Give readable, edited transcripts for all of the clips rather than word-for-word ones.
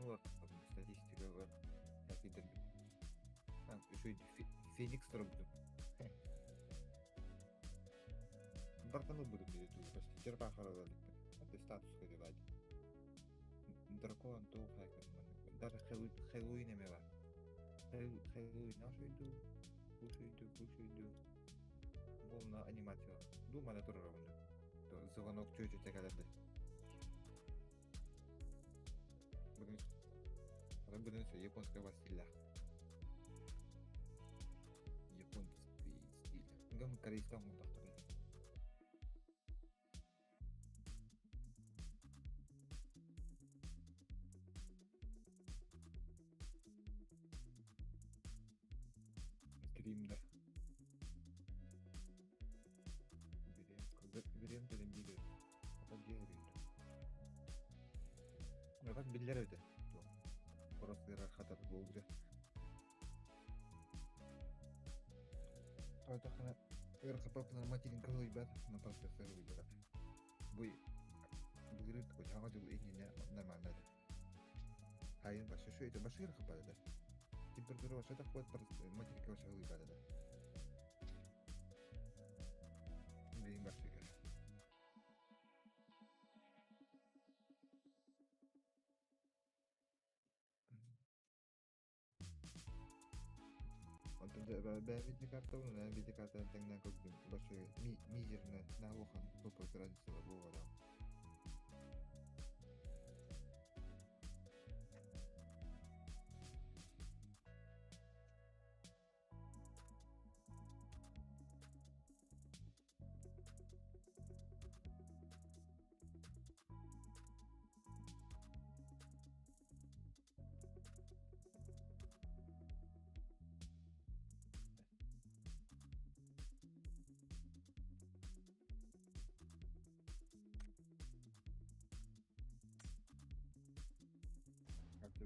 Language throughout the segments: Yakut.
олортохпун статистикабар киирдэрбит. Үчүгэй Феникс турбутум. Дракон ылбытым диye тугу черепаха ылар иликпин. Статуска дебади. Дракон туох хайкатын даже Хэллоуин эмэ бар. Хэллоуин ошойду, бу шойду, бу Буолна анимация. Думана турар онно. Звонок чүөчүтэ кэлэрде. Бүгүн бүгүн японская стилях. Японский стиль. Гам корейский оҥордохторо. Стримда. Бириэм кэлин биир Биллэр биллэр этэ. Просто хатар буолбута. Тойтоххуна ыарахаппаппына материнка ылыйбат, но процессор ылыйбат. Бу былырыын саҥа дьыл иннинэ нормально этэ. Хайын вообще что это вообще ыарахаппат этэ. Температура вообще тахпат, материнка вообще ылыйбат этэ. Билигин вообще Онтон бэйэм видеокартабын, бэйэм видеокартаны тэҥнээн көрдүм. Вообще мизерная, наглухо тупо разница буолбатах. Как ты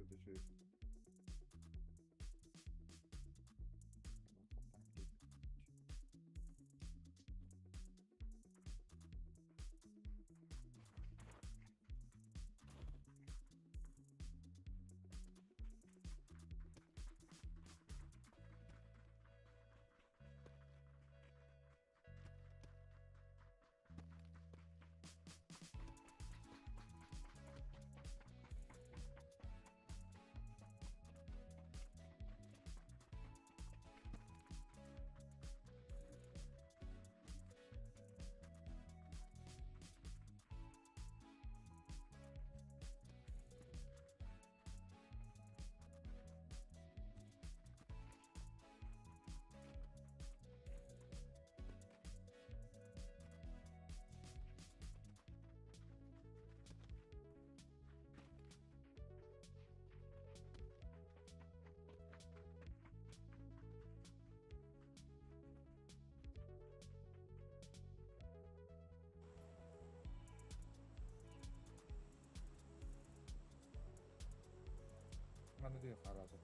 Манна диye хараата.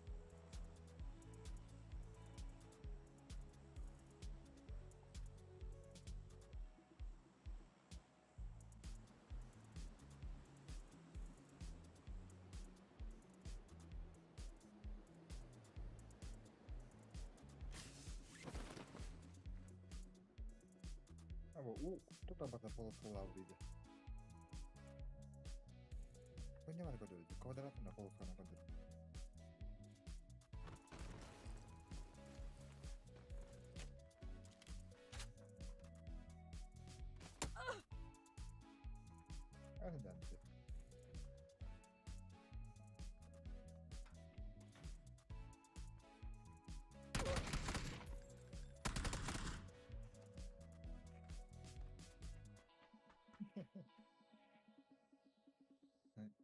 Або у тута бата полоскалаабыт диде. Бу не бар көрдөрдү? Квадратына полосканы көрдөрдү. Аһыдан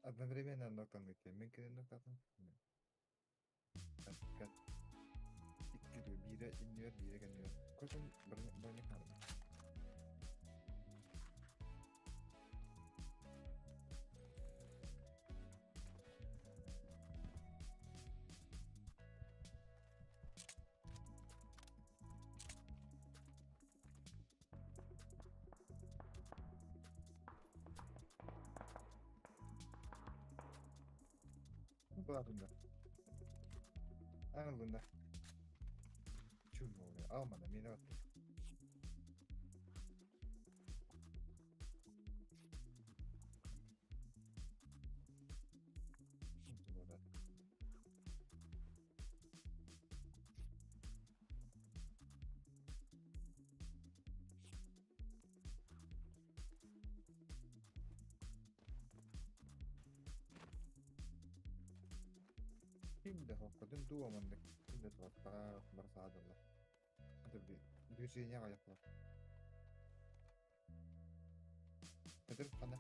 Одновременно ноктан Мен кэлэн ноктатым. Икки биирэ иннигэр, биирэ кэннигэр. Көтөн броня хаалбыт. Былаатында. Ан ыллында. Чуморе. Алмада мени атты. Ким да хоккотун дуу маннык ким да туохтаах бары саадаллар. Движение аҕыйахлар. Көтөр хана.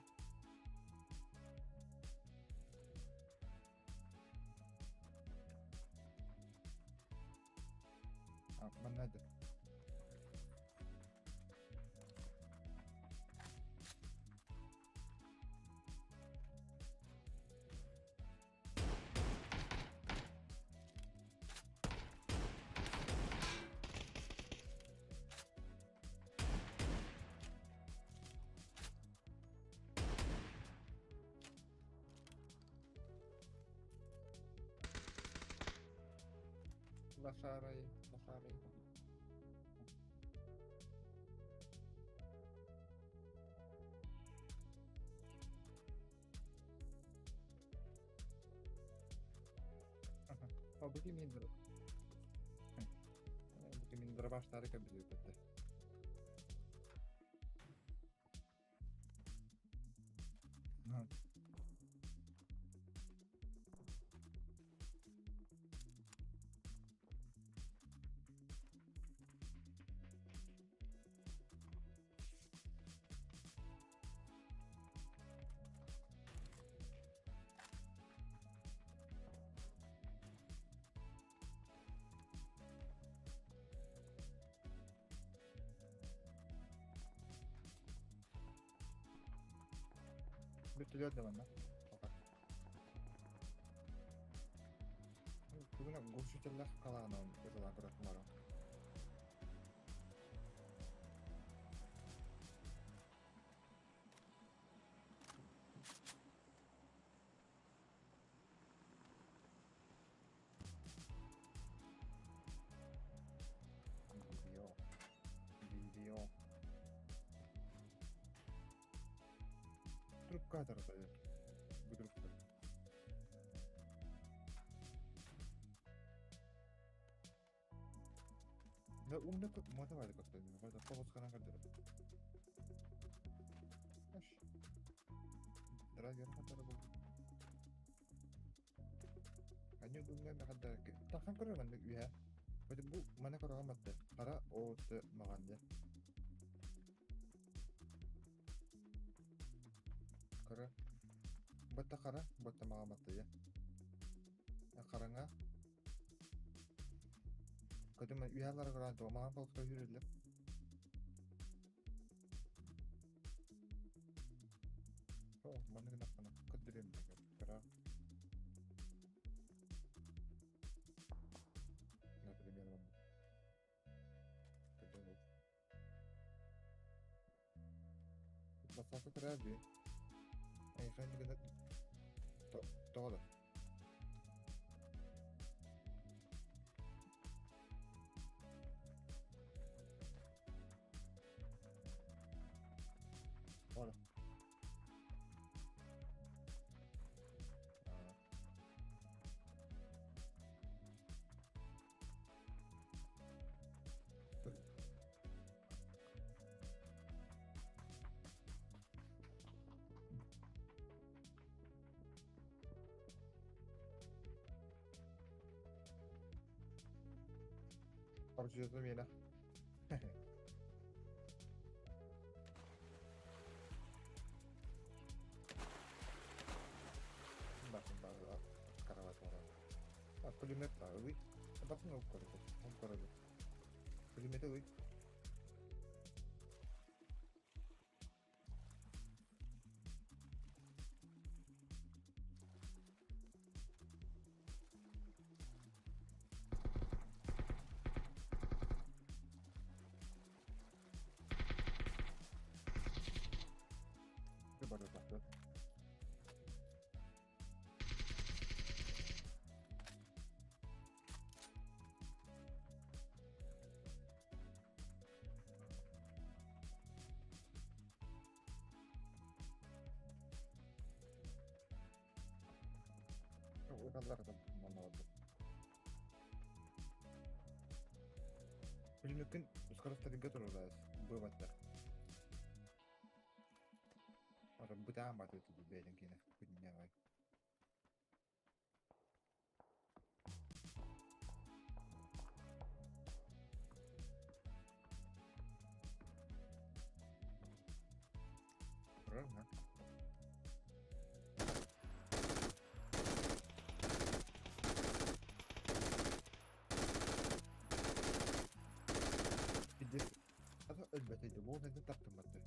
Манна да. Лошарой, лошарой. Бу кимин Бу кимин дробаштары көбүлүүпөттө. Бүтүлөр да манна. Бүгүн глушителлах калаанан ытылаан көрөт мара. Видео. Видео. Трубка тарата. Бу трубка. Да умно мата байды көстөн. Қойда тоғыз қана көрдүрүп. Аш. Драйвер хатары бу. Аню бүгүнгө махадда тахан көрөр маннык үһэ. Бу бу мана көрөгөн батты. Кара оты маганды. Кара. Батта кара, батта мага батты я. Караңа. Көтүм үһэлэр көрөн то маган болсо хүрүлүп. О, маннык накана көдүрөм кара. Например, маннык. Көдүрөм. Басасы көрөр би. Айхан гына тоҕо. Ora. Parçacı mena. Bakın бары карабат бар. Пулемет бар, ый. Bakın ол көрөт. Ол көрөт. Пулемет ый. Bir бары бақты. Ыталлар манна барбыт. Пулеметкин скоростарга турар бываттар. Ара бытаан баты бэйден киинэ күннээҕэй. Турар ма? Пиздец. Ата өлбөтөй да, буол это таптымматты.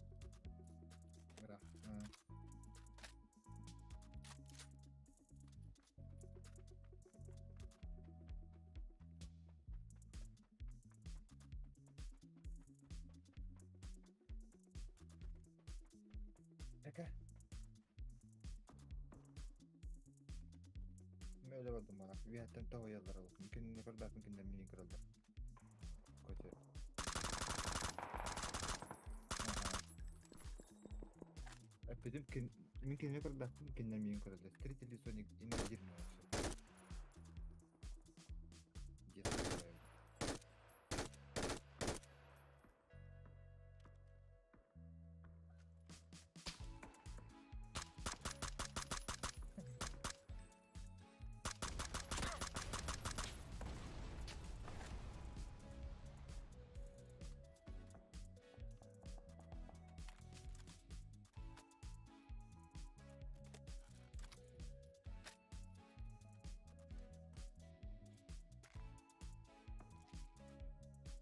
Ыраах. Эке. Мен өлө бардым бана. Үөһэттэн тоһуйаллар ол. Кинини көрбөппүн кинилэр миигин көрөллөр. Көтө. Эппитим кин мин кинини көрбөппүн кинилэр миигин көрөллөр. Три телевизионник инвадирный вообще. Где-то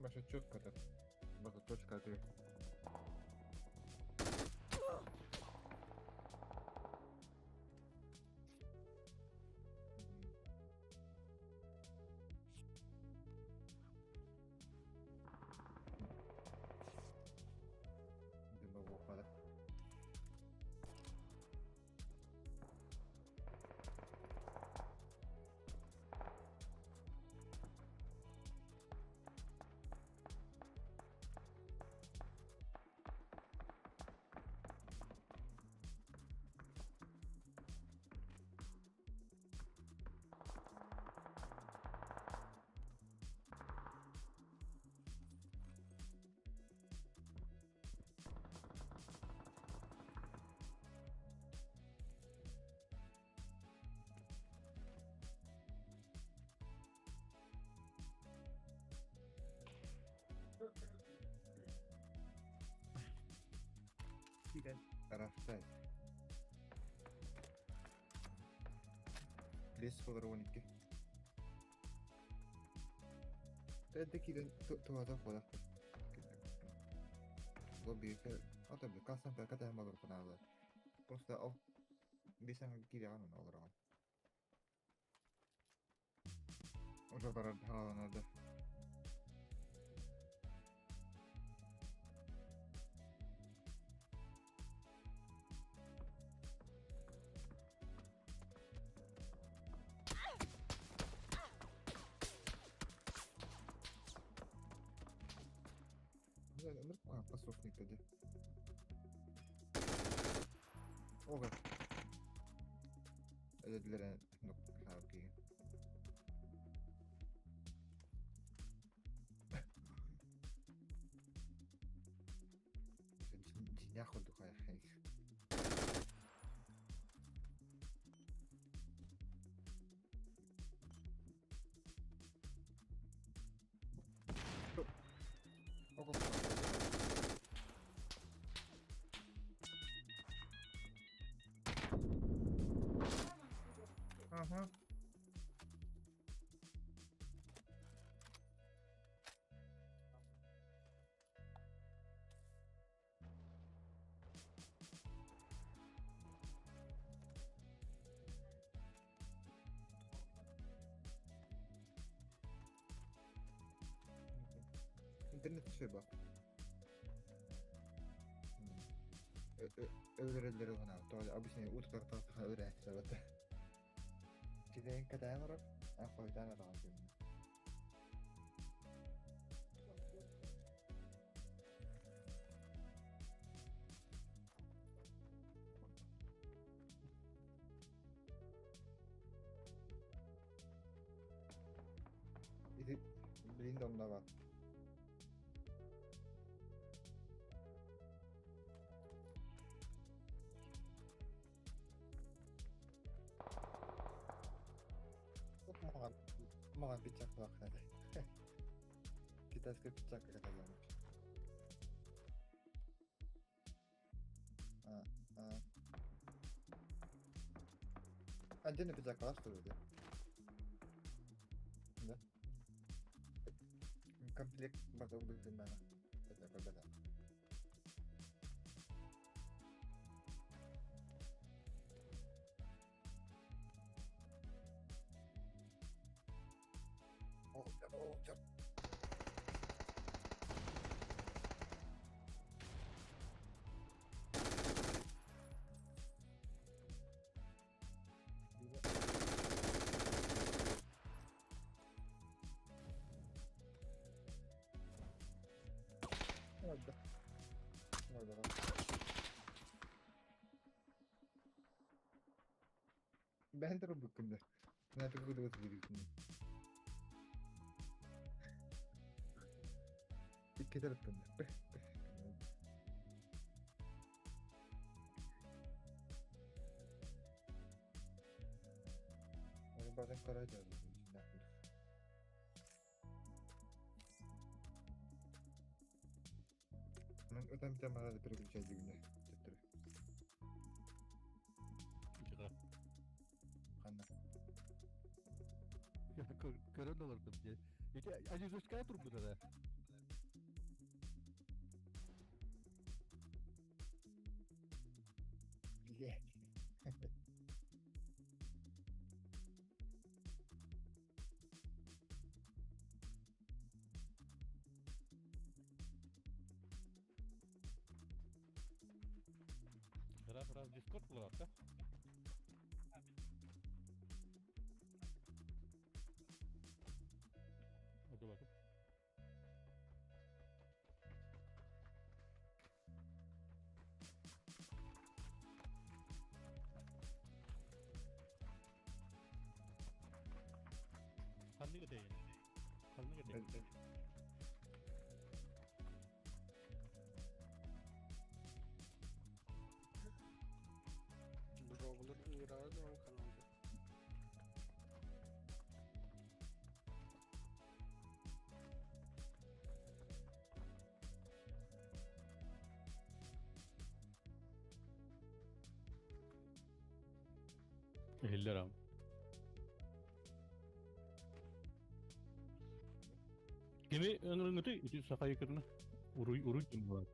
Ваша четко так. Ваша точка ответ. Дымового. Taraftar. 5 12. Эрдэ киирэн туһата буолар. Бу бииргэ ото кассан кэтэһэн олорбунаалар. Просто ол биир саҥа киирэҕин онно олороҕун. Уже барар хааланар да. Посошник dedi. Ого. Ödediler okey. Дьиҥнээх курдук Ага. Интернет үчүгэй баар. Өлөрөллөрү гына тоҕо обычно утутар өлөрөөччү Кидэйин кэтээн олорор, эн хойутаан атаҕын түҥҥэ. да онно баар. Маҕан, маҕан пиджак этэ. Китайская пиджак каталонуш. А, а. Отдельно пиджак что ли? Да. Комплект база убытына. Это когда? О, о, черт. Orada. Orada bak. Бэйэн турбуккун да. Икки тараптан да. Батын көрө Ытан тамара переключать дигинэ төттөрү. Ханна? Көрөн олордум дии. Ити Азизушкая турбута да. Блядь. Раз раз Дискорд булар да? Hadi bakın. Ханнык этэй? Ханнык этэй? Броглер ыҥырара да ол каналга. Иһиллэр ам. Кими ыҥырыҥыты ити саха якырына уруй уруй дим бар.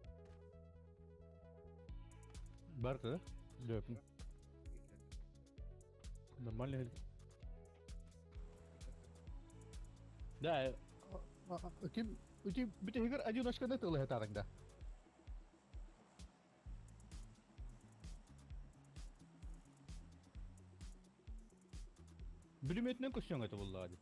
Бар да? Löpün. Нормально. Да, ким ити бүтүгэр одиночканы тылыһытарыҥ да. Бүлүмөтүнэн көссөҥ этэ буоллаҕа дии.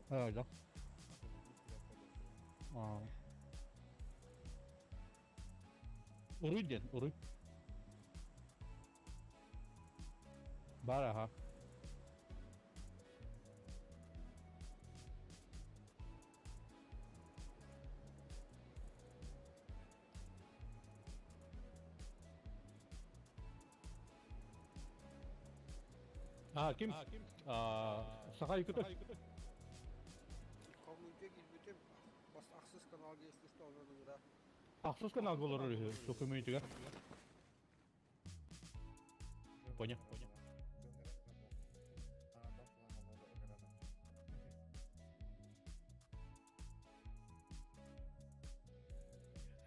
Аа, да. Аа. Уруй диэн, уруй. Бар аха. А, ким? А, Саха Якутов. Коммунитет киирбитим бас ахсыс каналга если что онон ыҥыра. Ахсыс канал болорор үһү, со коммунитига. Понял.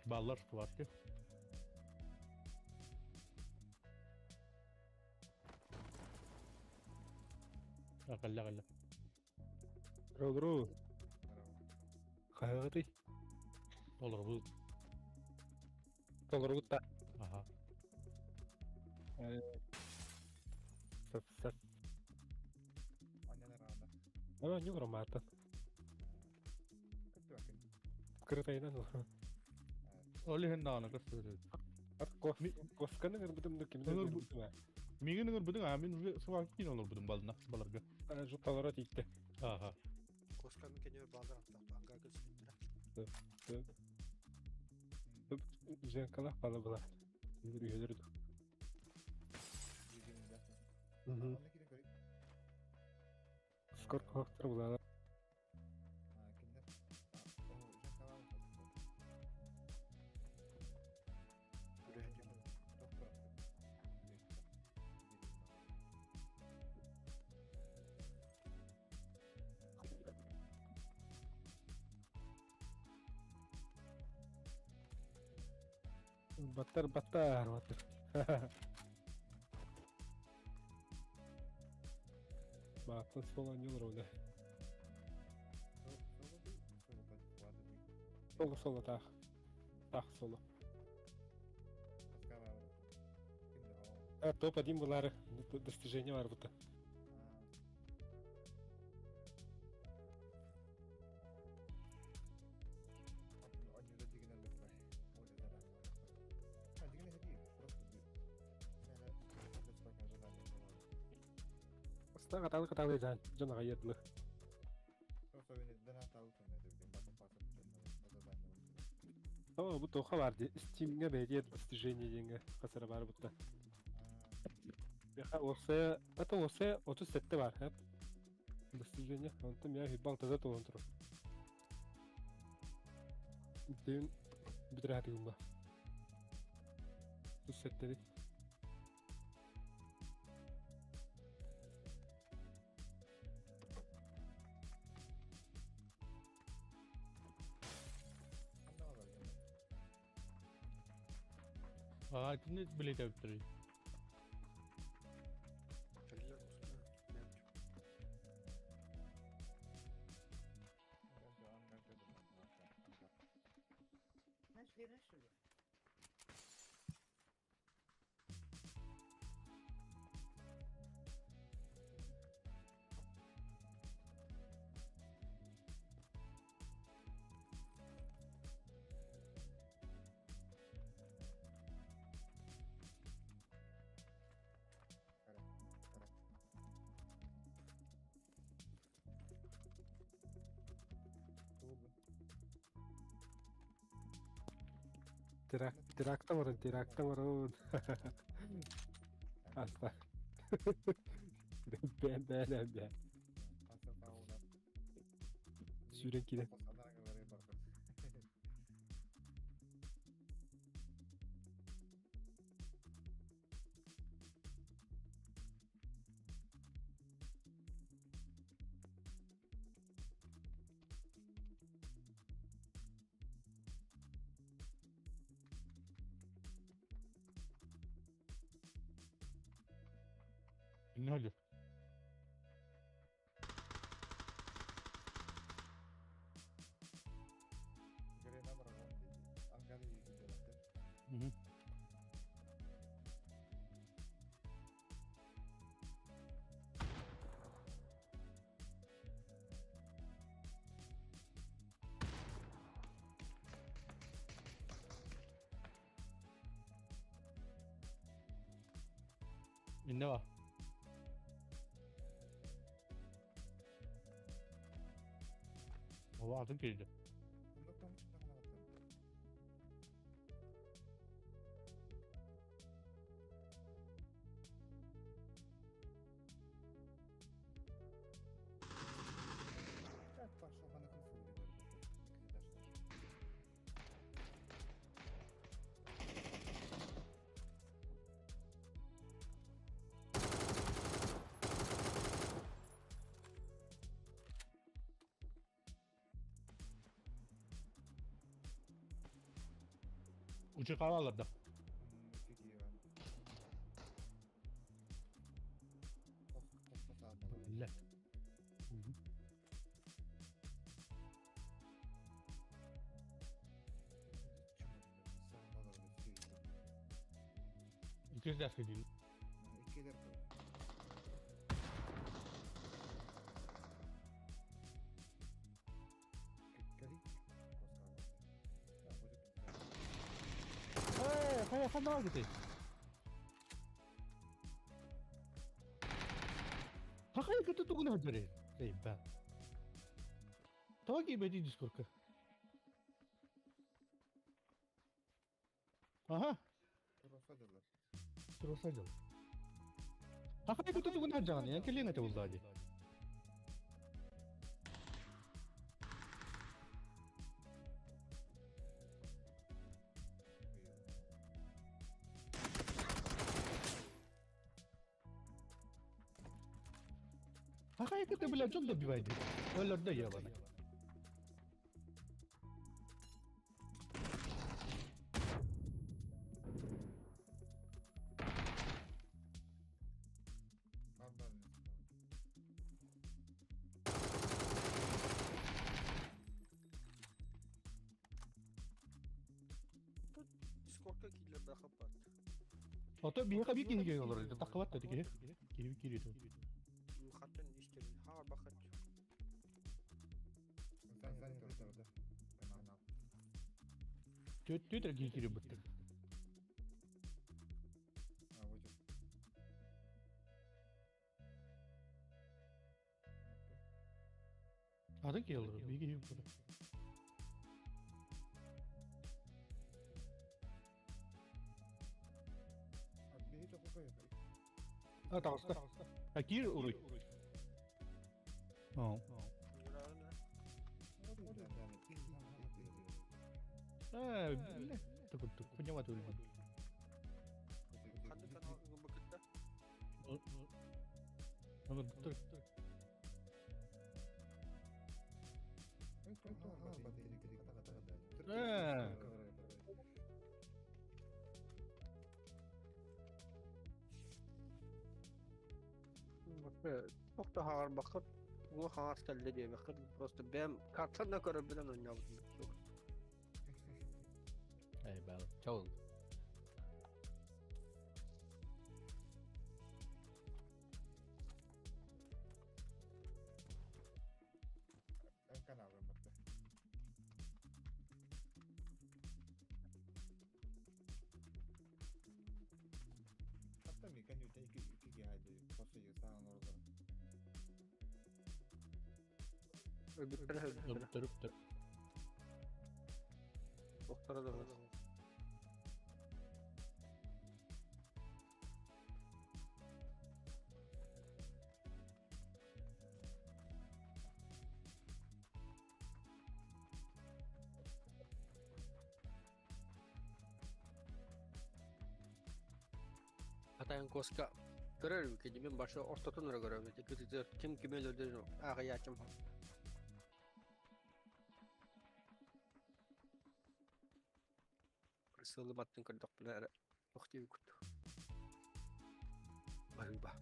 Баллар скварки. Аҕалла аҕалла. Рогру, хаһыатый? Толорбут. Толорбут да. Аха. Сап сап. Ама ньугра маата. Кырытайынан Ол иһин даҕаны көстөр. Ат косканы кырбытым да кимде Ылыр көрбүтүм. Миигин ыҥырбытыҥ, а мин уже сыбааккин олорбутум балына баларга. Жутталара тиийдэ. Ааха. Кошканы кенер баалар антах анга көспүттэрэ. Женкалах бала была. Үһүлэр Скор хохтор була. Баттар баттар баттар. Бааттан сол анньыл роля. Соло соло таах. Таах соло. А, топ-1 булары достижение бар бута. Астаҕа каталы дьон дьон аҕай дылы. О, бу тоха бар ди. Steam'ге бэйдиэ достижение диэҥҥэ хасара баар бутта. Бэха уопсайа, это уопсайа 37 бар, хэп. Достижение. Онтон я хибал таза туолан турар. Бүтүн бүтүрэ хатыгымба. 37 Аа, итини билетебиттер. Кэллилэр куска. Нашли, нашли. Теракт, теракта баран, теракта баран. Аста. Бэ бэ бэ бэ. Сүүрэн киирэн. Ne oluyor? Hı. Ne var? Hava атын киирдэ. Учукава олордо. Биллэ. Иккис дии. Ээ, хайа ханна баргытай? Хахай кытта тугун сылдьар Эйбэ. Тоҕо киирбэтий Дискордка? Аха. Туруса дьыл. Хахай кытта тугун сылдьаҕын? Эн кэлиэҥ этэ буллаа дии. Хахай кытта бля дьон добивайды. Өлөрдө ебаный. Дискордка киирэр бахаппат. Ото биһиэхэ биир киһи киирэн олорор, таххыбат да киһи. Киһи киириэ. Хаттан истэбин. Хаар бахат. Түөт түөт эрэ киһи киирэр быттык. Атын киһи олорор, биир киһи олорор. А, таҕыста. А киир уруй. Оо. Ээ, бile. Tukuttuk. Kunyama tuliman. Ханнык канал гыбыкытта? Аңырдыктар. Ээ. Туох да хаҕарбаккыт, уҥа хаҥас кэллэ диэбэккит, просто бэйэм картан да көрөрбүнэн оонньообутум. Эй, бал. Чаул. Өлбүттэрэ өлбүттэрэ. Өлбүттэр, өлбүттэр. Охторо да Атайын куоска көрөр эбиккэ дии, мин башы ортотун эрэ көрөбүт. Кытытыар ким кими өлөрдөрүн ааҕыйааччым. Сылы баттын көрдөхпүнэ эрэ туох диэбиккит. Баһыыба.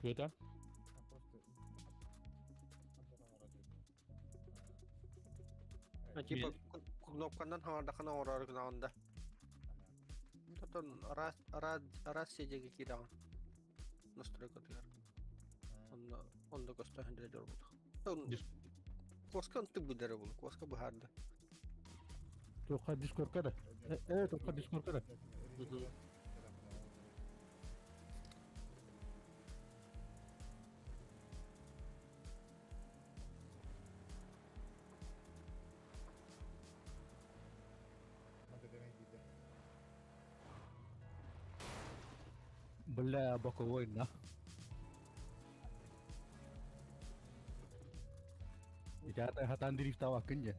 Кыта? Типа кнопканан хаҥардахына оҥорор гынаҕын да. Отон араас араас араас сиэдьэги киирэҕин настройкатыгар. Онно онно көстө сылдьар дьорбут. Куоска онтук билэрэ буолуо, куоска быһаарда. Туохха Дискордка да? Э, туохха Дискордка да? Бля, боковой на. Итата хатан дрифтаваккын дьэ.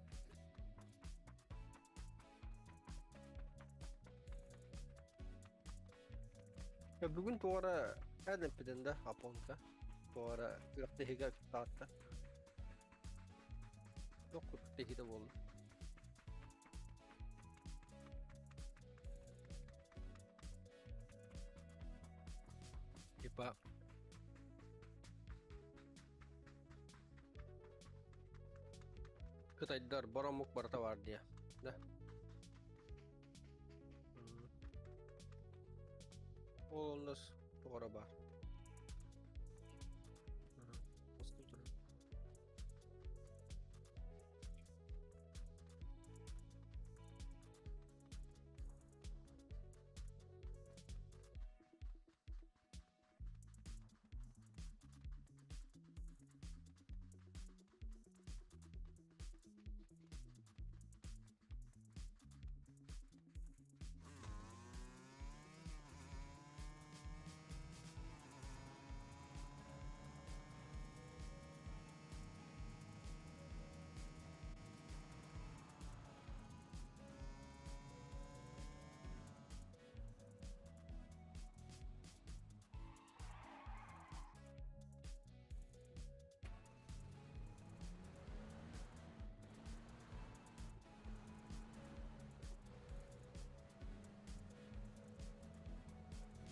Бүгүн туора эн эппитин да Апонка. Туора күрэхтэһиигэ таатта. Туох күрэхтэһиитэ буолла? Типа Кытайдар боромук барыта бар диye. Да. Ол оннос тоҕоро баар.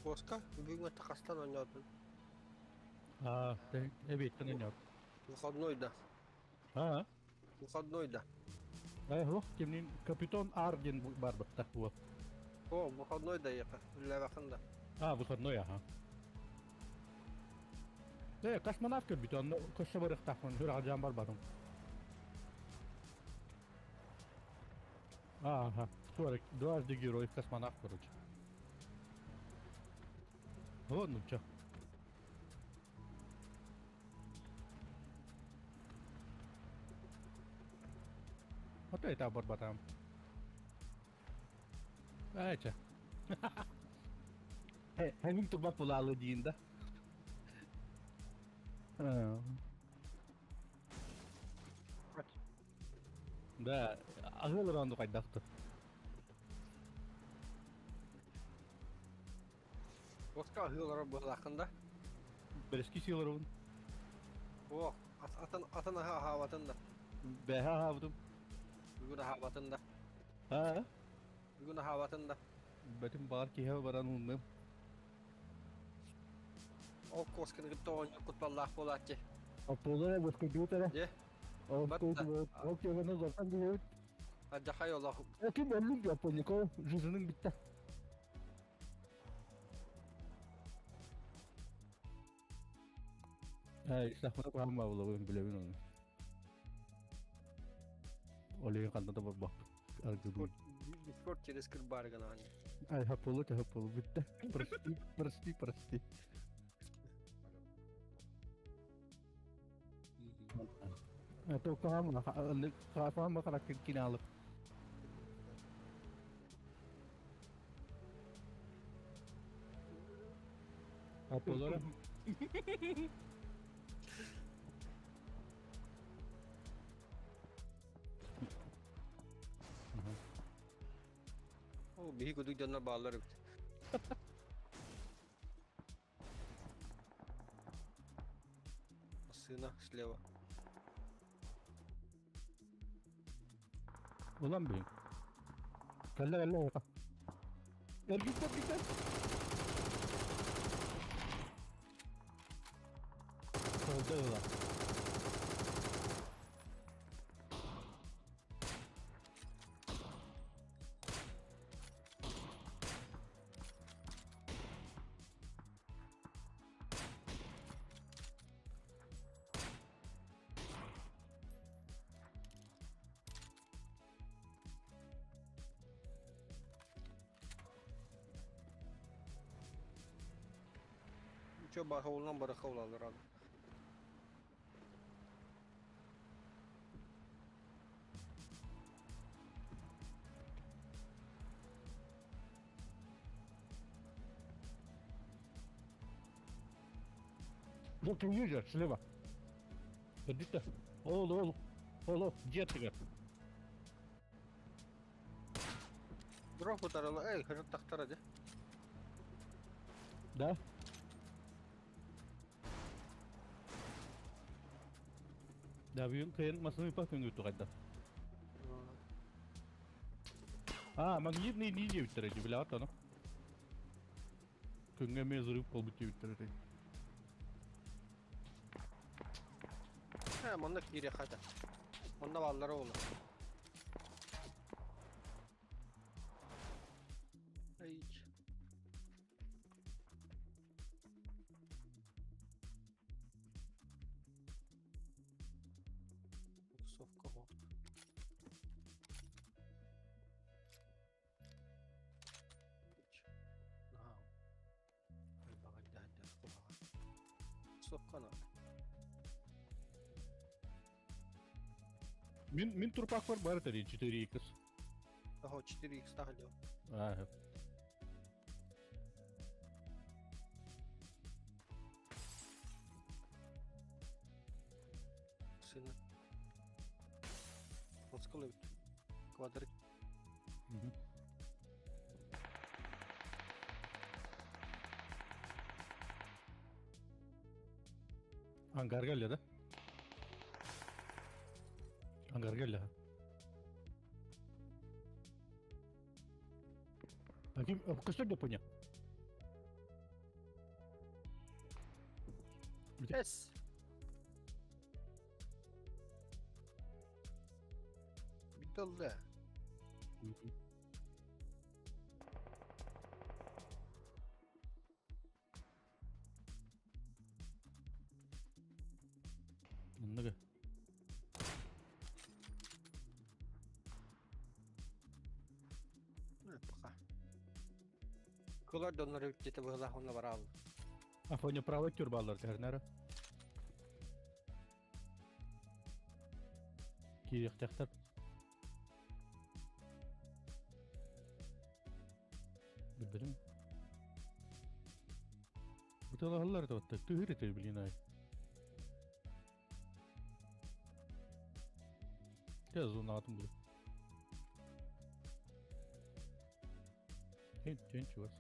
Куоска бүгүҥҥэ хастан оонньоотун? Аа, эбиэттэн оонньоот. Выходной да. Аа. Выходной да. Э, ох, кимнин Капитан Ар диэн барбытта вот. О, выходной да ехе. Үллэбэхин да. А, выходной, аха. Э, космонавт көрбүт, онно көссө барыахтаахпын, сүрэҕэлдьээн барбатым. Ага, 40, дважды герой, космонавт, короче. Вот, ну чё. Ото это барбатам. Айча. Хэмин турбат булаалы диин да. Да, аһыл раунду хайдахты. Оска аһыылара быһылааххын да? Бэрэски сыаларабын. О, атын атын аһа аһаабатын да. Бэһэ аһаабытым. Бүгүн аһаабатын да. Аа? Бүгүн аһаабатын да. Бэтим баар киһи баран уунным. Ол косканы кытта оонньуур кутталлаах буолааччы. Оптуолара выскочут эрэ. Дьэ, Ол батта. Ол киһини зортан киһибит. Адьахай олох. Ким өллүҥ Японико жизнің битте. Эй, сахмата куһаҕан буолуо билэбин ону. Ол иһин ханна да барбаппын. Аргылыыр. Дискорд через кырбаары гынаҕын. Ай, хаппылы хаппылы бүттэ. Прости, прости, прости. Тоққаама, хаама хараккын кинаалып. Апполора. О, биһи кудук дьоннор бааллар эбит. Массыына слева. Улан бин. Кэллэ кэллэ эйиэхэ. Эргиттэ эргиттэ. Солда ыла. Чё баһа барыха улалар аны. Вот увидишь, слева. Подите. Ол, ол, ол, ол, дьиэ аттыгар. Дров утарыла, эй, хажат тахтара дьэ. Да? Да, бүгүн кыайан массыына ыппат көҥүл туҕайда. А, магнитный не диэбиттэрэ дии, билэҕит ону? Күҥҥэ эмиэ взрыв буолбут диэбиттэр этэ. Э, манна киириэххэ этэ. Манна бааллара буолуо. Эй. Тахсыахха наада. Мин турпакпар бар этэ 4x. Ого, 4x таах илио. Аа. Сына. Москва эбит. Квадрик. Ангарга эллэ да? Ангарга эллэ. А ким көстөр да поня? Эс. Бүтэллэ. Оннуга. Пока. Кылар доннор үттете быһылаах онно бараалла. Афоня правый тюр баллар тэрнара. Кириэхтэхтэр. Билбэтим. Бытылаһаллар да отта түһүр этэ блин ай. Те зонаатын булу. Хен, хен чувас.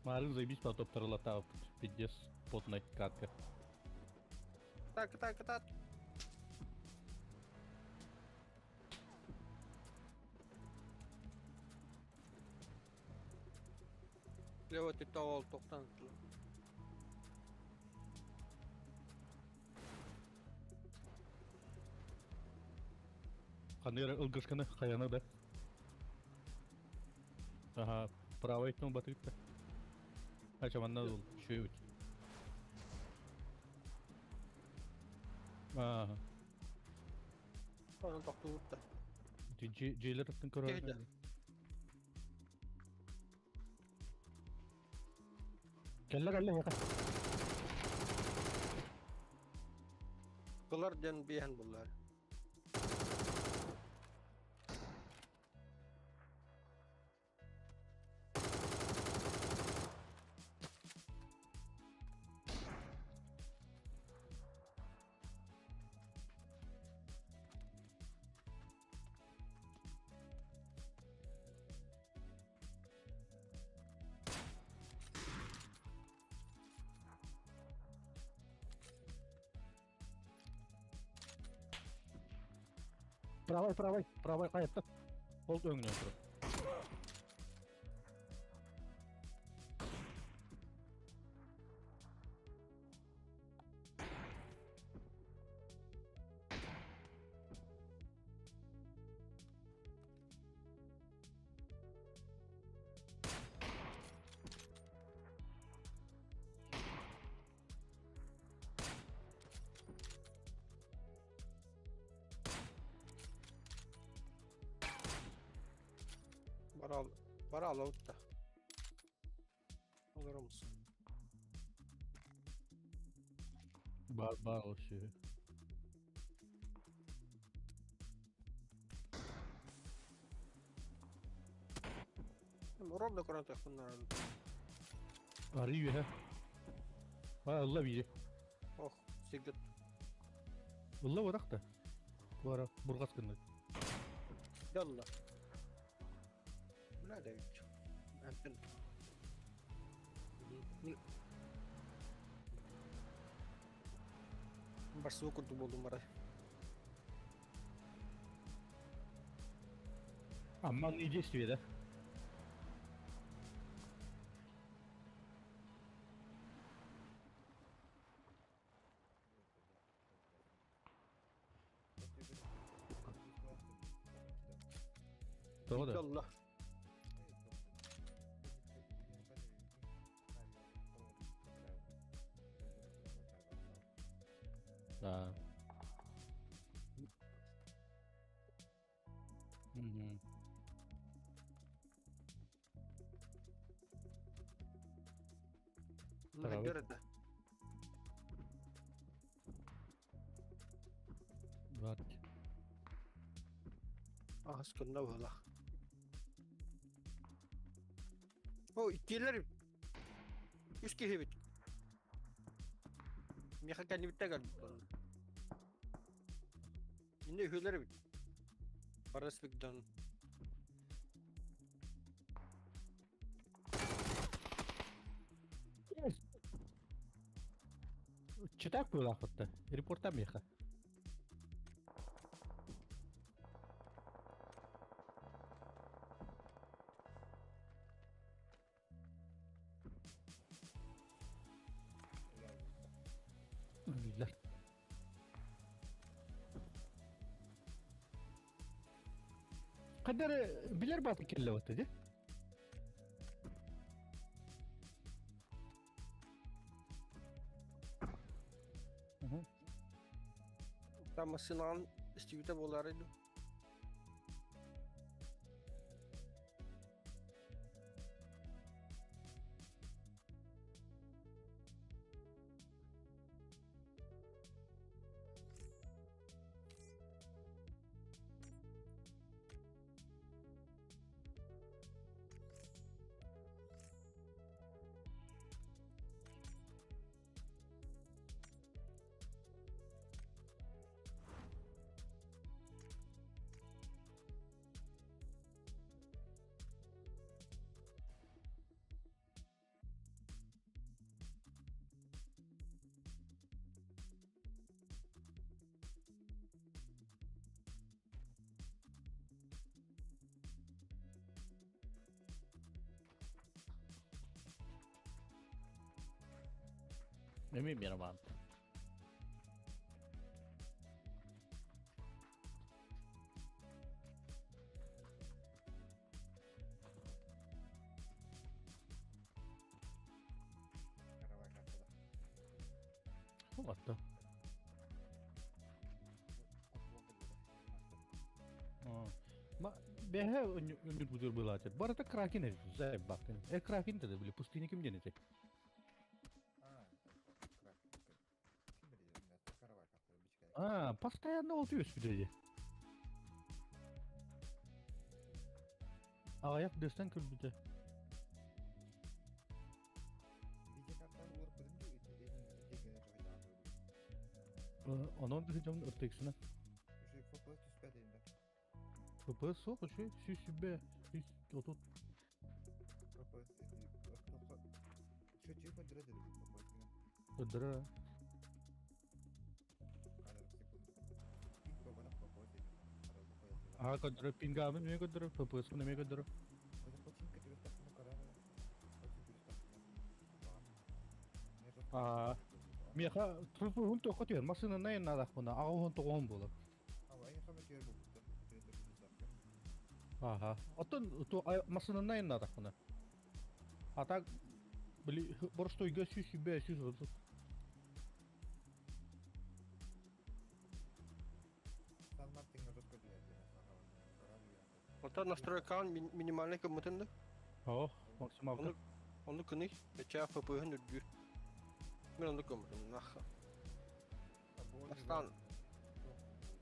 Марын заебись потоп таралатаабыт пиздец потная катка. Так, так, так. Лево ол тоқтан. Ханера ылгышканы хаяны да. Ага, правый тон батырытта. Ача манна ол шөйүт. Ага. Onun тоқтуутта. Дьиэлэр аттын көрөр. Кэллэ кэллэ яка. Кылар ден биһэн буллар. Правай, правай, правай хайатта. Ол өңүнөн турар. Барал, барал аутта. Олар musun? Бар бар ол шүйі. Роб да көрөн тахыннар. Арый үһэ. А, ылла бири. Ох, сигит. Ылла барах да. Бара бургас гынны. Yalla. Бля да үч. Антен. Барсуу курдук болдум бара. Амман не действие, да? Тоҕо да? Yalla. Да. Мгм. Хайдыр это. Бар. Аас кынна быһылах. О, иккилер. Үс киһи бит. Миэхэ кэннибиттэ кэлбит. Инде үһүлэр эбит. Барыс Бигдон. Читак буолаахпытта. Репорта миэхэ. Үллэр. Қадар билер баты келле баты де? Там массынаан истибитэ буолаарай дуу? Эмиэ мироман. Отто. Ма бэһэ өнүр будур былаатыр. Барыта кракен заебактын. Э кракен да били пустыня ким денете. А, постоянно ол түөс бүдеди. Ағаяқ дөстен күлбүтэ. Онон дыхыжамын ыртыксына. ФПС суох үчү сүүс сүбэ сүүс отут. Ыдыра. Аа көдөрө пингабын эмиэ көдөрө ФПС-ын эмиэ көдөрө. Аа миэхэ ФПС-ун туохха түһэр массыынанан наадахпына аҕа уон тоҕуһун буолар. Аха. Оттон массыынанан наадахпына. А так били боростуойга сүүс сүбэ сүүс отут. Онтон настройкаҕын минимальнай гыммытын да? Оо, максималка. Оннук гыный, эчээ ФП-һын үрдүүр. Мин оннук гыммытым, нах. Бастаан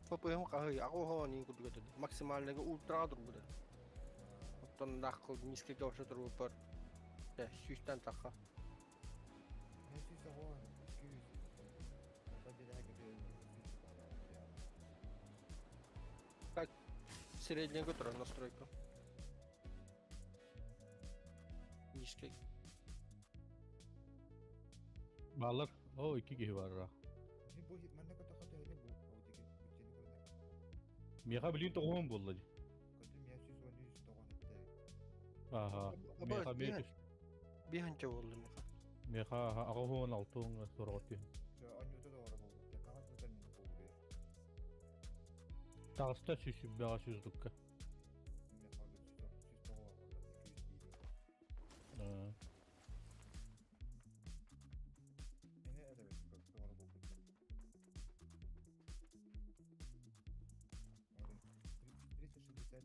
ФП-һын хаһый, аҕа оһоон курдук этэ. Максимальныйга ультра турбута. Оттон нах низкийгэ вообще турбуппар сүүстэн тахха. Так, среднего турар настройка. Низкий. Баалар. Оо, икки киһи баар. Миэхэ билин тоҕуһун буолла дии. Аха. Миэхэ миэхэ Биһанча буолла миэхэ. Миэхэ аҕа уон алтын сороҕо түһэн. Таҕыста сүүс сүбэҕэ сүүс дукка.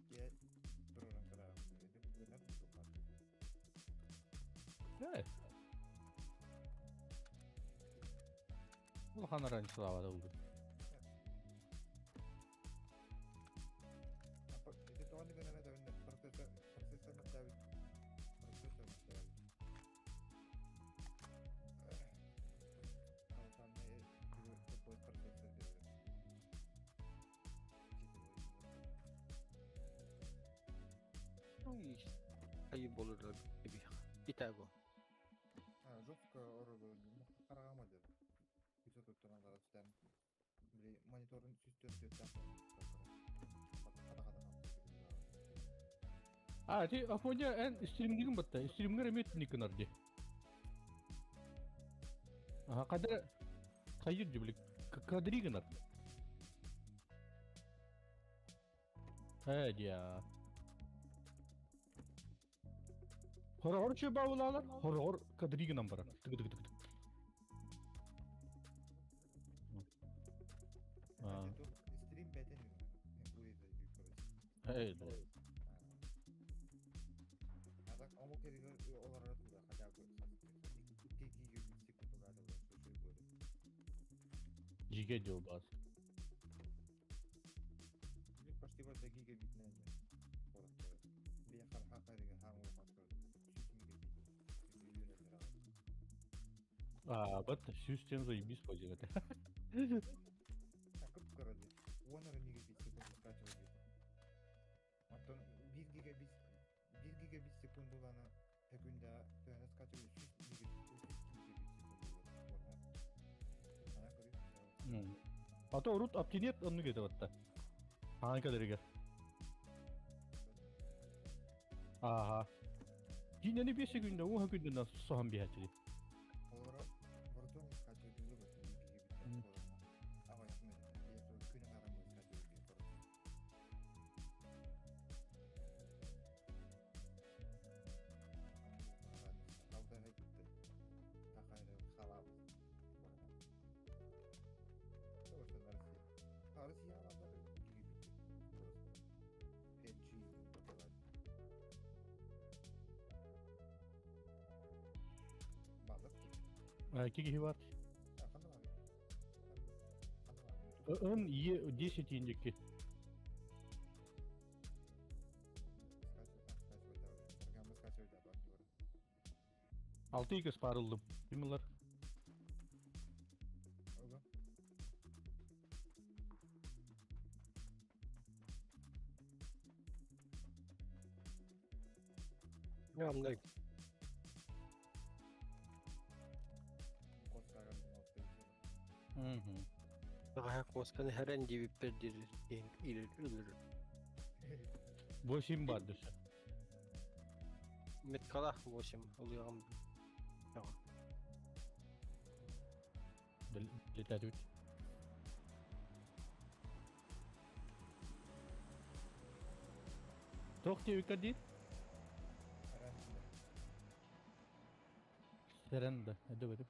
5 Ti тураран кыраҕым. Гынар туппат. Э. Улахан аранчылаабата булду. Ити тоҕо гынара да процессор процессор маттаабыт. Процессор маттаабыт. Алтанный процессор диэбит. Айы болur gibi. Итаго. Жестко оролу хараҕама деп. Үсө туттаран дарастан. Били мониторун 104 А, ти Афоня эн стримдигин батта. Стримгер эмиэ никынар ди. Ага, кадра хайыр ди били кадри гынар. Э, дия. Хорогор чөбаулалар, хорогор кадри гынан барар. Тыгы тыгы тыгы. А. Стрим бэтен Э, да. А так омук олорор туда хотя бы 2 гигабит секунду надо было. Жиге дел бас. Почти вот до гигабит наверное. А, бат сүүстен заебись позигате. А көп короче. 10 мегабит секунду скачивать. Антон 1 гигабит 1 гигабит секундуланы секунда төһөнө скачивать 100 мегабит 100 гигабит секунду. Ана көрүп. А то урут оптинет онну кете батта. Аан кадырыгар. Ага. Кинени 5 күндө, 10 күндө сохан биһатири. Олора бортон скачивать 1 гигабит. Ага, күнү караңгы скачивать. Киги бар. Ын е 10 индикки. Алты икс парылдым. Кимилар? Я мындай. Daha koskаны herhangi bir bir 8 бар дөсө. Меткала 8 ылыгам. Летать үт. Тох тебе кади? Серенда, это бөтүп.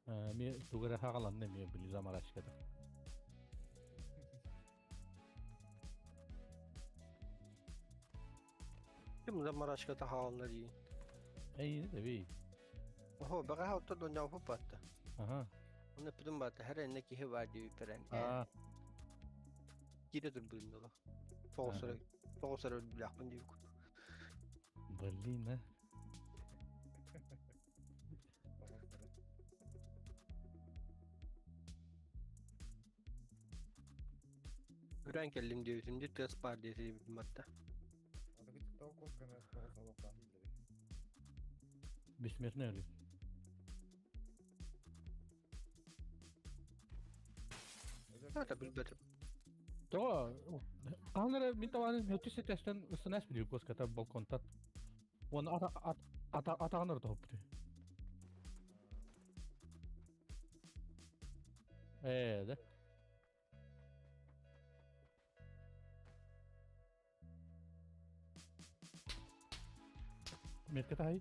Ми тугара хагаланны ми били замарашкада. Ким замарашкада хагаланны ди? Эй, да би. Охо, бага хавта донья хупатта. Ага. Оны пүдүм бата хәр энне киһи бар дип перен. А. Кире тур бүлүндө. Тоғысыры, тоғысыры билахпын дип. Блин, а. Үрән келдим дип үтүмдү тес бар дип матта. Бессмертный али. Это билбетим. То, анара мин таваны хөтү сетестен ысынас билир коската балконтат. Он ата ата атаганар топту. Э, да. Метка тай.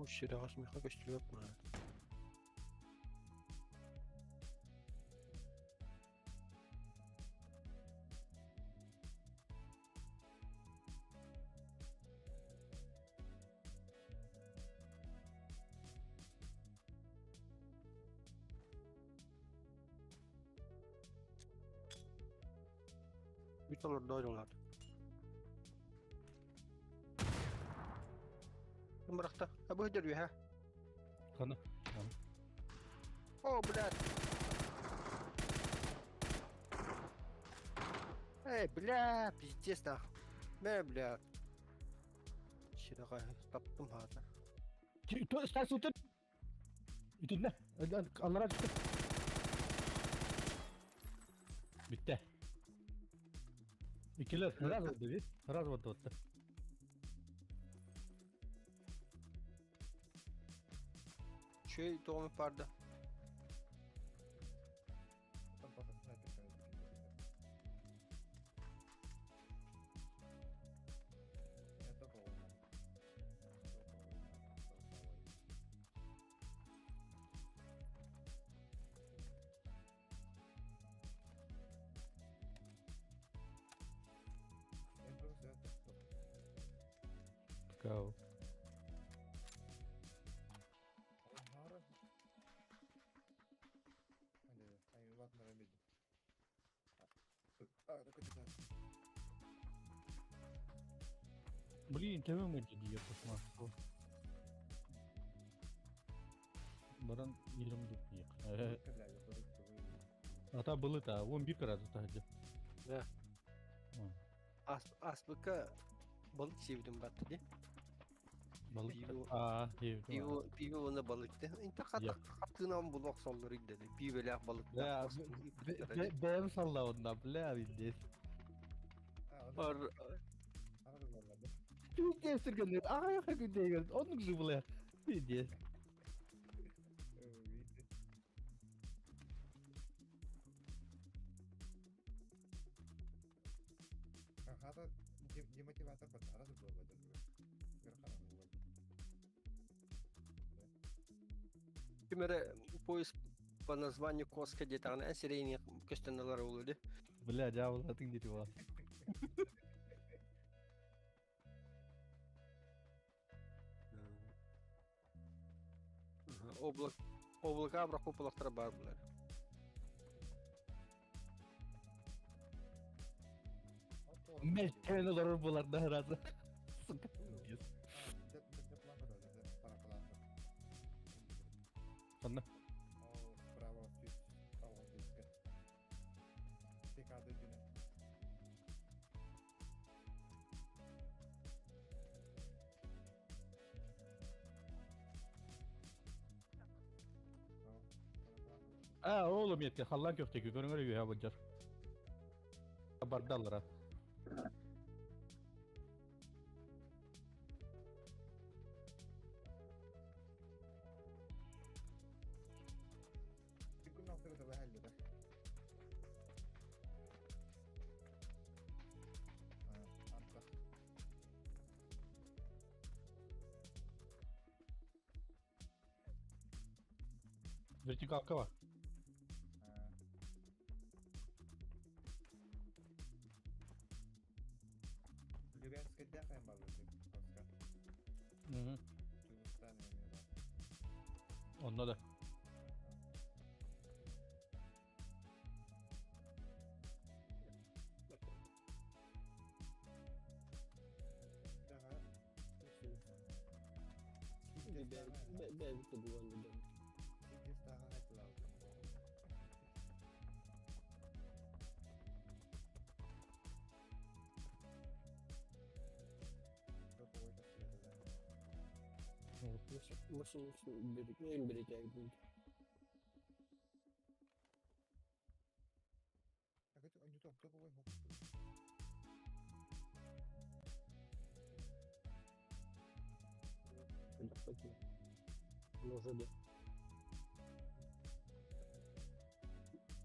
Сүрэҕэс миэхэ көстүбэт маа. Үт олордо дьоллар. Ким бырахта? А бу сылдьар үөһэ. Хана. О, блядь. Эй, бля, пиздец нах. Мэ, бля. Сирэҕэ таптым хаата. Станциятын Итиннэ. Аллара түстэ. Бүттэ. Иккилэр раз болды бит. Раз болды отты. Үчүгэй тоҕо баарда. Go. Блин, төбөм ыалдьар дии космос. Баран иһирим дуппуйах. Ата былыт а, 11 градус таһырдьа. Да. Ааспыкка балык сиэбитим батта дии. Балык. Пиво Аа, диэбитим. пиво пиво уонна балык дии. Инта хаттыынан булуох охсоллор ирдэни. Пиибэлээх балыктаах Бля, ыыппыттара дии. бэйэм саллабынна, бля, пиздец. Ор Пиздец түргэнник, аҕыйах күндэйгэр оннук жыбылыа. Пиздец. Демотиватор Ким эрэ поиск по названию Коска диэтэҕинэ эн сирэйиҥ көстөн ылар буолуо дии. Бля, дьаабылатыҥ диэти буолан. Облак облака абрахопулахтара баар булар. Мэлтээн олорор буоларда ыраата. Сука. Ханна? Справа Декада дүнэ. Аа, оолум етке халлан көхтөкү көрүҥөр үөһэ былдьар. Бардаллара. Вертикалка бар. Мгм. Онно да. Бэйбит буолан да. Бирикээбит.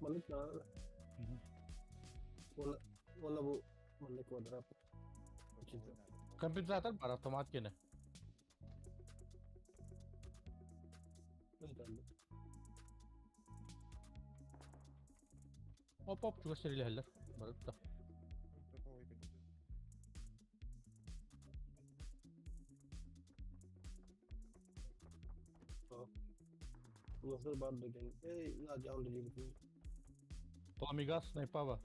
Маннык наада. Уонна уонна бу маннык квадрат. Компенсатор бар автомат кene. Оп оп чугас сэрилэһэллэр. Барыта. Nasıl bardı gen? Ey, Nadia aldı gibi. Пламигаз снайпава.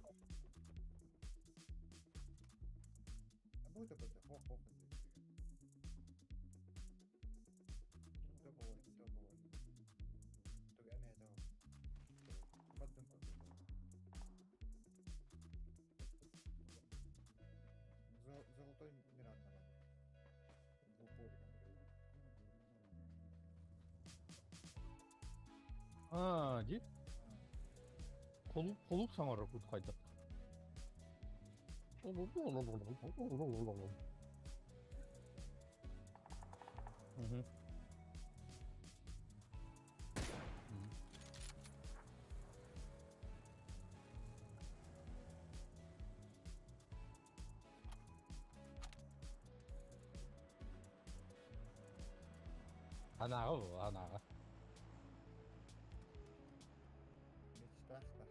Золотой Миран надо. Аа, ди. Колуп колуп саҥара кут хайдах. Мгм. Анаҕа анаҕа. Мечтах да.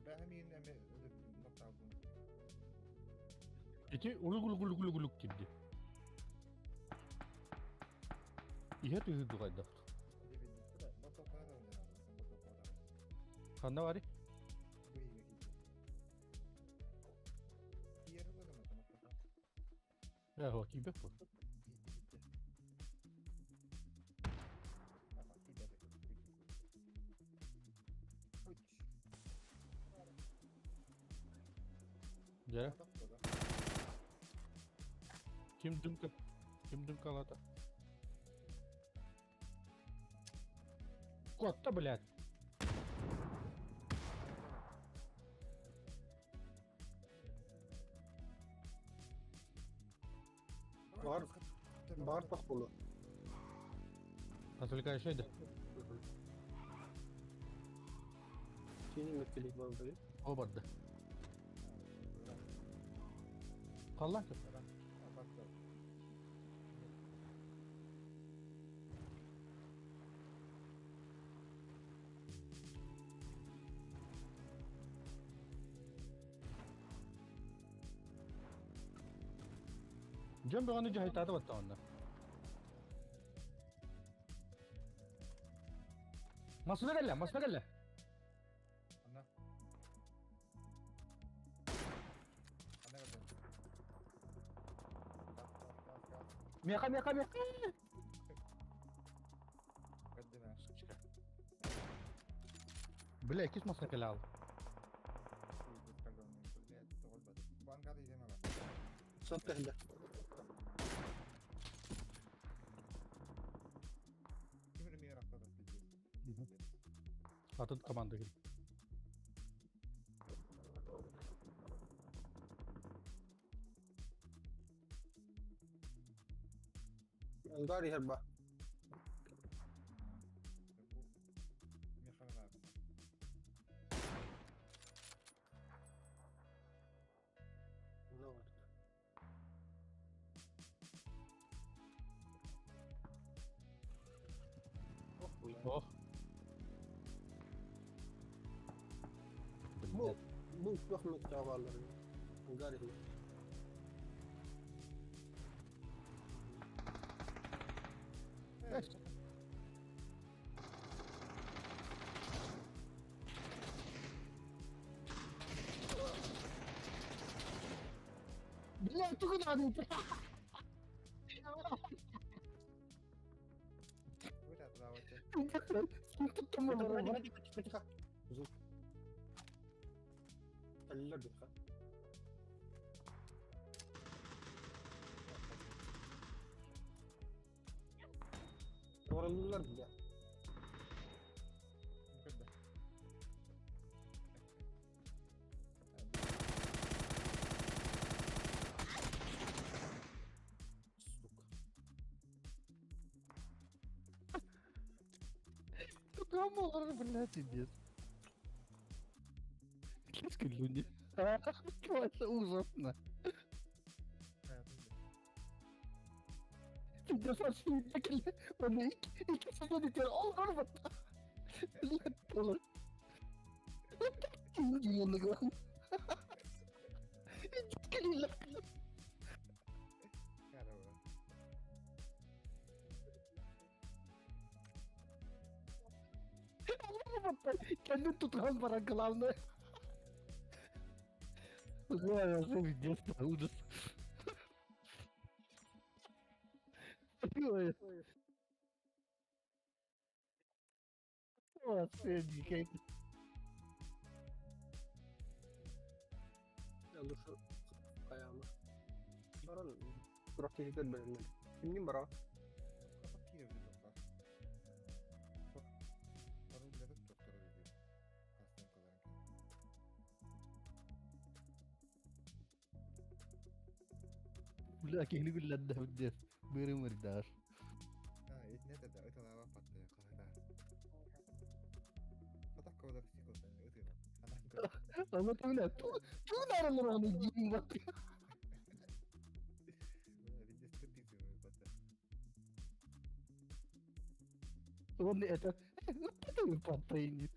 Бэҕэһээ эмиэ ноктаабын. Ити улук улук улук улук кирди. Иһэ тыһы хайдах. Ханна бари? Э, кийбэт бу. Дьэ. Ким дымка? Ким дымкалата? Куотта, блядь. Бар бар пахпулу. Отвлекающий да? Сини меткелик бар бери. О барда. Қалла. Дьон бөҕөнү дьаһайтаата баттаҕынна. Масына кэллэ, масына кэллэ. Анна. Анна кэллэ. Меха, меха, меха. Каддина. Сучка. Бля, кис масына кэлэ ал. Сап кэллэ. Атын команда кил. Ангар иһэр ба. No. Ох. Бу Блядь. бу туох мөттөҕө Ангар иһэр. Эс. Бля, тугу надо. Кэллэр битха. Ораллар бля. Сука. Кому, блядь, пиздец. Киска люди. Это ужасно. Пиздец, сүүрдэ Оны икки сылын итер олор батта. Олор. Тиийэн Claro. Kendin tutmaz bana главное. Ой, пиздец, ужас. Ой. Ой, Лучше хайаама. Баран практически бэриннэр. Кимнин бара? Хата киирэр тоқта. Пароллары тохтор үһү. Хастан кыларан Бля, киһини күллэрдэ пиздец. Бырым ырдар. А, итинэ да ыталаава патты хаһыта. Хата кылар сикотан ытыга. Анан кылар. Ама туна тунар олорон дьиҥ бат. Видишь, ты патты. Он это это паттайни.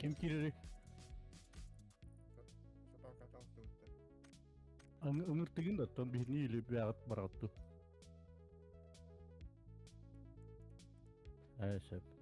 Ким кирири? Ыңыр тигин да тон бихни или бягат баратту. Э, шеп.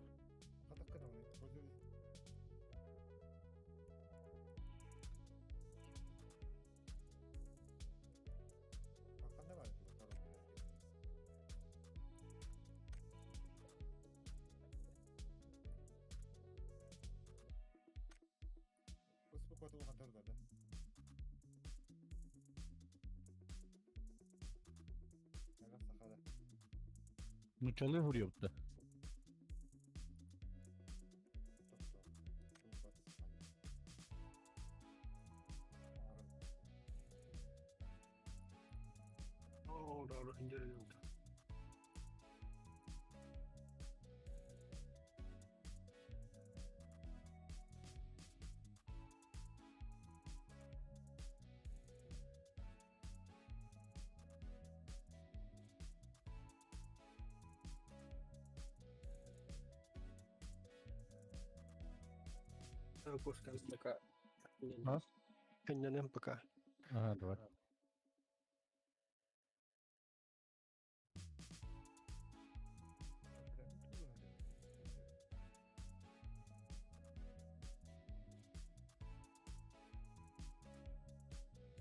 Нучалы хуриопта. Оо, да, хинжэрэ. Кускан пока. А? Кэннэнэн пока. Ага, давай.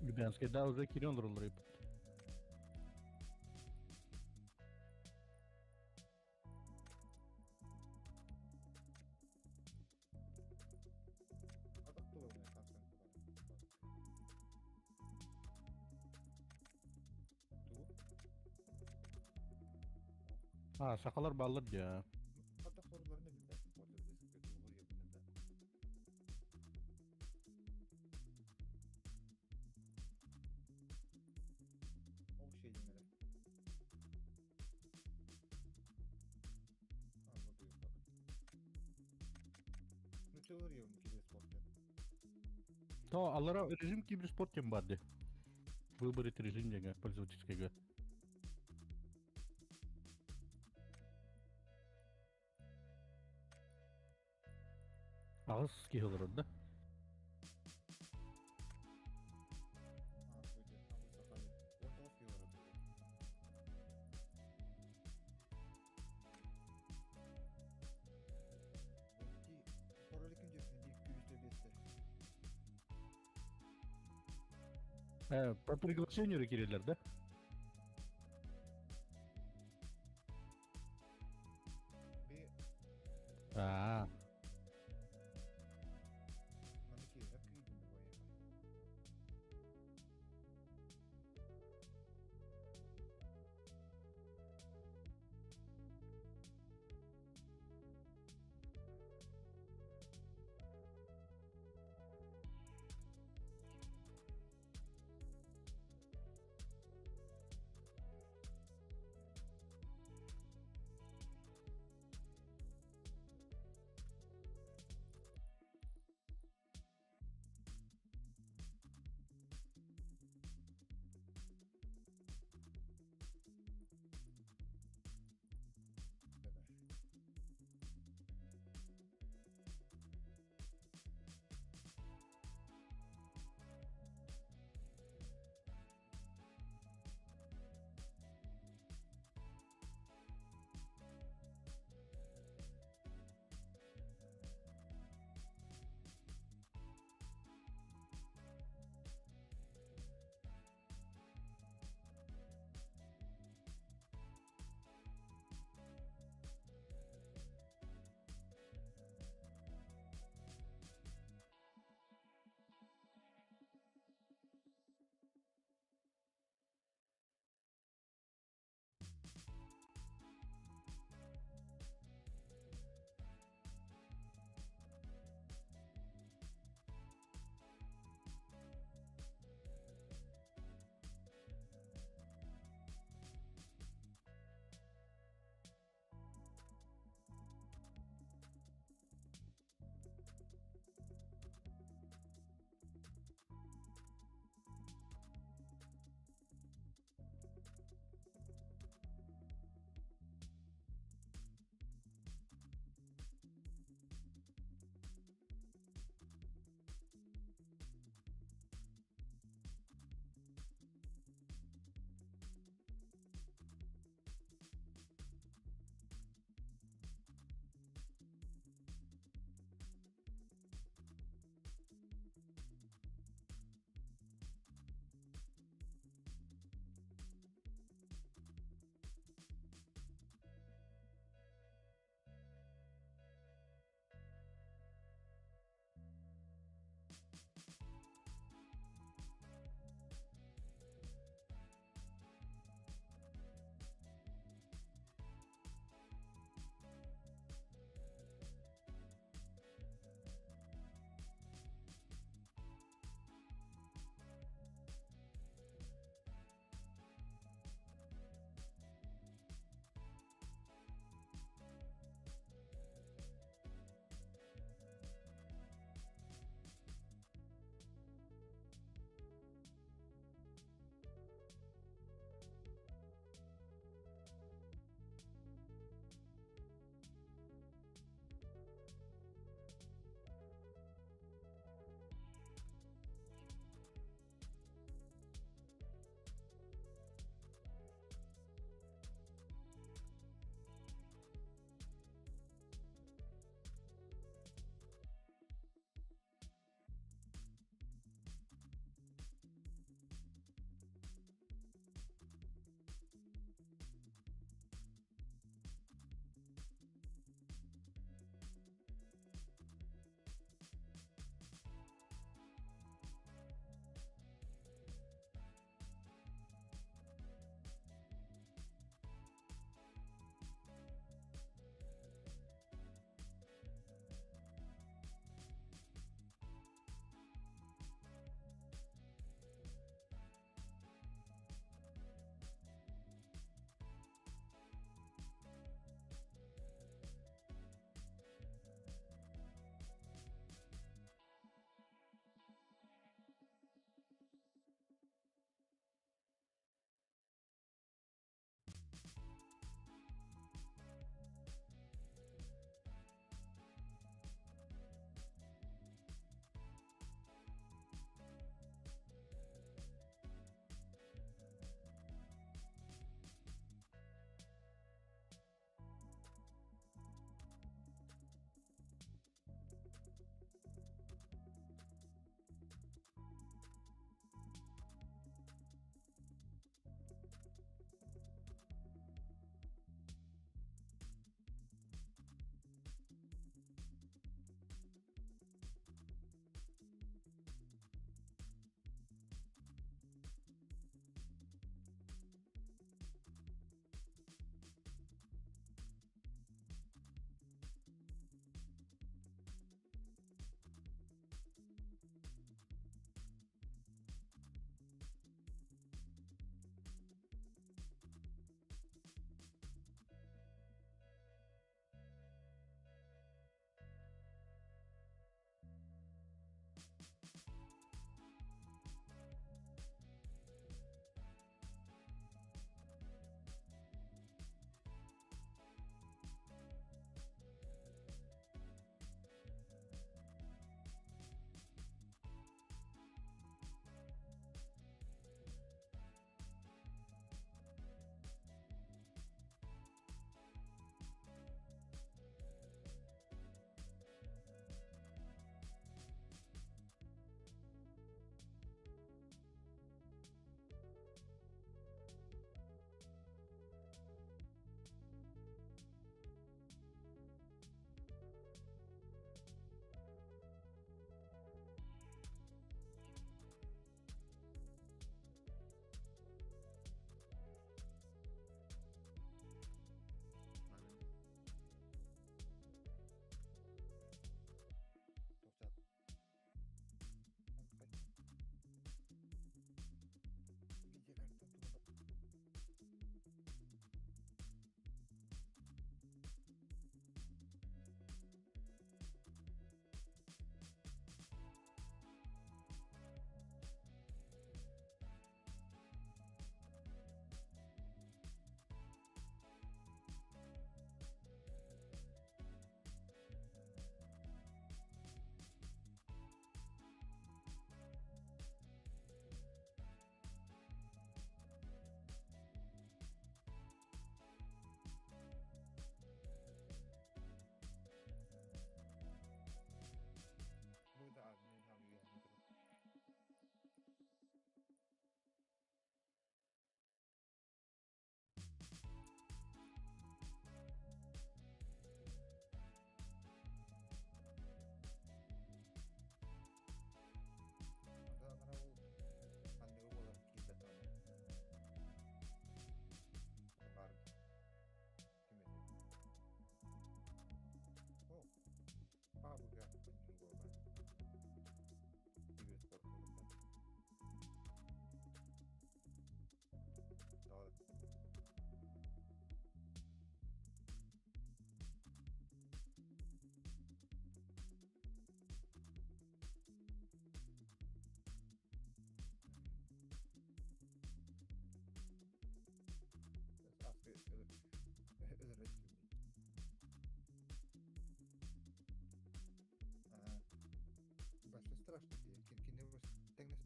Лубянская, да, уже кирен роллеры. А, сакалар баллар я. То, алара режим киберспорт тем барды. Выбрать режим дега, пользовательского. Ағыз кихылыр, да? По приглашению киреллер да? Аа.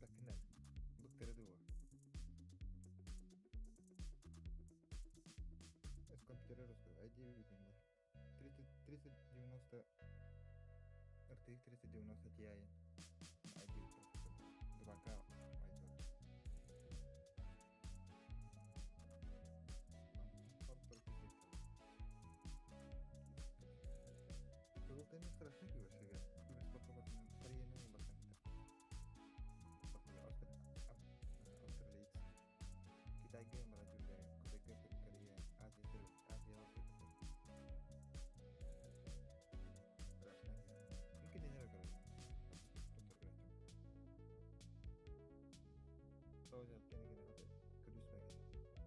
Билбэккин ээ. Быктара дуо? С компьютера русского. ID видим. 30, 3090 RTX 3090 Ti i9 процессор. 2К монитор. Кызыл страшный вообще. Кореяның басқан Австралиец. Китайга барат Кытайга, Корея, Азия, Азия страшно. Мүмкүн короче. Тоғыз кene кene хаты күлүс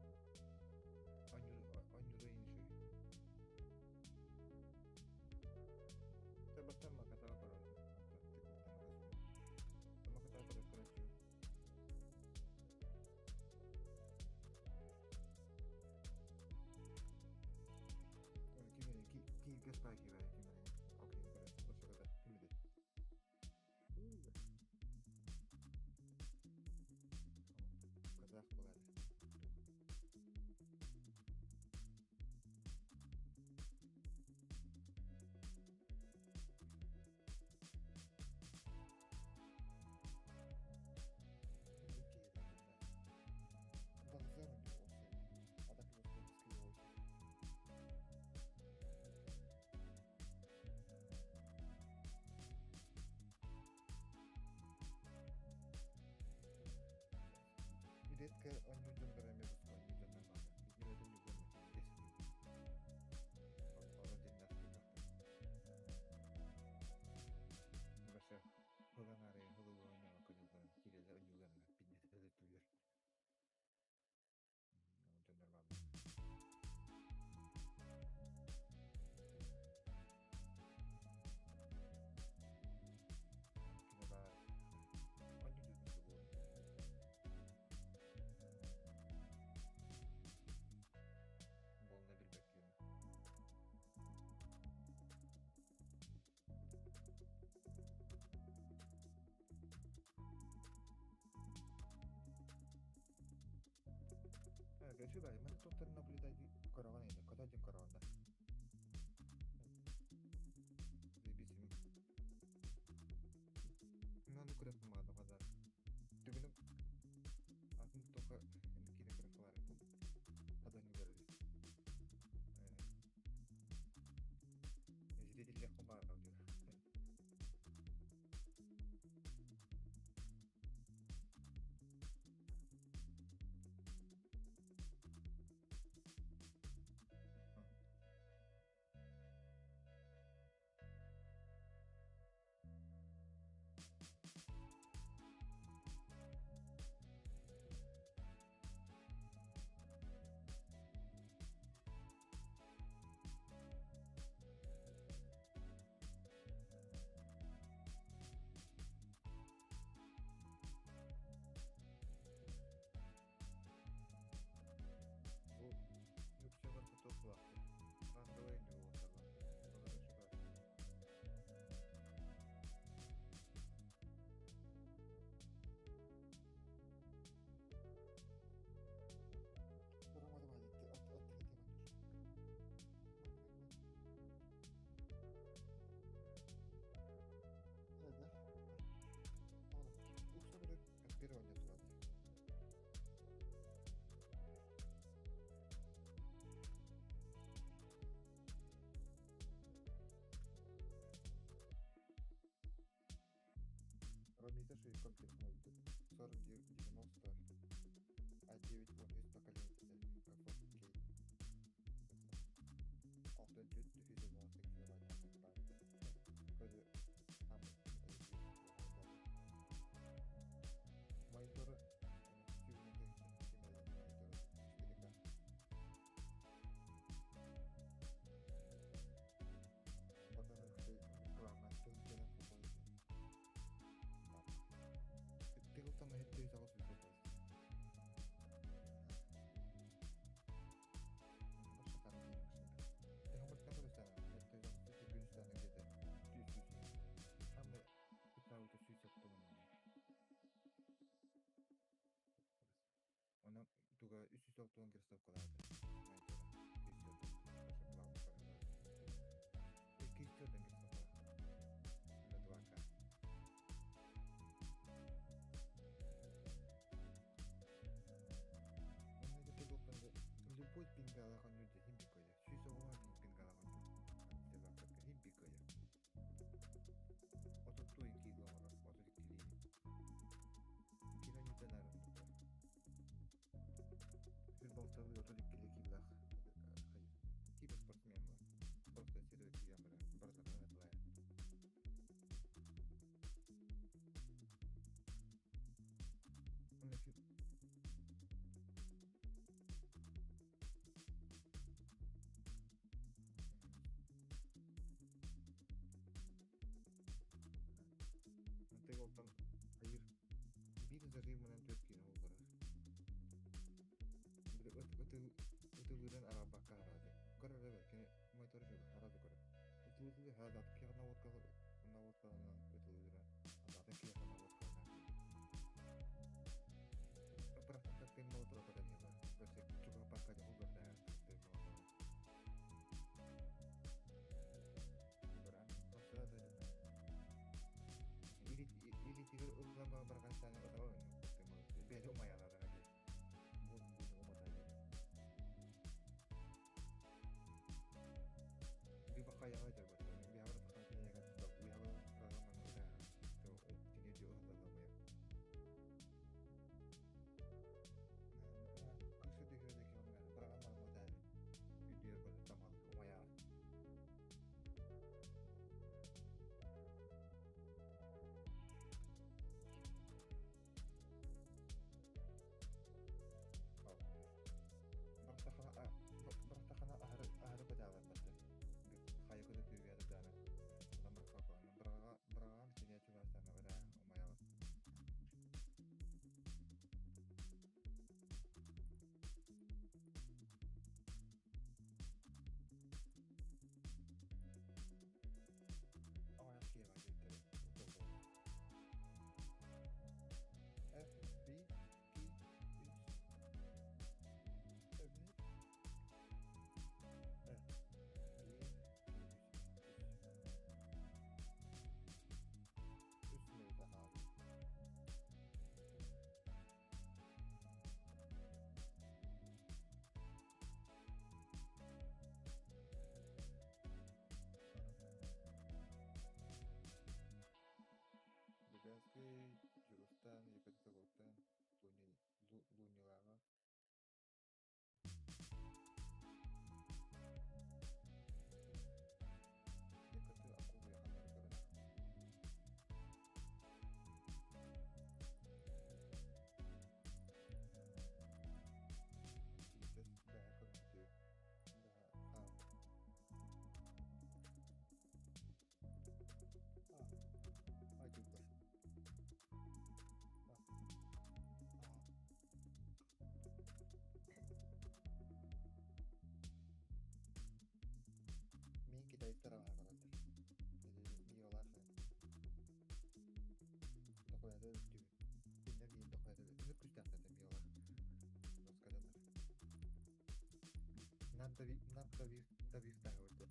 баги. Онюру инши. Бастан макатага короче. Макатага короче. Кимини ки спайки бай кимини. Окей, короче, бошогода кимиди. Казах болады. Редко онньуурдун бараммын онньуурдун нормально. Билбэтим Ола дьиннээх Баша хылан ары хылы оонньоон коньюлларын киирэллэр онньууларыгар пиннэтэ Онтон нормально. Кини баар онньуурдун тугу буолна билбэккин. Көрсүү баар, маны туохтарын наблюдать көрөҕүн эйне, кота дьин көрөҕүн да. Заебись. Маны көрөппүн маада хада. Түгүнүм атын тоха кире көрөп бар. Хада не көрөбүз. Зритель хумар аудио. Бу үксүгэр тутуох Ранговый не уоталла. Ромита шейком телефон 40 90 А9 он үс поколение 4K. Алтын төрт жүз 16 гигабайт Көзі там мониторы мониторы 4К. Главное, Тыгылтан хетте сагыс үсөп. 360 кроссовкалаата. 240 кроссовкалаах. На 2К. Онно кытта любой пингалаах оонньуур дьэ иһин биккойа. 190 пингалаах оонньуур. Иһин биккойа. 32 киило оҥорор, 32-лии. Кини оонньуутан арынныта. Сүр балталыы 32 киилэлээх киберспортсмен буолар. Просто сири киирэн баран барытын ытылайа. Антыгалтан айыр биир зажимынан түөрт киинэ булларар. Ытылыырын араарбакка араады. Көрөр эбэ, кини мотору шөбө, араады көрөр. Ытылыытылыы харадаат киэхэ наводкаланан ытылыыра, атын киэхэ наводкаланан. Аппараттан коктейль молотова көтөн иһэ. Чугаһаппакка дьоһул көрдөһө коктейль молотова. Баран, Илиитигэр ыллан баран сааны отаҕа бэйэтэ умайалара дии. Бибахаяҕа дьарбаттар. Биһабар тахан киниэхэ биһабар тине дьуһалламайа. Кысы түһүөдэ киһи бараҕан баран үдүөр бары тамал умайаар. Бырахтахана аһары аһары бадьааларбатты. Хайа көтө түбүөрэ даана. Быраҕаҕа сине чугаастана ыраа умайалар. Аҕыйах киһи диэттэрэ. F, B, K, үс, F, B, үс мүнүүтэ хаалла. Лебязский, Дьулустаан, Екатеринбургтан, Лунилааҕа Якаты акула ханнары көрөн бэһэ көрбүтү Мин китайцтар аҕалаллар. Миралаах дохуята үттүбүт. Кинилэр биир дохуята үнүр күстээхтэр миралаах. Доскадалар. Нам давив таһырды.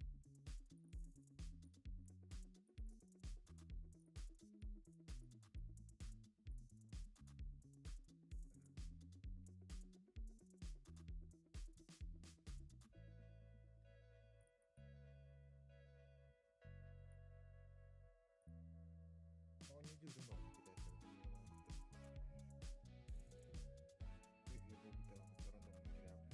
Оонньуу дьүрүн баар китайцтар миралаах. Үһү буолбута рандомно кирэҕин.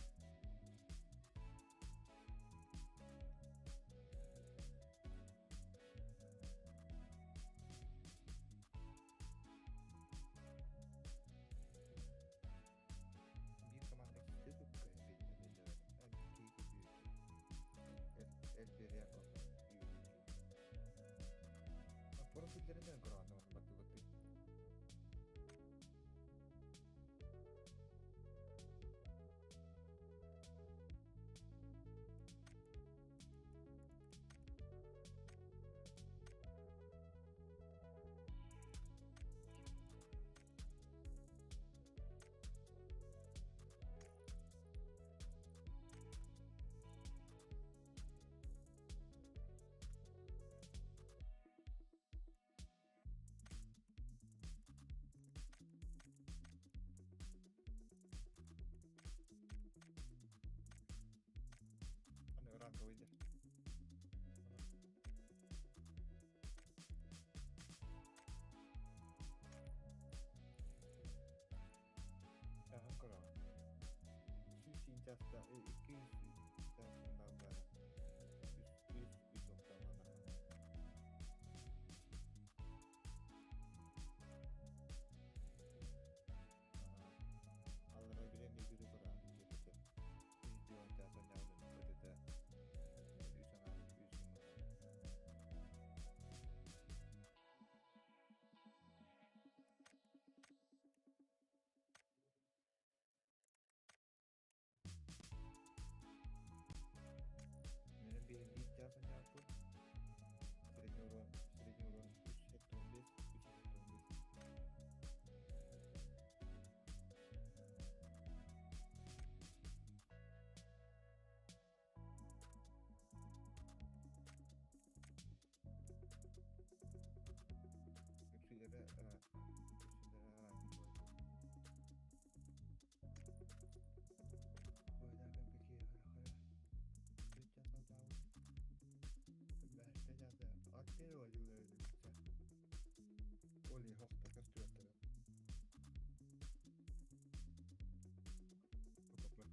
Биир команда киирдэ тупка Элберяков. Профиллеринен көрөҕүн баттыбытты. часта 200 часын баар. Үс үс үс октан. Аллара билен игры бара жетете. Үс дион часан яудun өтөтө. Үс аңа үс юм. Менен бир часан яппын. Средний урон 3.15, 3.15. Үксүлere үксүлere Oli хохта көстүбэттэр. Потопла.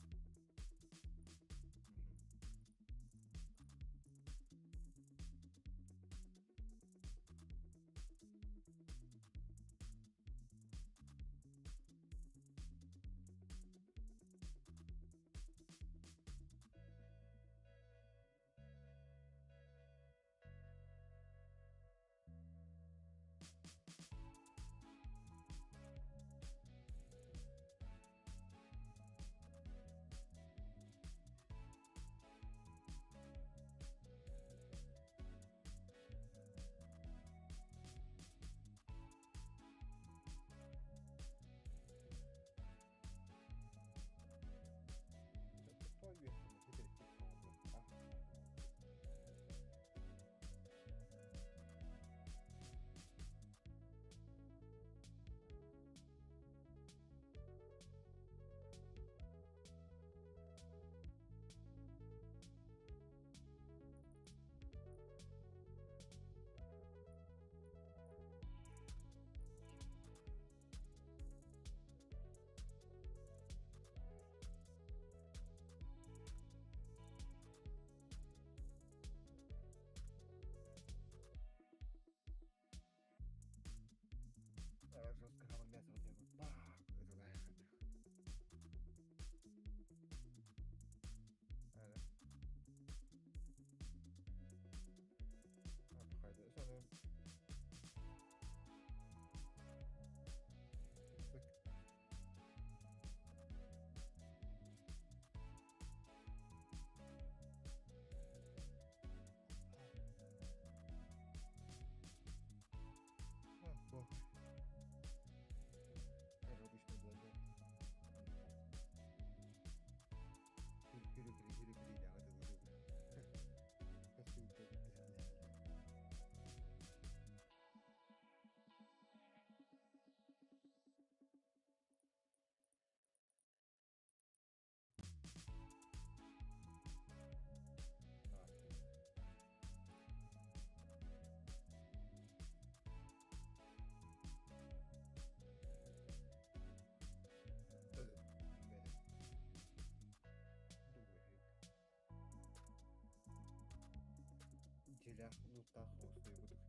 Той үөһэ хитэртик Жестко хамар мясо вот я вот бах, это лайх. Ага. Хайда, соны. Так. А, плохо. Как обычно было. Хүрү хүрү хүрү хүрү. Дьиэлээх лууттаах оҕустуйбутук.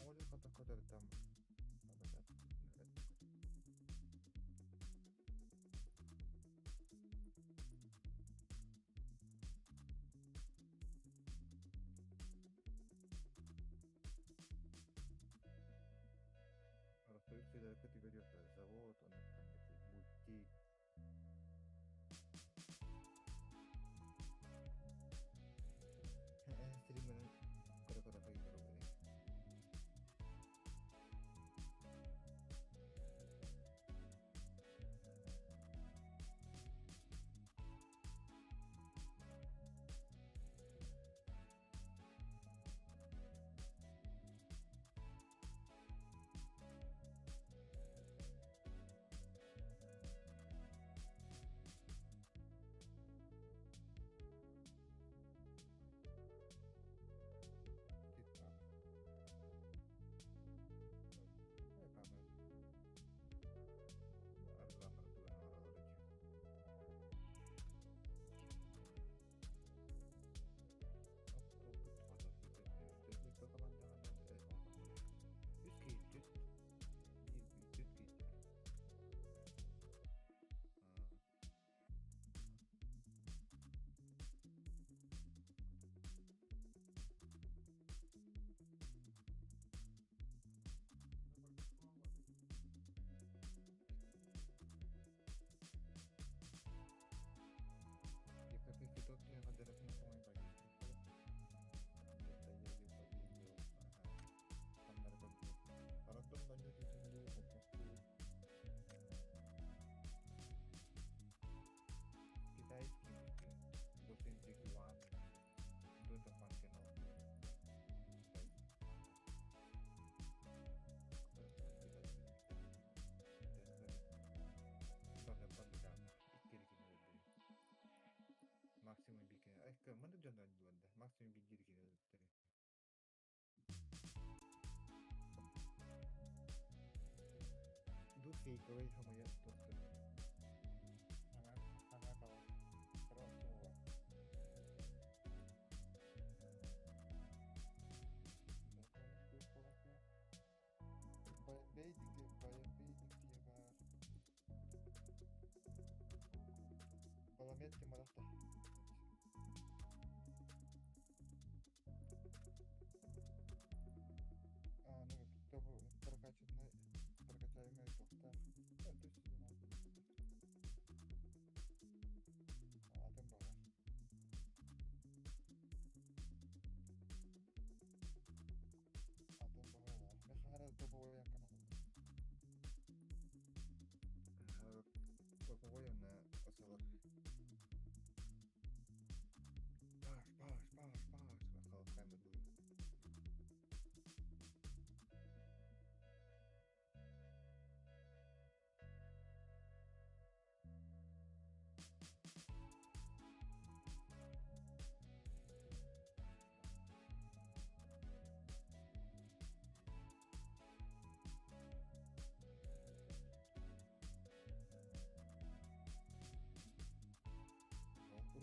Ол хата көтөртөм. Үксүлэр категория завод, он мульти. Стримерин көрө-көрө хайдары. Кыаммат дьон оонньуулар да, максимум биирдии киһи өлөртөрү. Ду фейковый хамыйа туохтар. Ага, ага, кала. Кыра Баян баар. Баламет ким барахта. А, ну, тобу прокачанный, прокачаемый тохта. То есть, атын баҕар. Атын баҕар. Мен хара топовой канал. Топовой на осалар. Паш, паш, паш, паш. Халкайм бу.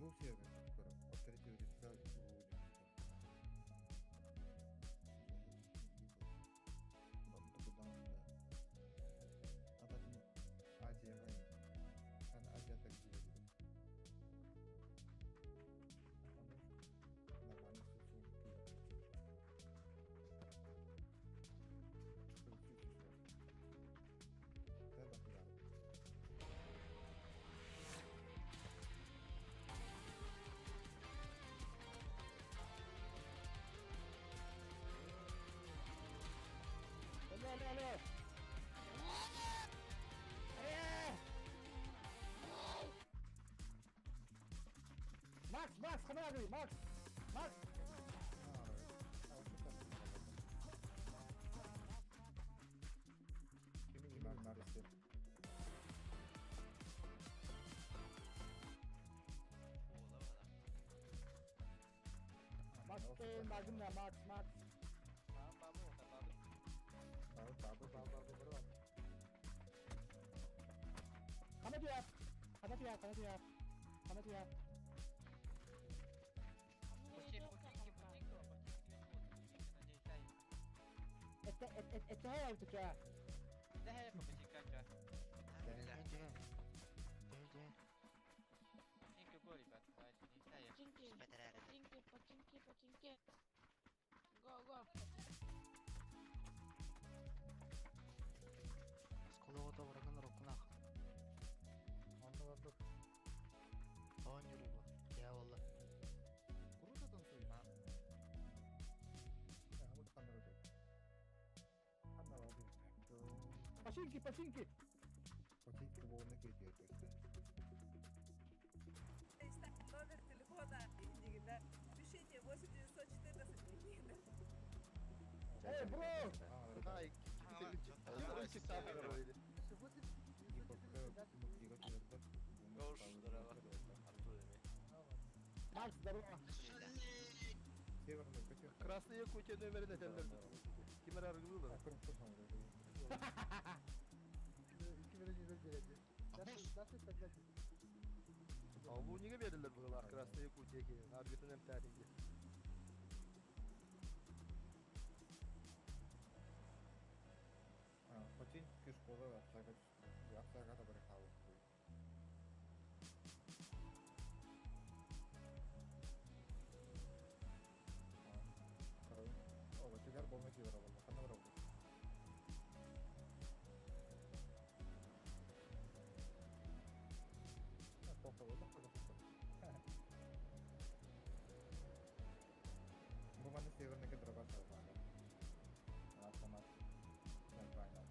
Русия от третьего лица. Азия Азия так Нормально. Алло, алло, алло! Макс, Макс, ханагы, Макс! Макс! Макс, нагына, Макс, Макс. Хана диap. Хана диap, хана диap. Хана диap. Это это это это Починки, починки, починки, починки. Го, го. Сколого врагын рукнах. Онно бардык. Оонньуур бу. Я валла. Круто танцует. А, вот камера. Анна лады. Починки, починки. Починки волны кетет. Номер телефона Индигина. Пишите 8 914 Индигина. Эй, бро! Ай, Макс, здорово. Северный котел. Красный Якутия нөмерин этеллер. Кимер аргылы. Бу неге берилер була Красный Якутия ки. Аргытын эмтәдинге. Починки школа общага общага табархалы. О, тигар болмай тигар болма. Хана барабы. Бу маны северный дроба сарбаны. Автомат. Нормально.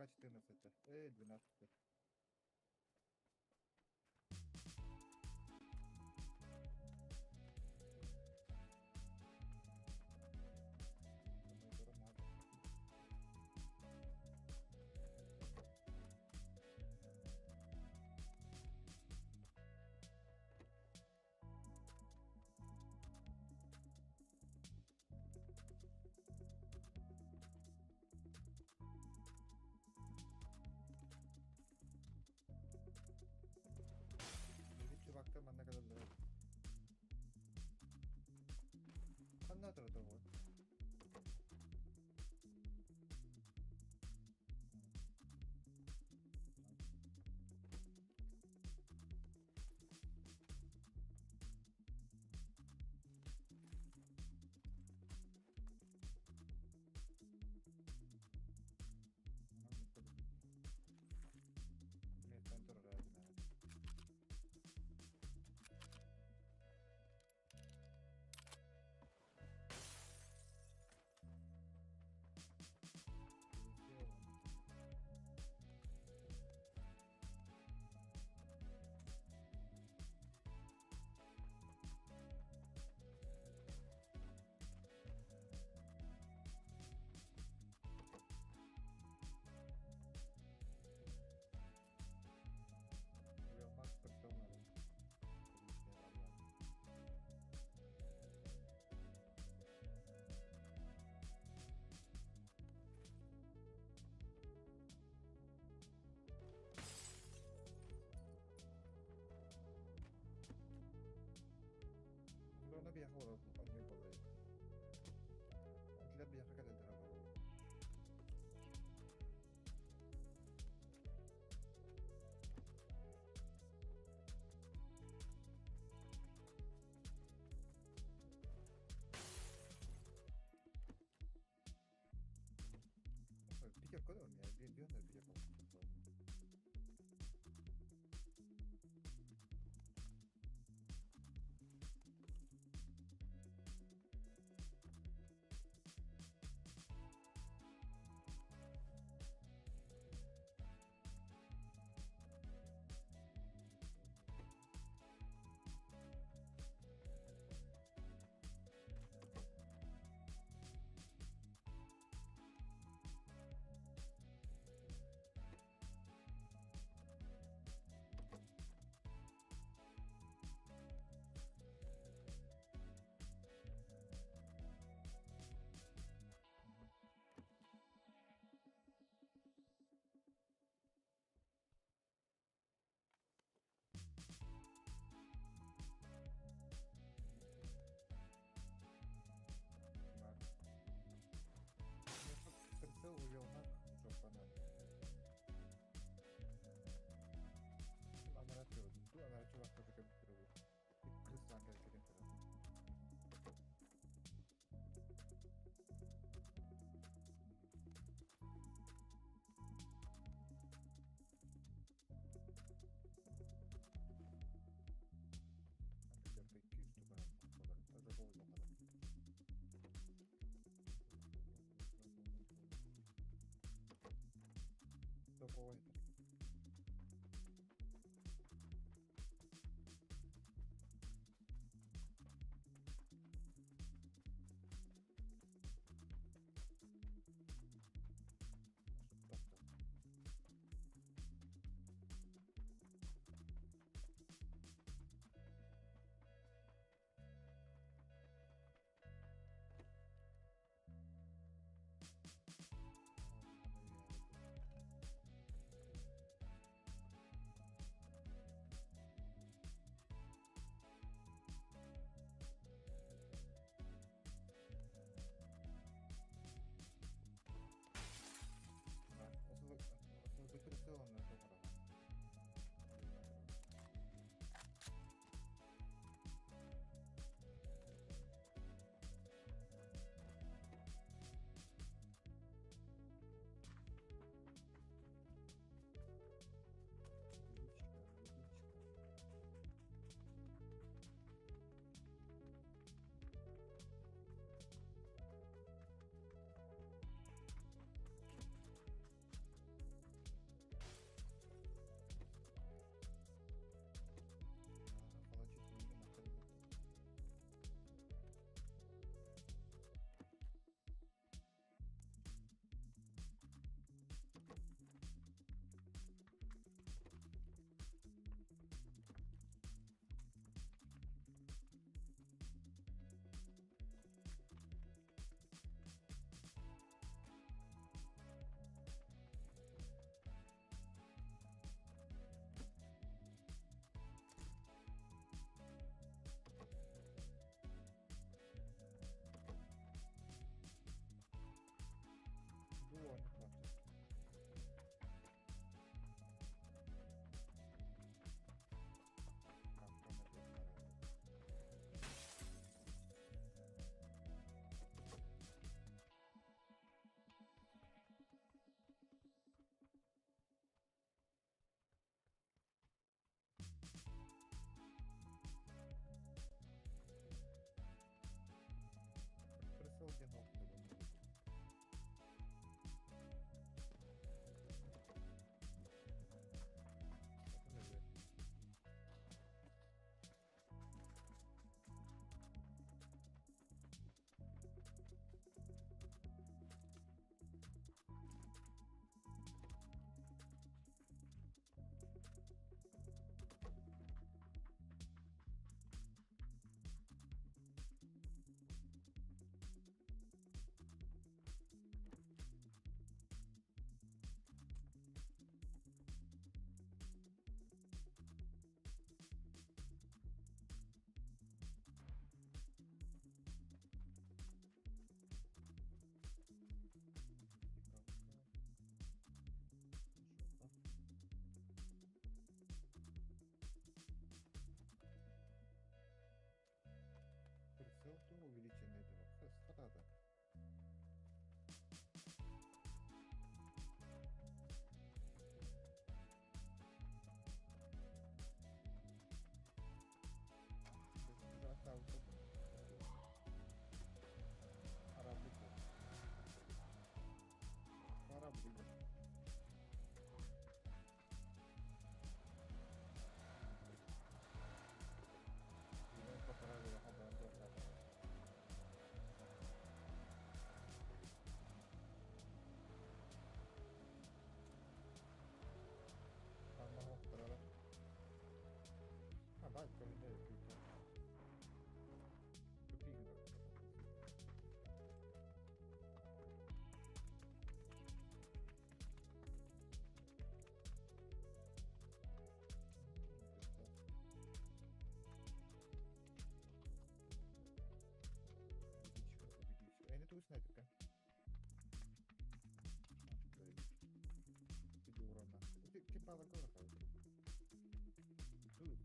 Пока 14. Эй, 12. Чувактар манна кэлэллэр. Ханна турар ол? Миэттэн турар Она биэхэ олорор онньуур буолар. Итилэр биэхэ кэлэллэр олорор. Пятерка да у меня, бьённая пятерка. Прицел уелнак жоппанан. Анарат көрдüm. Ду анарат чувак компьютер bu. Крыс lan кел Топовый.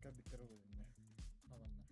Кабиттер олорунна. Аланна.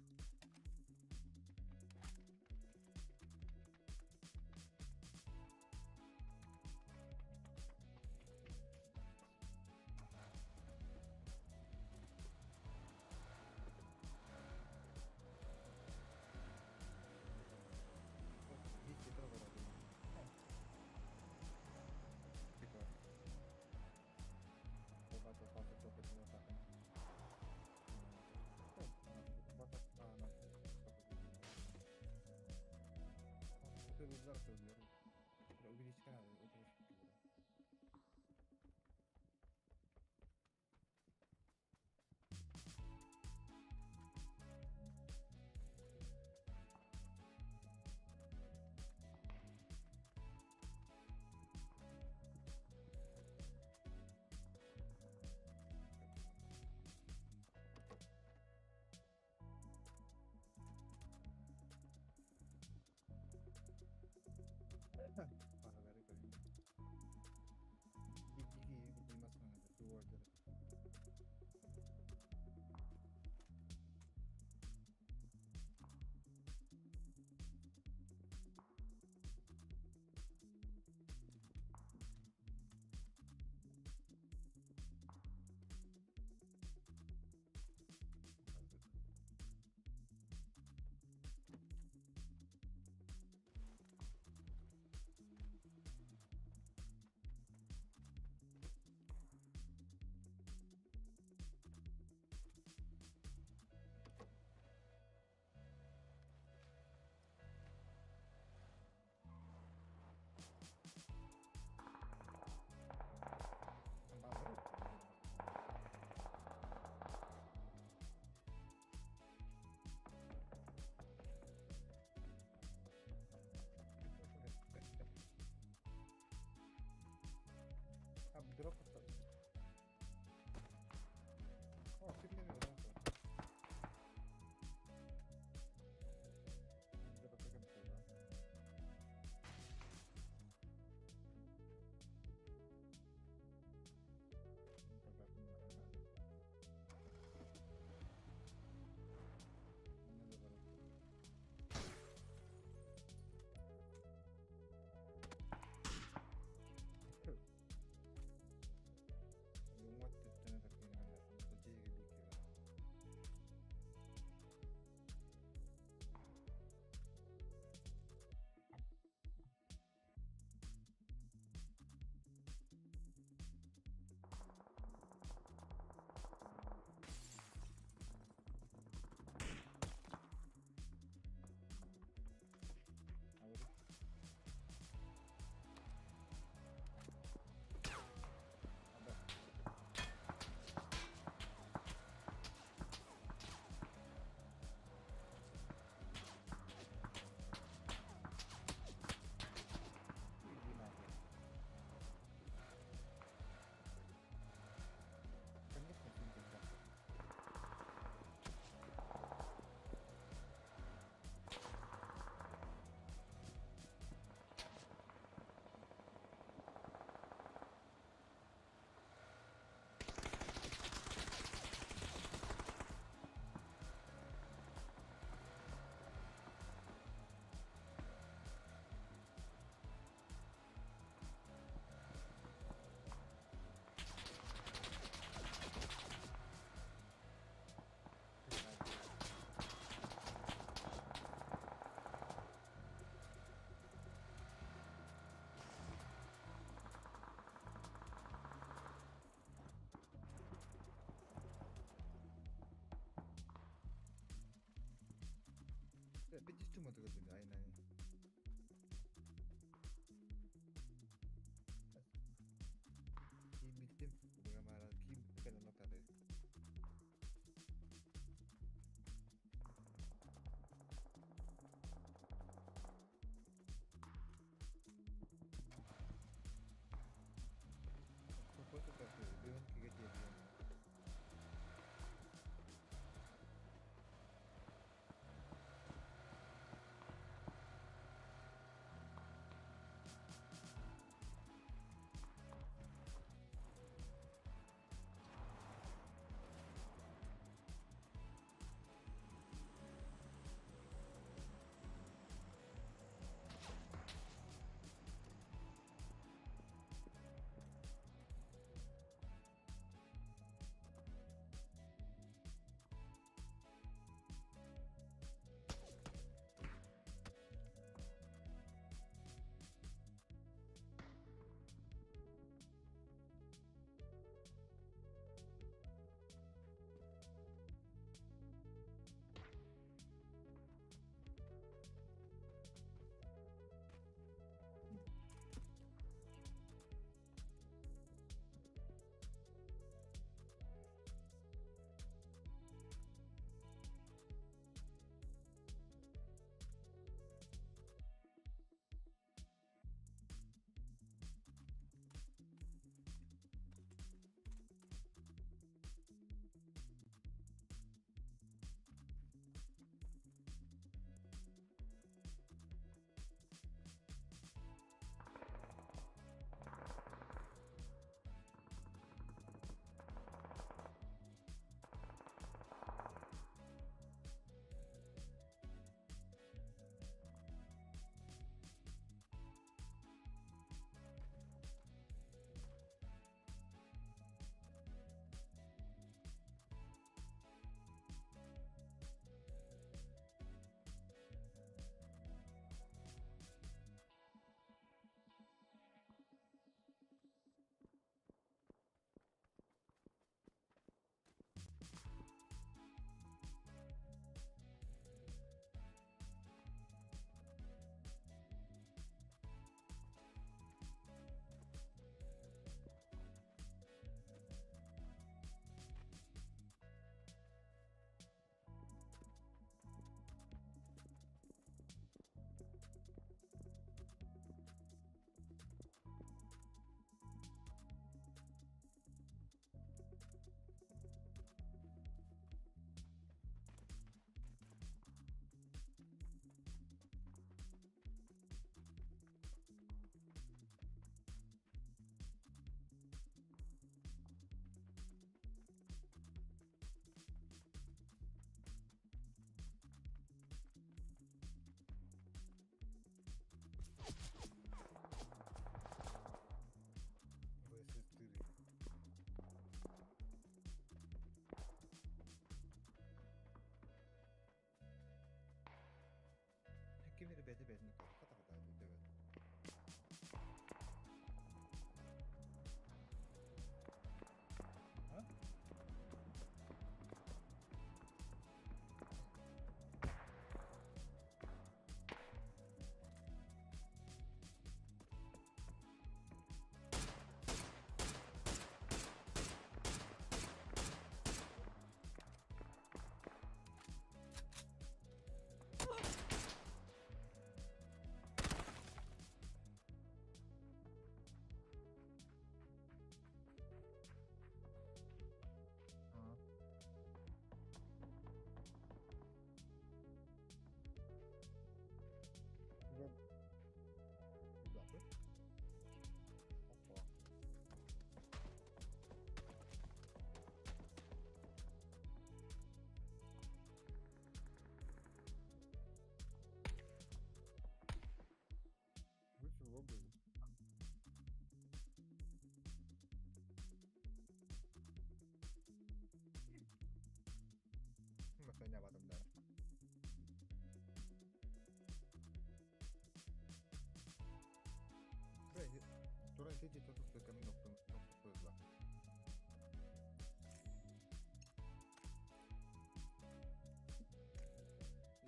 City 9.2.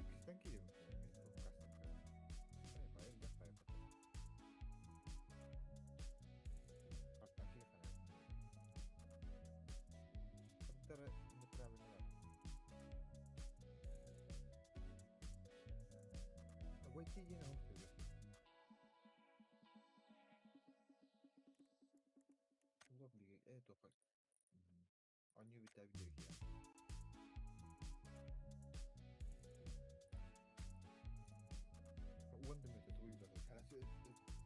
Иккистэн киирим Войти диэн Олох биги э тоха Онньу бүтэ билэргиэ. Уон да мүнүүтэ тугуй да Команда 2.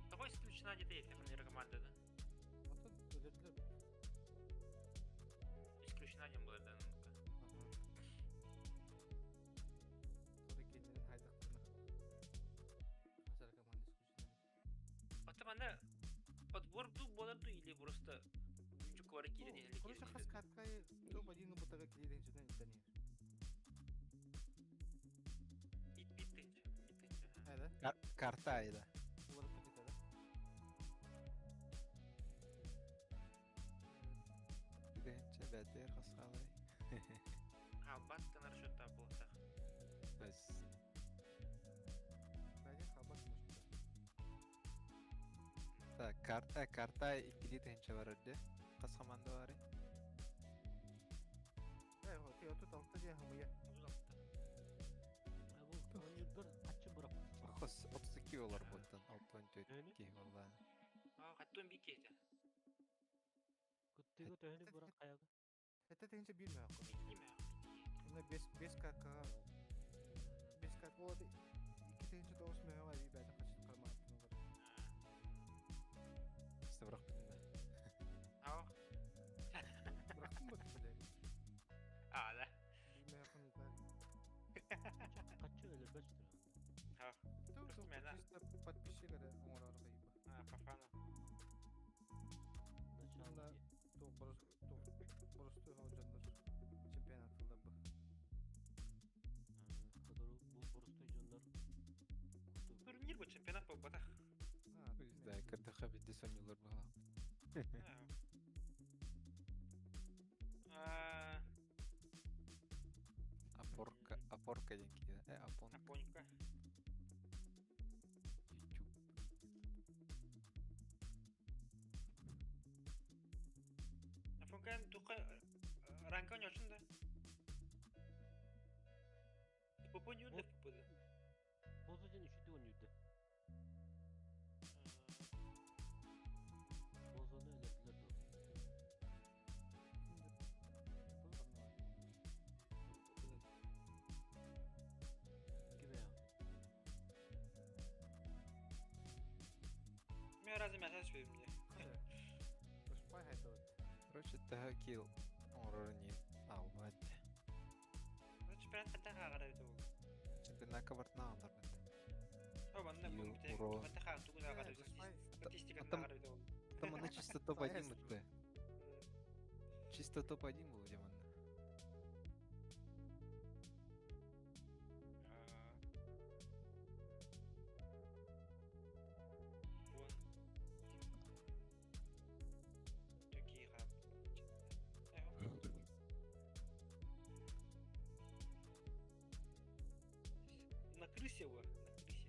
Того исключена где-то есть команда, да? Исключена не было, да, ну-ка. Потом она подбор ду болар ду или просто жүк бар киирен иһэлли Короче, хас каткай топ один бутага килерин жүнөн иттенер. Бит бит тынча, бит тынча. Эде. Карта айда. Улар пакет эде. Тыгынча бәтер хасқалай. Халбат тынар счетта болсақ. Бәс. Бәге хабат может. Так, карта, карта иккили тыгынча бар өдде. Қас команда бар. Э, ти 36 диэн хымыя. 36. Бу ойнуурдар каччы бырап. Хос 32 олар буттан. 64 ки валла. А, хаттон бит кейте. Кыттыгы төһөнү бырак каягы. Это тегинче бир мөһөк. Бит Мына 5 5 кк 5 кк болады. 2 тегинче 9 мөһөк аби бәден качып кармаатын олар. Сте бирок битинде. Ау. Бырактым бу тилер. А, да. Бир мөһөкүн бар. Каччы өлөрбөс турган. Ау. Ту Просто мена. чисто подписчик эре оңорор кыйба. А, по фану. Начало. Ту борос ту боросту жоннор чемпионат бу. Котору бу боростой жоннор. Турнир бу чемпионат по батах. Да, кырдыха бидде сонюлар бала. А, Апорка, апорка ден ки. Э, апон. Апонька. YouTube. Апонька тука ранка не очень, да? Попо не удав попо. Бозу ден үшүдү ойнуурду. Бозону өлөрдүлөр ду. Киме? Мен разве мясо сведем мне? Дуспай хайдыбыт. Короче, төһө килл оҥорорун иһин аҕалбат. Ну, чемпионат ханна хааҕар эбит ол. Чемпионакка бартына аҕалларбыт. О, манна бу Килл, бүтэ урон. ханна хаа тугун ааҕар Э, эбит Дуспай. статистикатын Там, ааҕар эбит ол. там она чисто топ-1 бытты. Чисто топ-1 был демон. Уон Такие хап. На крысе его, на крысе.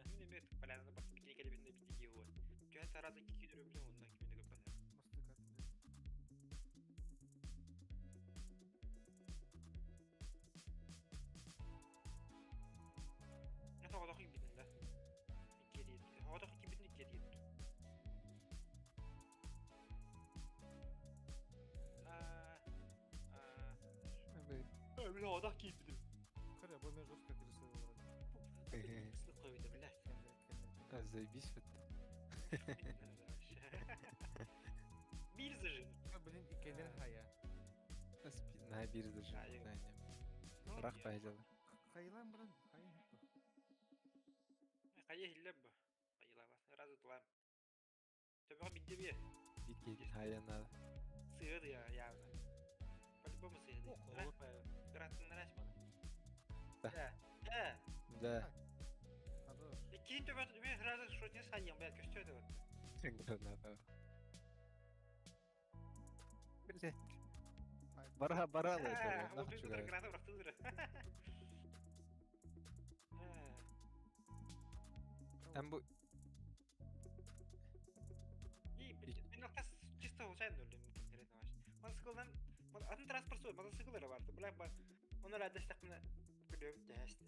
Мин эмиэ поляна барсым кини кэлэбитинэ бидиги вот. Түһэ тараза кики дүрөбүнэ онна кимини көппөтө. Мастык Я тоҕодох кимбитин да. Икки диет. Тоҕодох кимбитин икки диет. Аа аа. Мин тоҕодох киирбитим. Кыря, бу мен жестко крысы олорор. Ысlık койбута, блядь. Кендер, кендер. Заебись вот. Бир зажим. Блин, иккендер хая. На бир зажим. Рах пайдалар. Хайлан бран, хай. Хайа хиллеп бу. Хайылаба. Разы тулам. Төбөҕө бидде бие. Бит хая надо. Сыыр я явно. По-любому сыыр. Граттын рас бана. Да. Да. Да. Да. Хорош. Иккин төбө мен сразу шотне сайын бәл көстө деп. Граната. Блять. Бара бара да это. Ол Нахуй бир чугай. граната бырахтыдыр. Там бу И мен ақтас чисто случайно өлдüm конкретно ваш. Мотоциклдан атын транспорт суй, мотоциклдер бар. Бля ба. Оны радостак мына күлөм дәсте.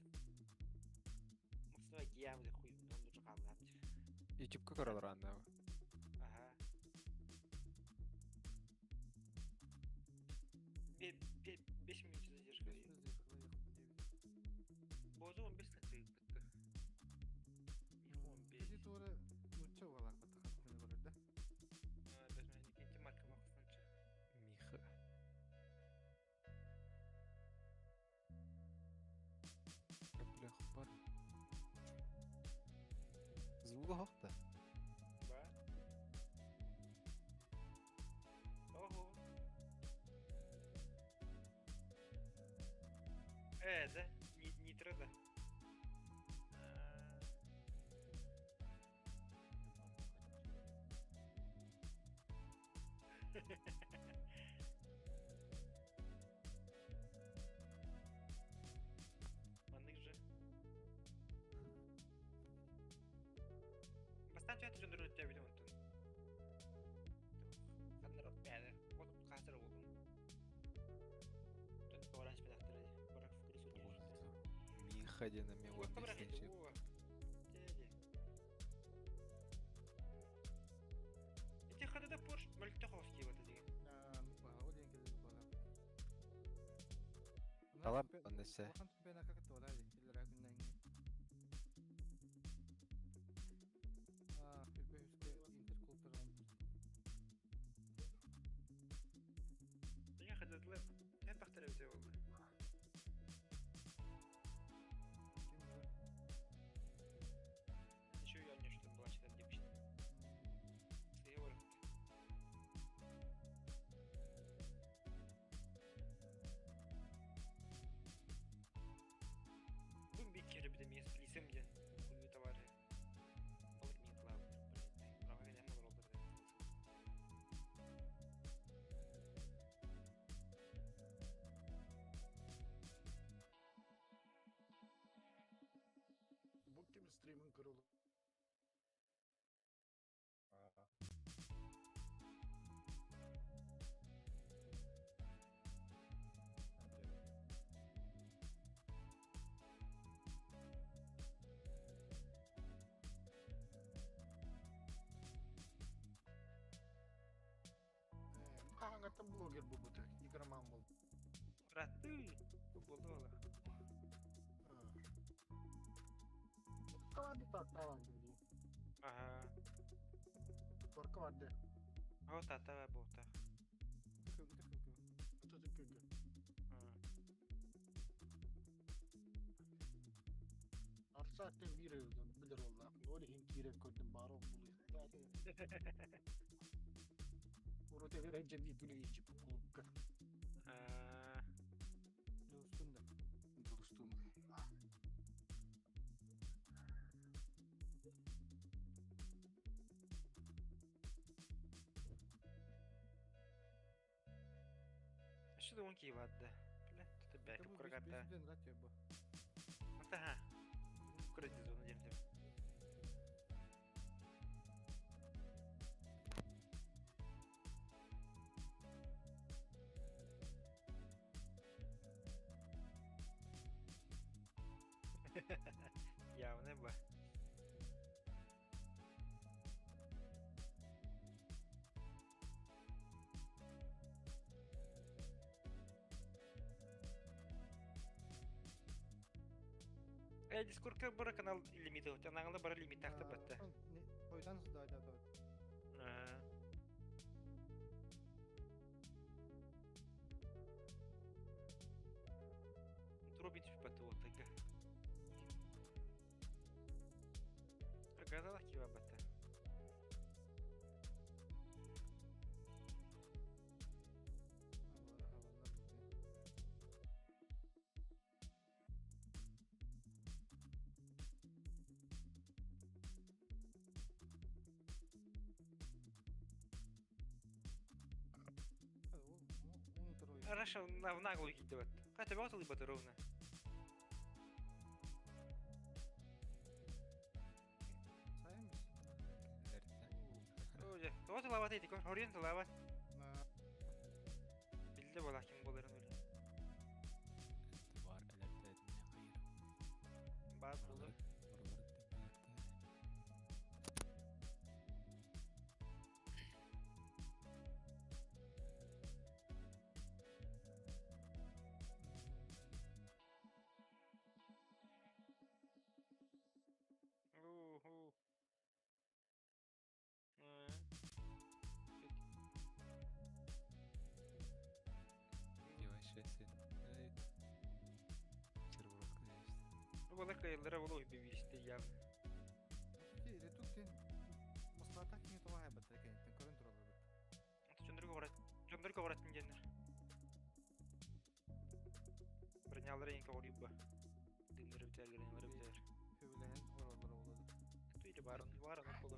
Мотоцикл киям деп хуй, он уже калган. Ютубка көрөлөр анда. Ага. Бе бе 5 минут задержка. Бозу 15 такой бітті. 15. Бизи тура нучча уалах баттахат көрөр да. Даже икинчи марка бақсынчы. Миха. Бля, бар. Звуга хохта. Ба. Ого. Да? Нитро, да. Маннык же. Бастан чөтө жөндөрү өттө билем онтон. Ханнар от бәді. От қазір болдым. Тон оранж бәдәқтір. Бірақ фикри судья. Миха дена мен Ой, бірақ 15 еді. О. Теде. Эти хадада Порш мөлтө хоос кийип ата деген. О деген келер бала. Талап оннесе. Улахан чемпионатка кыттыбата иллер күннән. А, Филбе үске Интер клубтар Деген хададылар тән бақтар өте болды. Еще я не что была читать депшт. Сыйор. Бу бик кире бит мен лисем ден. Хуй товары. Балык мен клав. Права мен ролдер. Бу ким стримин көрөлөр? Хаһаҥҥаттан блогер буолбута, игроман буолбут. Раты. Бу болды бала. Таады Тааттаа бар дии. Ага. Горка бар дии. О, тата бар буолта. Ытык күлгө. Арсааттан биир билэр уоллаах. Ол иһин киирэн көрдүм баара ол булуйа. Урут эбэр дьэ биир күнү иичип кулукка. Дьулустун да. Дьулустун. Что он киеват да? Бля, тут бэкап Бу курагатта. бес ден рат бу. Ата Курати зону дем. Явно ба. Дискордка бара канал лимиты, анаңла бара лимит тахта батта. Ойдан да да да. Трубить батта вот так. Газала кива батта. Хорошо, на в наглую кидывать. Хотя бы вот либо ровно. Вот лават эти, хорин лават. Билде бола ким боларын öyle. Бар элэртэтине кыйыр. Бар болду. Уху. Вообще сен. Бутерброд, конечно. Бу балык кайыллара болу бибисте явно. Ретук тен Москвата кини тоға хайбаттар кенеттен көрөн туралар бит. Чондурга барат. Чондурга барат диеннер. Бронялары ең кагыр ба. Дымнары битер, бронялары битер. Хөбүлэһэн ороллор болду. Туйды барын, барын болу.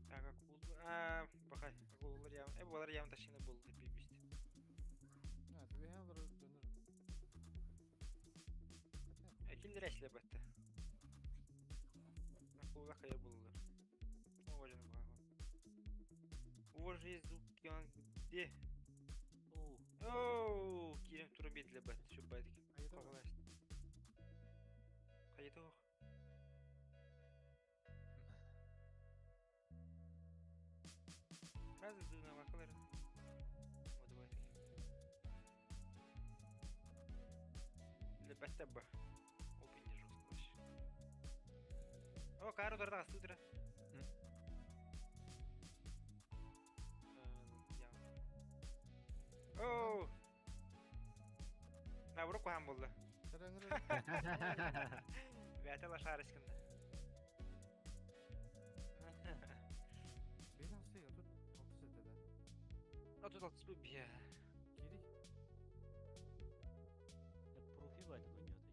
Так, акул. А, бахай, акуллар ям. Булар ям ташины булды бибисте. А, түбэһэн олор дьоннор. Киллер эшле батта. Акулла кая булды. О, важно бахай. У вас же есть звук, он где? Оу, кирем турун бедле бат, şu байдык. Кагалаш. Кайда ох. Разве дуна вакалар? Вот байдык. Лебатта ба. Опин не жестко вообще. О, кару дарда астыдыра. Оу. На руку хам булды. Бәтә лашар искинде. Бен алсы отут алты сетеде. Отут алты бу бия. Кири. Профи байтык ойнойт эген.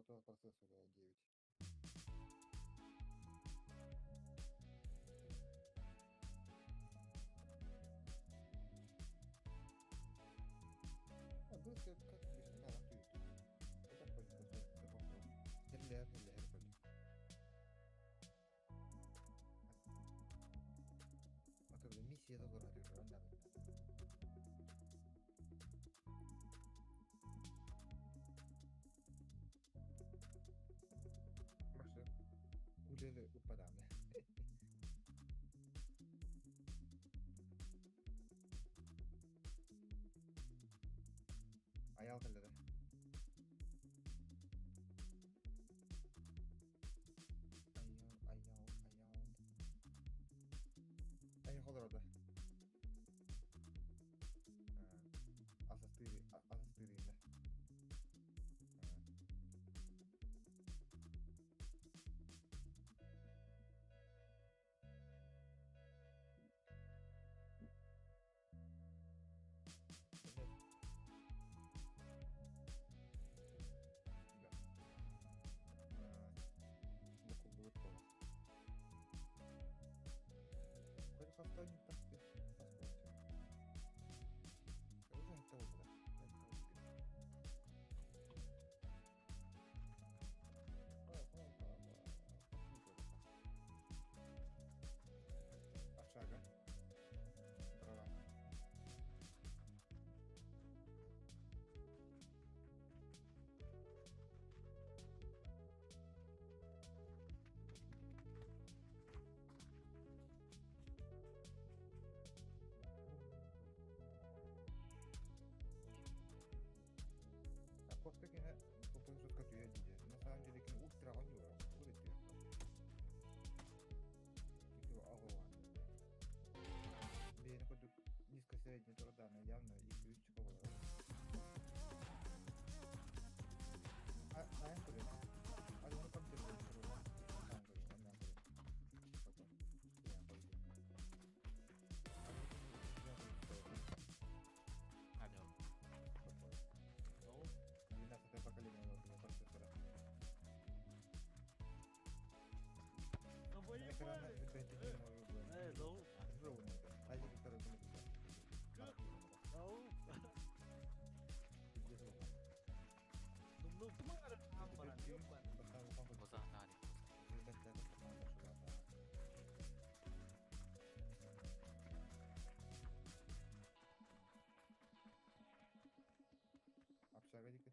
Золотой процессор 9. А быстро, как обычно, надо tuyup. Это пользоваться. Хеллер, хеллер пользоваться. А то миссия тоже надо. Башы үлелі упадамы. Аял кэллэрэ. Аял, аял, аял. Аял холорда. Асастыри, асастырина. Общага. Дрова. А коска кene топун сотка түйе дейді. На самом деле кene ультра ойнур. Бұл өтті. Ити ағылған. Бейні көдік низко-средний турданы явно 2-3 чықы болады. Айын көрем. Ай, оны компьютер көрем. Айын көрем, оннан көрем. Алло. Ну? 12 поколение было процессора. Ну Экрана поебали! 5,9 Эй, ну? Ровно это. Один второй Как? Ау? Ну, ну, Общага дикti.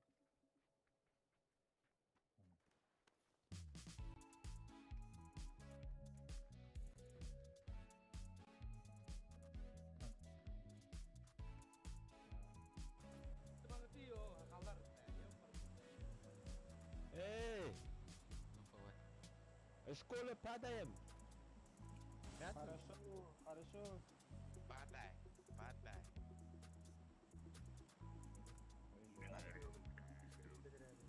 Эй! В школе падаем! Хорошо, хорошо. Падай, падай.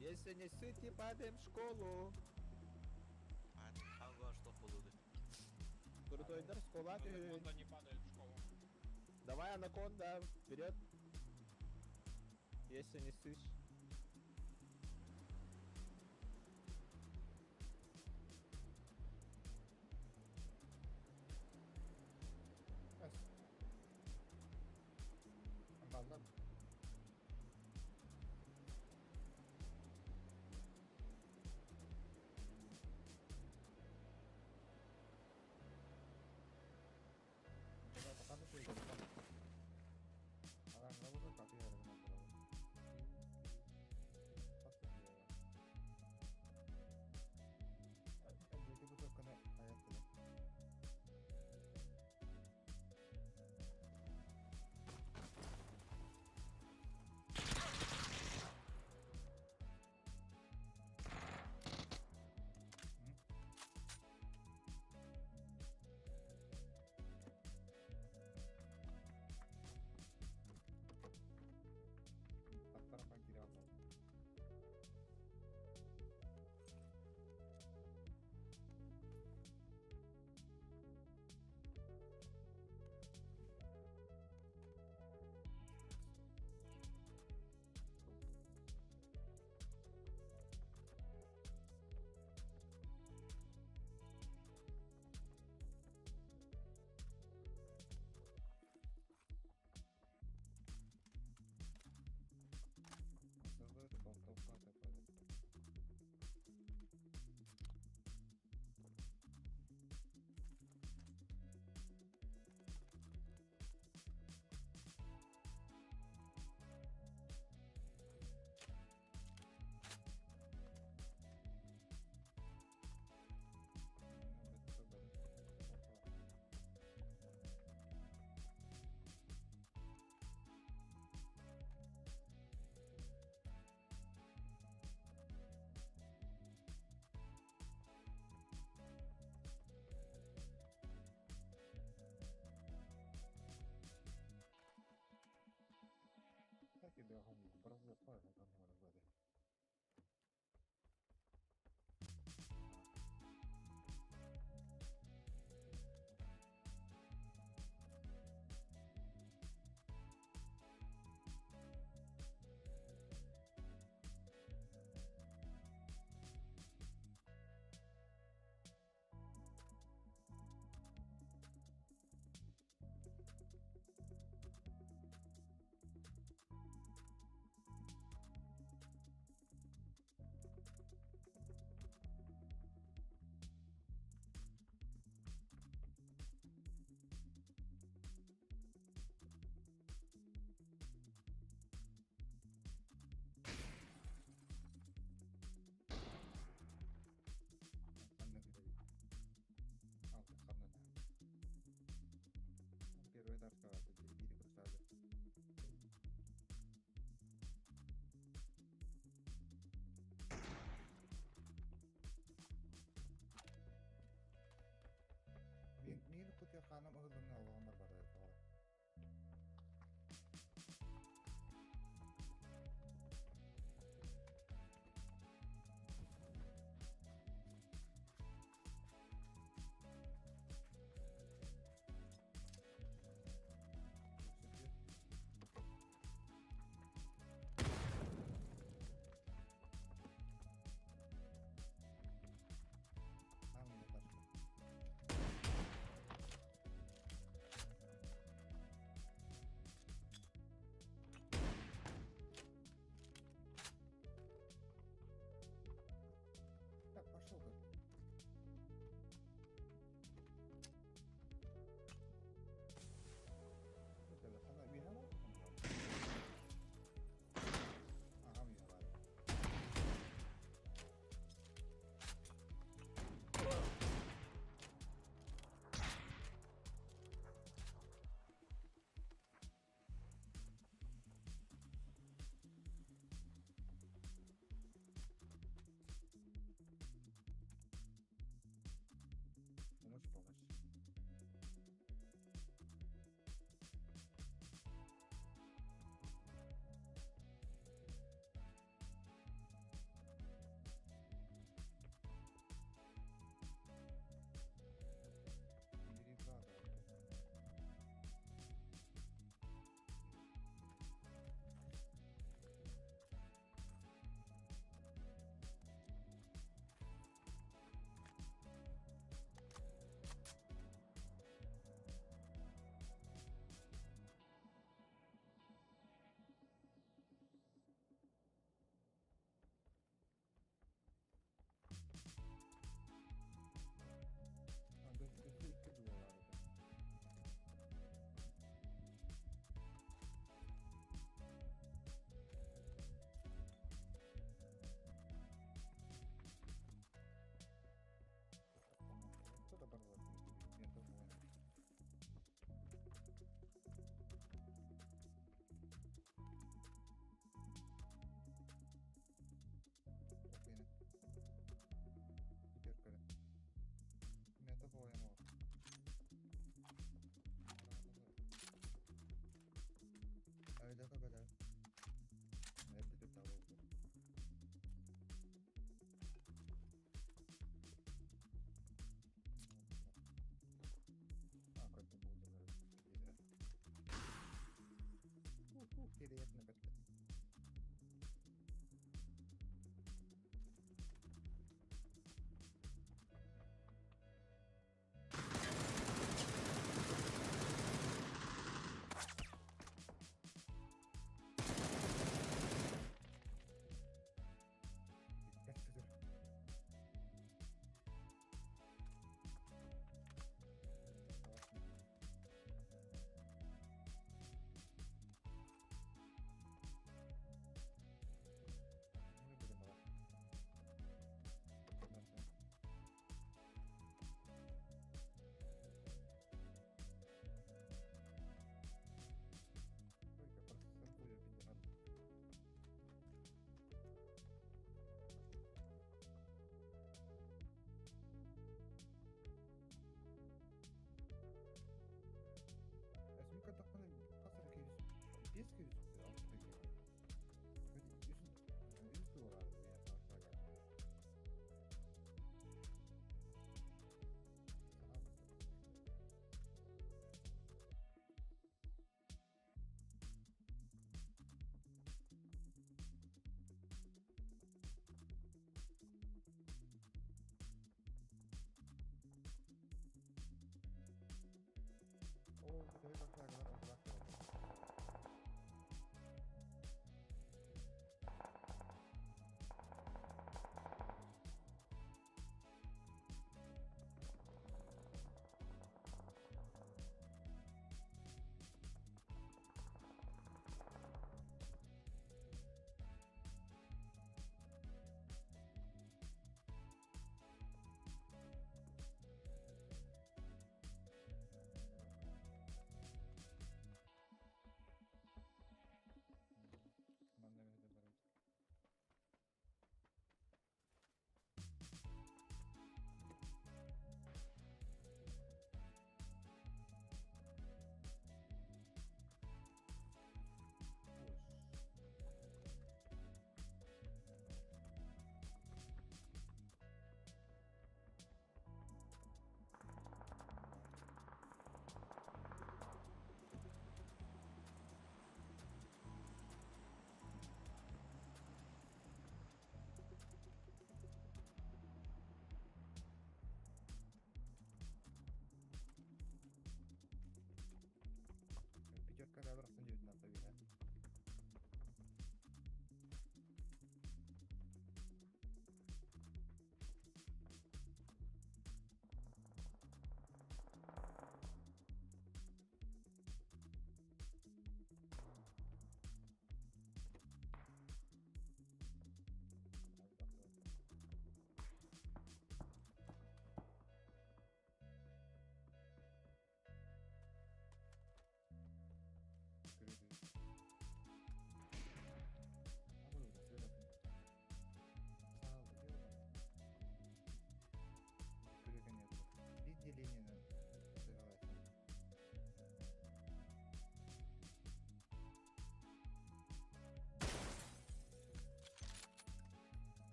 Если не сыти, падаем в школу. Ага, что полуды. Крутой дар, школа. Анаконда не падает в школу. Давай, анаконда, вперед. Если не сышь. Ballar. Первый этаж биири көрсөөдө. Мин кутуя ханым ыһыллыҥна олоҕон барбата тоҕо.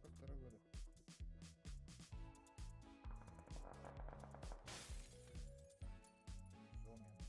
Второго года. Зомен.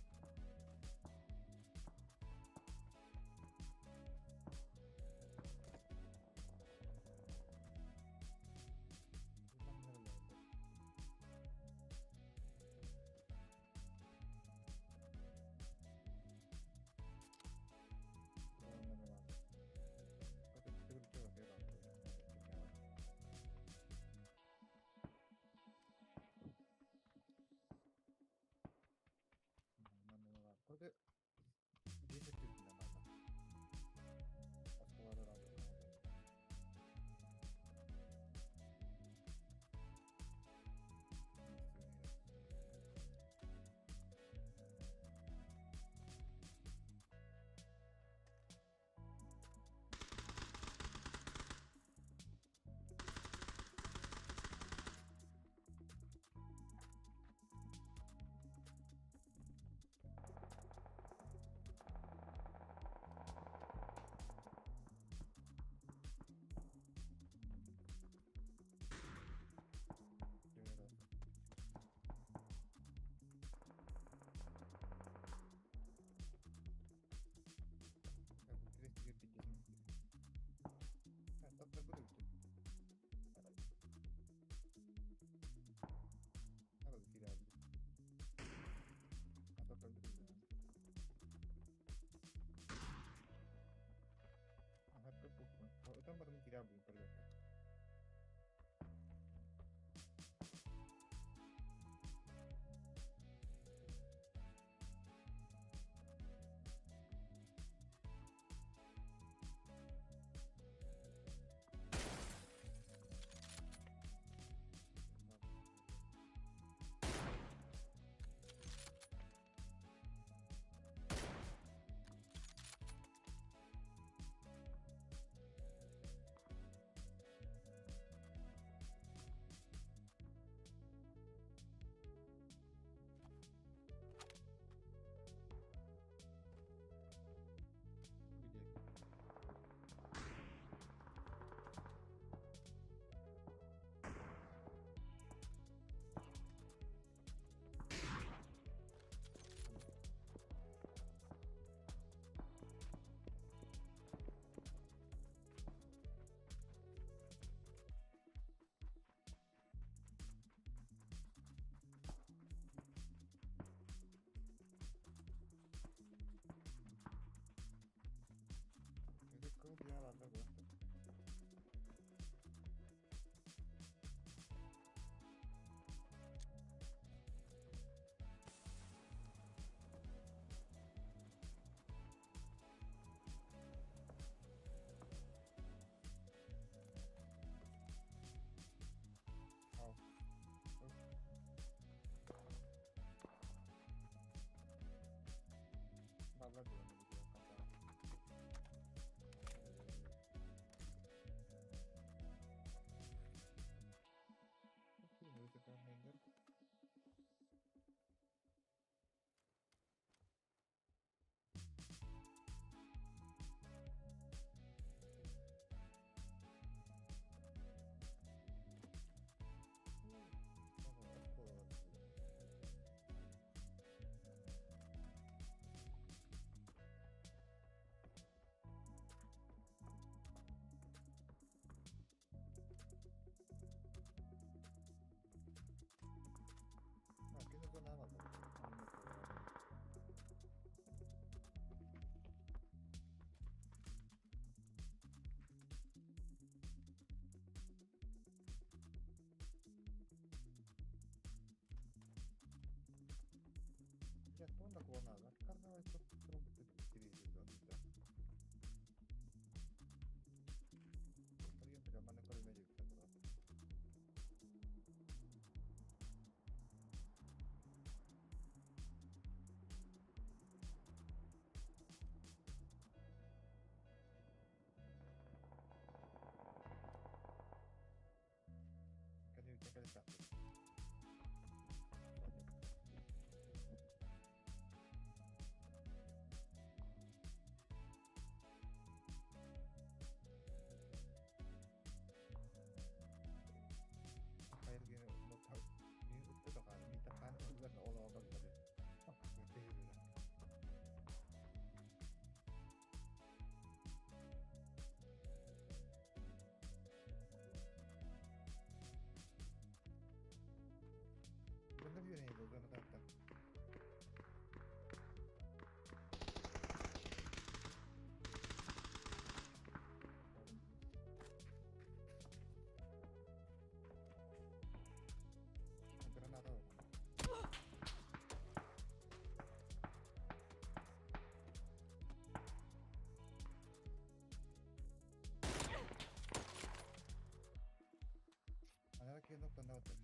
Оттонноотор.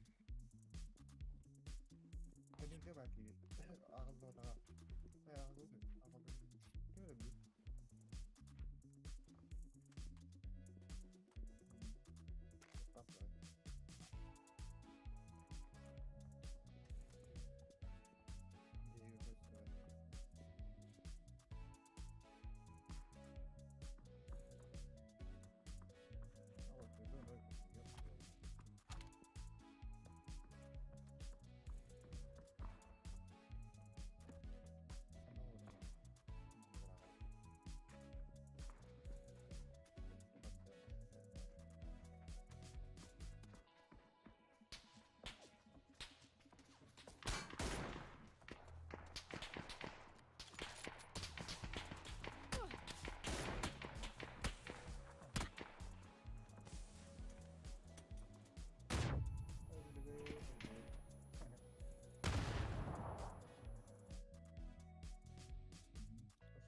Кэнингэ баар киһи. Аҕаллыбатаҕа. Аҕаллыбат. Аҕаллыбат. Ким эрэ билэр.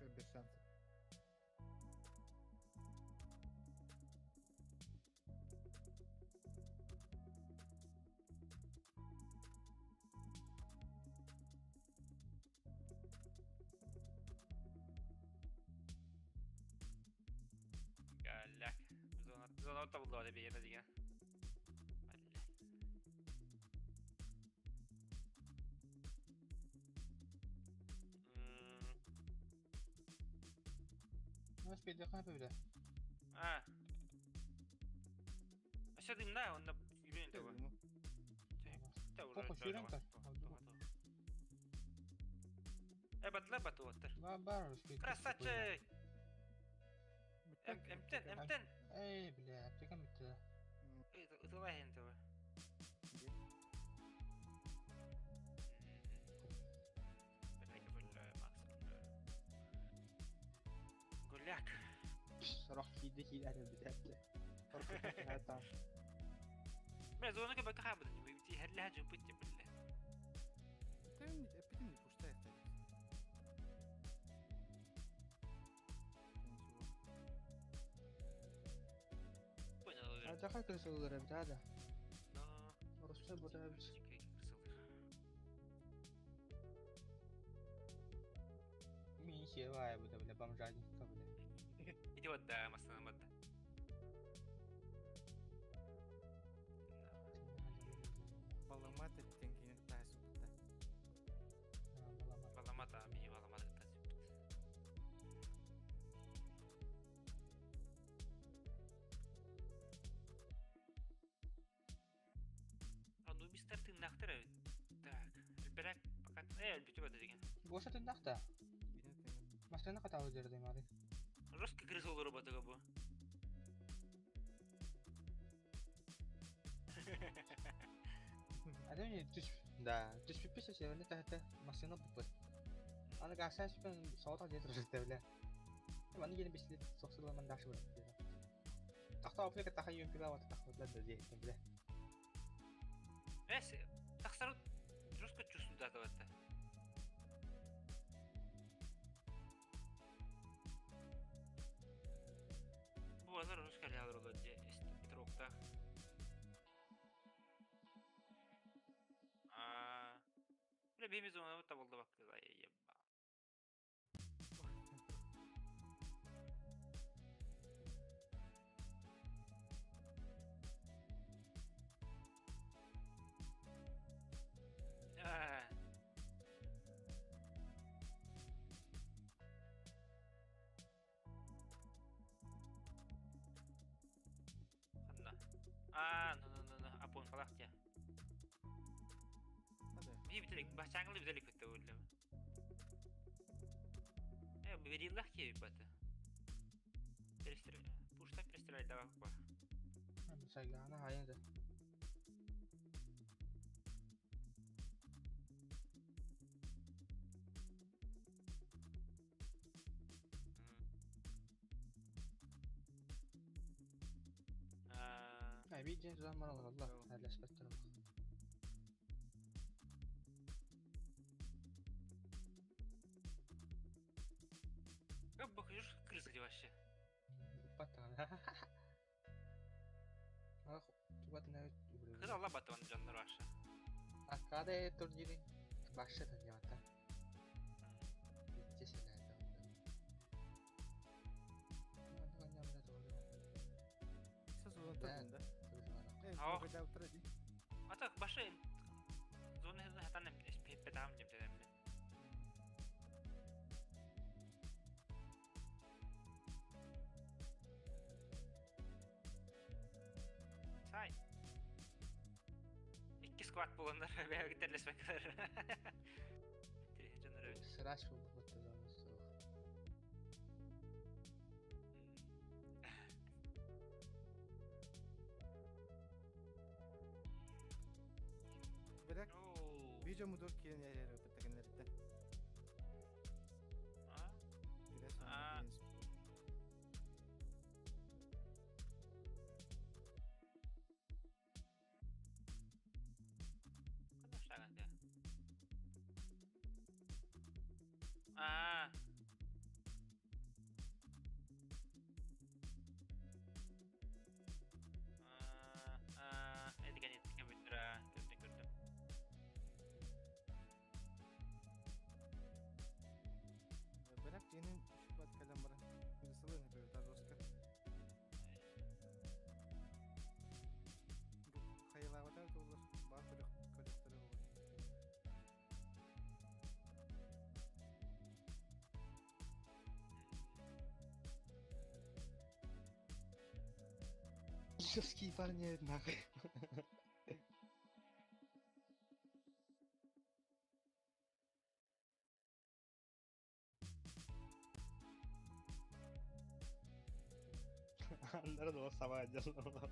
Уже без шансов. Галляк. Зона зона табылды бейена деген. Нас педяха бля. А. Аша дым да, онда үйрен того. Похуй, сүйрен кар. Э, батла бату оттар. Ба бар. Красавчик! Эмтен, эмтен. Эй, бля, аптека бітті. Ытылай енді того. Гуляк. Сорок киді киді әлі бітәпті. Мен зона кебек хабыды, бити хәллә жупыт биле. Эпитин пушта яхта. Понял. Атака крысылар бит ада. Но. Русса бу да бит. Мин хевая бу да бля бомжадника бля. Иди вот да, масана вот. Баламат эттен кийин таа суппута. Баламата, ми баламата таа суппут. А ну мистер тыннахтыр эбит. Так, элберек пока элбүтү бата деген. Гоша тыннахта. Машина каталы жерде мады. Жестко крыса олору батыга бу. А не түш да, түш пипис северне тахта машина буппут. Аны гаса спен сота жер жүрдө бля. Маны келин бислет соксуламан дашы бар. Тахта опека таха юмпила вата тахта да же бля. Эс, тахсарут жестко чувствую да это. Бу азар русска лялроло же Петрокта. А. Бля беми зона табылды бак ебба. А. Ханна. А, ну ну ну ну, апон қалақ я. Би бителик, бачаңлы бителик бітті өлі. Э, бериллах ки баты. Перестр... Пушта перестрелять давай ба. Сайгана хайын. А, Видео заман алла, әләспәттер. Как бы хочешь крыса где вообще? Паттан. Ах, тубат на Алла батыван дьоннор вообще. Аркада турнирин башта таньята. Битте сенәдә. Аа. Ата башы зона хатан петам деп дедем. Сай. Икки сквад болондар бәгә терлесмәкләр. Жаннар. Сраш бу зона суох. Бирек видео мудур киен яры битегенлерде. А? А. А, эдиген этке бүтүрә, көрдүм көрдүм. Бирек женин шубат калам бара. Мисалы не бер доска. Хайылабатар доллар бар көрөк көрөктөрү болот. Жесткие парни, нахуй. Андар да сама делала.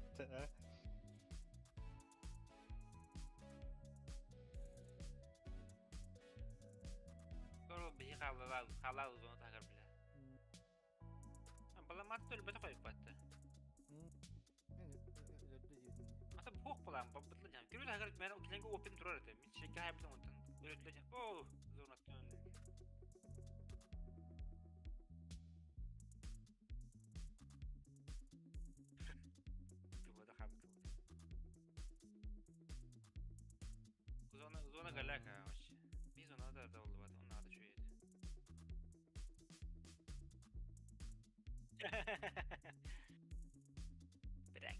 Көрө бихи халала халал зона тагар биле. Бала мат төл бете коюп батты. Ата бух балам бабытлы жам. Көрө тагар мен киленге опен турар эте. Мин шеке хайбытын онтан. Өрөтлө жам. О, зона төн. Тубада хабыт. Зона зона галяка вообще. Би зона да да болду бат. Онна да чует. Брак.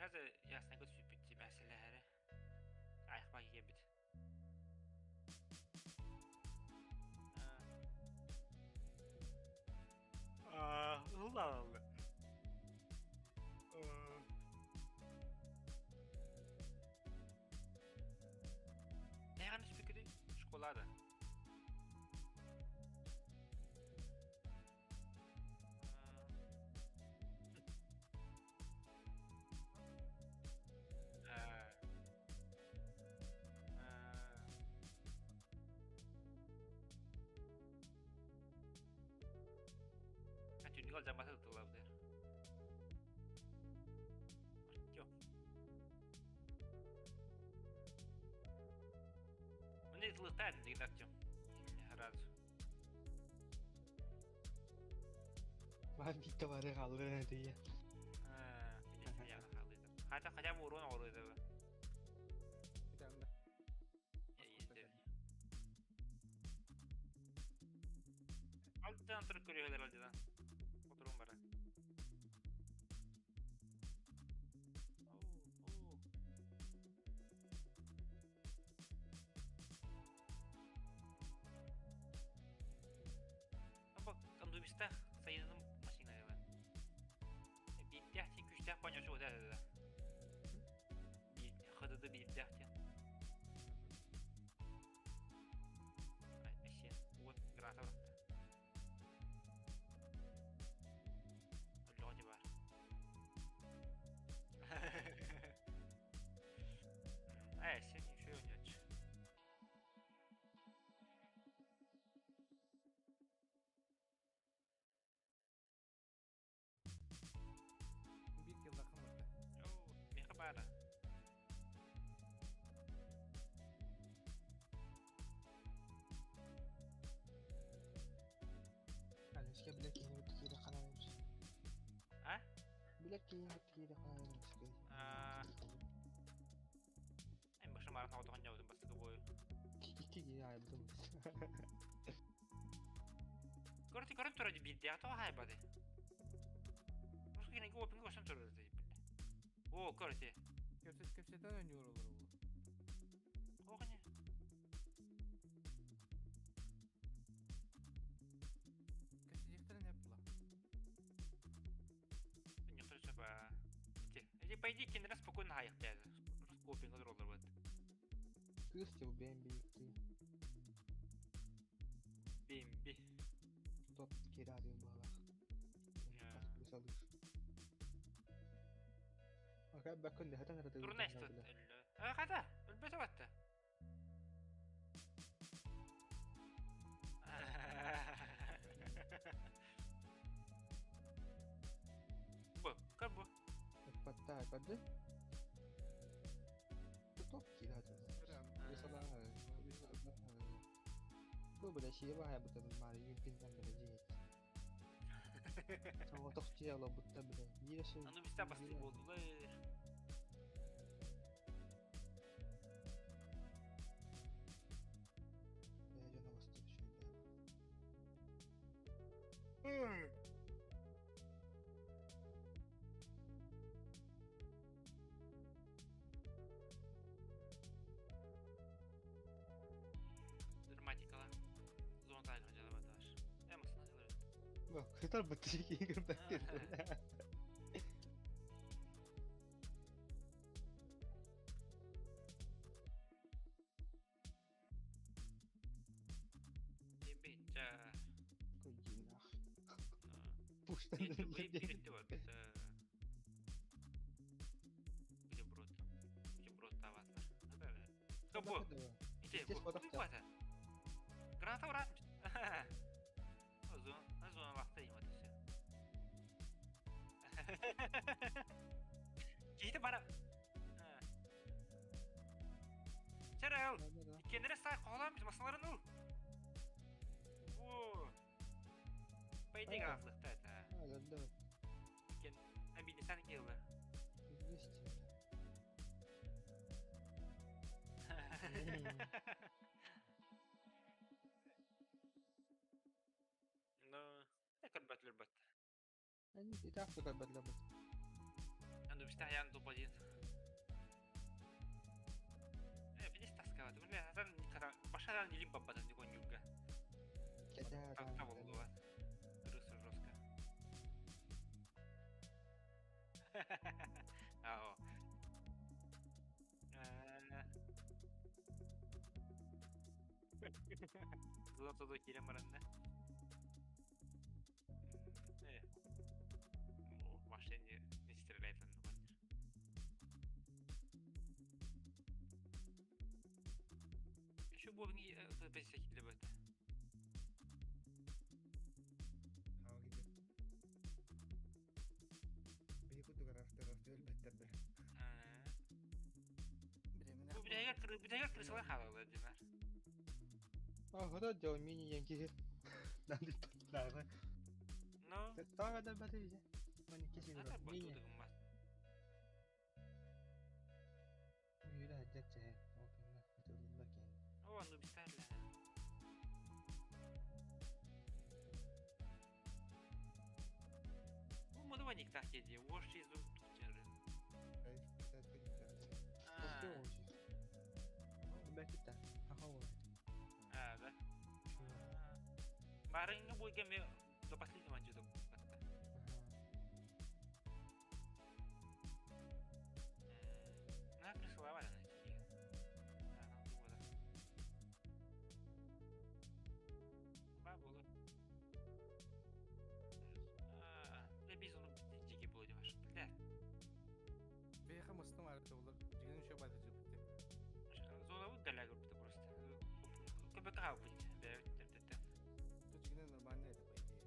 هذا ياسنا قلت في بيتي مع سلاهرة عايق ما يبت. آه الله الله. Ne спикери? Шоколада. Түнүгөл жамбасы тылабдыр. Артём. Міне злытает деген Артём. Сразу. Мам битте бары қалды дия. Хотя хотя бы урон оруйду. Алдан туруп көрүөлөр алжыдан. Отурун бара. Аба кондубиста сайынын машина дела. Биттяхти күчтях панёшы ода да. Би хыдыды биттяхти. Ай, әшен. Вот граната быракты. Лоди бар. Ай, сен еще ойночу. Бир килл лакым өттө. Оо, меха бара. Билер кийин киире хаалан үчүгэй. Эм баша маран хавдаган явдым бастыгы бою. Икки киһи айбытым. Көрүтү көрүн турады бирде ата хайбады. Мушка кene опинге көсөн турады бile. О, көрүтү. Кепсет кепсетен oynuyor olur bu. Оғыне. Кепсетектерин hep була. Не то ба. Ити. Эти по идее киндер спокойно хайык деді. Опинге туралар бат. Кыыс те бу бэйм бийикти. Бимби. Топ кире адыын баалаах. Бысалыыр. Ака баккын дэхэтэн эрэ Турна тыгын истот. А ката. Өлбөтө батты. Бу, көр бу. Патта көрдү. Топ кире адыын. Бысалаа. Бу бile шие баһа бутан мари юнпинтен бile жиет. Соҕотох дьиэ олорбуттар бile. Биир эше Аны биста басты болдулар. Дьон олостор үчүгэй. Драматикала. Зона тайга жалабаташ. Эмасына жалабат. Кытар бытты кийин бәктер. Бибича. Көйдинах. Пуштан Биритти бар. Бутерброд. Бутерброд табатлар. Кабо. Ите, бу. Бу. Граната урат. Зона, зона вахта им это все. Кихите бара. Чарал. Кендере сай колам biz masaların ul. Бу. По идее графлыкта это. Кен обидесан келді. Ну, көрбөтлөр бат. Аны бистә ян тупадин. Э, бис таскават. Бля, азан никада башадан илим бабадан дигон юлга. Таска болду ба. Рысы жестко. Ао. Золото кирем баранда. Э. В машине не стреляет он Еще был не позиция хилебет. Биһи курдук араастар өлбөттөр бе. Бу бидәгә крысалар халалы диләр. Ага, дело мини янки. Надо поднажать. Ну. Тага да бәтәйзе. Мани кисин. Ата бу Мини. тудыгым бар. Үйрә әҗәт чәй. Опинна. Тулла кен. О, аны бистәрләр. Бу моды ник так еди. Вош изу тутер. Бәкитә. Аха ул. А, да. Барыңны буйга ме до последнего жудум. На присылава на тебе. Ба булу. А, бизону жеке болу деп Бля. Бейха мыстым арыты булар. Жигин үшө байды жыпты. Зона вот даля группа просто. КБК будет. Бля, Тут жигин нормально это по идее.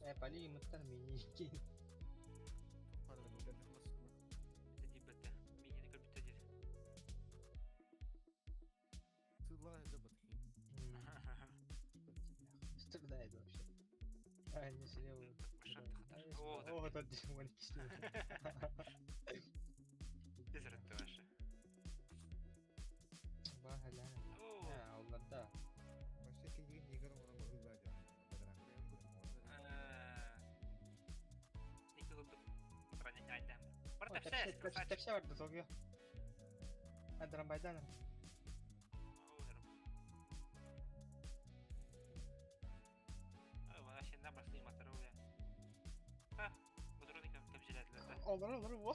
Э, пали мыттар мини кен. Пара мыстым. Это дебета. Мини көрбүтө дед. Тылла это батхи. Стреляет вообще. А, не слева. О, Оҕотор дии 12 Тезірітті ваша. Баһала. Олларда. Вообще киһигин нигер оҥорон быһыылаах дьон. Икки курдук патронньайдаам. Бар тепсе, красавчик. Тепсе барды Токио. Адрамбайдан. Олор олор бу.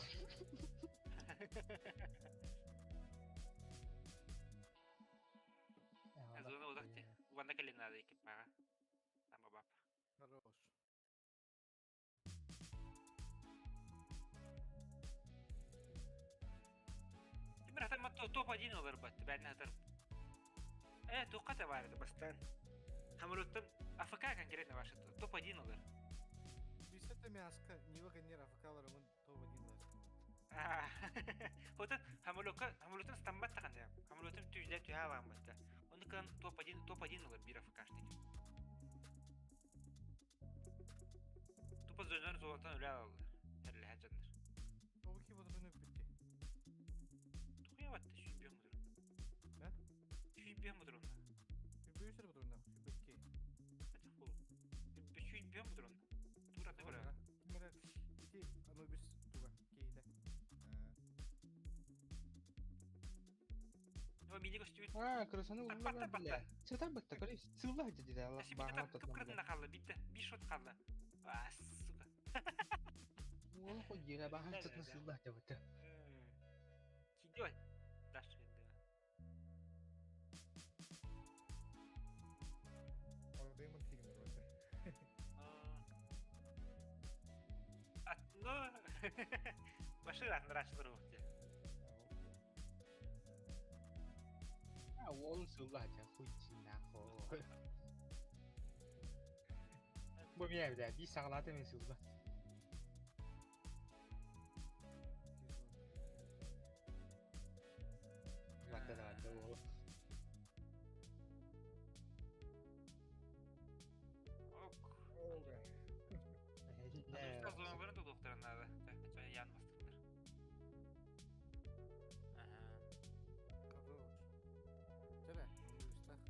Зона удахте. Ванна кэлин надо экипаға. Там баб. Хорош. Кимир хатар топ-1 олар бат. Бәріне хатар. Туққа бар еді бастан. Хамырыттан АФК конкретно ваша топ-1 олар. Бисете мяска, нива генер АФК-ларымын топ-1 лар. Хотан хамырыкка хамырыттан стамбат тақанда. Хамырыттан түйілер түйә алам батта. Оны кан топ-1 топ-1 олар бир АФК-шник. Тупо зонар золотан өлә алды. Әрләһә жаннар. Обы ки бодырын өппетти. Тухуя батта шүйбе мудыр. Да? Шүйбе мудыр онна. Шүйбе мудыр онна. Шүйбекке. Ачак бол. Шүйбе мудыр онна. Тура тура. Кимере ити Анубис туга кейде. Ну, мини көстүбүт. А, красаны Батта батта. Сатан батта, көрө. Сылла диде Аллах баҕа. Кып-кырдына қалды, битті. Бир шот қалды. А, сука. Ол хой жера баҕа сатна сылла деп. Кидёй. Даш енді. Ну, башыр атын рашылыр А, ол сылла жа хуй нахо. Бу мия бля, би саҕалаата мен сылла. Батта да батта ол. Ок. Зоналарын да докторын надо. Ян бастыктыр. Ага. Хорош. Тебе, Анубистах.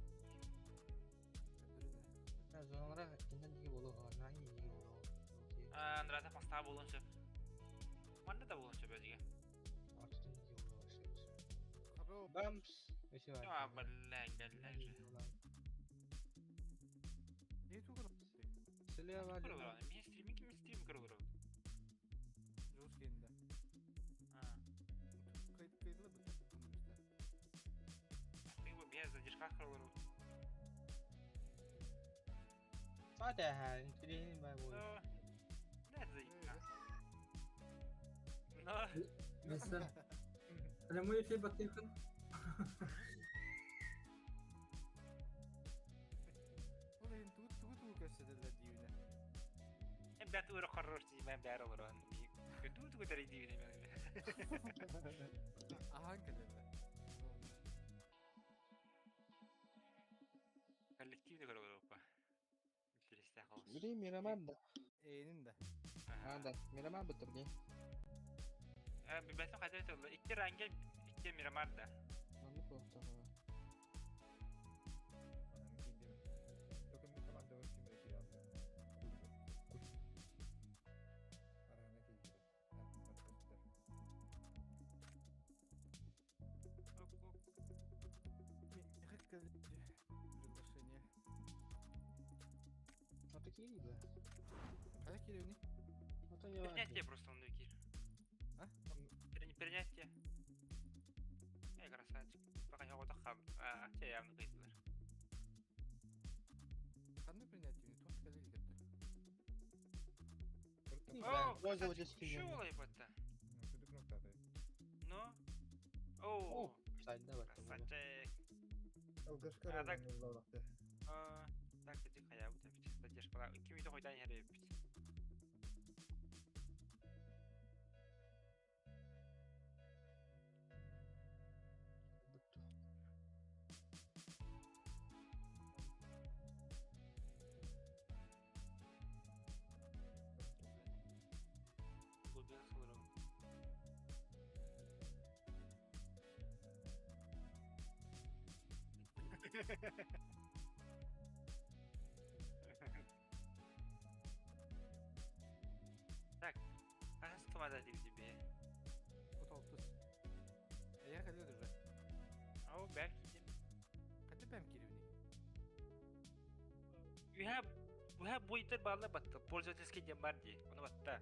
Зоналара кинден диги болу, нани диги болу. Андрата маста болуун сөп. Манна да болуун сөп өзүгө. Артын диги болу. Хорош. Бамс. Өсө бар. А, бля, бля. Не тугур? Слева. Мен стриминг, мен стрим көрөр. Жуус кенде. А. Кыйдылы бит Анубиста. Кыйбы без задержка көрөр. Фата, интересный бай болу. Да, заебка. Но. Мистер. Прямой эфир Батыхын. Ол енді тугу тугу тугу көрсөтөлөр дейүнө. Эм бәт өрө хорош дейм, бәрі олар. Тугу тугу дәрей дейм мен. Ахан келелер. Коллективный көрөр опа. Интересно холос. Бри Мирамар да. Эйнин да. А, да, Мирамар бытыр не. Бәтім қайда өтті? Икки рангел, икки Мирамар да. Аны кофта. Приглашение. А такие да. Қайда келеуни? Принятие просто он кир. А? Принятие. Эй, красавчик. Пока я вот хам. А, те явно кыйдылар. Қандай принятие? Тух келе кетті. О, красавчик. Шо олай батта? Ну? О, красавчик. Алгашка так. Так, иди хая бут бит. Задержка. Ким үйдө койдан хере бит. Так, хас команда тебе? 36. Я хотел уже. Ау, бэм киирдим. Хата бэм киирбини. We have буйтер балла батта. Пользовательский диэн бар дии. Ону батта.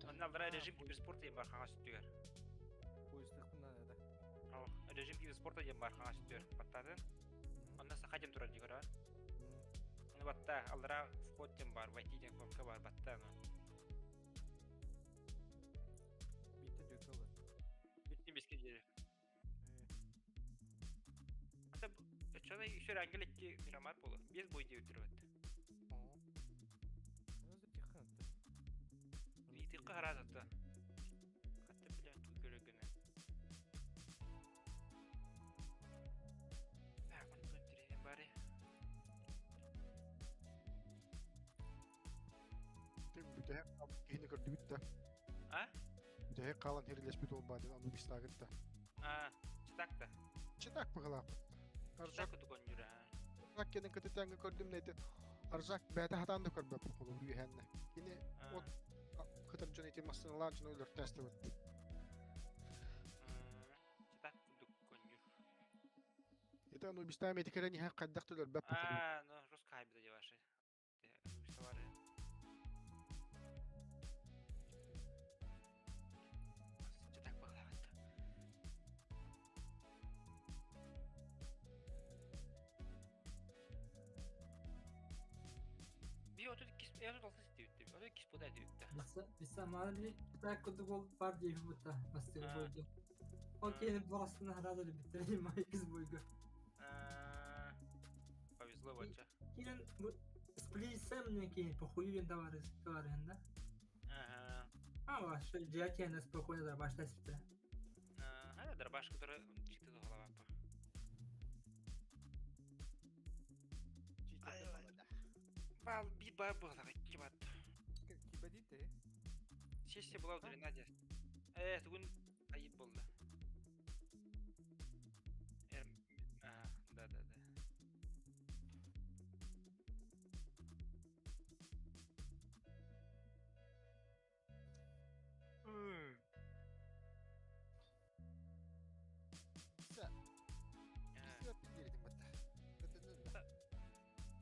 Онно аллара режим киберспорта диэн бар хаҥас өттүгэр. Поисктахпын наада. О, режим киберспорта диэн бар хаҥас өттүгэр. Баттаатын. Онно саха диэн турар дии көрөҕүн. Ону батта аллара вход диэн бар, войти диэн кнопка бар, батта ону. Биттен дөккө олар. Биттин биске диэри. Ата оччоно еще рангел икки Мирамар буолуо. Биэс бой диэбиттэр бат. Итикка хараас атта. Хатта билэн туу көрөгүнэ. Так, онтон тирehen бары. Тим бүтэһик киһини көрдүбүт да. А? Бүтэһик хаалан хирилэспит ол баадын ону бистаагыт да. А, читак да. Читак быһылаахпыт. Аржак Читак кутуконнюра. Аржак кенен кытытаҥҥа көрдүм да ити Аржак бэйэтэ хатаан да көрбөппүн холобур үөһээннэ. Кини от кытар дьон ити массыыналаах дьону өлөртөөстөбүт. Читак кутуконнюр. Это ну бистаам ити кэлэн иһэн хайдах да өлөрбөппүн. А, ну, жестко хайбида деваши. Анубистовары. Читак быһылаабыт. Би 32 36 ситибиттим. 32 бута этибитте. Бissa маны так курдук ол бар диэби бутта бастыгы бойду. Ол киһини баҕастына хараада биттер майкыз бойга. Повезло бача. Кирен сплисем не кини похуй товарищ товарищ да? Ага. А вообще дьякена спокойно дробашта сипте. Ага, дробаш, который читы голова. Бал би ба было кибат. Кибадите? Сессия была удалена дес. Тугун айып болды. А, да, да, да.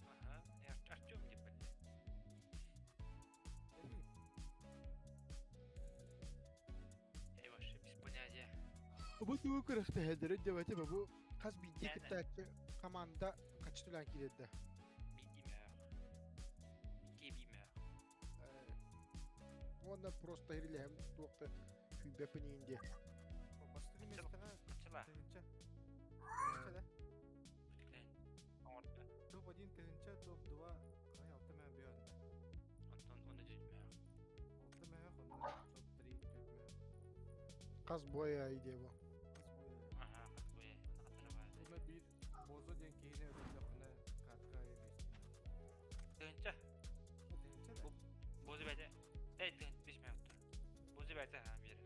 Ага, Артем где были? Я вообще без понятия. Бу тугу күрэхтэһэллэрин диэбэтим бу хас биирдии кыттааччы команда хаччы түлээн киирэрдэ. Биирдии мөөх. Икки бии мөөх. Уонна просто иһирилэһэм туохта күүбэппин иин диэ. Бастакы миэстэҕэ Хаччыла. тыһыынча. Тыһыынча да? Оҥордо. Топ-1 тыһыынча, топ-2 хай алта мөһө бүөн. Онтон оны жүз мөөх. Алта мөһө, онно топ-3 төрт мөһө. Хас буой ай диэ бу. Ага, хас буой. Оны хатара бар. Онно биир бозо диэн киһини өлөрдөххүнэ катка айы бэстиин. Тыһыынча. Тыһыынча да? Бозу бәте. Эй, тыһын бис мөөх. Бозу бәте ха берер.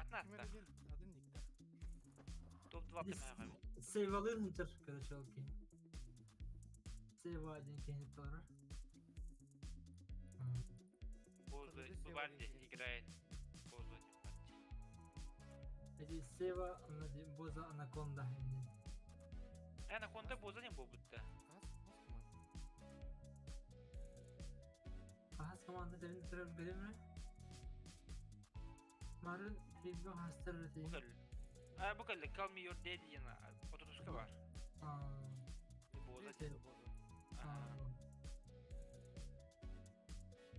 Атна Ким атта. эрэ диэн атын никтах. Топ-2 алта мөөх. Сейвалын хынтыр, короче, ол киһи. Сейва диэн киһини толорор. Бозу Бубарди играет. Бозу Эти Сева Боза Анаконда. Анаконда Боза не буолбутта. Хас команда дэрин турар билимре? Марын риббен хастар өтейин. Бу кэл. А бу кэл Call Me Your Daddy диэн отутуска бар. Боза диэн.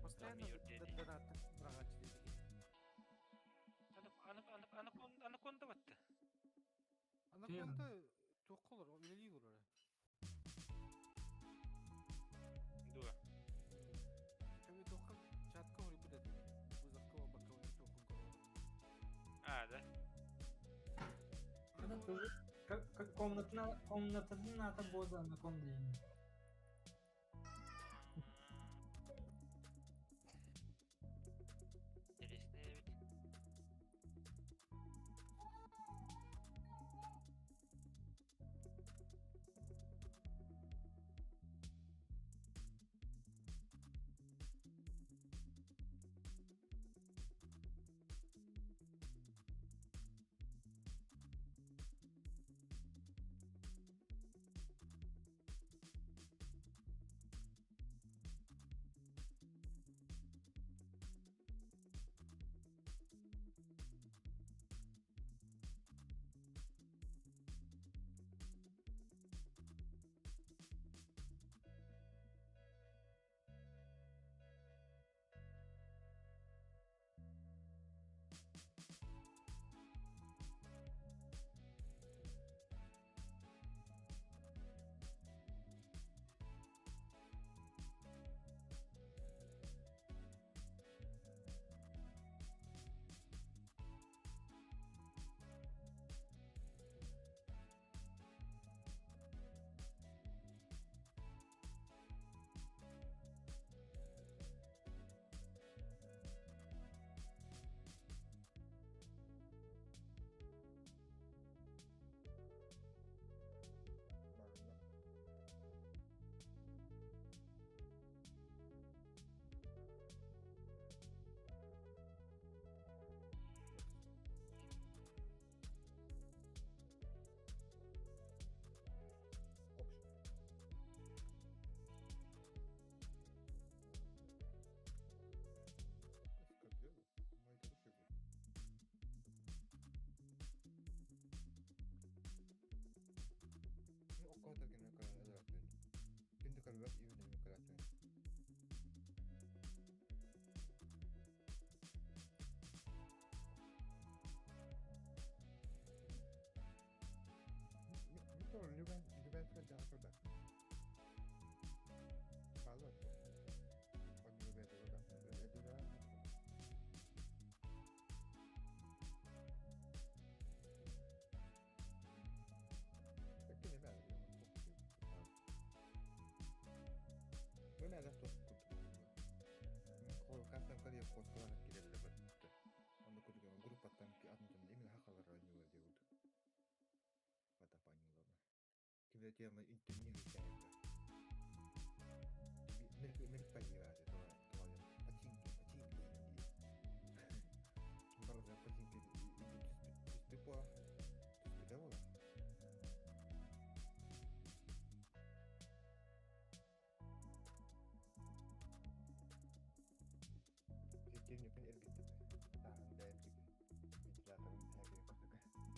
Постоянно донаттык быраҕааччы диэбит. Анаконда батта. Анаконда туохха олорор, үлэлии олорор. Дуо. Кэми туохха чатка хоруйбут этэ. Вызовка буолбакка туоххун көрөр. А, да. Как комнатына комнататын ата Боза Анаконда диэн. Интересно ведь. Окко таргын көрөн өлөрөтүн. Күндү көрбөт именно көрөтүн. Mi Lüben, Lüben daha kadar. Balot. Onu Lüben de Ким тема интернет Мир поливали, починки, починки. Барда починки түспү түспүтэ буола. Тиэмнипин эргиттим. Тааһын да эргити. Вентиляторын тääкiri курдук.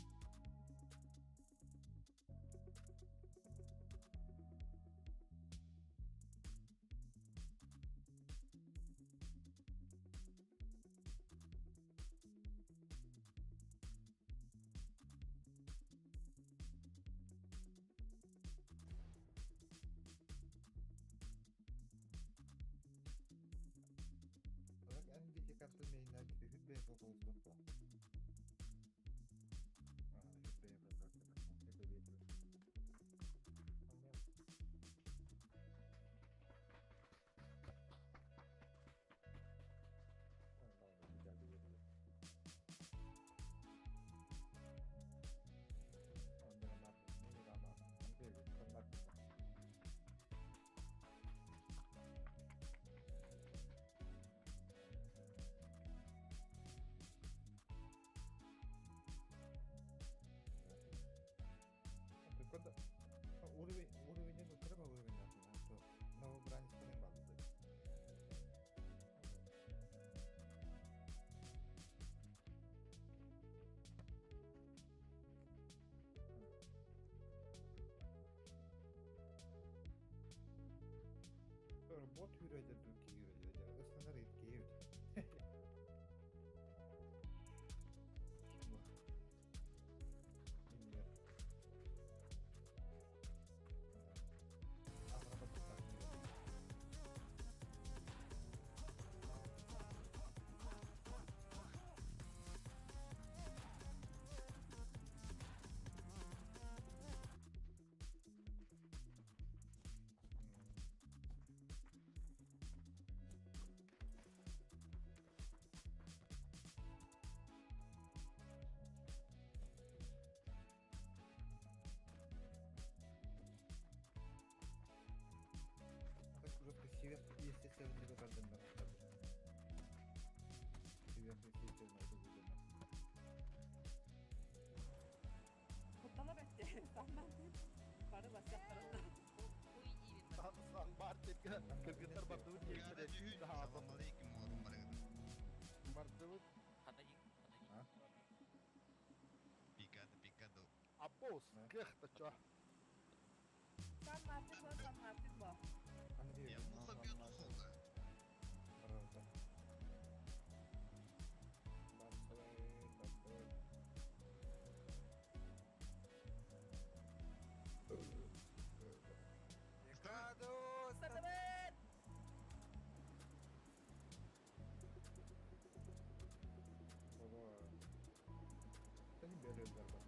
Bak en bilgi kartı meyinler gibi hübbe fotoğrafı var. Aa, hübbe fotoğrafı. Hübbe bir. Уровень, уровень, ну, кырба уровень, то новобранец балды. Бот yürüyecek, ki yürüyecek. Islanır etki Сверхъестественный көтөрдөн Сверхъестественный көтөрдөн. Куттала бәтте. Самман. Бары басяқтарына. Сан бар тепке кыргыттар бардыбыт диэбит. Салам алейкум уорум барыгын. Бардыбыт. Пикадо, пикадо. Апос, кых чо. Сан Мартин бо, Сан Мартин бо. Я муха бьет ухо. Пикадо! Стартовет! Baba. Senin bir özel bak.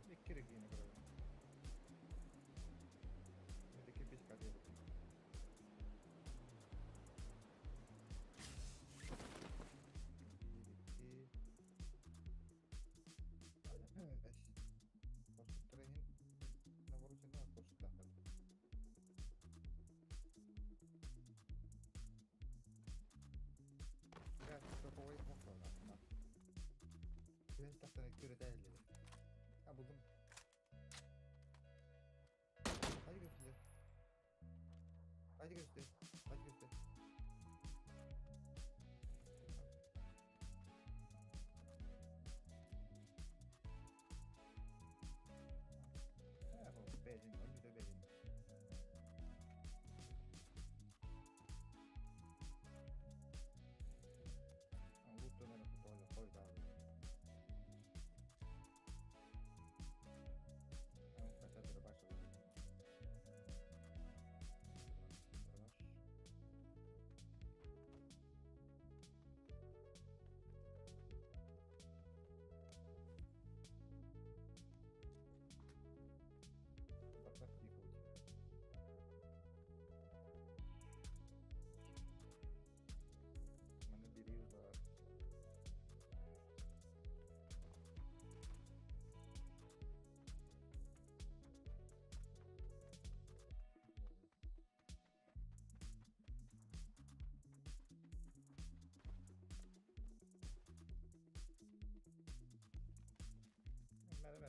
Икки региона көрөбүн. Меди кирпич кадыр. Bir, iki, beş. Korkutturayın. Наворочена корсуттахат. Я страховой мохтон. Түбен тахтан көрөтәле. А булдум. Hadi göster. Hadi göster. Hadi göster.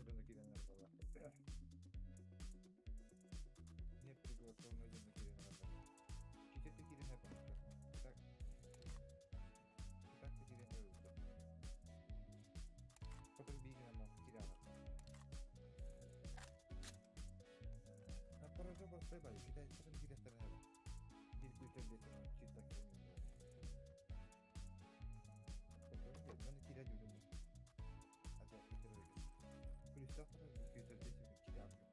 дьоно киирэннэр буолла. Не приглашенные дьоно киирэн барда. Кичетте киирэн эппэттэр. Так. Так киирэн өлбүттэр. Потом биирин ама киирэ аҕатта. Аппарата бастай бай, китайцарын киирехтерин эбэ. Bir күтер бетен чита киирэн Мен киирэ дьүлүм. Ата күтер өлбүт. Күлүстэх күтер бетен киирэ аҕатта.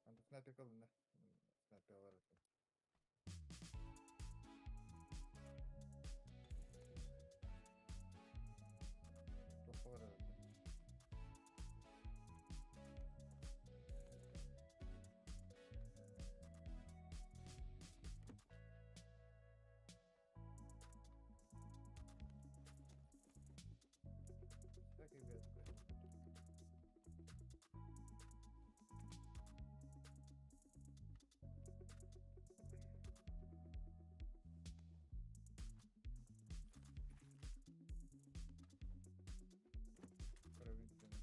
Анда снайпер калына. Снайпер бар. Тохо бар. Так и без. Провинцияны.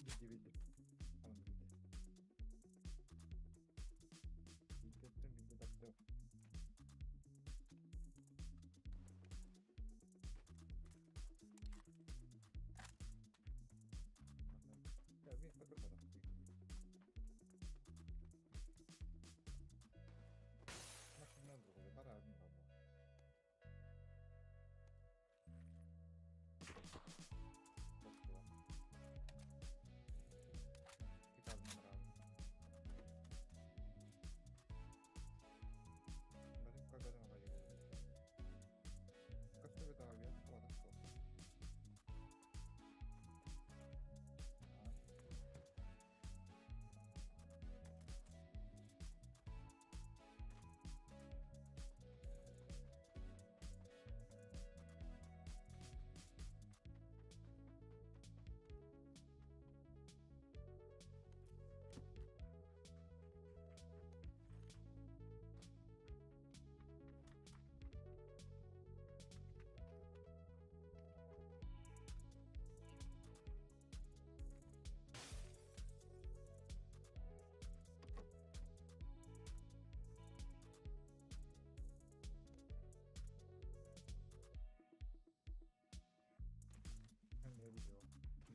Билди билди. Аны билди. Билдеттен билди тапты. Я мен көрбөтөм. Машина другой, бара мен алма.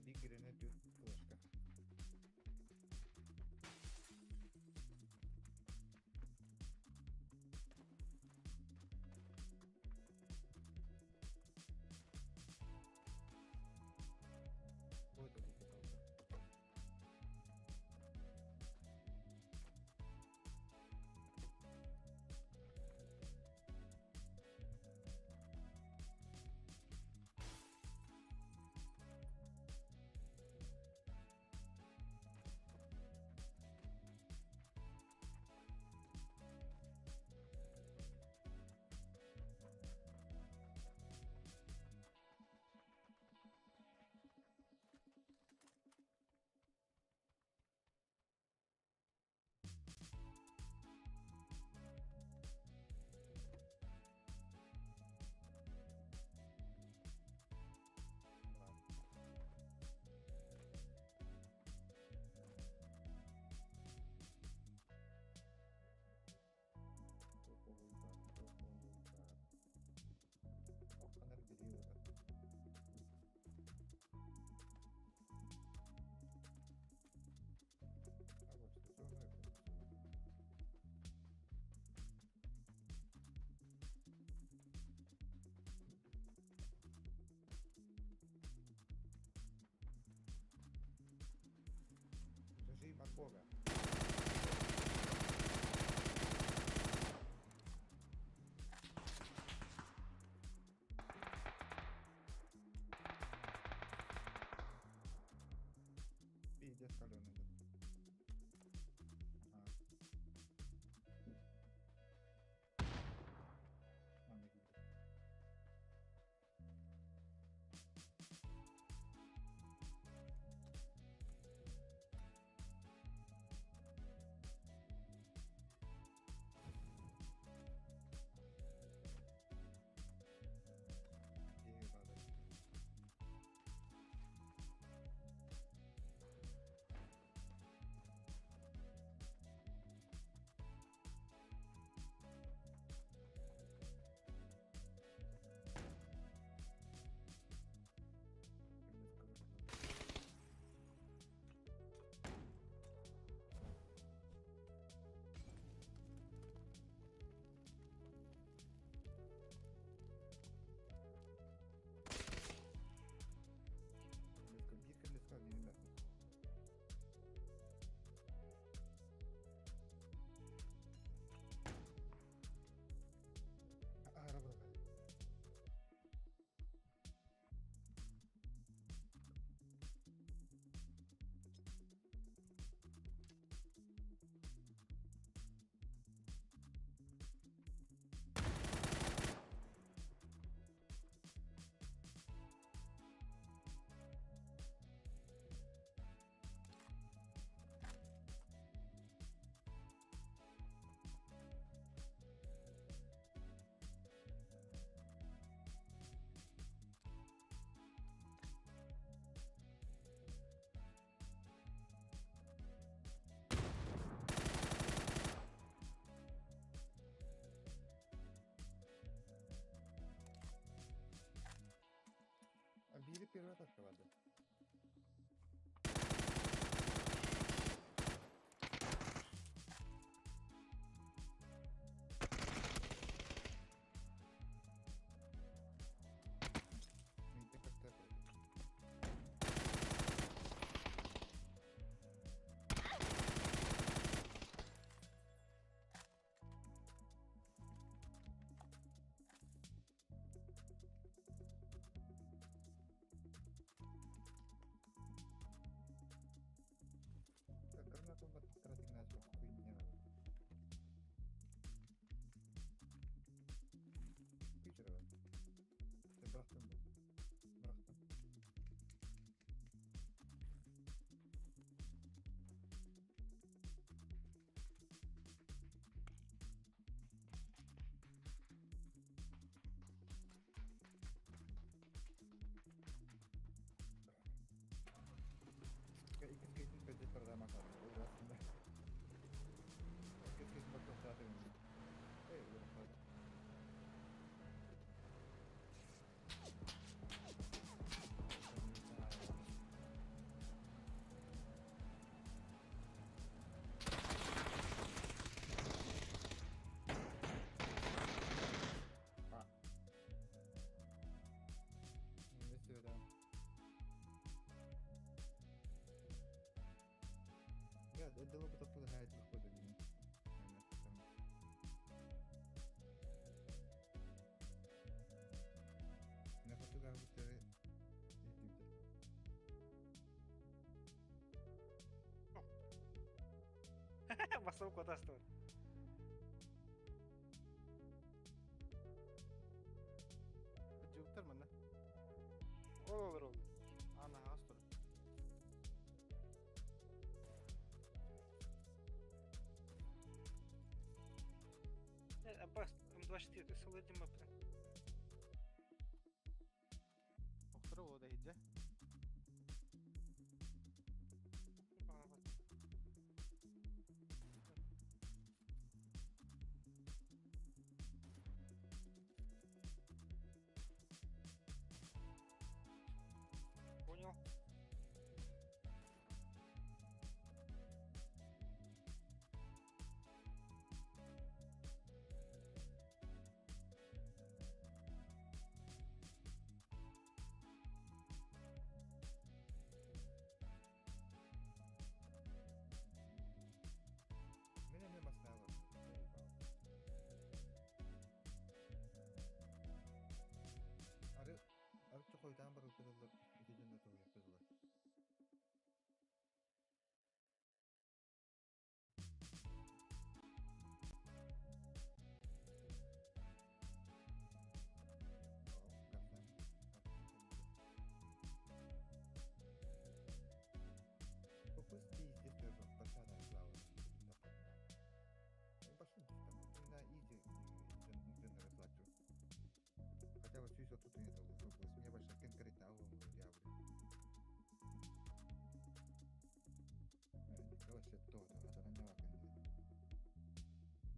Биг гранат флешка. Вот это вот. Зажим от Бога. Пиздец каленый. Ага. Аны килди. Первая атака барды. Миитэ как-то Так, гранату тратить начал, хуйня. Күүчөрө. Бырахтым бу. Бырахтым. Иккис кейтин пэдэ программа кады. Ол aslında. Иккис кейтин бак тоқтаты. Эй, өлөр Я дало бы такой гайд выхода не. На фотографии Басып котастыр. Жуктар манна. Ол olur olur. Ана астыр. Аббас, М24, солидим апта. Охтары о да хиджа. Понял. Мен эме басналы. Ары ары чохойтан бар ыппытылар, итиден да тоһуйаппытылар. Попусти, естественно, большая слава. Башын на изи расплачу. Хотя бы чуть тут не это вопрос. Мне больше конкретно я Короче, то, то, это не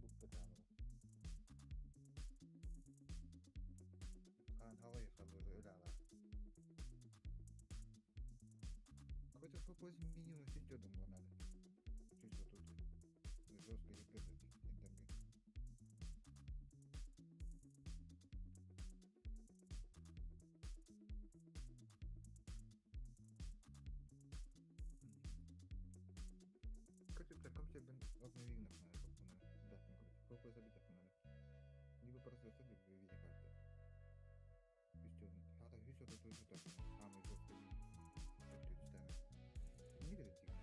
Буква Хан халай халай öyle. Какой-то вопрос минимум сидит думаю надо. Чуть вот тут. Жестко репетить. Короче, таком тебе обновил надо, да, какой забить надо. Либо просто забить виде карты. Үстөн, хата үс оту ту ту Самый жесткий өттүстәме. Не говорит тигн.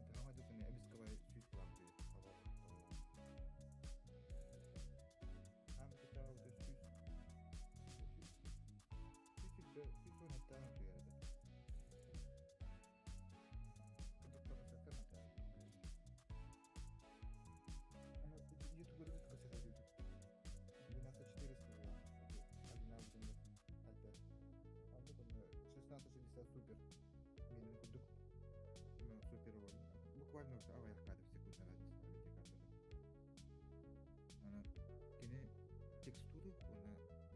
Это хамадуканы эмисковай сүүс планты. Ам китау да сүүс. Сүүс сүүс он хаттаа туярда. Кыдык папасаттан ата. YouTube көрөт касета YouTube. 12400 была. Один опять. А вот он 1660 супер. Менен курдук. Супер Буквально авай кадр секундна разница видеокартада. Ана кини текстуры она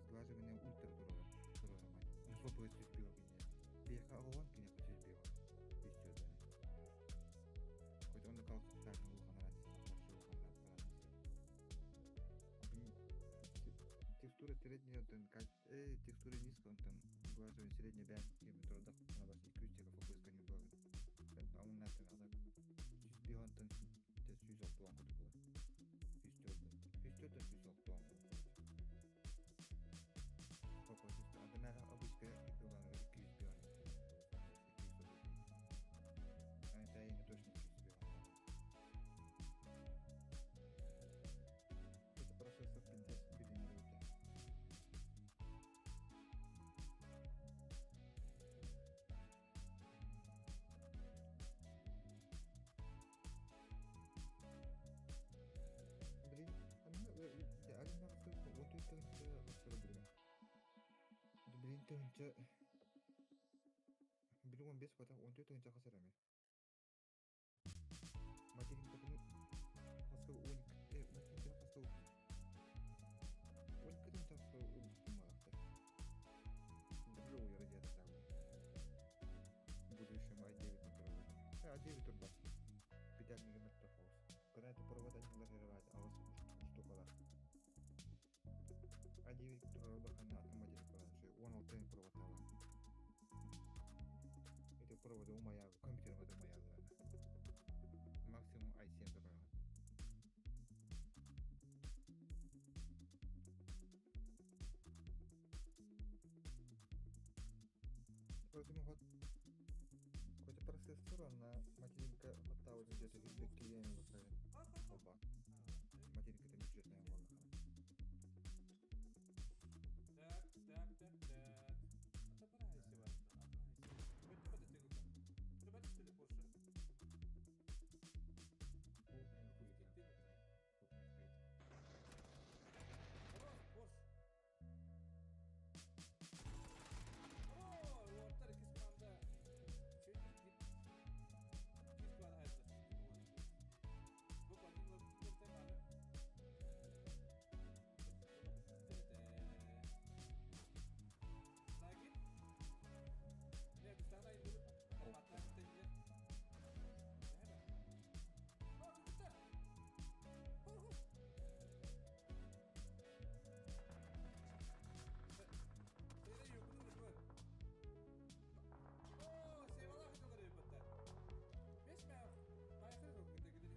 сглаживание ультра турара. Турара мать. FPS 101 кине. Биэхэ 80 киниэхэ 105 104 ини. Хоть онно калхаттаах улахан разница, вообще улахан разница. Текстура средняя, онтон текстура низкая, онтон глаживание средняя бээн киэми турдах бас 200 FPS не было. Амун натын адак 105 онтон 160 курдук буолар. 104 104 160 курдук. FPS анда мэр обычка 205 239. А это я не точно 205. Это процессор пиздец генерирует. Блин, а мне вот это блин. Блин, тыһынча билим 15 бата 14 тыһынча хасар эми. Материнкатын хаска 12 материнкатын хаска 12 тыһынча хаска ылбыттым малахта. Даже уйара диэт тагы. Будущем А9 на проводе. А9 турба. Педальный мөттө хаус. Кына это провод анилар херабат алыс штукалар. А9 турар ханна автоматик ши 16 провод ала. Эти проводы умая компьютер умая. Максимум i7 турар. Вроде хот Хоть процессор на материнка хаттау где-то километр выходит. Оба. Материнка это бюджетная волна. Так, так, так, так. Отобрайся, Вартан, отобрайся. Ты бачишь, что ли, Порше? Хорош, Порш. О, уоттар иккис команда. Чуть иккис команда хайдах. Бу один лапты бары. Лаки? Не, кустана индур. Алматта кытта О, кытта. Ху-ху. Сeni yokunu düşman. О, сейвала хыталар батта. Беш мә байқыр көп кете кете.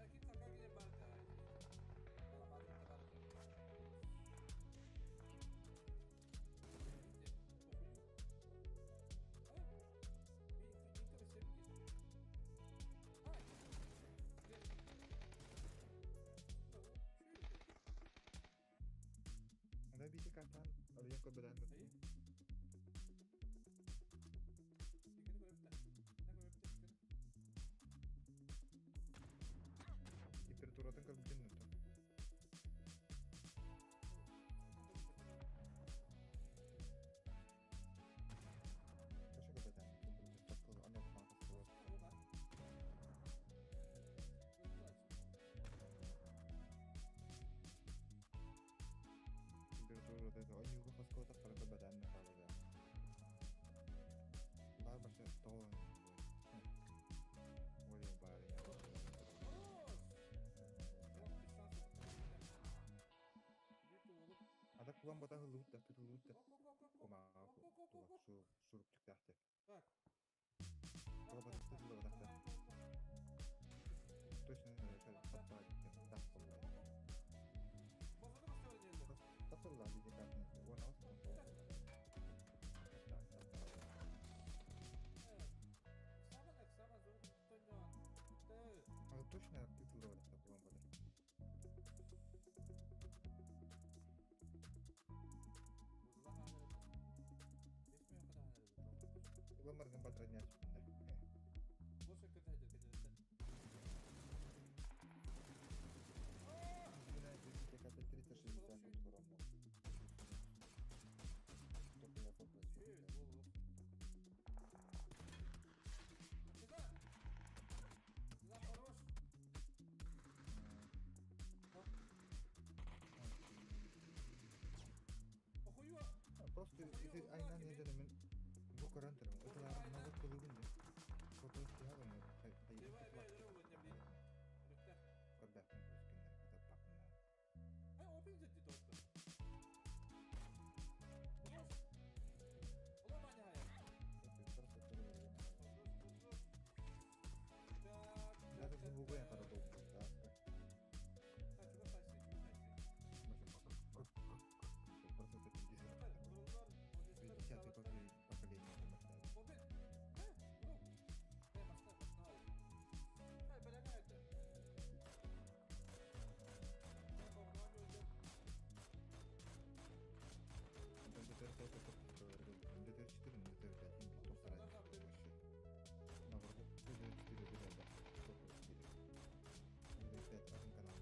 Әкин сака кене бар та. Ала батыр та бар. Ана бити картан алия көбөдөн. Температуратын көрбүтүн нуту. Каша көбөдөн температура такыл ана калкасы. Температурата анюга хаскала тахара көбөдөн калада. Бар баша тоон. Оле бар я. Ада кулан бата хылуут да тутулуут да. Кома тула шу шуруп түктәхте. Так. Тула бата тутулуут бата. Точно хатта так болду. Тасылла виде картина. Она ос. А точно тутулуут бата кулан бата. Уламарган батырня сүтүндө. Видеокарта 360 турам. Только я фото. Айынан эдэр мен бу көрөн турам. Ытылаарына кылыгын де. Фото тиһагын Көрбәппин көскүннэр хатаппакна. Даже звугу я хорошо Процессор 50 поколение. DDR4, DDR5, DDR4 DDR5 атын канал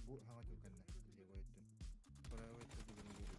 Бу хаҥа кэннэ левой өттүн. Правой өттүн бүгүн бу.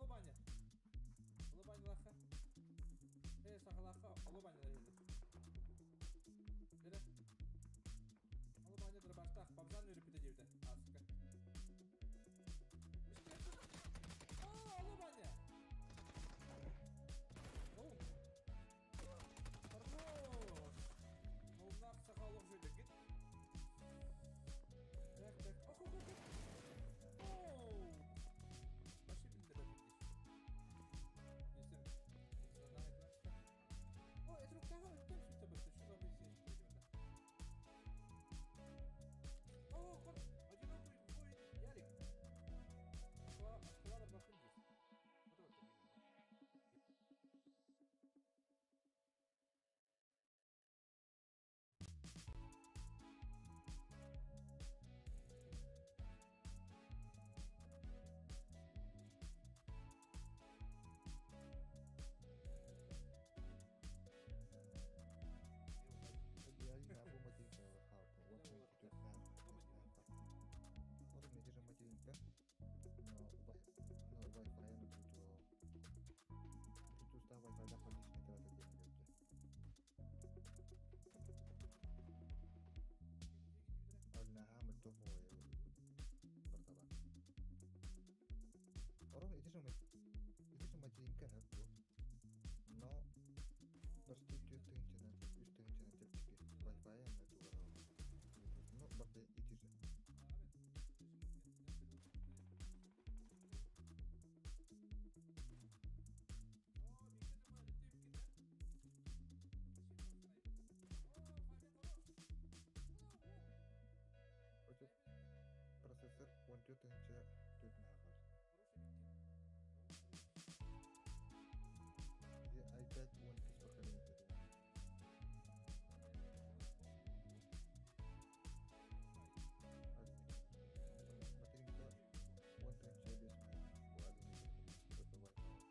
Алло, Баня. Алло, Баня лаха. Э, сахалаха, алло, Баня лаха. Дere. Алло, Баня дробаштах, бабжан үрүпүтэ диэбитэ. Ааска. А, алло, Баня. Оу. Хорош. Наумнах сахалов жөйдө. Так, так. Ох, ох, ох. Оу. Вообще билдер бит. О, это рука, это все это что за весь О, хор, одинокий воин Ярик. Аквала Бахундис. Вот это. Идеально бу материнка хаалта. 1.4 Орун ити материнка, но но Wi-Fi на Bluetooth. Bluetooth та Wi-Fi да лишний трата диэн өттө. Алнаха мөлтөх бартаба. Орун ити материнка бу. Но почти 4 тыһынчанан, 3 тыһынчанан чэпчэки. Wi-Fi на тугара. Ну, барта ити же. Очет процессор 14 тыһынча 4 мегабайт. Ити i5 12 поколение. Материнка 1 тыһынча 5 мега. Бу один это Wi-Fi.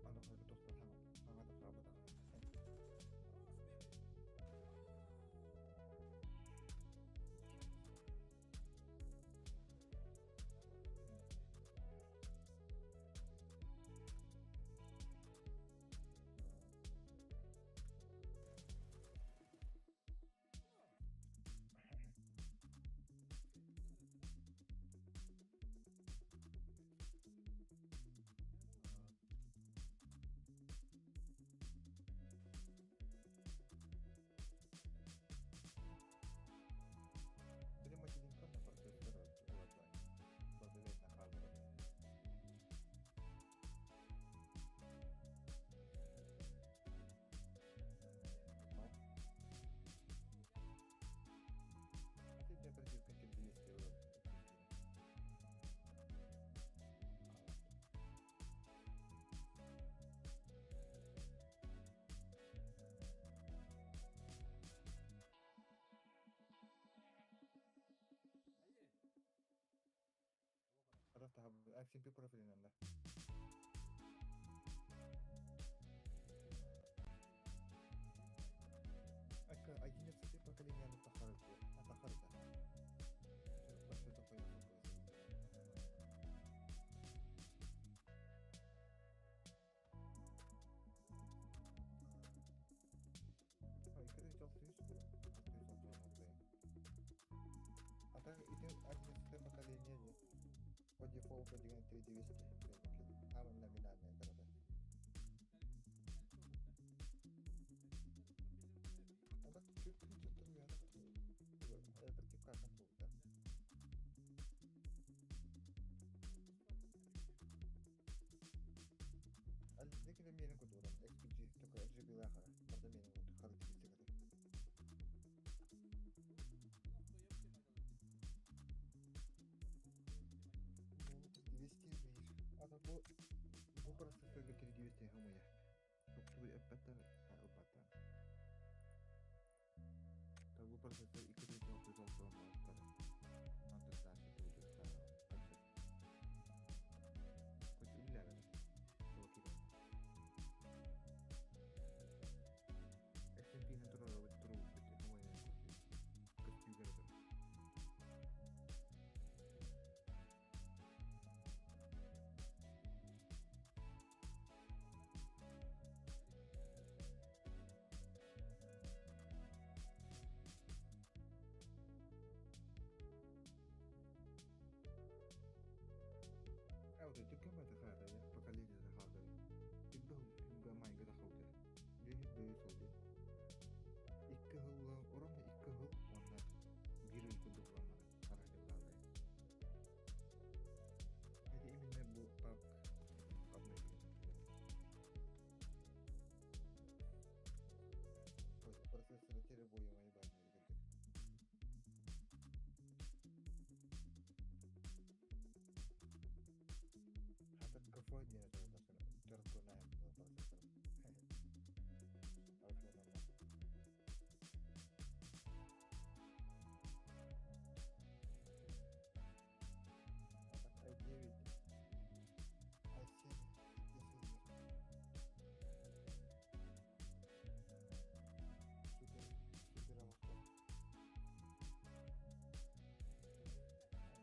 Аны тоқтар аңа да Били материнка на процессор улардан. Бадылай нахалыр. А ты оперативка 200 улар. Арата XMP профилинен да. Ака 11 поколение тахарыт. Атахарыт. Башы такой. Ой, когда А так ити 11 поколение по дефолту деген 3200 Самый номинальный дорога. А так чуть оперативка да. Ал некеде менин кудурам XPG только RGB лахара. Барда менин куду характеристикаты. Ну, 200 бир. Ата бу процессорга 3200 хымыя. Токту эппеттен ылбаттан. Та бу. Процессор 236 буолбуттар. Онтон дальше будет концепт. Хоть үлэлээбэт. Ол киирэн. SMP-ны туруорабыт туруорбут хомойон көстүүгэр турар. Э, вот это кем это хата, поколение захалдары. Түббэ майга тахалды. Дүйүн бөйү солды. Икки хылла, ровно икки хыл, онна бир ый курдук буламмара. Харахты булаллар. Это именно бу папк обновили. Процессоры теребоемай бар курдук. Хатыр КФ диэн это төрт процессор. Алфа А так i9, i7 Супер, супер алыктар.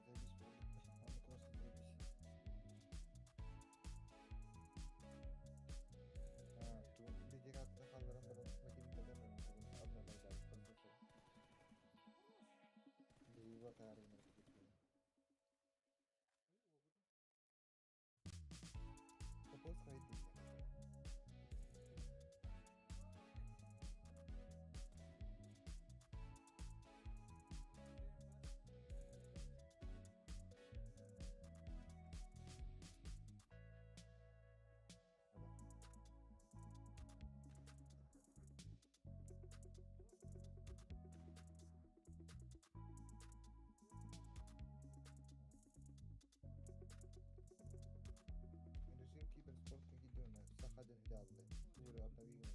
Заебись болды. Аны просто заебись. А, ту видеокарта халларан баран материнкадан обновляют процессор. Его тарин. Вопрос хайдин. Режим киберспортка кидеме сахадын хидаллы. Тура обновили.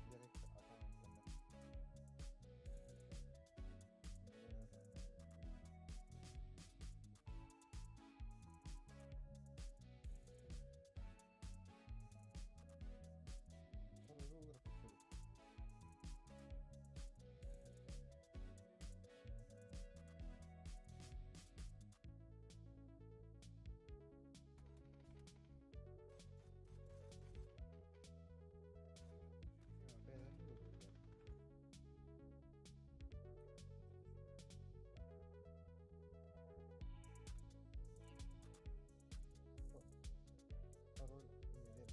Direkt аккаунттан. Пароль неверный.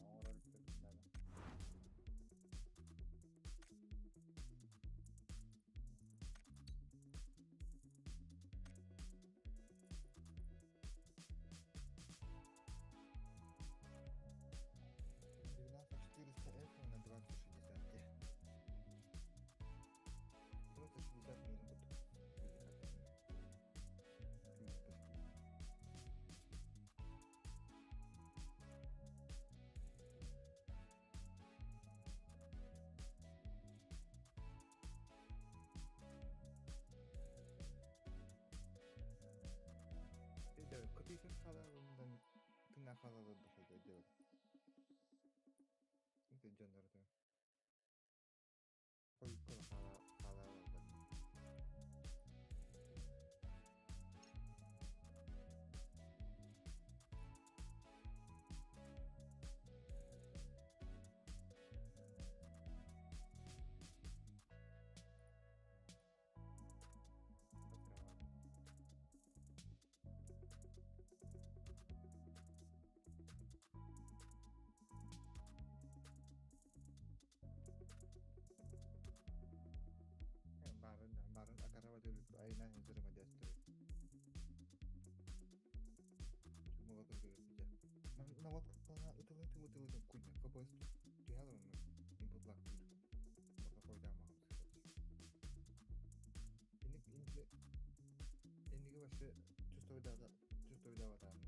А, оҥорор надо. 12400 F на 2060 Т. 2060 минут. Или как там? Почти. Көтүйтэн хаалаларынан тына хаалалар дохолдо делать. Это дьоннорду. Хойуккун хаалалар. Наводкалана ытылытым ытылытым куйна ФПС түһэл онну input lag диир. Пока койдаамаҕым Инник инниги вообще чувствуйдата чувствуйдаватаан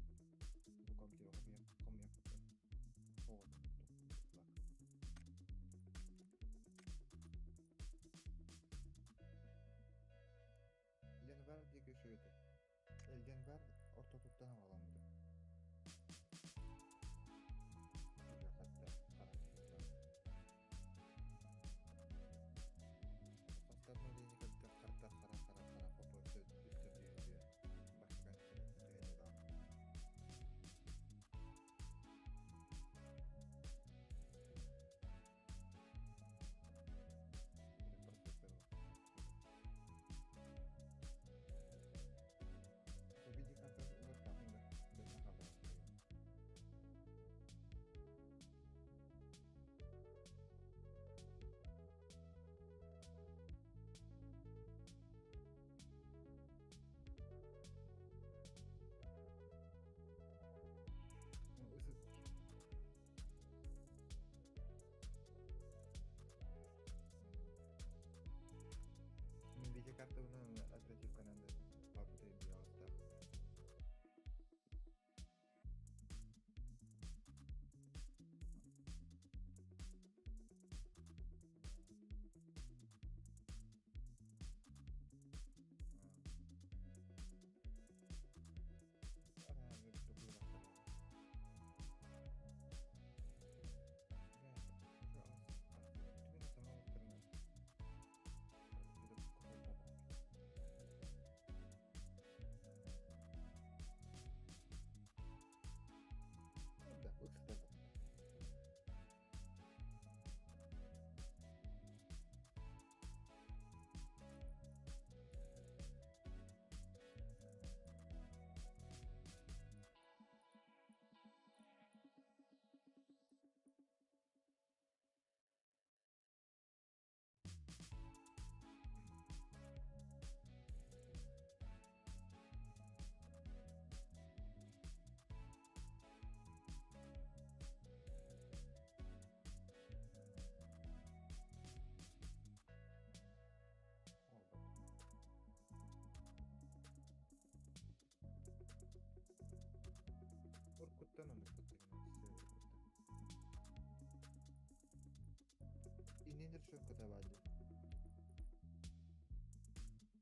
бу компьютер хомуйа хомуйа оҕотун input lag. Январь диэки үчүгэй Январь ортотуттан аҕаламмыта. Уже хатта харахтыттан. Хастар обновление кытта харта хара хара хара попойсы үстэ түһэ башкан түһэн ылаам. Видеокарта уларытаахын да бэйэҥ хаалларан Видеокартабынан оперативканан да барбыта биоҕастаах. Да, ыксата. Уркуттан оннук Иннин решетка баады.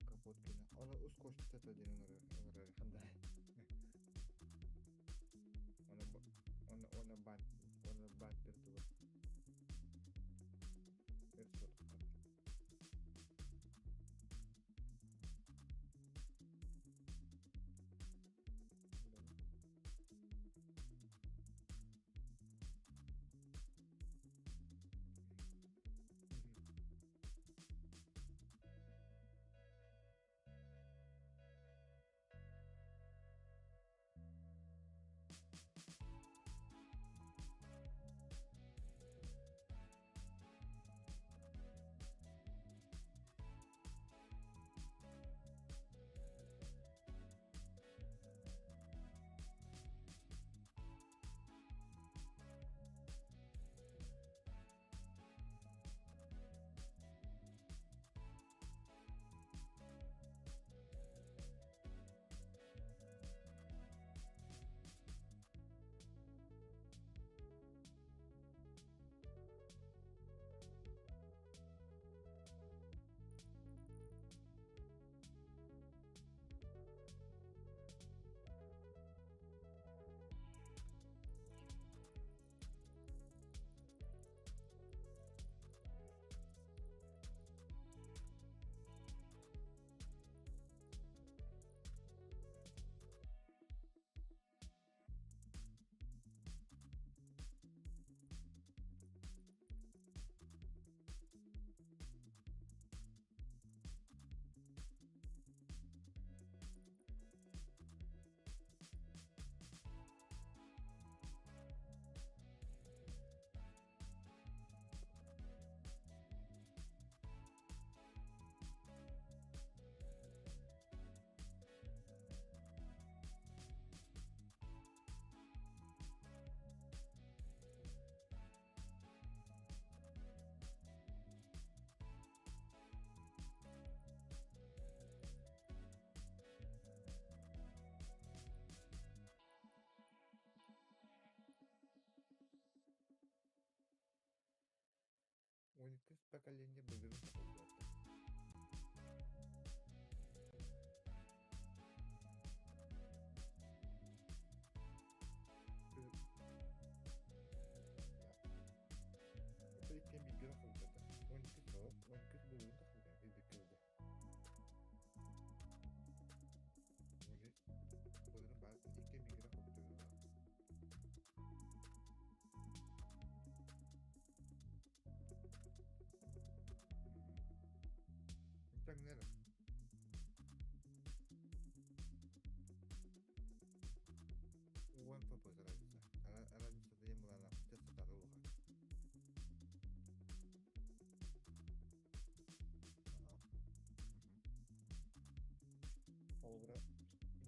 Капот кина. Оны ускошты то ден оңорор ханда. Оны оны оны бат оны бат бир туга. Решетка. 12 поколение былырын сахалларда. Это иккен бииргэ тахсыбыттар. 12 суох, 12 былырын тахсыбыта, бииргэ кэлдэ. Былырын баар иккен бииргэ тахсыбыта. Тэҥнэр. 10 фп разница. Разница диэн былаана тест улахан. Холобура,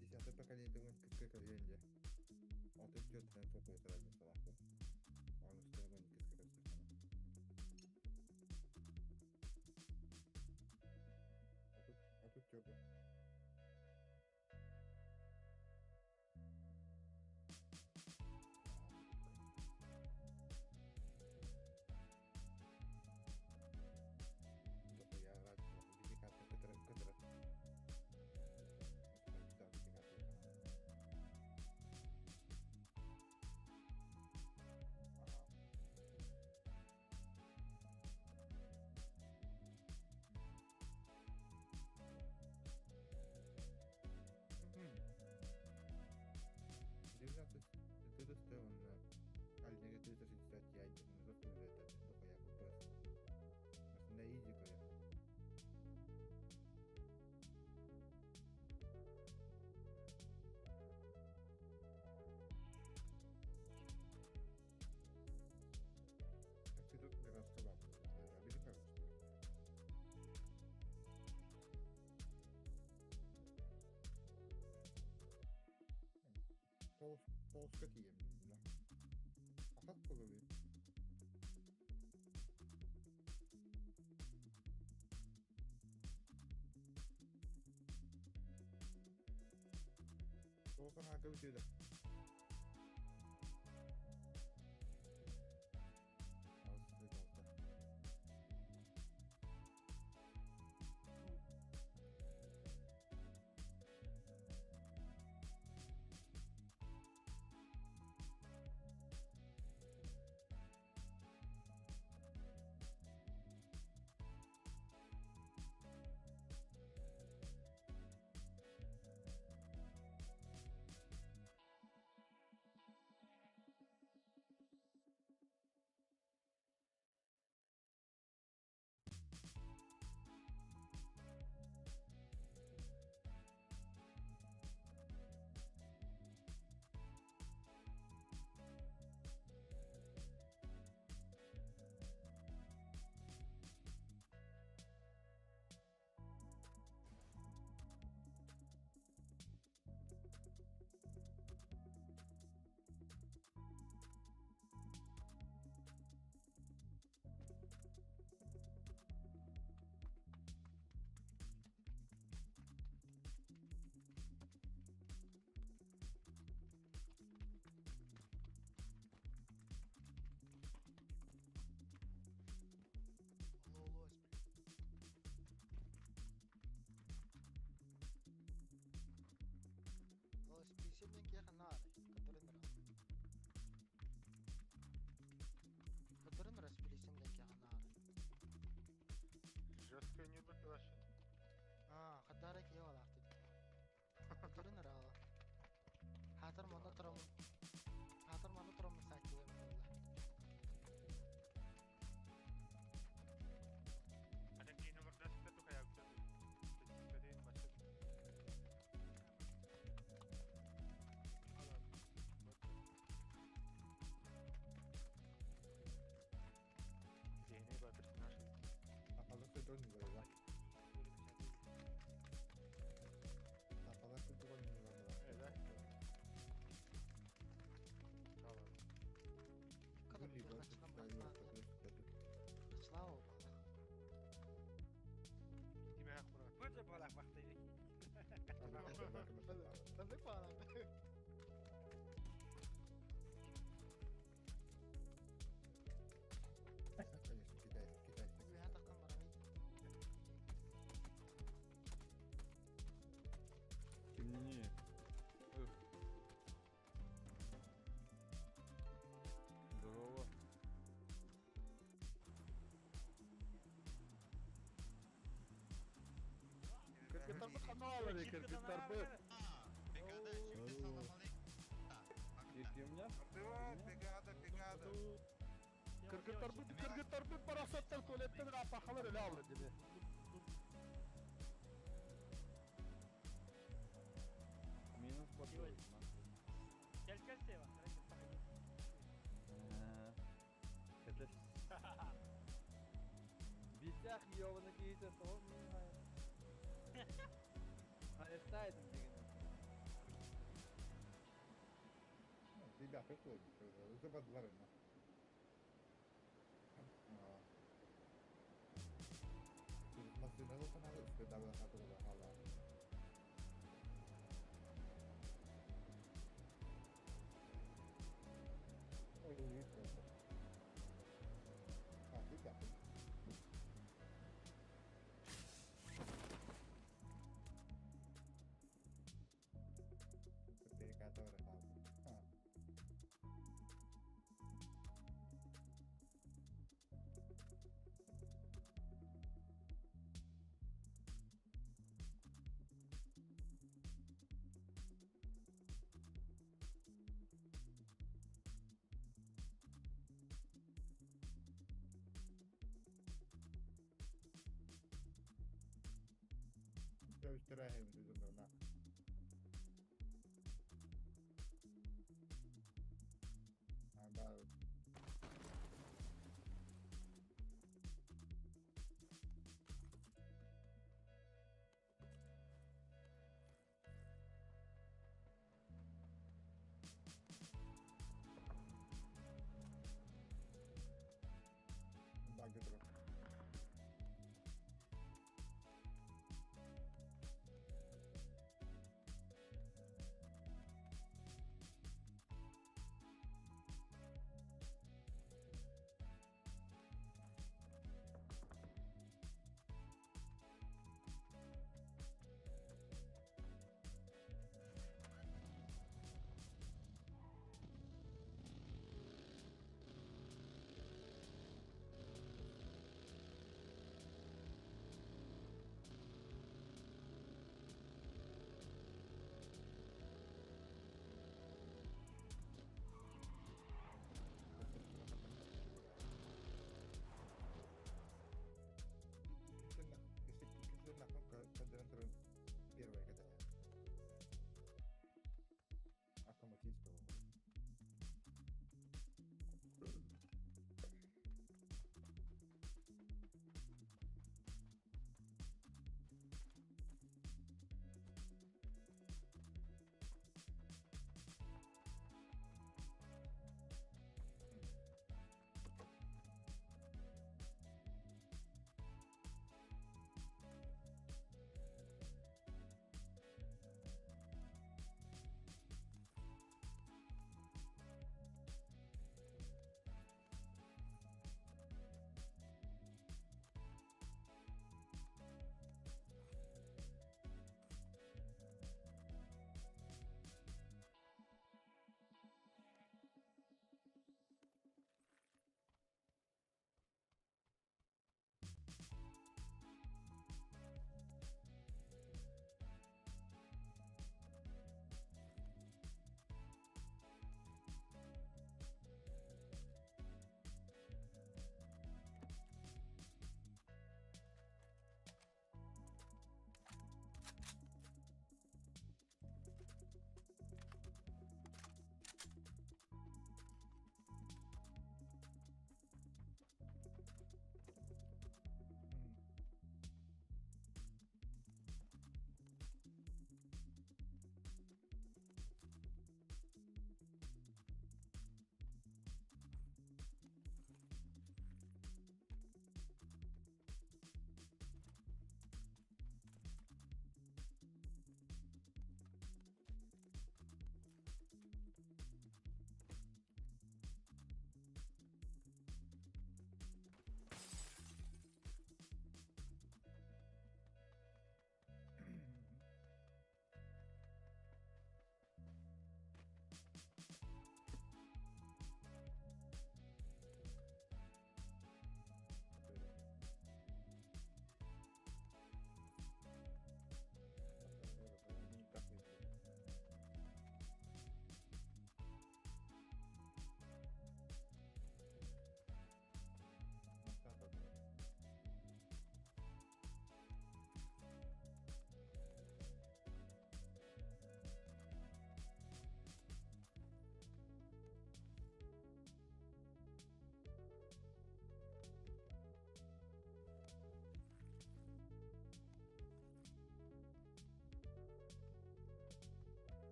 10-е поколение 12 поколение. 64 фп разница лаах. Оны 12 34. Я рад, который 19 400 уонна Альнега 360 ядерный это дохуя FPS. На изи көрө. Так ты тут гораздо бабу. Бери пожалуйста. Тоғызға тиемін мына. Ахат болу. Тоғыздан ага өтеді. Алты. Жесткая не будет вообще. А, хадара кие олақты. Кадарын рала. Хатар мана турам. Хатар мана турам сакилем болла. Аргентина вардаска тухаябыта. Статистика басып. Зейнеба персонаж. Апалар көтөн була. Апалар көтөн була. Да? Кыргыттарбыт ханна бааллар кыргыттарбыт? Бригада, бригада. Кыргыттарбыт, кыргыттарбыт барахсаттар туалеттен апахалар өлө алды деди. Минус подъем. Кел кел Сева. Это Битях ёбаный какие-то сон. А это деген. Ребята, что забадлары, на. Машина каналы, когда хала. Ой, А, ребята. Перекатывай хала. Göstereyim dedim ona. Ha, Bak götür.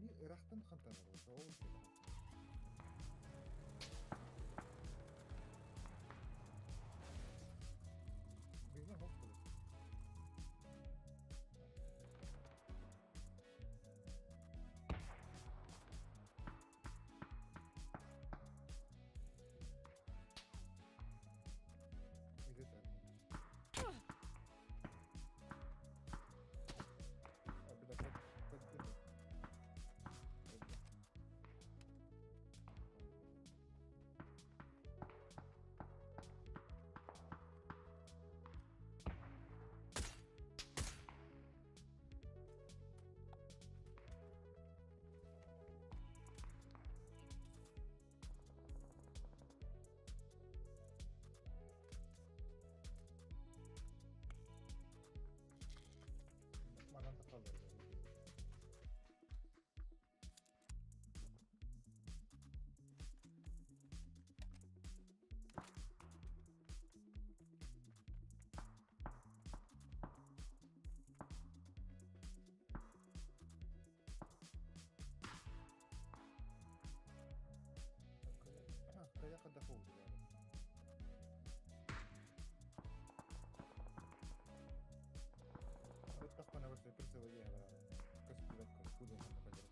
Кини ырахтан хантанар, ол Бина хоп буолар. Манан тахаллар. Кая хадах oldu yani. Баттахпана барса персовая барар. Көстүбэккэ кудун ханна бадыр.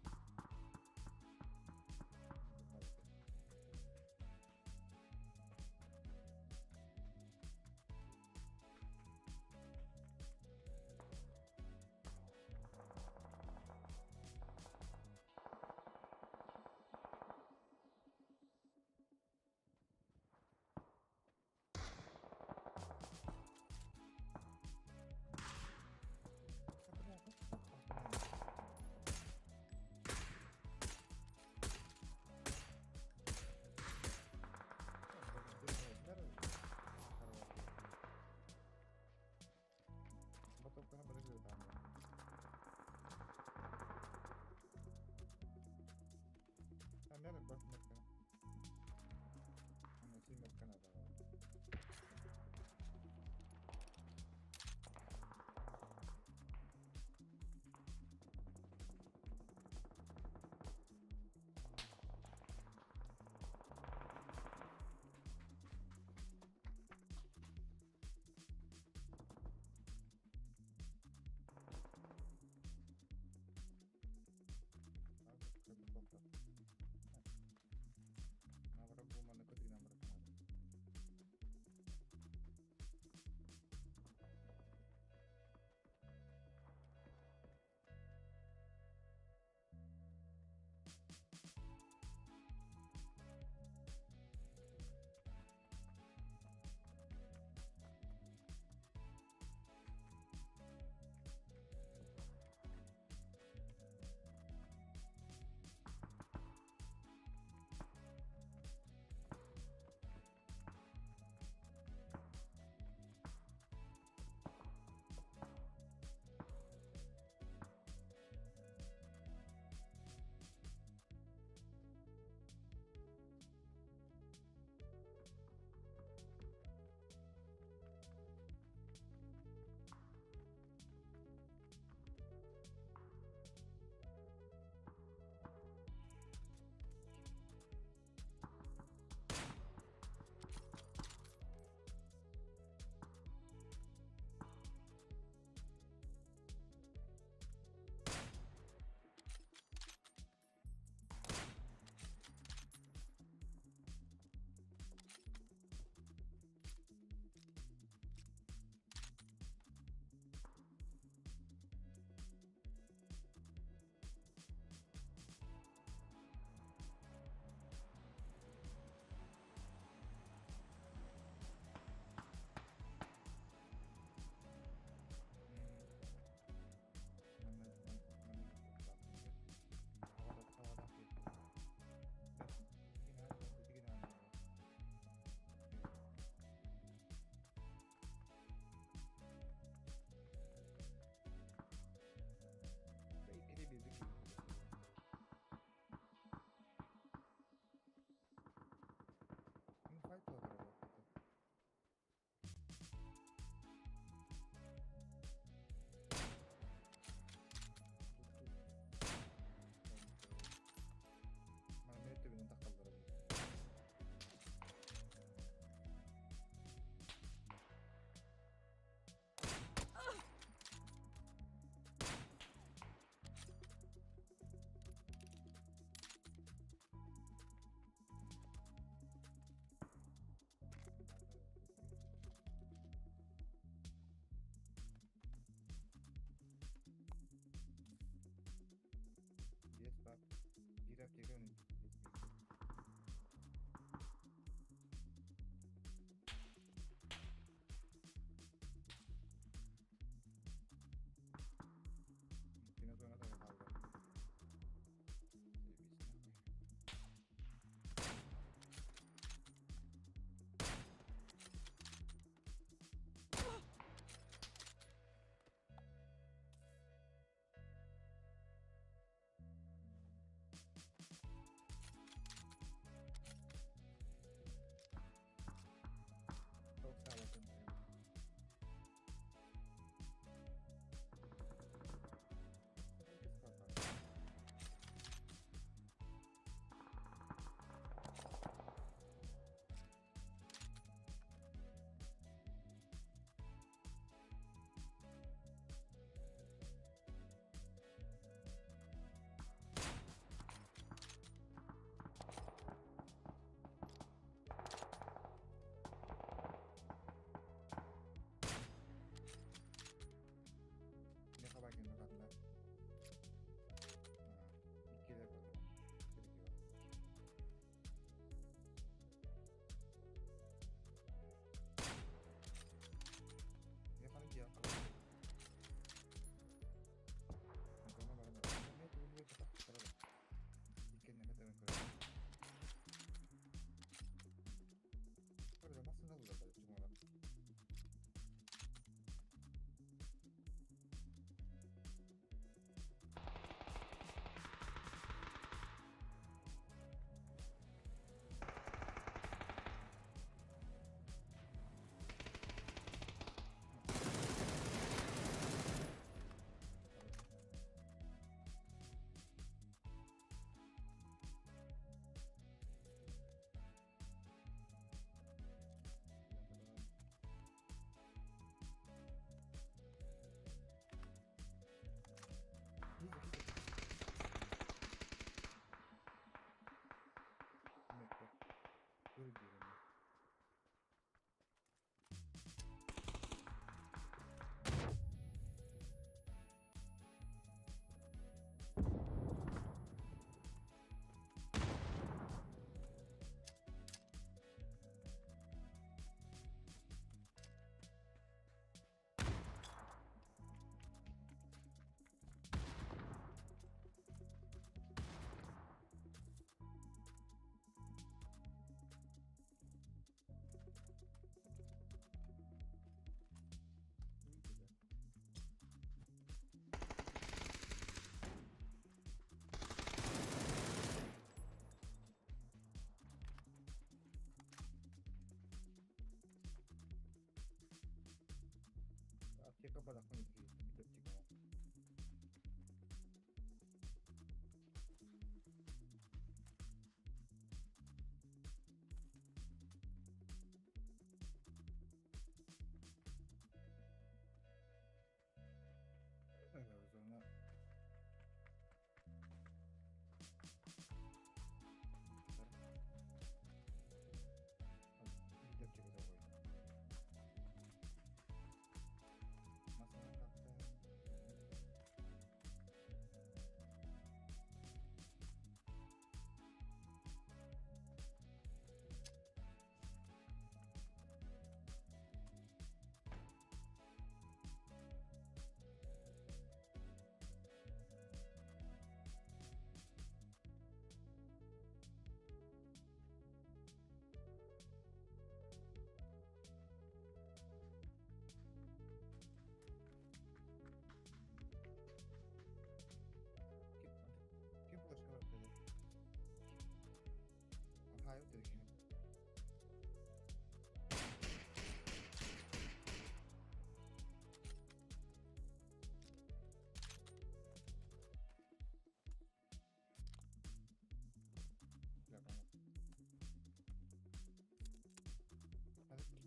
Хаайы төрүкүн.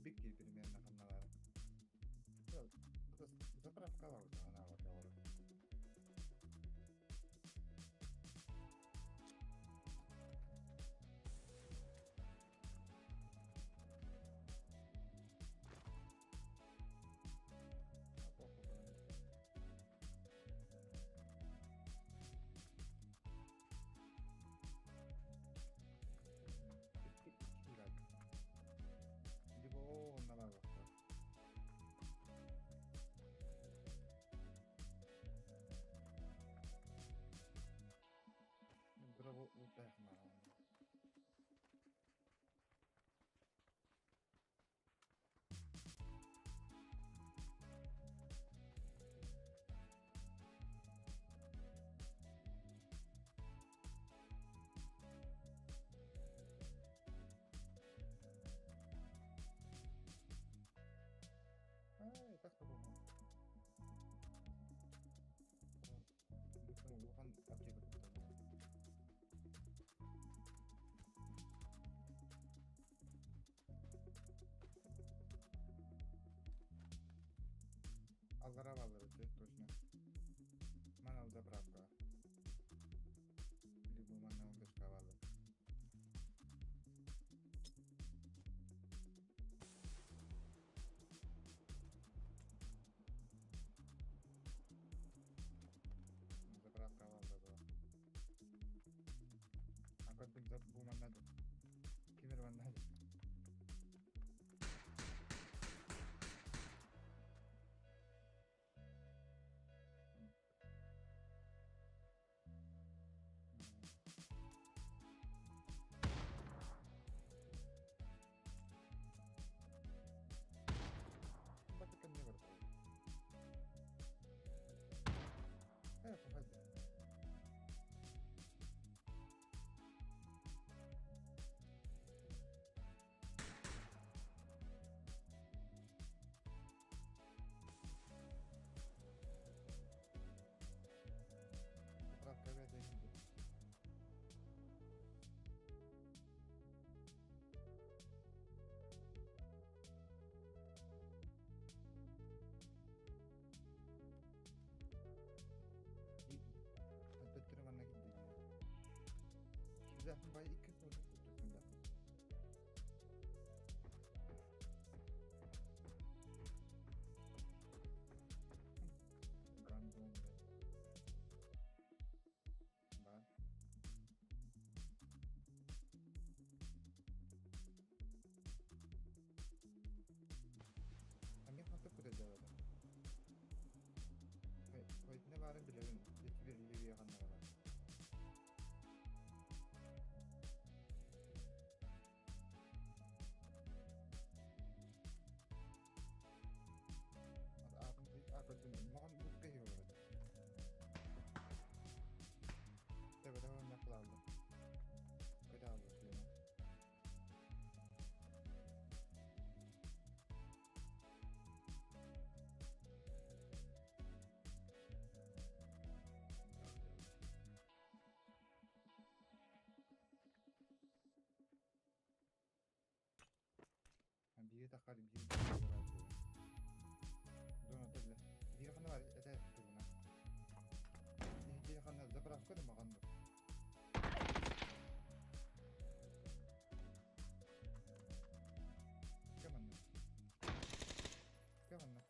Бик примерно ханналары. Заправка бар ана бар. Аллара баллар точно. Манал заправка. Либо манал бешка баллар. Заправка баллар была. А как бы бу маннады. Кимер маннады. Zaten bay iki koyduk kutusunda. Random Var. Hangi hafta kuracağız? Ne var bilelim. Bir Livya kanları var. Биир тахар биир Зона төрле. Биир хана бар это тугуна. Биир хана заправка да маган. Кеманна. Кеманна.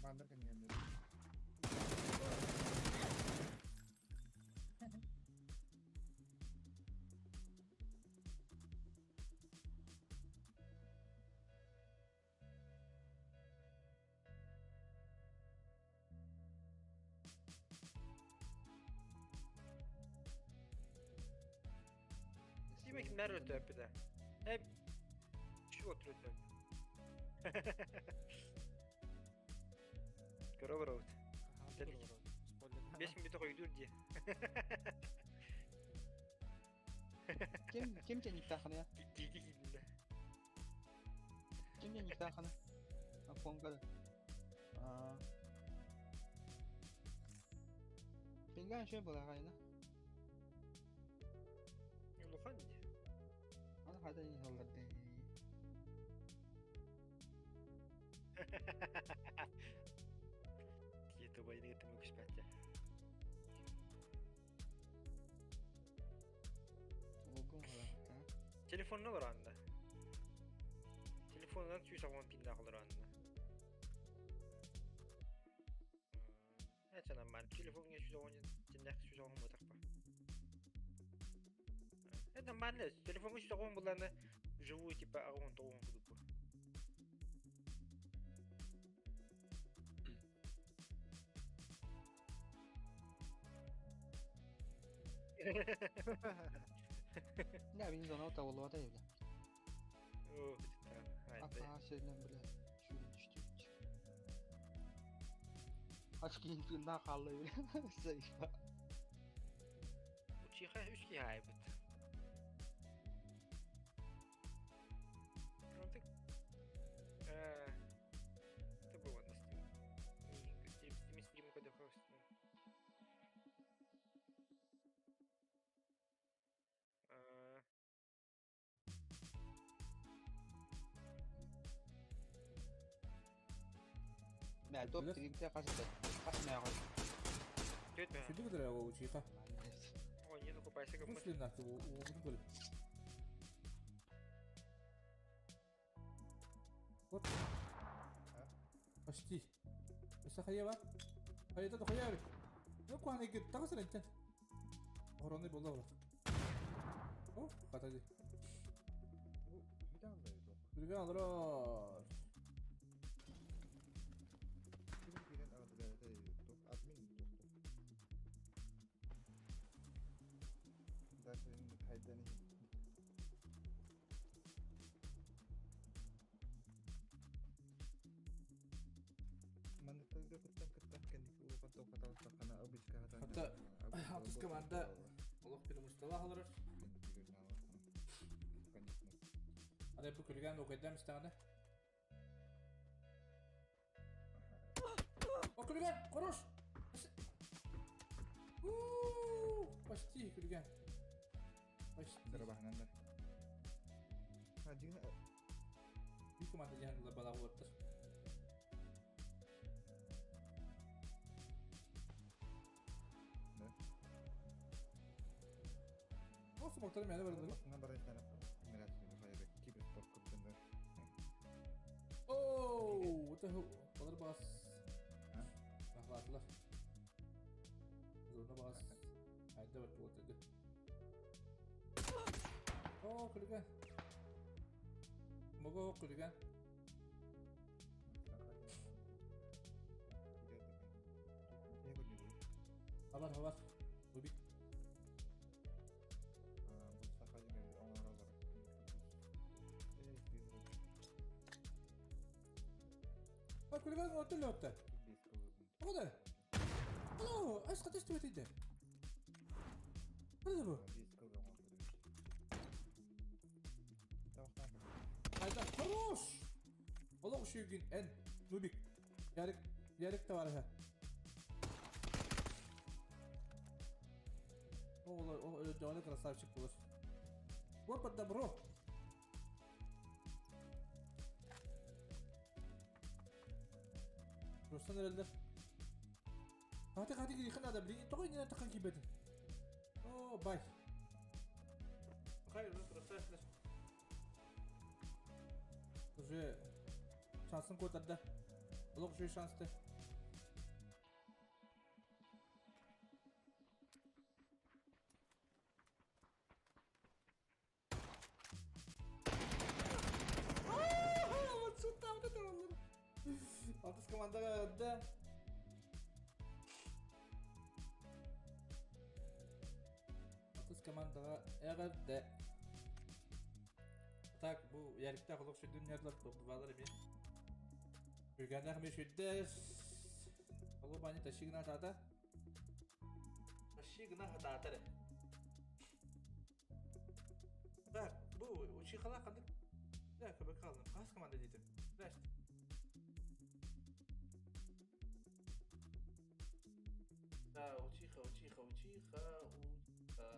Bandır kendini. Ким кимнер өлтөппүтэ. Hep şu oturuyor. Көрө барабыт. 5 мүнөтэ хойдуур дии. Ким ким тенниктаахына я? Киити киирдэ. Ким тенниктаахына? Апонга. Аа. Пинган шөй була кайна. Улахан дии. Аны хайда ин холларды. Тието байны гытым өкүспәтте. Огун була. Телефонна бар анда. Телефонунан сүүс агуан пинда холор анда. Это нормально. Телефонга 110 теннэх 110 ботақпа. Это нормально. Телефонга 110 буланы живую типа агуан тоғын кудуку. Не, бин зона та болуа да евде. О, Апа сенен биле. Шүрін түштү. Ачкин тына қалды биле. Сайфа. Учиха үски хайбыт. Онтук это было на стрим. Стрим стрим когда просто. Мә, топ тигинте қасыты. Қас мә ғой. Шүді бідір ол учиха. О, не, ну купайся как. Муслим нахты, оғын көлі. Вот. Почти. Өсі қая бар? Қаяда да қоя бер. Ну, қуаны кет, тағысыр әнтен. Ороны бола бар. О, қатады. Күлген алырар. Hatta алтыс команда олох bir мустала алырар. Ада бу күлгән окайдан мистагына. О, күлгән, хорош. Почти күлгән. Почти. Дырабахнандар. Ha, дигин Bir команда жаһанлар бала болыптыр. Осы моктар мени бардыр. Оу, это олар бас. Бахлатылар. Зона бас. Айда бат вот это. О, күлгән. Мого күлгән. Хабар, хабар. Рубик. Bak kulüben orta lörtte. O kadar. Alo, aç kaç tuvaletiydi. Ne bu? Hayda, хорош! Allah şu gün en Nubik. Yarık yarık da var ha. O olur, o öyle canı красавчик olur. Вот под добро. Ruslan herhalde. Hadi hadi gidi khana da bili. Toy ne takan kibedin. Oh bay. Hayır, Ruslan. Уже шансын көтөрдө. Олох үчүгэй шансты. Алтыс командаға да. Алтыс командаға әғірді. так бу Яриктаах олох сүрдүн нерлар топ-2-лар эмиэ. Күргэннээх эмиэ сүрдэ. Олу бани тащи гына хатаата. Тащи гына хатаата эрэ. Так, бу учихала ханнык Да, көбөк хааллым. Хас команда диэтим? Здрасте. Да, учиха, учиха, учиха, учиха.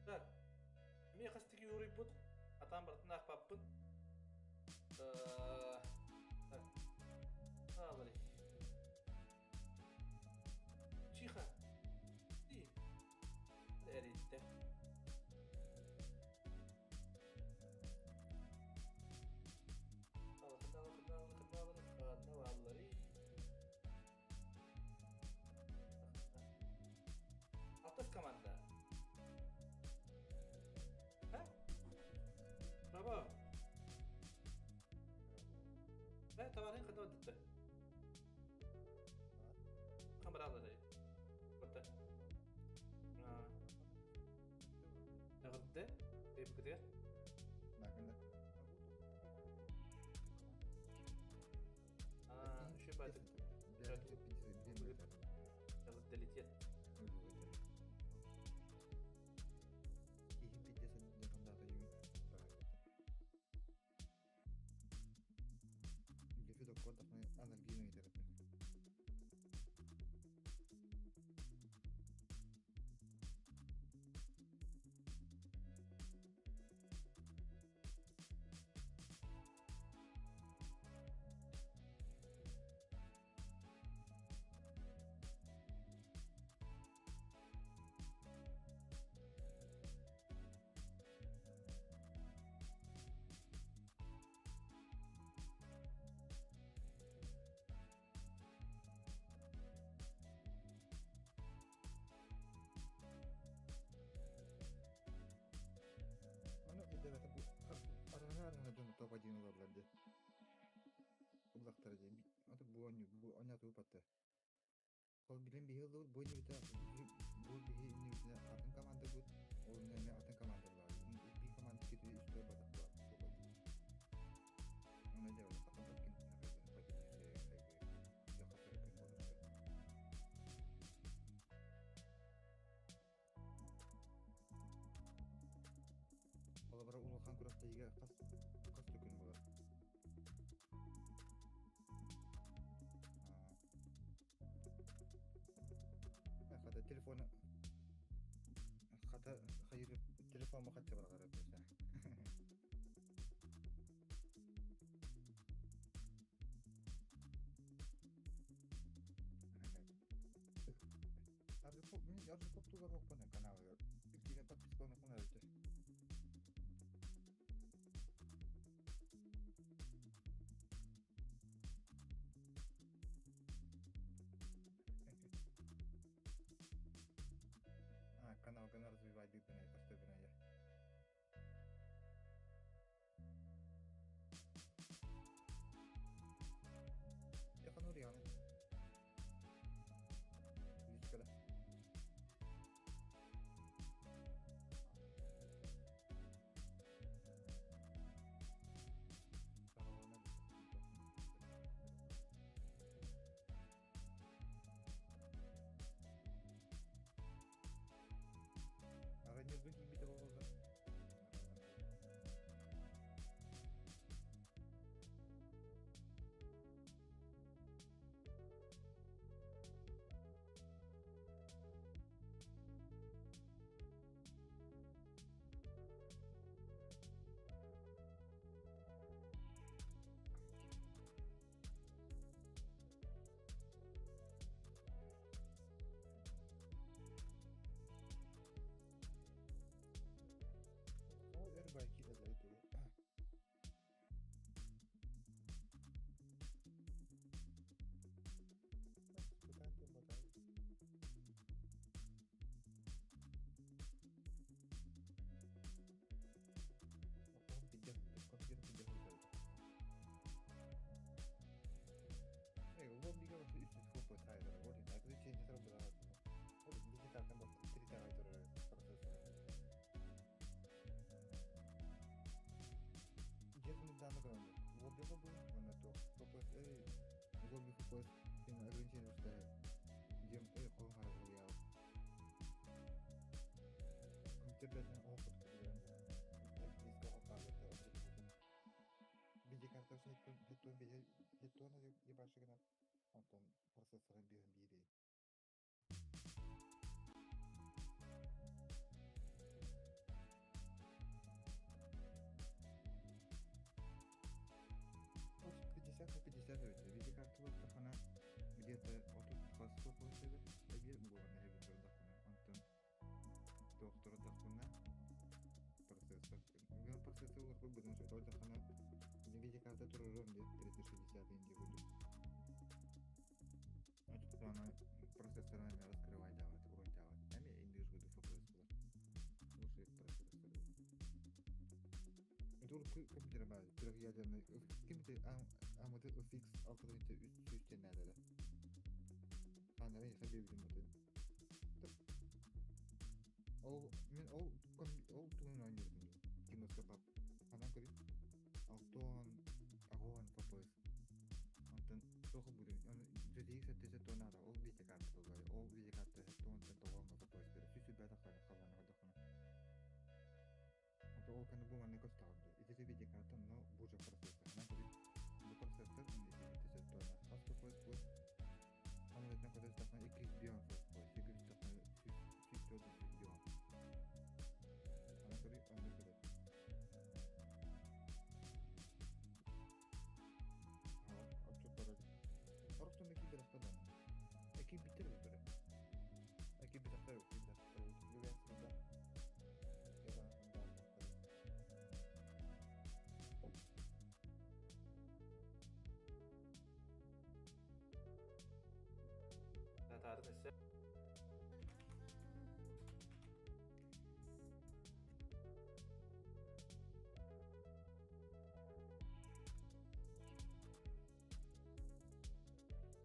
Так, эмиэ хас тиги уруйбут, атаан барытын аахпаппын. Так, ааларый. Чиха. Ти. Эриттэ. Алтыс команда. Ха? Браво. Да, товарын хана өттө. Камералары. Бата. Эҕэрдэ, эбикитигэр. Еще байтык. Эҕэрдэлитиэт. Ону өйдөөбөтө бу арыһана-арыһана дьону топ-1 ылаллар дии. Ыллахтара дии. Аты бу оонньуу бу оонньоотубут батта. Ол билин биһи ыллыбыт бу иннибитэ бу биһи иннибитинэ атын команда бут ол иннинэ эмиэ атын команда булаар. Биир команда китири үстэ батах буолар топ-1. Оны дьэ хатан кин Холобура улахан күрэхтэһиигэ хас хас да күн буолар. Хата телефона хата хайыр телефон хатча барҕара бэсэ. Мин Аржикоп тугар оппана каналыгар иккигэ подпискалана хунарыты. А, каналгын развивать дыдына постепенно. Яханур яны. Личкада. Видео холбуйун уонна туох FPS эй зомби FPS син ограничение устаһы дем эй хоһун харабылыйаабыт. Компьютер бэтин оһох курдук билэрин диска оһох хаалбыта Видеокарта хеттуон хеттуон ебаши гынан онтон процессорын биһин биири. 50 на 50 эбит. Видеокарта буолтахына где-то 30 хас эбит. Эбиэр буолан эбит турдахпына. Онтон туох турдахпына процессор. Мен процессор уларпы быдан сөтөлдөххүнэ видеокарта туруруом диэт 3060 инди курдук. Оччоҕуна процессорын эмиэ раскрывайдаабат, уруйдаабат. Эмиэ индир курдук FPS булар. Лучше процессор. Это урукку компьютер баар, трехъядерный. Ким AMD FX 6300 теннээдэ. Анары хабибитим бутын. Ол мен ол ол тугун оонньуурдум киноскопап. Ханан көрүн алтон аҕыан FPS. Онтон туох будун оны жүзеги сэттесе туонаара ол видеокарта буолар. Ол видеокарта сэттуонтан тоҕоҥҥо FPS берер. Сүүс сүүрбээтэх халлаана көрдөххүнэ. Онтон ол кэннэ бу манна көстөҕүн дуу. Ити видеокарта онно бу же процессор. Ханан көрүн бу процессор ити сэттуона хас FPS буол. Амулетна көрөстөххүнэ 200 FPS. Сүүс сүүс төрт жүз Ана көрүй, онно көрөр. Оччотторо. Орохтон киирбэтэхтэр даҕаны. Киирбиттэр эбит бары. Киирбэтэхтэр эбит, киирбэтэхтэр эбит. Лүгэнскийда. Татаарын өссө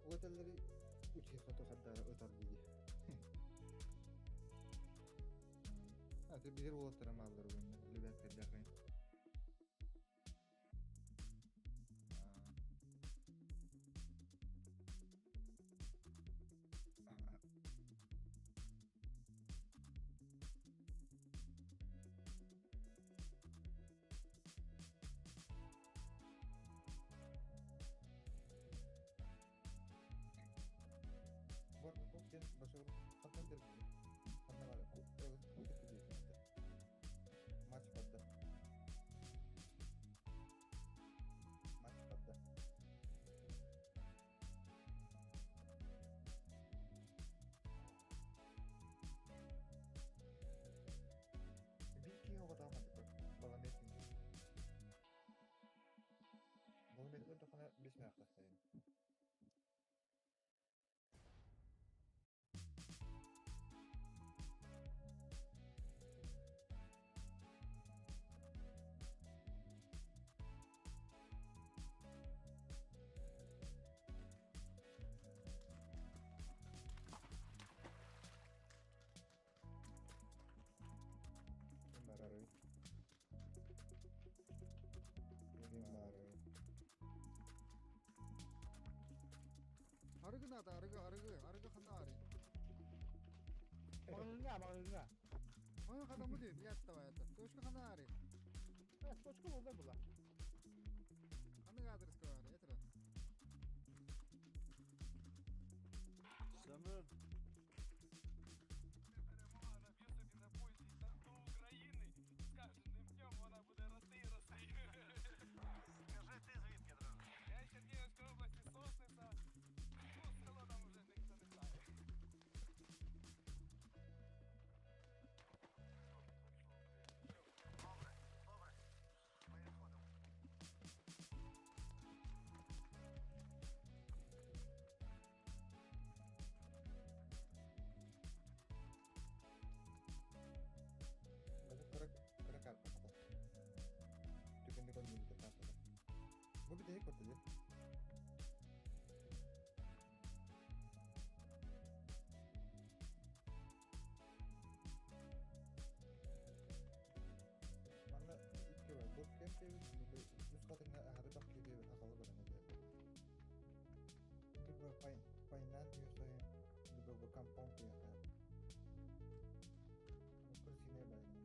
Ол этэллэри учи-хоту хардаара ытар дии. А, ты билэр уолаттара мааллар уонна Лүбэнскэйдээх Бар диэн хантан дэрбини ханна баар матч барда. Матч барда. Биир киһи оҕотоох маннык баламет Баламет көрдөххүнэ бес мээхтахтайын. Ким барарый? Ким барарый? Арыгы надо, арыгы, арыгы, арыгы ханна ары. Маҕаһыыҥҥа, маҕаһыыҥҥа. Ой, ханна му дим, ятта это. Точка ханна ары. Точка буолла була. Ханна адрес ары, это. Семен. Скажи, ти звідки, друже? Я з Чернігівської області, Сосниця. Ну, село там уже ніхто не знає. Добре, добре. Ми відходимо. Бары кыра кыра картата. Түгэнник онньуубут картата. Бу бүтэһик көрдө дии. Манна икки бар. Бу кэм диэбит, үс хатыҥҥа аһары бах диэбит. Пайнан диэхэ, либо в компом диэхэ. Ну, крысиная война.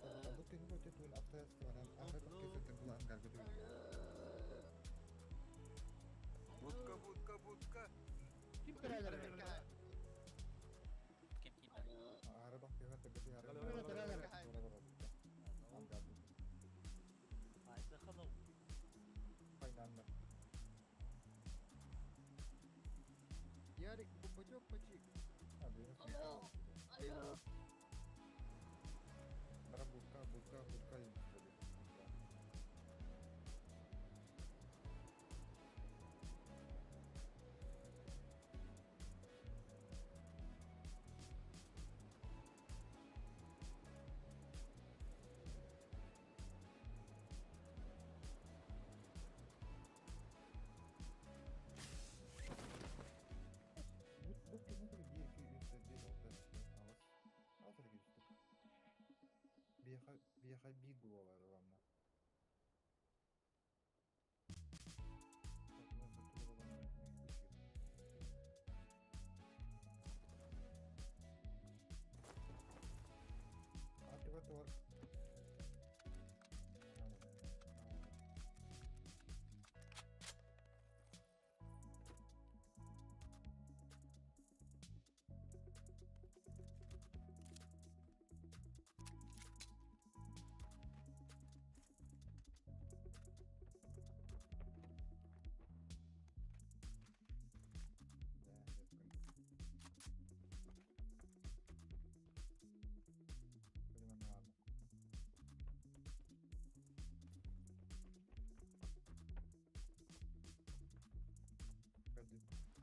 Там бу күн бу түн обстоятельстволарынан ахыр кесетин булан галбы. Будка, будка, будка. Ким перелер? Ким киирдэ? Ары бак кеге тебети ары. Пайнан. Ярик, бупачок почик. Бара будка, будка, будка. Бу күнү 1 2 3 4 5 6 7 8 6 8 Биэхэ биэхэ биир буолар ыланна. Аты бар.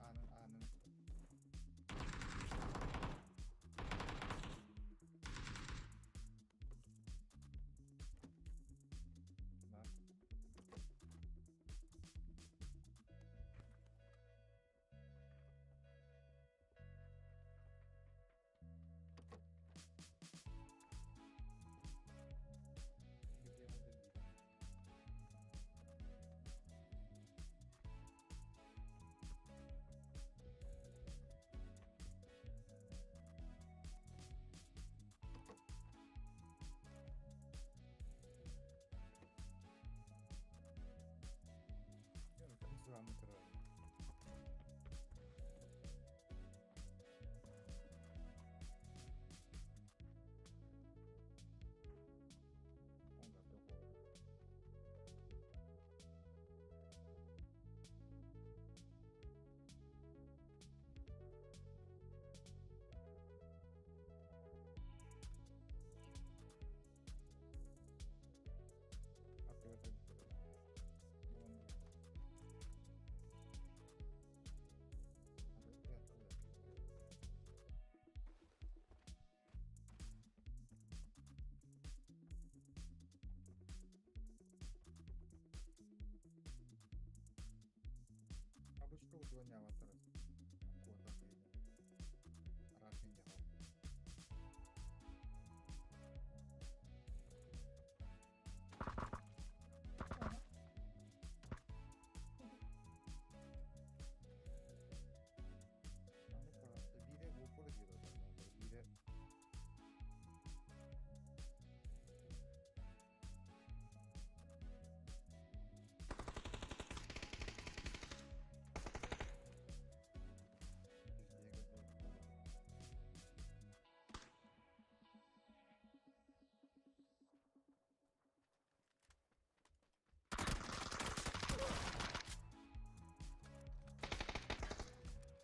Анын анын. Бар. Sıramı kırarım. Абышка удвонява тарас. Куота Арахин яхал. Аны карасты бире опор диyor бире.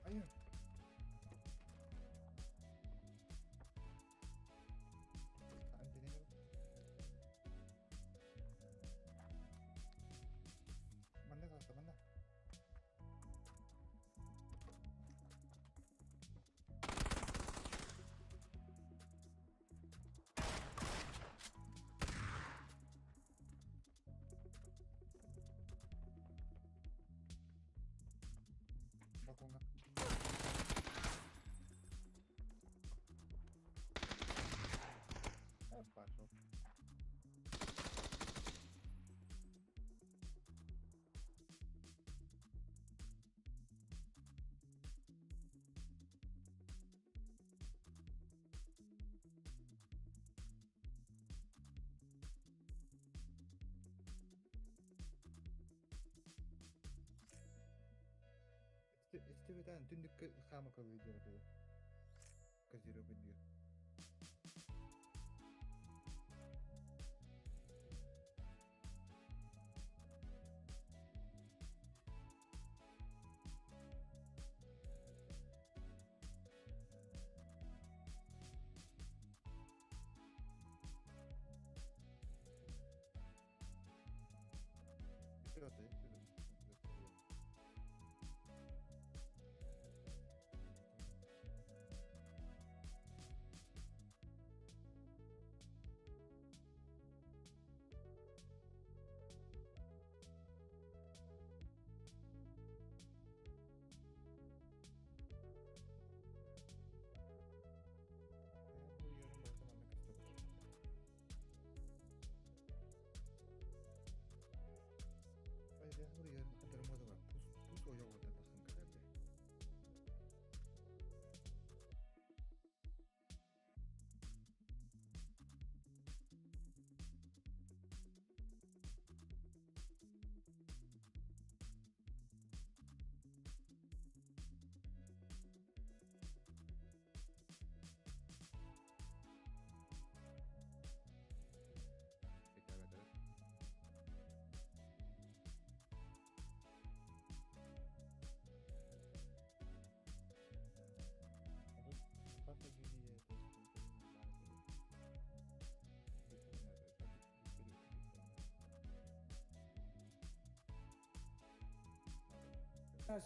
Hayır. Манна kalsa манна. Балконга. Пошел. Ити түннүккэ хаама кылыы диэн этэ. Козырек диир. Вперед,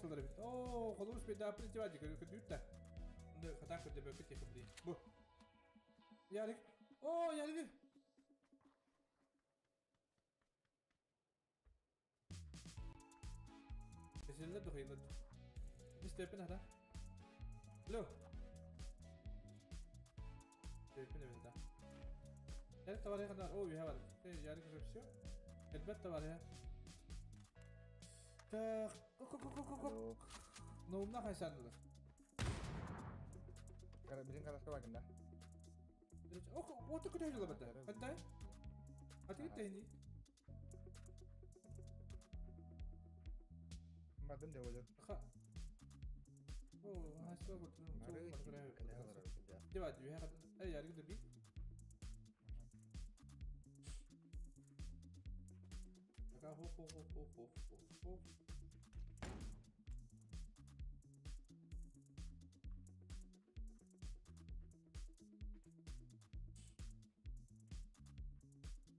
Сылдар бит. Оо, холобур спейдапын тибади көрдүүттэ. Онда хатаа көрдөбөккө тиэхэ Бу. Ярик. Оо, Ярик. Kesildi дохуйлар. Истепин хата. Ло. Степин эбит да. Ярик товарищ хата. О, я бар. Ярик уже все. Элбет товарищ. Так, ко ко ко ко ко. Наумна хайсандылар. Билин караска багында. Ох, вот такой же лабата. Хантай? А ты тени? Бардым деп ойлор. Ха. О, хайса вот. Дева, дүйә Эй, ярыгы да би. Ага, хо хо хо хо хо хо хо.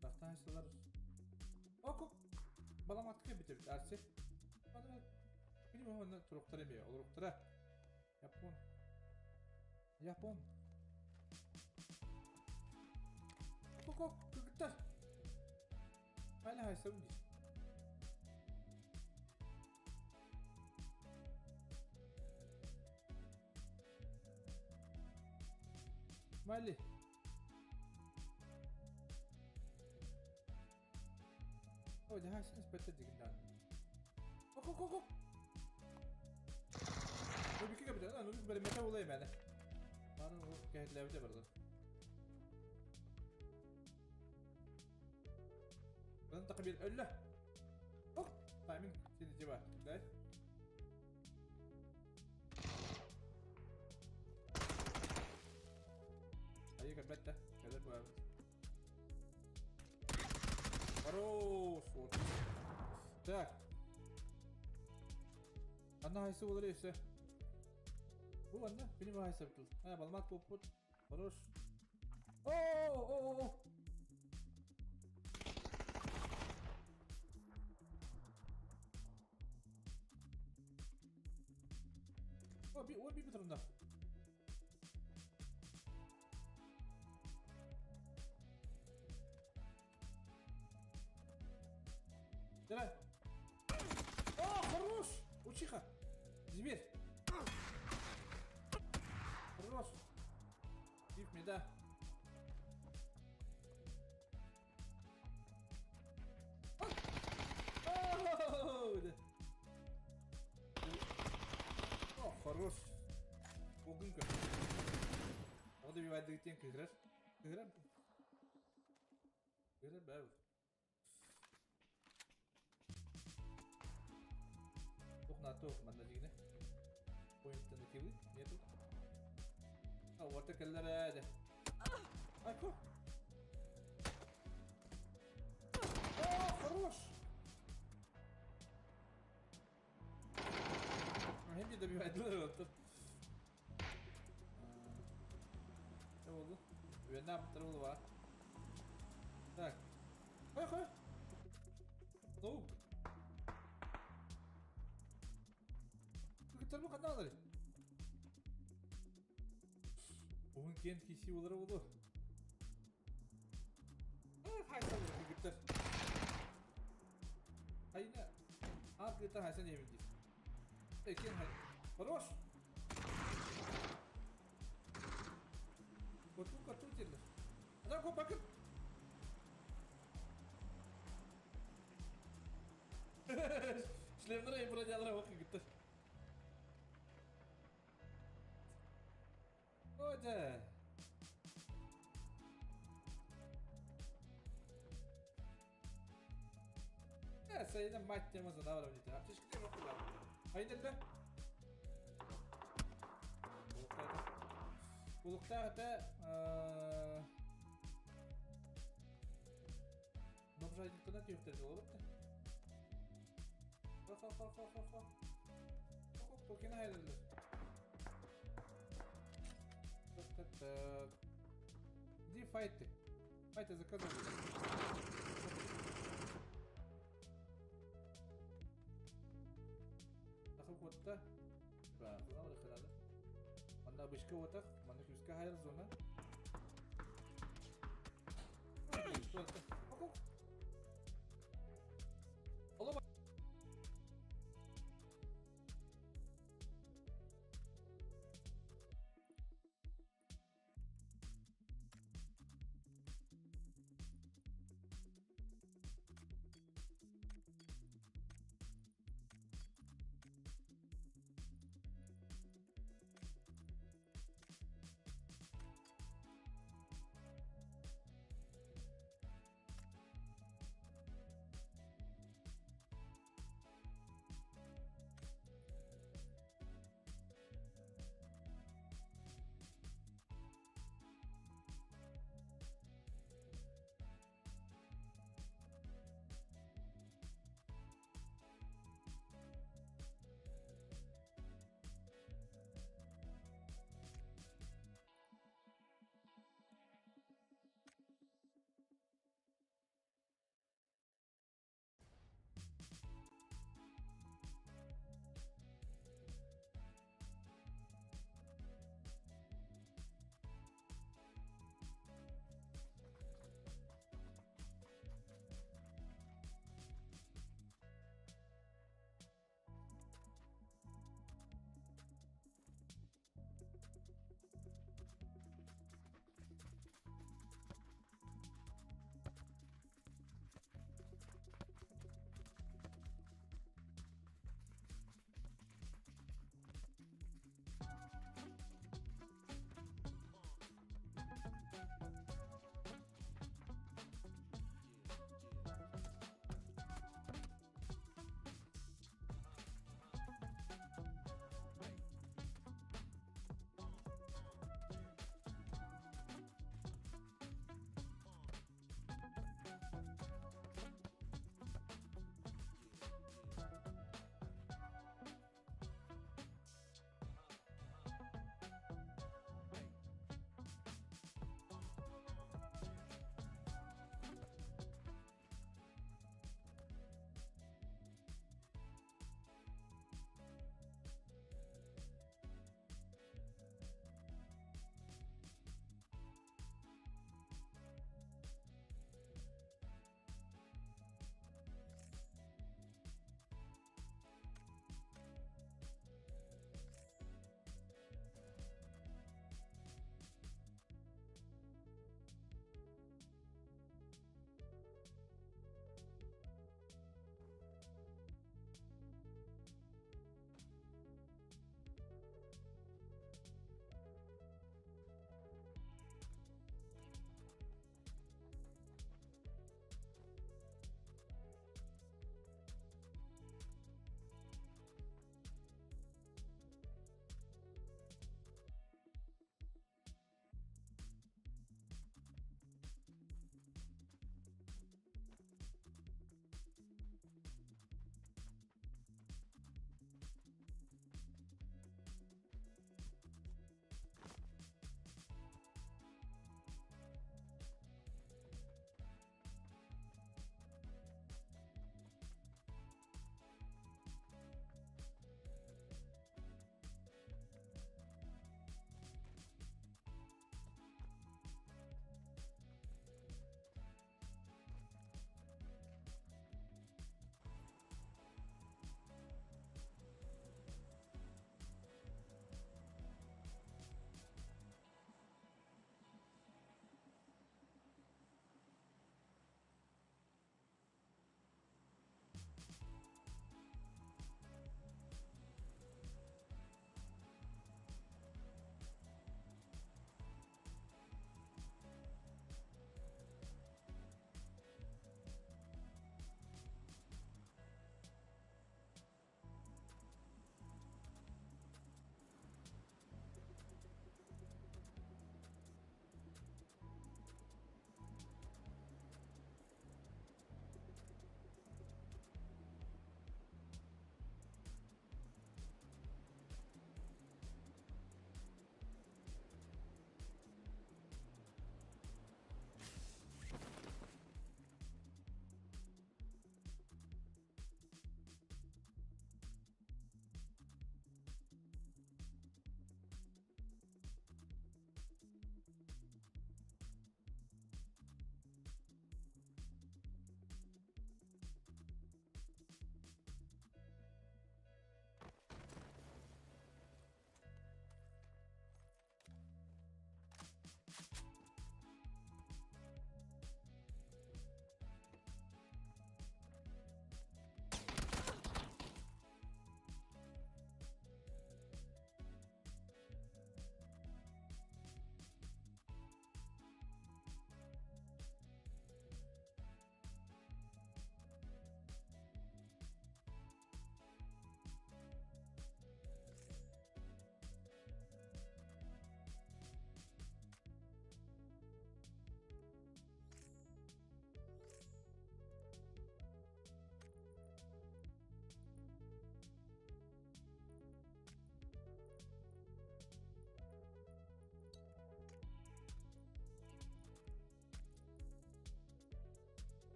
Тахтайсылар. Око. Баламатка битеп арсы. Бана билмем онна туруктар эме, олуруктара. Япон. Япон. Коко, кыгыттар. Hala хайса бу. Мали. О, жахайсын спетте дигиндан. Ок, ок, ок, ок. Нубики капитан, нубик бер мета болай мәне. Маны о кәһетләбе барды. تقبيل الله. أوه، تايمينج سيدي جبا. дай. أيك البتة كذا Хорош, вот. Так. Анна хайсы болар есе. Бу анна benim хайсы битил. Ha, балмат попут. Хорош. О, о, о, о. О, би, о, би битирында. Давай. О, хорош! Учиха! Зверь! Хорош! Give me да. О, хорош! Огынка. Ода бивайдыгытен кыгырар. Кыгырар. Кыгырар бәрі. Тух на тух, манна дигине. Поинты на киллы? Нету? А, вот так лере. Айко. О, хорош! Hem de добивает вот. Ne oldu? Ne yaptı var? Так. Хой, хой. Ну. Кыргыттар бу ханна алар? Уһун киэн киси болары болу. Хайса кыргыттар. Айна. А кыргыттар хайса не билди. Эй, кен хай. Хорош. Коту коту дирлер. Адам kop bakın. Шлемнер бронялар бак кыргыттар. О, да. Ya sayıda мать темасы да бар дейді. Аптечка yok da. Haydi be. Улуктар это Бомжа түйөктер болот да. Ха ха ха ха ха ха. Токен айрылды. Так, так, так. Где файты? Файты заказывали. Ахы котта. Ба, куда ханады. Манда бышка отақ, манда күзкә хайыр зона. Ола.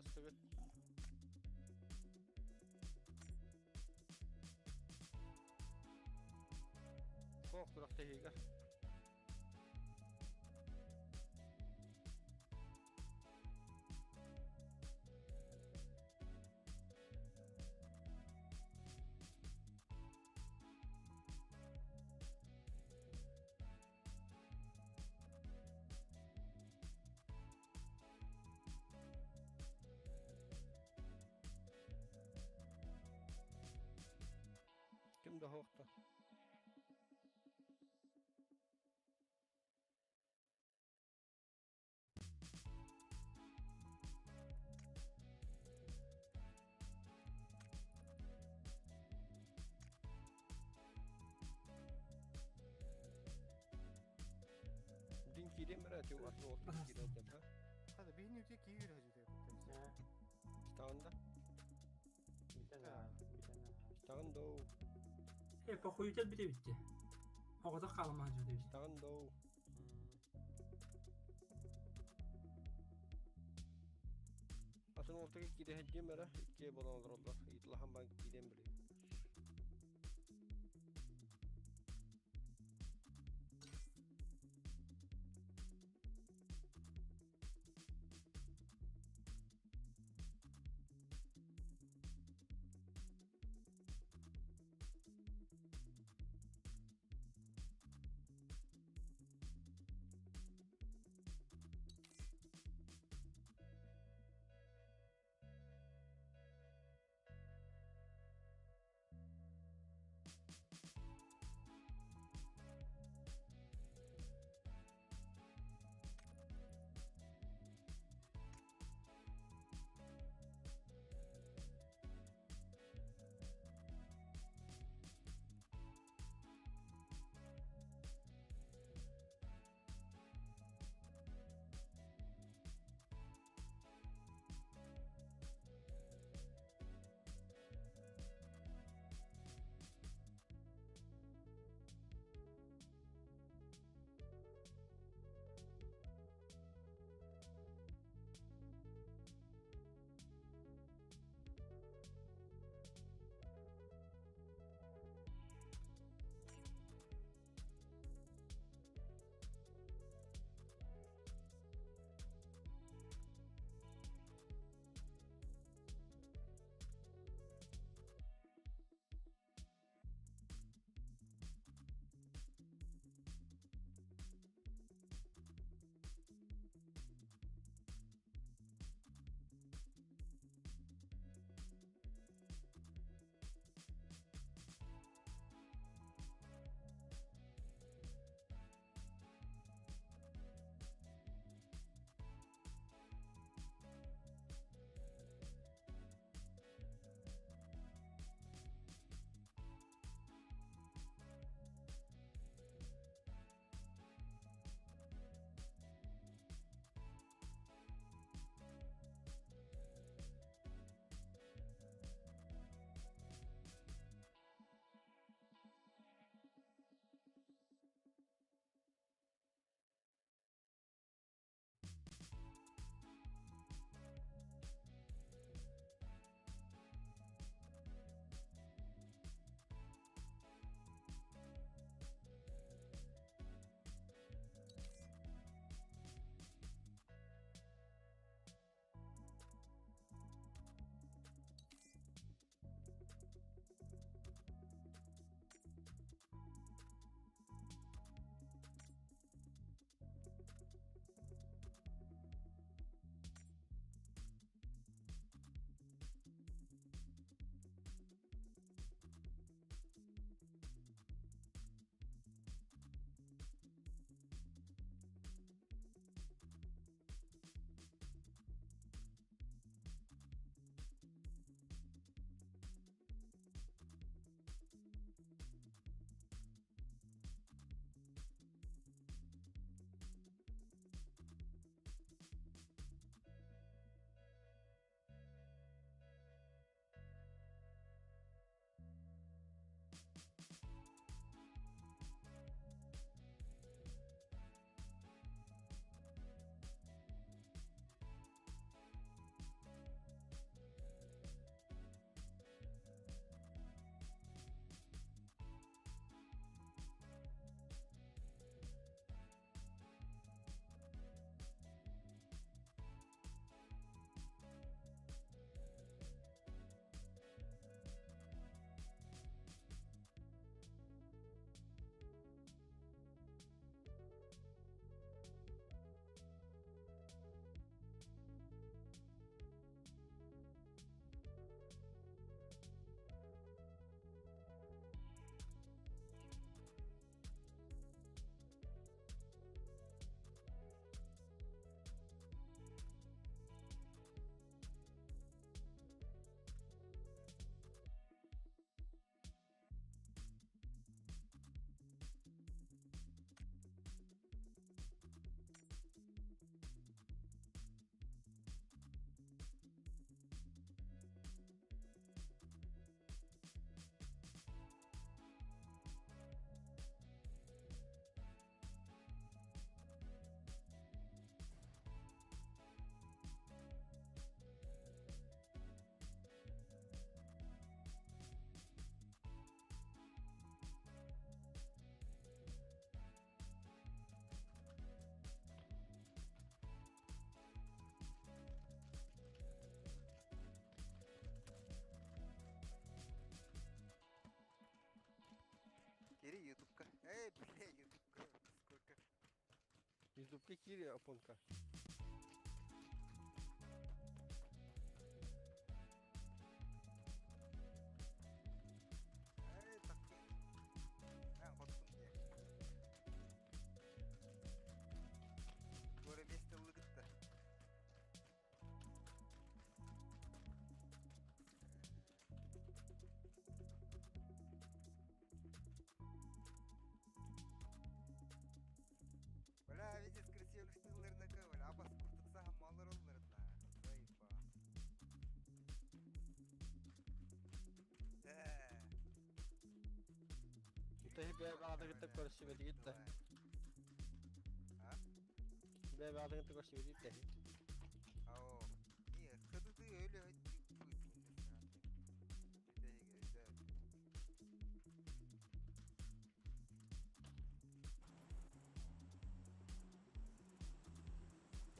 Астыгыт. Суох күрэхтэһиигэ. Ким да суохта. Дин киирем эрэ этиҥ атын уолтан киирэн этим ха. Хата биһини үтүө киһи үөрэ сылдьар. Истэҕин да? Истэҕин доо. Э, похуютел бите битте. Оҕото хаалмаһа дьүдэ бит. Истэҕин доо. Атын уолтага киирэ сылдьыам эрэ, иккиэ буолан олороллор. Ыйыталаһан баран киириэм билигин. Ютубка киир опонка. Эй, такы. А, хоттум дии. Туора биэс тыллы кытта. Бля, видишь, красивый штылларына бля, абас курдук саха маллар оллар да. Заеба. Э. Тэһи бэйэ баҕатыгытта көрсүбэтигит да. А? Бэйэ баҕатыгытта көрсүбэтигит да. Ао. Не, хыдыды өлө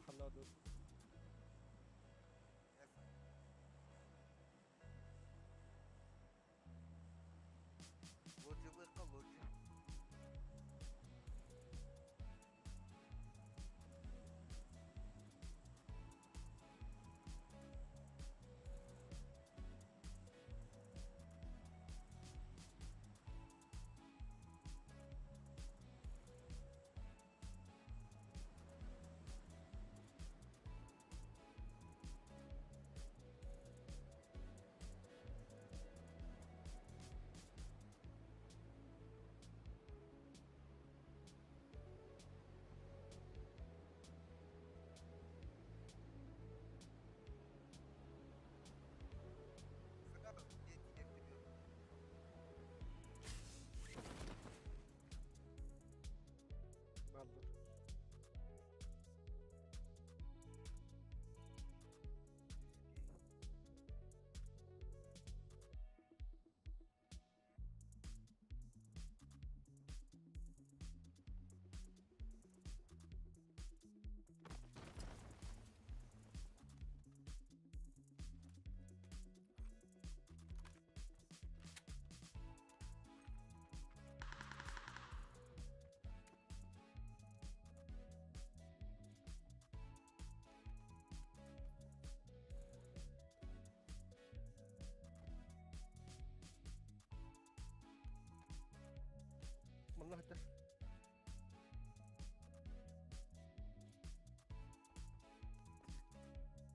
Ханна ду. Лоджи лоджи. Сыгар, я тебе Баллар. Манна хатар.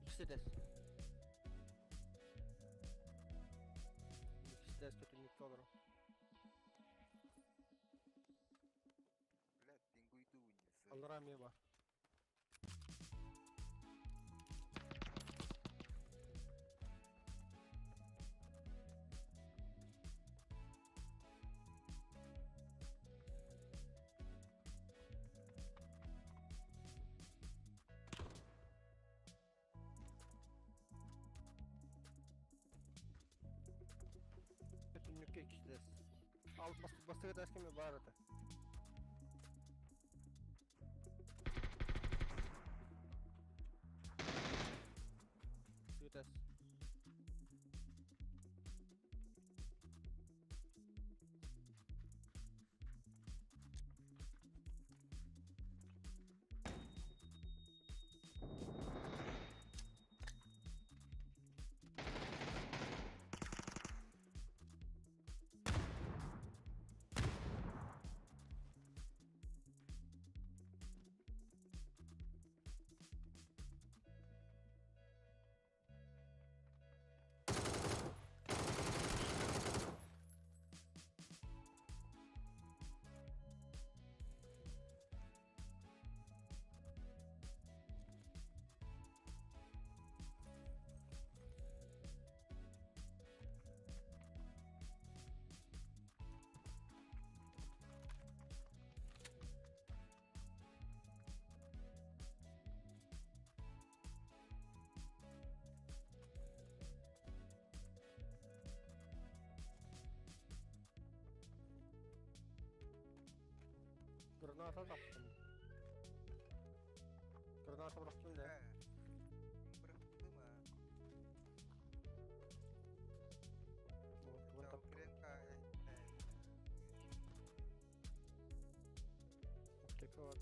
Иксидес. Иксидес көтүнүк олору. Бля, пингуйду унес. Аллара ме бар. Көтүнүккө иксидес. Ал бастыгы таскеме бар ата. Сыгытас. Граната таптым. Граната бырахтым да. Бырахтым а. Вот Чао, кремка. Аптека бар.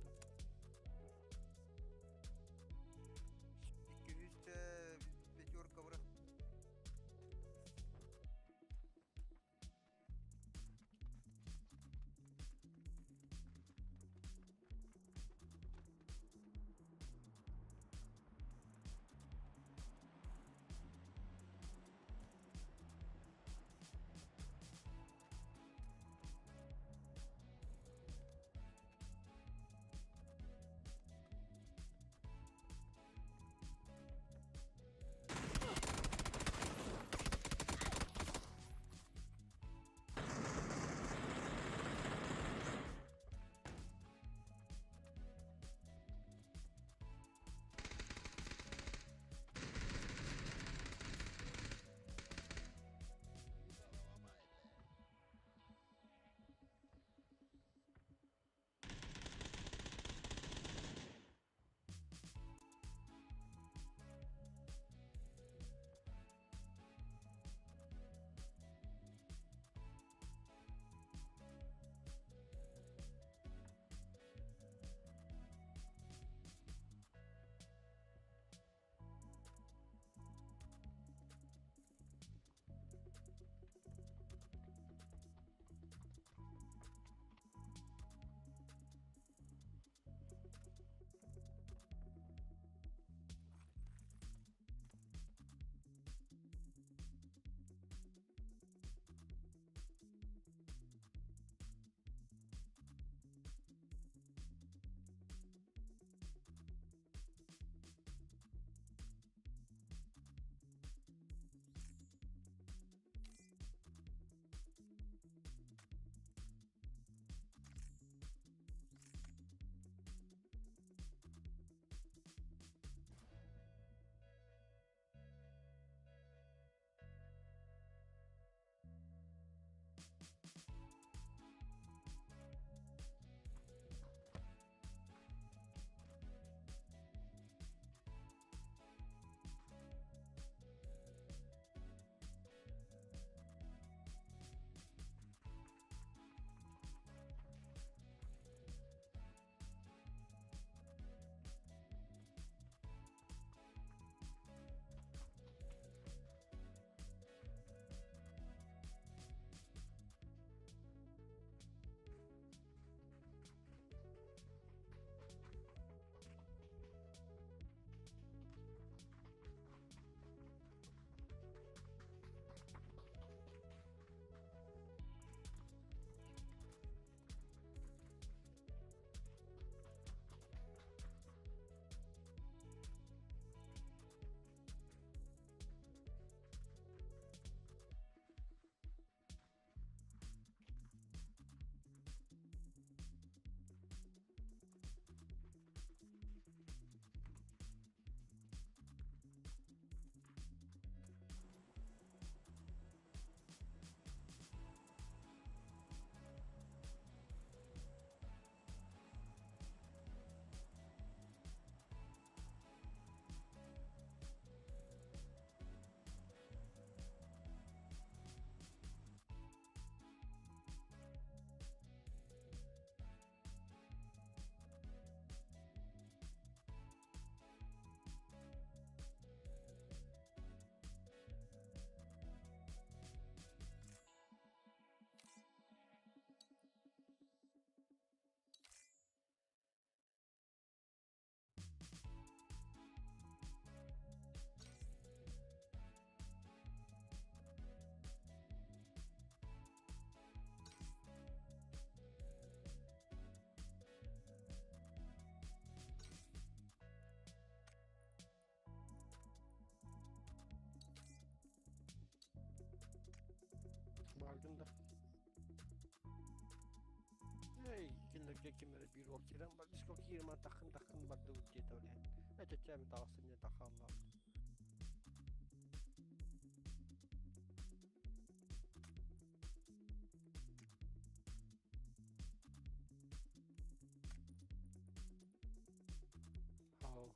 Дискока ким эрэ биир уол киирэн бар дискока киирэн таххын таххын бардыбыт диэтэ ол иһин. Эчэччээми таҕыстым диэн таххааллаабыт. Ау.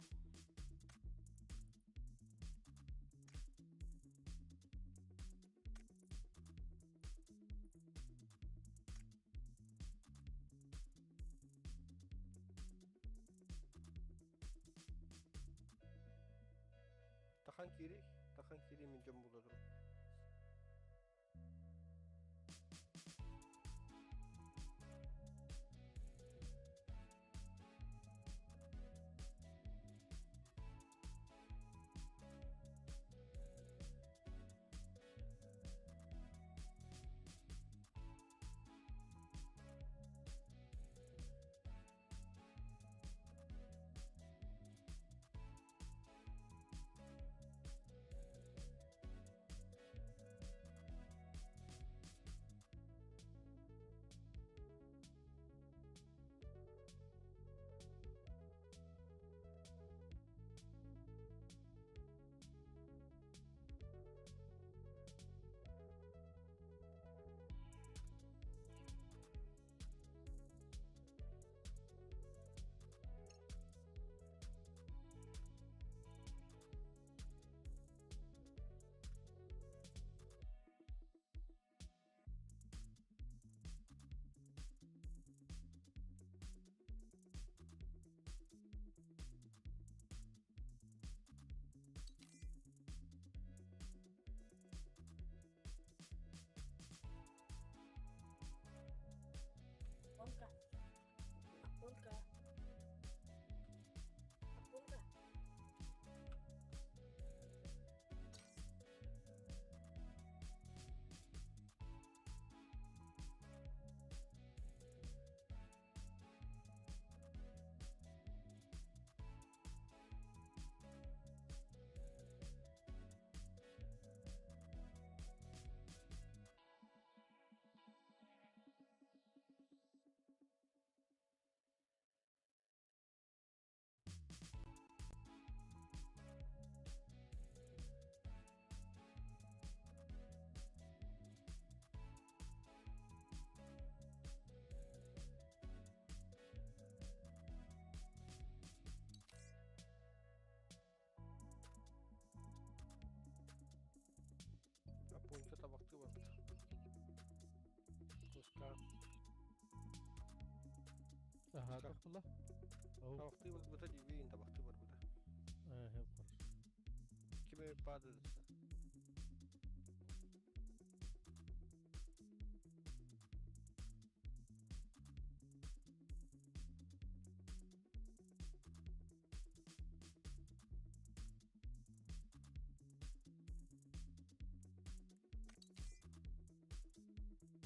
Тахан киири, тахан киири мин дьон була турар. Апонька. Апонька. Апонька. Апонька табахтыы барбыт. Куска. Ага, тохтула. Табахтыы барбыта дибиин табахтыы барбыта. Э, хорошо. Киме падает. Түгэн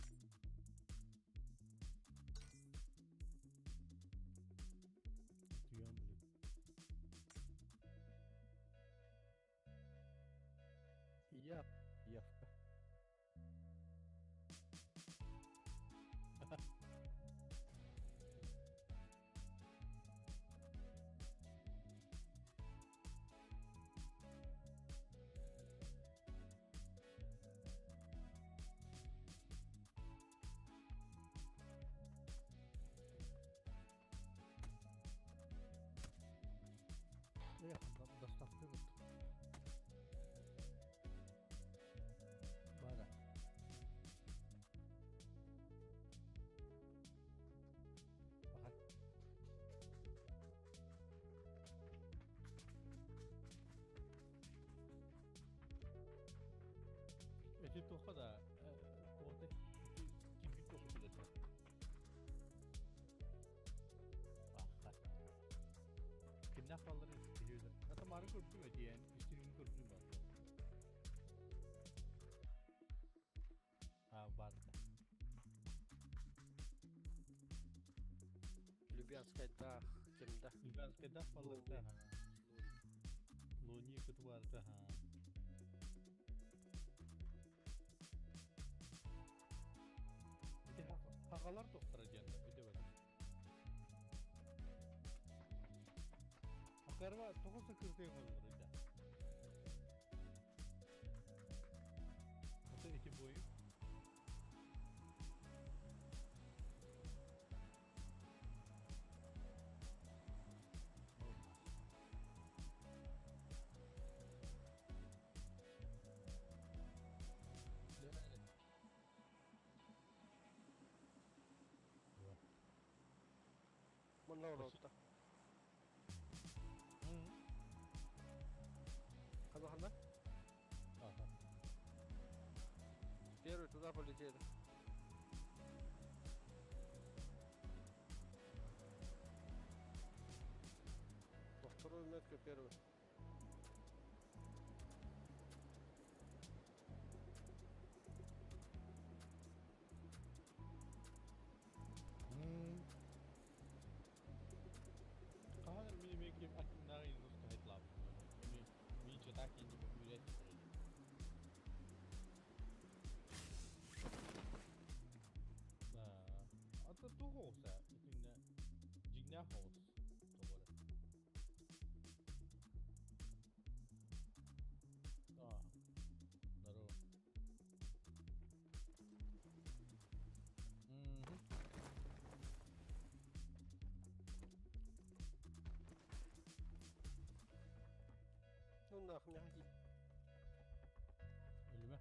блин. Я, явка. Эх, доставка вот. Бара. Ага. Эти тоха да, коте, кипи тоха билете. Аха. Kimden falları biliyorlar. Hatta marı көрдүм эти yani, истерин көрдүм бар. А, бар. Любянская дах, кемда. Любянская дах балларда. Луни кытварда. Ити хагалар тоқтара диэн, ити бар. Дарва тоҕо сакыртыаҥ олорор да? Ата ити буойу. Манна олорбута. Ханна ханна? Ага. Первый туда полетели. Во вторую метку первый. Хаһан мин эмиэ ким аттынааҕы нус туһайтлаабыт. Эми мин чатаак диэн үрээт Ата туох оҕуса итиннэ дьиҥнээх оҕус тоҕо эрэ. Аа, здорово. Мгм. Ну нахуй, мягкий. Өлүмэ.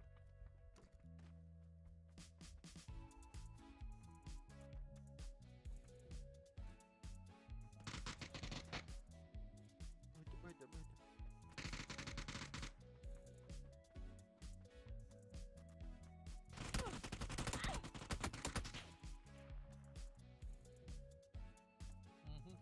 Выйди, выйди, выйди. Мгм.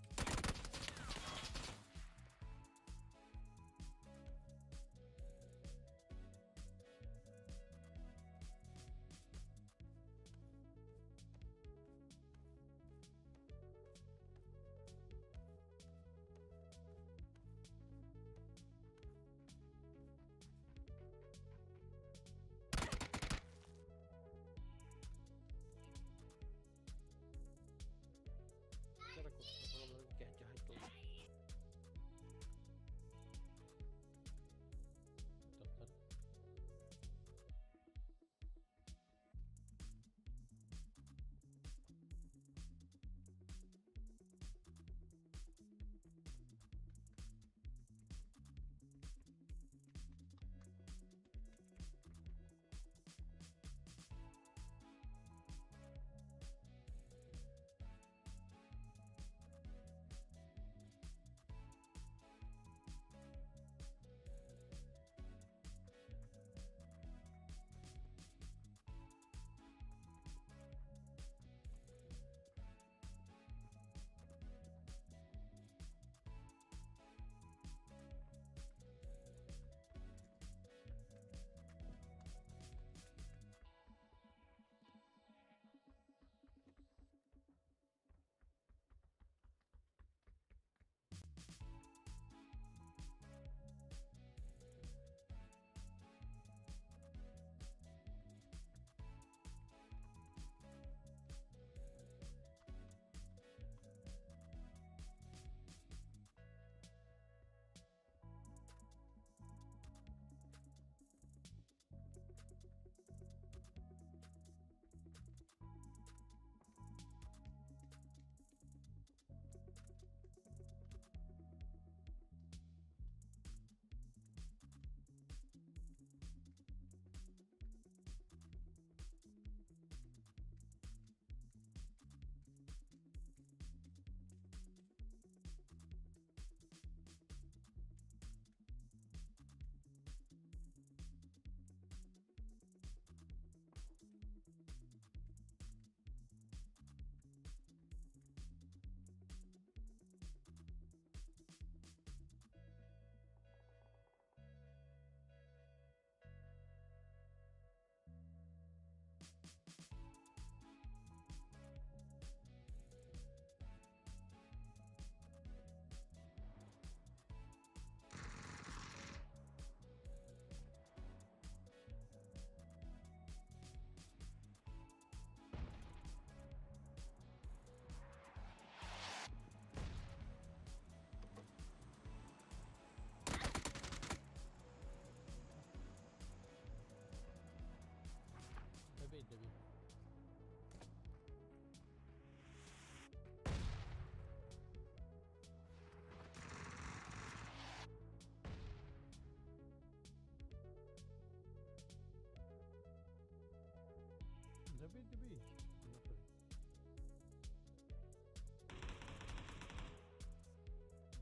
Добей, добей.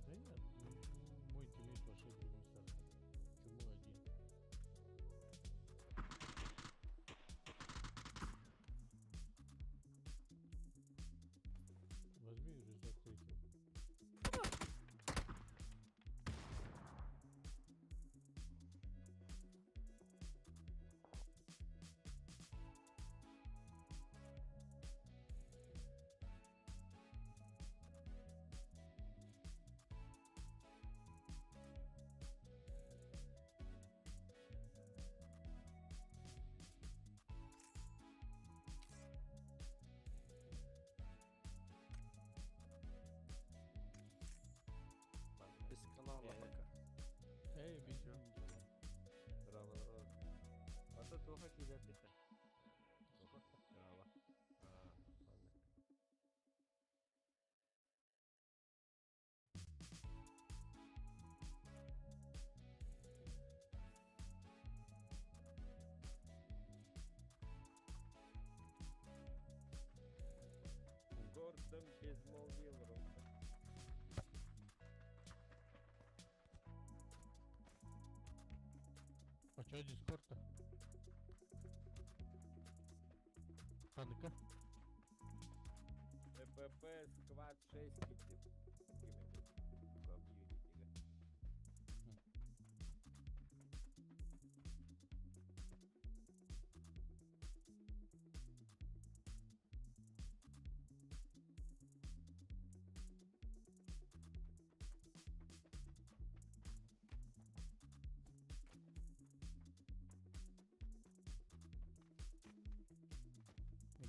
Да нет, ну, мой тиммейт вообще в другой стороне. Почему один? Возьми рюкзак третьего. Без канала пока. Эй, видео. Браво, браво. Ата туха киирбит. Браво. Гордон безмолвил рука. А чё дискорд-то? А ну-ка. ТПП Сквад 6 кити. Комьюнити.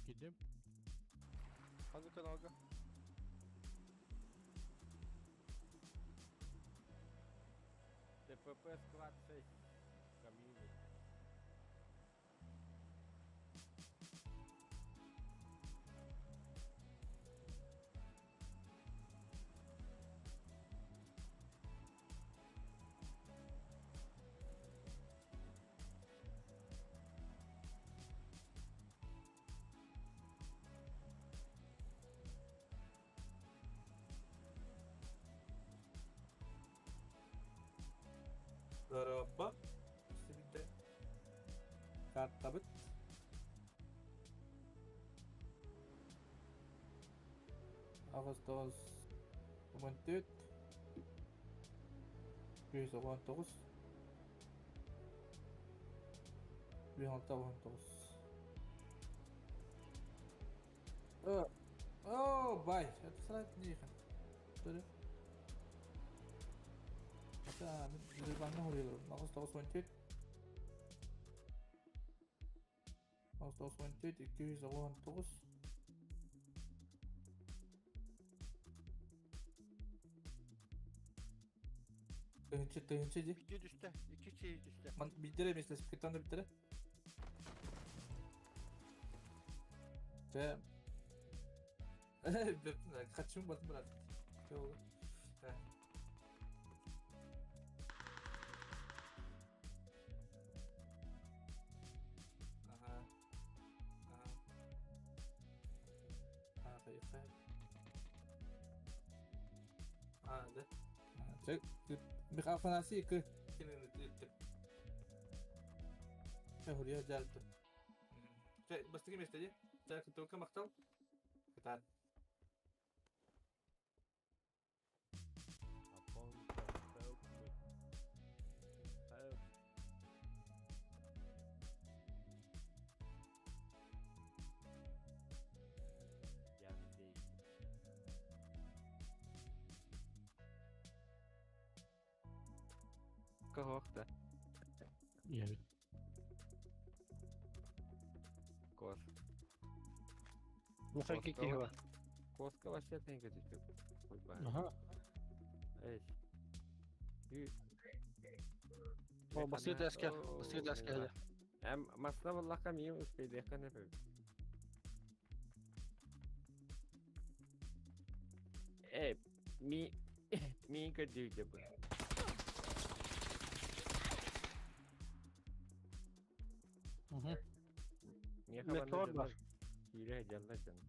Кидем. Ханны каналга. ТПП Сквад 6 комьюнити. Дороба. Сибите. Картабыт. Ağustos 14 119 119. Oh, bye. Het sluit 9. Sorry. Ağustos 14 Ağustos 14 219. Тыһынчы, тыһынчы ди. 2 düştü. 2 kişi düştü. Man bildire mesela sıkıntı da bildire. Ve Kaçım batım bırak. Şey oldu. He. Aha. Aha. Ha, hayır, hayır. Ha, de. Ha, çek. Bir Afanasi kı. Hurriya geldi. Şey, bastı kim istedi? Çek, toka maktal. Kıtar. Aponta, help me. Help. Я здесь. Кого-то. Я Кос. Муха Коска кикива. Коска вообще тенька чуть-чуть. Хоть бы. Ага. Эй. И... О, басты әскер, басты әскер. Эм, масна валлаха миим успейдеха не Эй, ми... Ми кадюйте бы. Угу. Meteor var. Сүүрэ сылдьаллар дьон.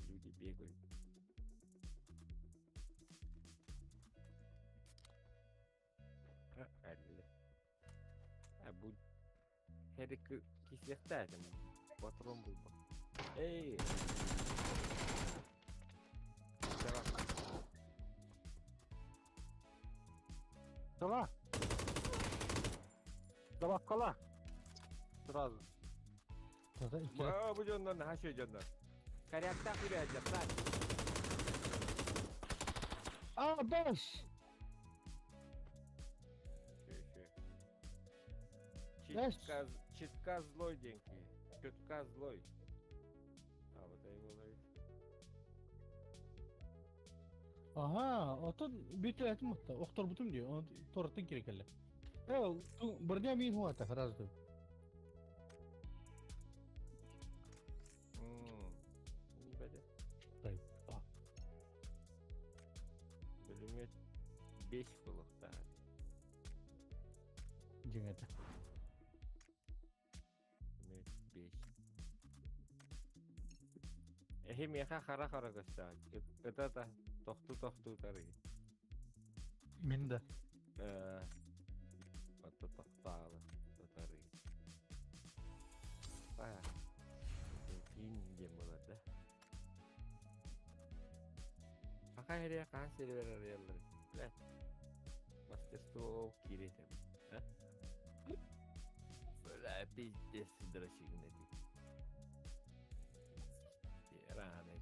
Люди бегают. А, әлле. А бу Херик кисиэхтээтим. Патрон булбат. Эй! Давай! Давай, кола! Сразу. Баа, бу дьоннор наһаа үчүгэй дьоннор. Коряктаах үрээдьэхтаах. А, бэс! Бэс! Читка, читка злой деньги. Чутка злой. А вот его ловит. Аха, оттон бүтэ этим отта, охторбутум дии, оны торттан кире кэллэ. Э, бырня мин хуата, разды. Бәде. Так, а. Бөлүмөт 5 булуктаах. Дьиҥэтэ. Бөлүмөт 5. Эһи миэхэ хара-хара көстөҕүт. Ыта тохтуу-тохтуу тарый. Мин да. Ото тохтаалы ытарый. А, киин диэн буолар да. Саха сиригэр хаһан сервер арыйаллар? Бля, мастерство киирэтэ. А? Бля, пиздец, дрочигнети.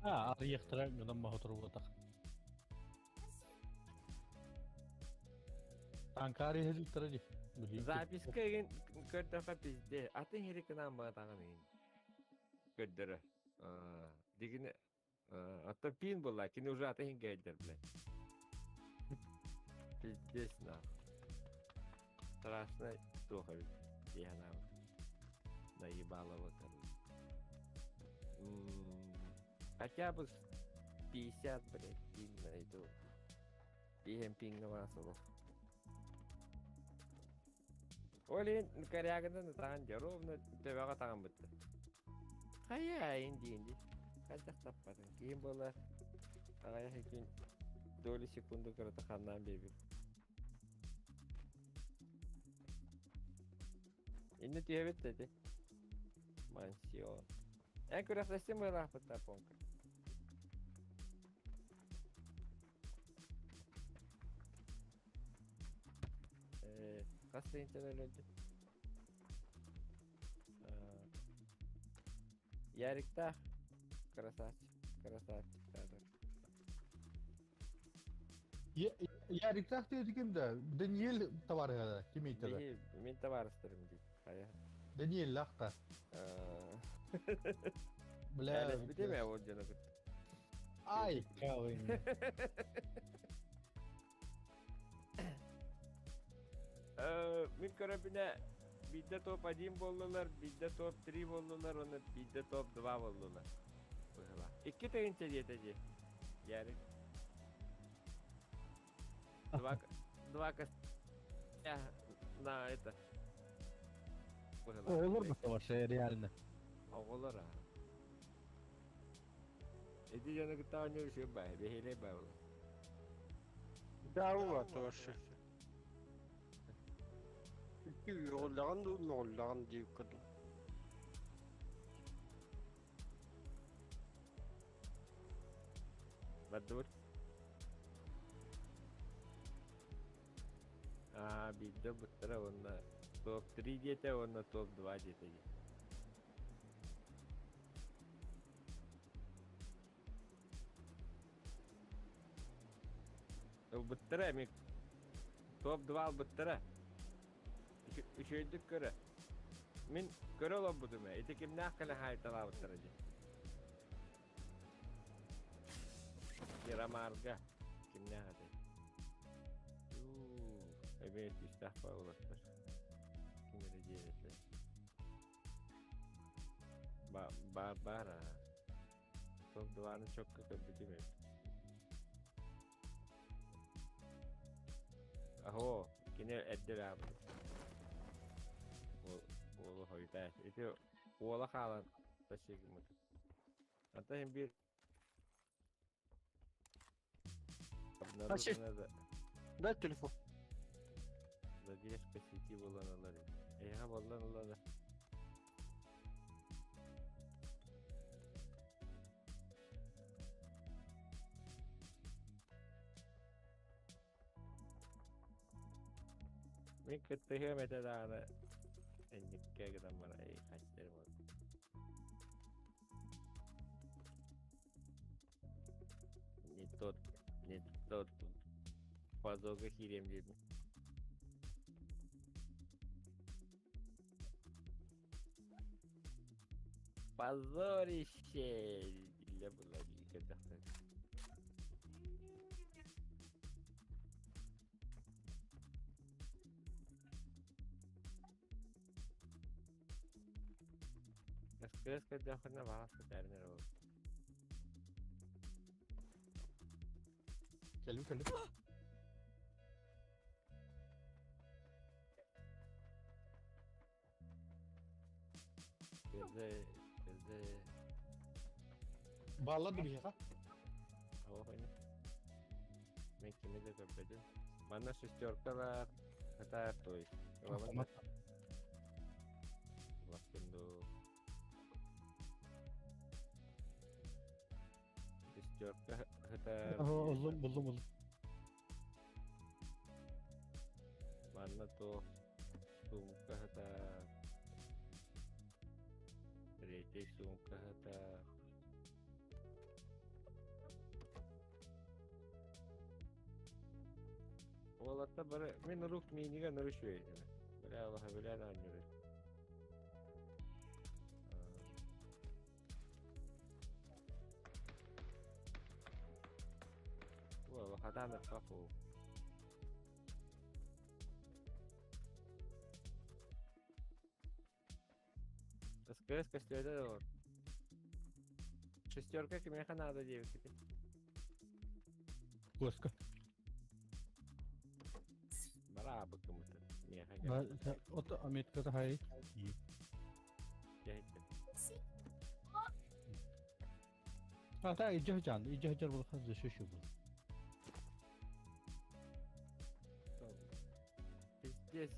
А, арыйыахтара гынан маһотурбутах. Танкари хезиттара ди. Записка игин көрдөхө пизде. Атын хири кынан баатаҕын игин. Көрдөрө. Дигини Ата пин была, кини уже атын хингейдер, блядь. Пиздец нах. Страшно туох эбит. Диэхэнэ наебалово короче. Хотя бы 50, блядь, пин найду. Пиһэн пиҥҥэ баасылы. Ол иһин корягынан ытаан дьэ ровно төбөҕө таҥан бытты. Хайа диин дии. Хайдах таппатыҥ? Киһим буолар аҕыйах күн доли секунду кырата ханнаан биэрбит. Инне түһэбит да ити. Мансион. Эн күрэхтэстин быһалаахпыт понка. Хас тыһыынчаны өлөрдү? Яриктаах красавчик, красавчик кадр. Яриктаах диэти ким да? Даниэль товарыһа ким ыйтара? Мин табаарыстарым дии. Хайа. Даниэль лахта. Бля. Битеме ол дьоно кытта. Ай, калын. Мин көрөбүнэ биирдэ топ-1 буоллулар, биирдэ топ-3 буоллулар, уонна биирдэ топ-2 буоллулар. Быһыла. Икки тыһыынча диэтэ дии. Ярик. Два, два на это. Оҕолор вообще реально. Оҕолор а. Эти дьону кытта оонньуур үчүгэй баай, бэһиэлэй баай буолар. Да, вот вообще. Үөҕүллэҕин дуу, мөҕүллэҕин дии курдук. Бардыбыт. Аа, биирдэ ылбыттара уонна топ-3 диэтэ уонна топ-2 диэтэ дии. Ылбыттара эмиэ топ-2 ылбыттара. Үчүгэйдик көрө. Мин көрө олорбутум ээ. Ити кимнээх кэлэн хаайталаабыттара дии. Мирамарга кимнээх этэй? Эмиэ күүстээх баҕалаттар. Ким эрэ диэбитэ. Ба ба баар аа. Топ-2-ны чокко көрбүтүм эбит. Аһоо, кини эрдэ баабыт. Уолу хойутаа. Ити уола хаалан Ташигымыт. Ата hem bir обнаружена да Дай телефон. Задержка сети буолан ылар. Эйха боллан ылла да. Мин кыттыһыам этэ даҕаны инниккэ гынан баран эй хаччарым ол. Не тот, не тот фазога киириэм диэбин. Позорище! Дииллэр буолла дии көрдөхтөр. СКС көрдөххүнэ баҕас сытаарынар ол. Кэлим кэлим. Көзө, көзө. Бааллар да биһиэхэ. Оох ини. Мен кими да көрбөтүм. Манна шестеркалар, хатаар той. Ылабын да. Ылаппын дуу. Шестерка хатаар. Буллум, буллум, буллум. Манна туох суумка сытар. Третий суумка сытар. Уолаттар бары мин урук миинигэ нөрү үчүгэй этим. Бля Аллаха билэн оонньуур. Уола хатаан ыкка фу. СКС көстүөтэ да олор. Шестерка кимиэхэ наада диэбиккитин. Куоска. Бараабыккымытын. Миэхэ кэлбит. Ото Америката хай. Дьэһиттэн. А так иджи жан, иджи жар бол хаз шу шу был. Пиздец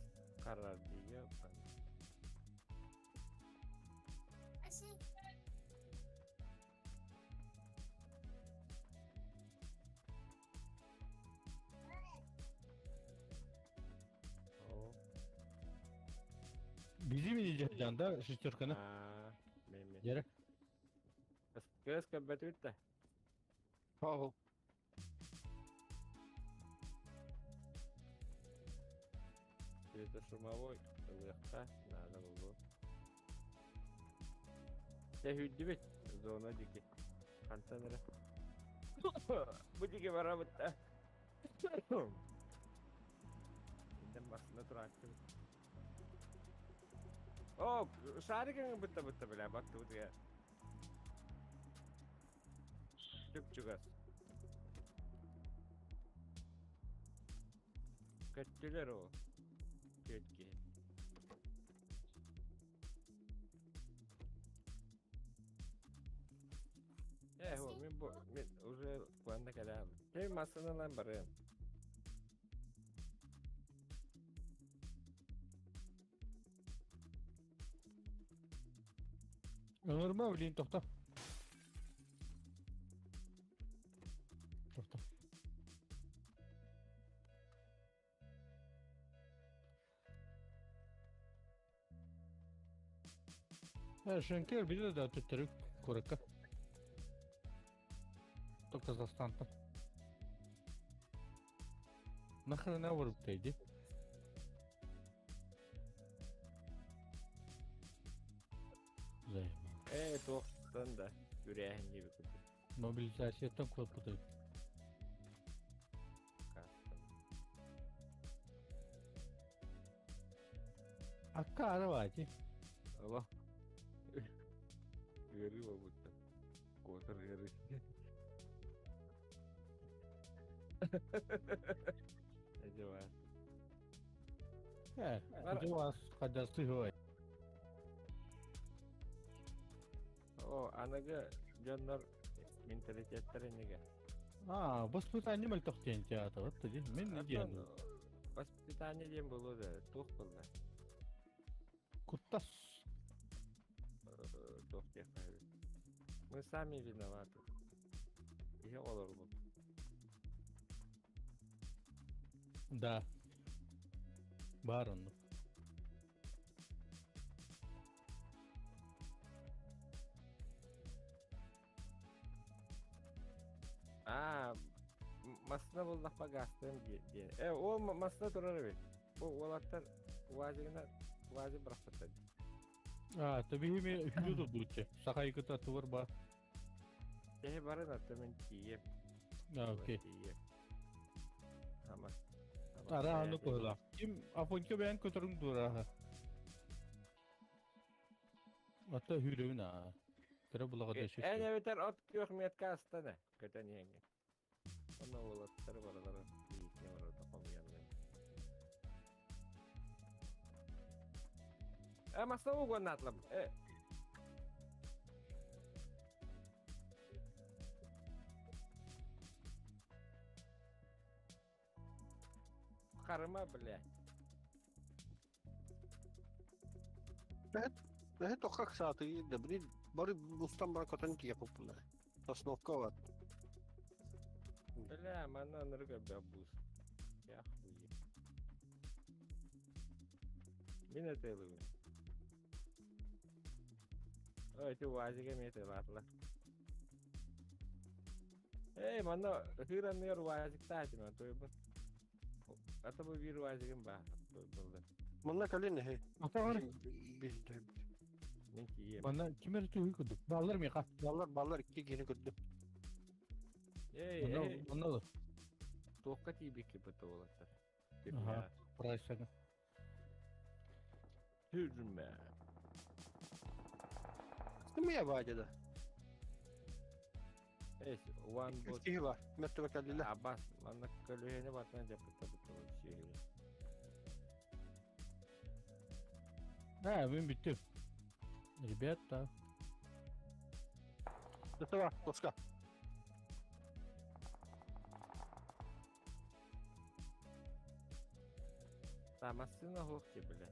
карар дии Bizim иджи жан да шестерканы. Жere. СКС көрбөтүбүт да. Павел. Светошумовой ылыахха наада буолуо. Дьэ сүүрдүбүт зона диэки. Хантан эрэ. Бу диэки барабыт да. Интэн массыына турааччыбыт. О, шарик бытта бытта бля, баттыбытыгар. Чуп-чугас. Көттүлэр ол. Түөрт киһи. Э, ол мин бу мин уже куанна кэлэм. Ким массыыналаан барыам. Ыҥырма, блин, тохто. Тохто. Шенкер билер да төттөрү куоракка. Казахстантан. Нахрена барыптай ди? Займа. Э, туохтан да үрээһин диэбит курдук. Мобилизацияттан куоппутай. Акка арабати. Алло. Ыарыы буолбуттар. Куотар ыарыы. Эдьэ баар. Э, ити вас хадастыы хуай. О, аныгы дьоннор менталитеттэр иннигэ. А, воспитание мөлтөх диэн театр дии. Мин диэн. Воспитание диэн буолуо да, туох буолла? Куттас. Туох диэххэ Мы сами виноваты. Иһэ олорбут. Да. Баар оннук. Аа, массыына буллахпа гаастыам диэн. Э, ол массыына турар эбит. Бу уолаттар УАЗигына УАЗик бырахпыттар. А, табиһими үһүлүү турдубутча. Сахайгыта тугар ба. Киһи барын атта мен тиийэм. А, окей. Тиийэм. Ама. Ара аны кыһыла. Ким Афонька бэйэн көтөрүҥ дуораха. Ата хүрүбүн аа. Кыра булаҕа да Эн эбэтэр от күөх метка астана көтөн иһэҥҥин. Онно уолаттары барыларын иитиэ барыта хомуйаннар. Э, маста угоннаатылар. Э. Харыма, блядь. Бэһэ тоққа ксааты да блин бары бустан бара котон тие куппунар. Сосновка бар. Бля, манна ынырык элбэх буус. Я хуй. Мин этелыбын. Ой, ити УАЗига эмиэ тылаатылар. Эй, манна ытыыр анныгар УАЗиктаатым, тойбун. Ата бу биир УАЗигым баар буолла. Манна кэлин эһи. Атаҕар Биир Мин тиийиэм. Манна ким эрэ түһүү курдук. Баллар миэхэ. Баллар баллар икки киһини көрдүм. Эй, Манна эй, манна да. туохха тиийбиккит быта уолаттар? Аха, прайсага. Түрмэ. Ким баадьа да? Эс, one bot. Киһи бар. Мертве кэллилэр. Абас, манна көлүһэни батынан дьаппыта быта сүөһүлэ. А, мин бүттүм. Ребята. Давай, тоска. Та массыына суох дии, бля.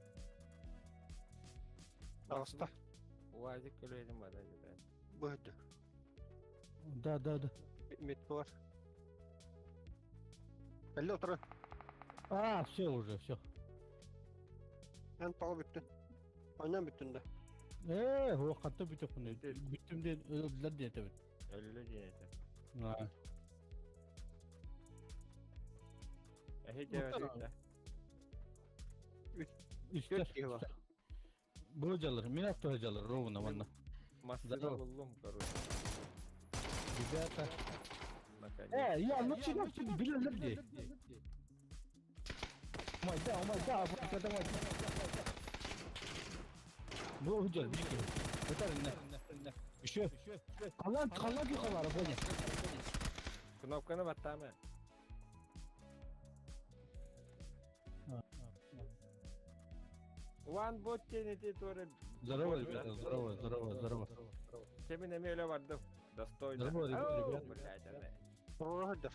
Таҕыста. УАЗик көлүһэни бата дьэ. Быһыты. Да, да, да. Метка бар. Кэллэ отыра. А, все уже, все. Эн тоҕо бүттүн. Онньон бүттүн да. Ээ, хуоххатта бүтөхпүн. Бүттүм диэн өлдүлэр диэн этэбин. Өллө диэн этэ. Аа. Эһи дьэбэтэ. Үстэр. Киһи бар. Бу дьалар, мин аттыга дьалар, ровно манна. Массыына Здорово. буллум, короче. Ребята. Наконец. Э, я, ну чего, билэллэр дии. Умайда, умайда, Африкада умайда. Бу дьал, бики. Это не. Еще. Калан, калан ки калар, понял. Кнопканы баттаама. One bot диэн ити туора... Здорово, ребята, здорово, здорово, здорово. Кемин эмиэ өлө бардым. Достойно. Здорово, Оу, ребят. блядь, аны. Турура сылдьар.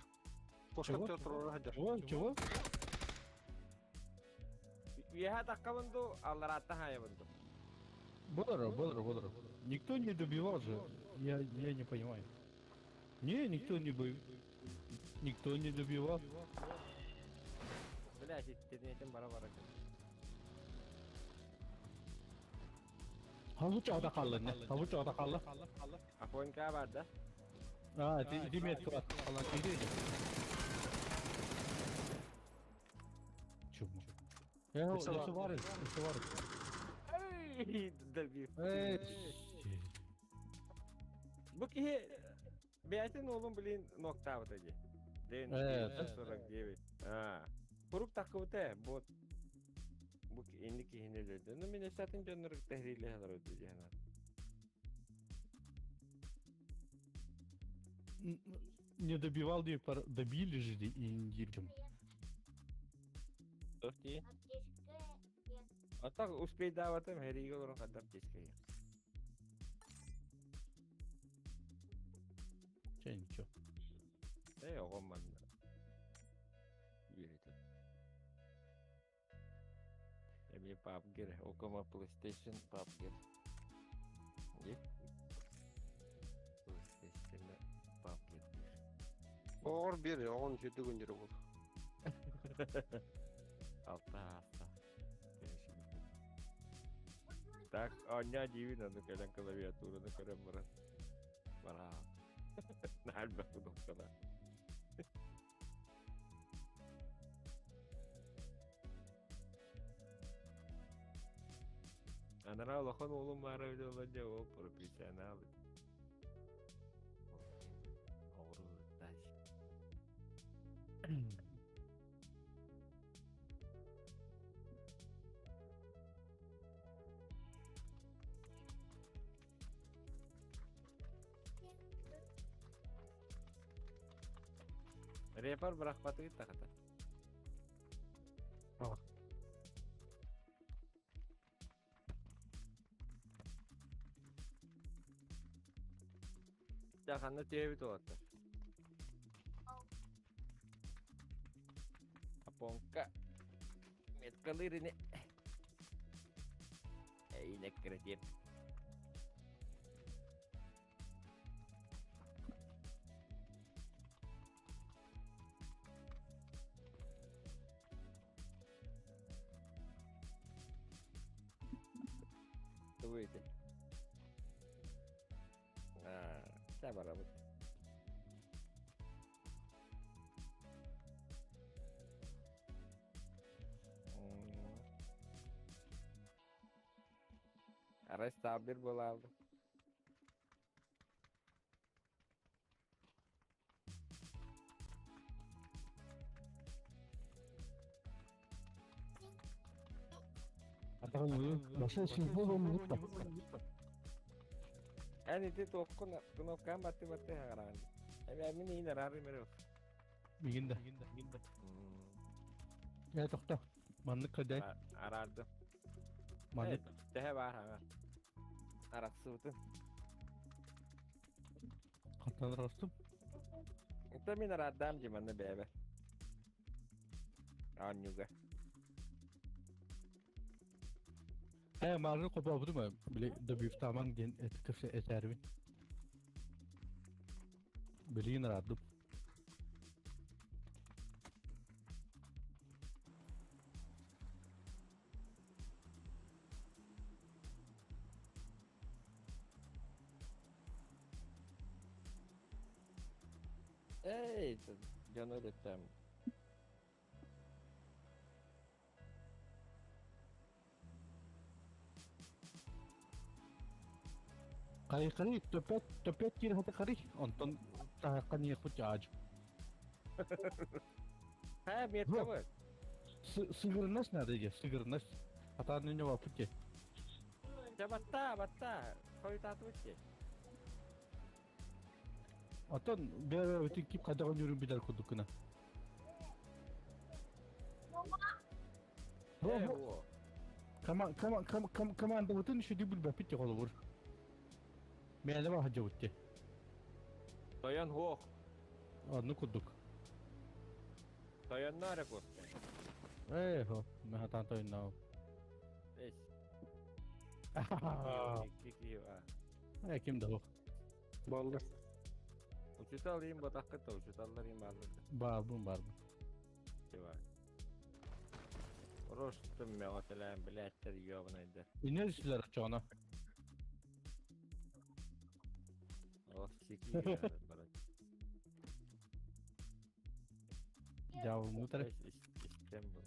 Чего? Тоска турура сылдьар. Чего? Чего? Үөһэ таххабын дуу, аллараатта хаайабын дуу. Бодро, бодро, бодро. Никто не добивал же. Я не понимаю. Не, никто не бы... Никто не добивал. Блядь, интернетим бара-бара. Havuç ada kaldı ne? Havuç ada kaldı. Афонька бар да? А, ти ти метка бар. Алан киди. Чего? Я, Өсө өсө бар, өсө бар. Эй, добив. Эй, Бу киһи бэйэтин уолун блин ноктаабыта дии. Дэн Э, 49. А. Курук такыбыта бот. Бу инни киһини өлөрдө. Ну мин өссө атын дьоннору тэһириилэһэ олорор дии Не добивал, дии, добили же и индирчим. Туох дии? А так успейдаабатым хэриигэ олорон хаддар тискэйэ. Ээ, оҕом манна үөрэтэр. Эмиэ PUBG эрэ, окомо PlayStation PUBG. Дии? PlayStation PUBG диир. Оҕор биэр, оҕон сүрдүк үндүрү буол. Алта ааста. Так, оонньоо диибин, ону кэлэн клавиатураны көрөн баран. Бараа. Наһаа элбэх кнопкалар. Анараа улахан уолум баара эбитэ буоллар дьэ ол профессионал оҕуруу Репер бырахпатыгыт тахата. Дьэ ханна түһэбит уолаттар? Апонка меткалыыр ини. Эйинэ кретин. Тугу ити? Аа, чэ барабыт. Арай стабир буолаалды. Эн ити туоххун кнопкаан батты батты хараан. Эми мин иин араары мере. Мигин да. Э тохто. Маннык кадай. Араарды. Маннык. Тэһэ баар хаҥа. Арахсыбытын. Хантан арахсым? Это мин араардам дии манна бэйэбэр. Аанньуга. Э маарны хобообутум э били добивтаамаҥ диэн этэ этээрибин. Билигин араардым. Эй, дьону өлөттөм. Карый карый төпөт төпөт киир хата карый онтон таһахха ниэхпит дьаадьы. Ха, метка Сыгырнас надо же, сыгырнас. Атаан не вапыт же. Дьэ батта, батта. Хойутаатыбыт дии. Оттон бэйэ-бэйэбитин кип хайдаҕын үөрүн билэр курдук гына. Командабытын үчүгэй билбэппит дии холобур. Мээнэ баһадьабыт дии. Тойон хуох. Онну курдук. Тойонноо эрэ куоска. Ээ, хо, мен хатаан тойонноо. Эс. Э, ким да Баллар. Учутал им батахкыт да, учуталлар им бааллар да. Баарбын, баарбын. Тиба. Просто мөҕөтөлөөн билээттэр ёбанайдар. Инер силер очоно. Ох, сики барат. Дьаабылмыт эрэ. Истэн был.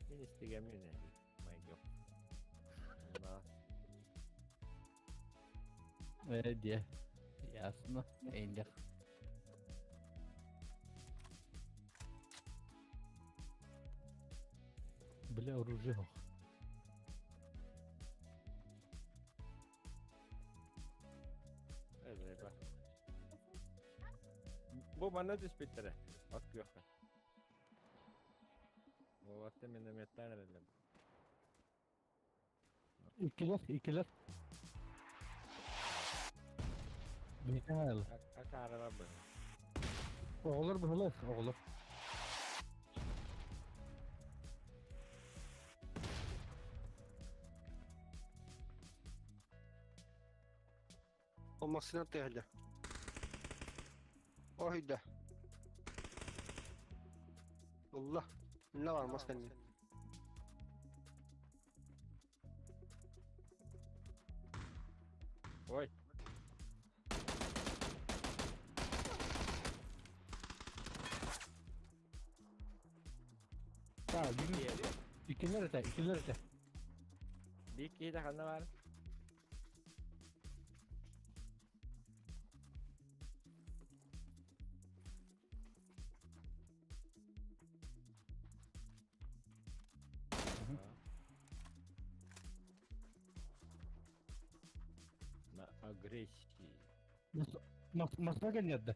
Мин истигэммин ээ, майгым. Ээ диэ. Ясно. Эйнэх. Бля, оружие. Бу манна түспүттэрэ. От күөххэ. Уолаттар минометтаан эрэллэр. Иккилэр, иккилэр. Михаил. Акааралар бу. Оҕолор быһылар, оҕолор. Ол массыына тыаһыйда. Оһуйда. Ылла. Инна бар мас кэннэ. Ой. Так, иккилэр этэ, иккилэр этэ. Биир киһи ханна бар? На агрессии. Москва кэллэрдэ.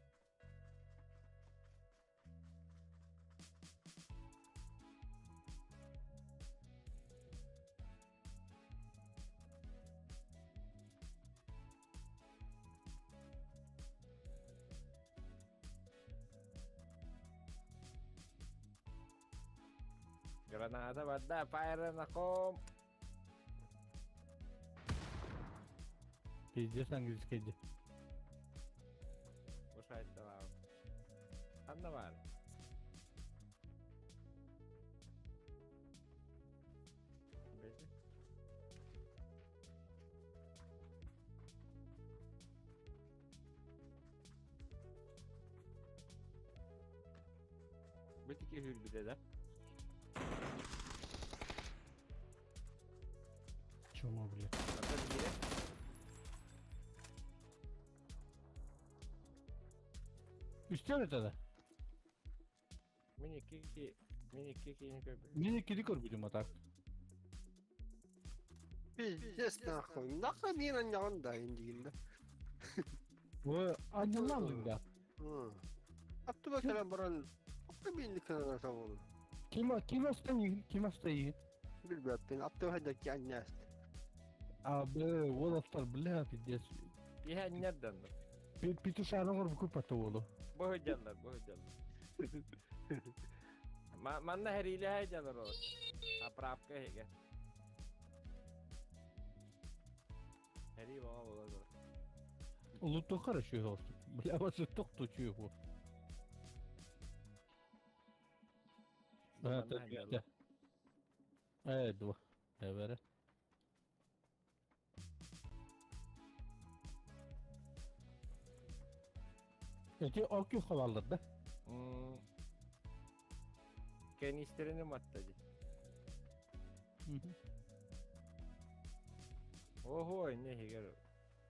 Граната барда, фаер на ком. Пиздец английский ди. Ушайтталау. Ханна бар? Бezi. Бытики хүрбүтэ да. Чума, блядь. Ата биирэ. Үстер это да. Мин икки ки мин икки киһини көрбүтүм. Мин иккини көрбүтүм а так. Пиздец нахуй. Нахуй мин анньаҕын да индигин да. Ой, анньаллаалыҥ да. Аттыба кэлэн баран мин кына сабыл. Ким ким аста ийин, ким аста ийин? Билбэппин. Аттыба хайдакки анньааст. А, б, уолаттар, бля, пиздец. Киһи анньардан. Петушаны оҥорбу куппата уолу. Бу сылдьаллар, бу сылдьаллар. Манна хэриилэһэ дьалар ол. Оправка иһигэ. Хэрии баҕа буола турар. Улуттуххар үчүгэй оҕустук. Бля, вас тохту үчүгэй буо. Манна ханньаллар. Э, дуо. Эбere. Эти окю хаваллар да. Кэнистерини матта ди. Ого, не хигер.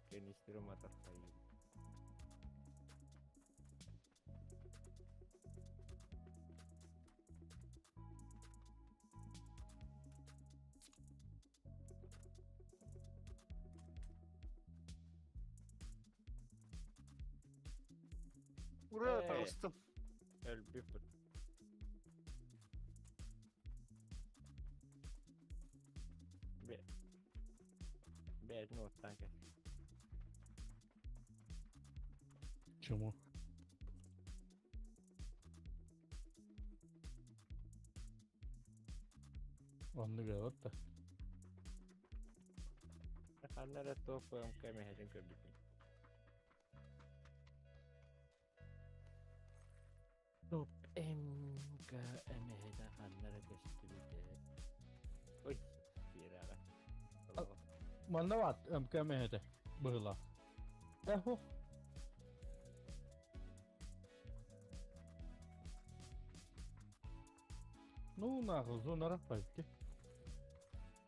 Кэнистери матар хайы. Ура, таҕыстым. Өлбүппүт. Бе. Бээтин уоттаан кэл. Чему? Оннук эбит да. Ханна эрэ туох МК мэһэтин көрбүтүм. Топ МК эмэһэтэ ханна эрэ көстүбүтэ. Ой, киирэҕэ. Манна баат МК мэһэтэ быһыылаах. Эхо. Ну нахуй, зона раппайки.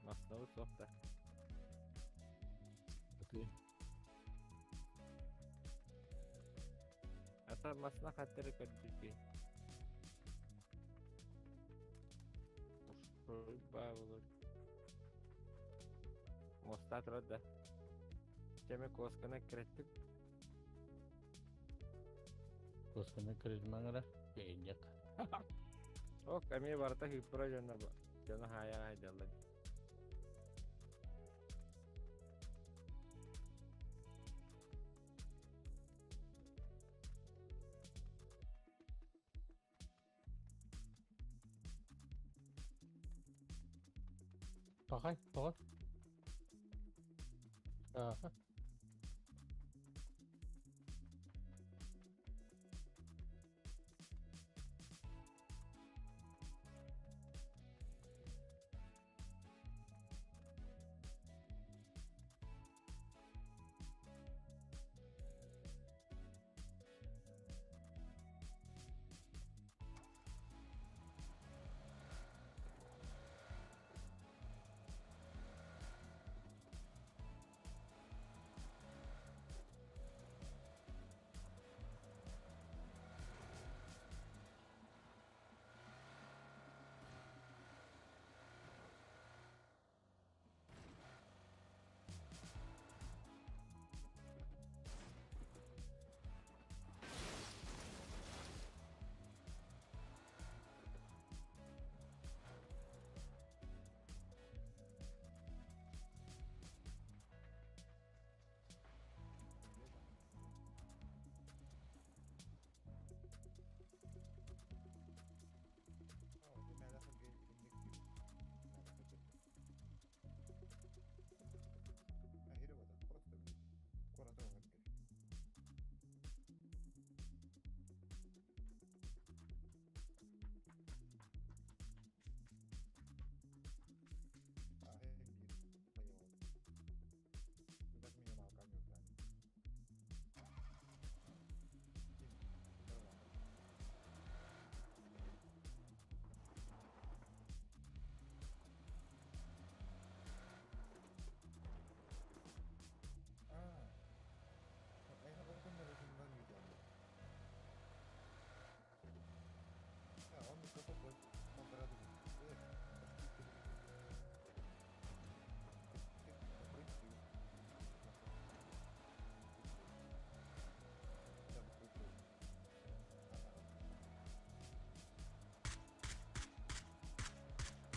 Маснабыт суох да. Ата масна хаттары көрдүкү. Баа болор. Моста турар да. Чеме коскана киреттик. Коскана кирдимаңара. Бейнек. Ок, эмиэ барыта хыппыра дьонно дьоно хаайа хайдаллар. Пахай, тоҕо? Ааха.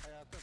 Hayatım.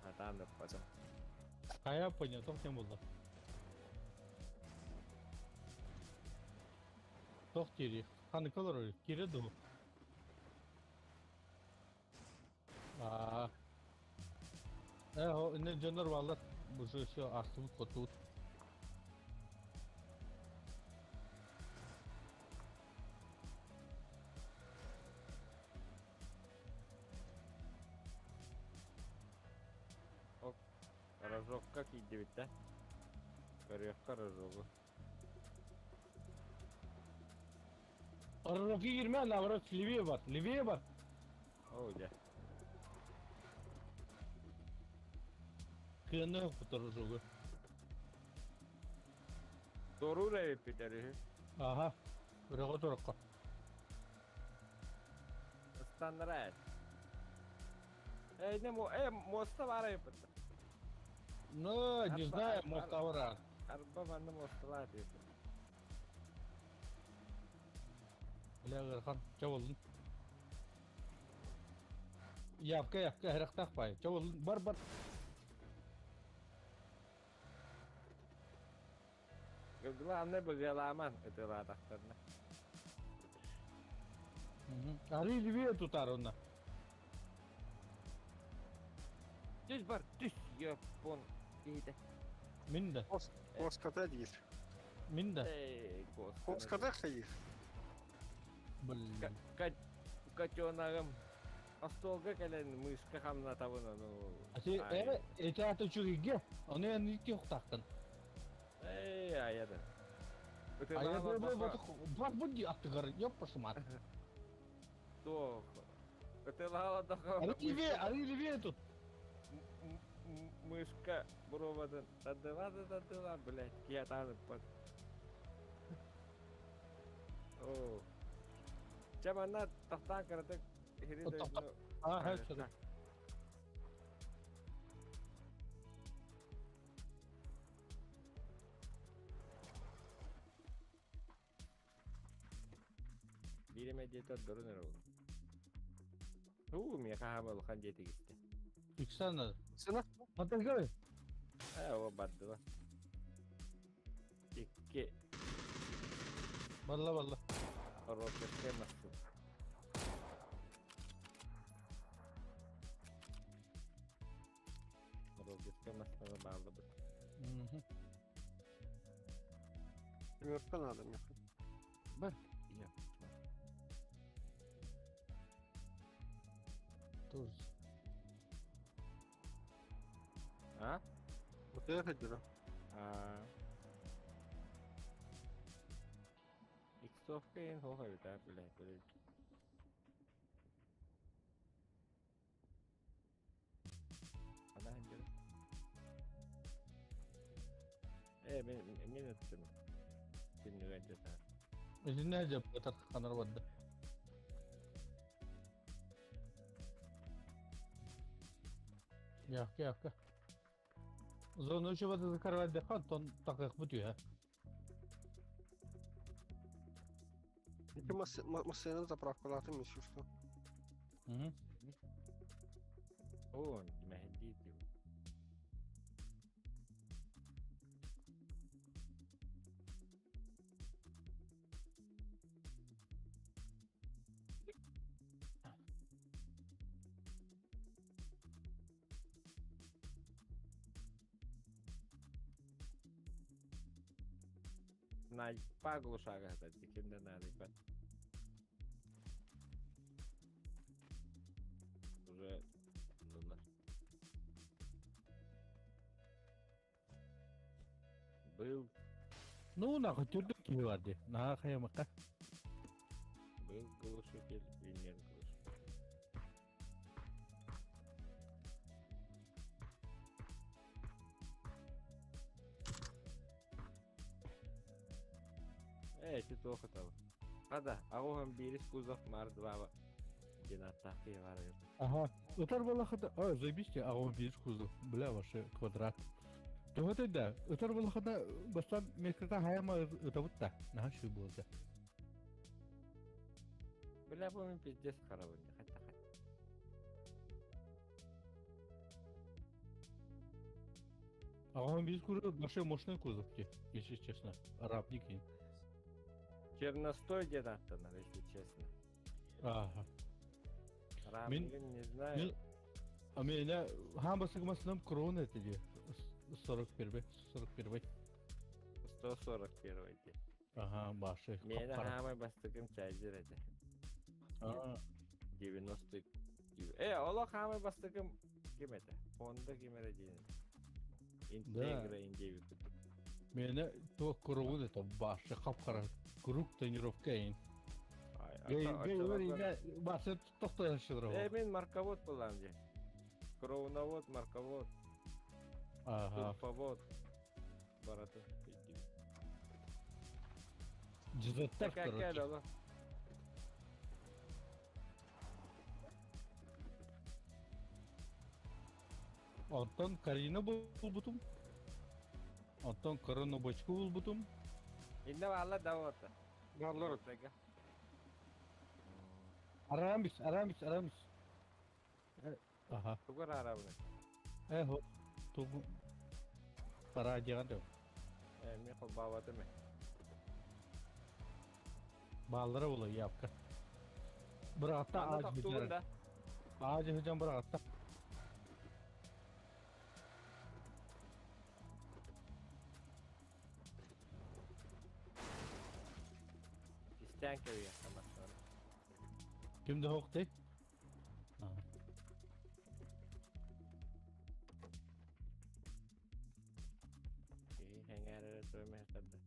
Атаан ыппатым. Хайа понял, тоқ тем болды. Тоқ тири. Қаны колор кире ду. Аа. Э, не жонор балар. Бу все астыбыт котубут. Ок, рожокка киирдибит да? Көрүөххэ рожогу. Рожокка киирмэ, наоборот, левее бар, левее бар. Оо, дьэ. Кыаны кутар рожогу. Туоруур эбиппит өрүһү. Аха. Өрөҕө турукка. Ыстаннара эр. Э, не мо, э, муоста баар эбиппит. Ну, не знаю, может, авара. Арба манна муосталаах эбиппит. Бля, ыарахан, чэ буоллун. Явка, явка, харахтаах баай. Чэ буоллун, бар, бар. Главное быгыалааман ытыалаатахтарына. Арыы левее тутаар онно. Түс бар, түс, япон киһитэ. Мин да. Коската диир. Мин да. Эй, коската. Коската хайыр. Блин. Котеногым остуолга кэлэн мышка хамнатабын ону. Ати э эти аты үчүгүйгэ. Ону эн икки ухтаахтан. Эй, аяда. Айа бар бу ди аттыгар ёппа шумат. Туох. Ытылаала Ары левее, ары левее тут. Мышка буроватын тардыла да тардыла, блядь, киятаныппат. Оо. Чэ манна тохтоон кыратык иһири дойдуну Аа, сөп. Биир эмэ диэтэ ордорун эрэ ол. Уу, миэхэ хаама улахан дьиэ тигистэ. Иксана. Сына. Матыргай. Ээ, о, бардыла. Икки. Балла балла. Рокетке массыына. Рокетке массыына бааллыбыт. Семерка надо мне. Бар. Я. Тоже. А? Вот я ходила. А. Иксовка ин хоха бит, блядь, блядь. Ана ханжар. Э, мен мен өттүм. Күннүгэн жата. Итиннэ дьаппатар ханар барда. Яхка яхка. Зону чубаты закарваддахха, тон такык бут үһэ. Ити массыына заправкалаатым еще что. Мгм. О, мэһэдии дии. Найпа глушага это, кимде найпа. Уже дулар. Был. Ну, нахуй, түрдүк киһи бар дии. Наһаа хайамакка. Был глушитель и нет глушителя. Э, ити туох ытабын. Хада, аҕуһан биирис кузов Марс 2 диэн ааттаах киһи баар эбит. Ага. Ытар балахата, а, заебись а он видишь кузов, бля, вообще квадрат. Того да, ытар балахата, бастан мекрета хайама ытабыт да, наха шүй болды. Бля, бу мин пиздец харабын, хатта хат. А он видишь кузов, вообще мощный кузов, если честно, арабник. Черностой диэн ааттанар, если честно. Ага. Рамнигын не знаю. Мин, а меня, хамбасы масыным крона это де, 41 41 141 дии. Ага, башы. Миэнэ хаамай бастакым чайдыр этэ. А. 90 Э, олох хаамай бастакым ким этэ? Honda ким эрэ диэн. Интегра индиэбит. Миэнэ туох куругун это башы хап-хара круг тренировка эйин. Гей, гей, башы тохтояшыдыр. Э, мин марковод булам дии. Кроуновод, марковод. Ага. Турповод. Барата. Джизеттер, короче. Онтон Карина булбутум. Онтон корона бочку булбутум. Инне баалла да ота. Бааллар. Арамис, арамис, арамис. Ага. Тугар арабны. Э, хо. Тугу. Пара диган дөө. Э, мен холбаабатым. Бааллара була явка. Быраатта Манна ааж тохтугун битер. да. Ааж хыжан быраатта. Кистээн кэбиһиэххэ массыына. Ким да хоқтай? Киһи сэҥээрэрэ туомэхтэрдэ.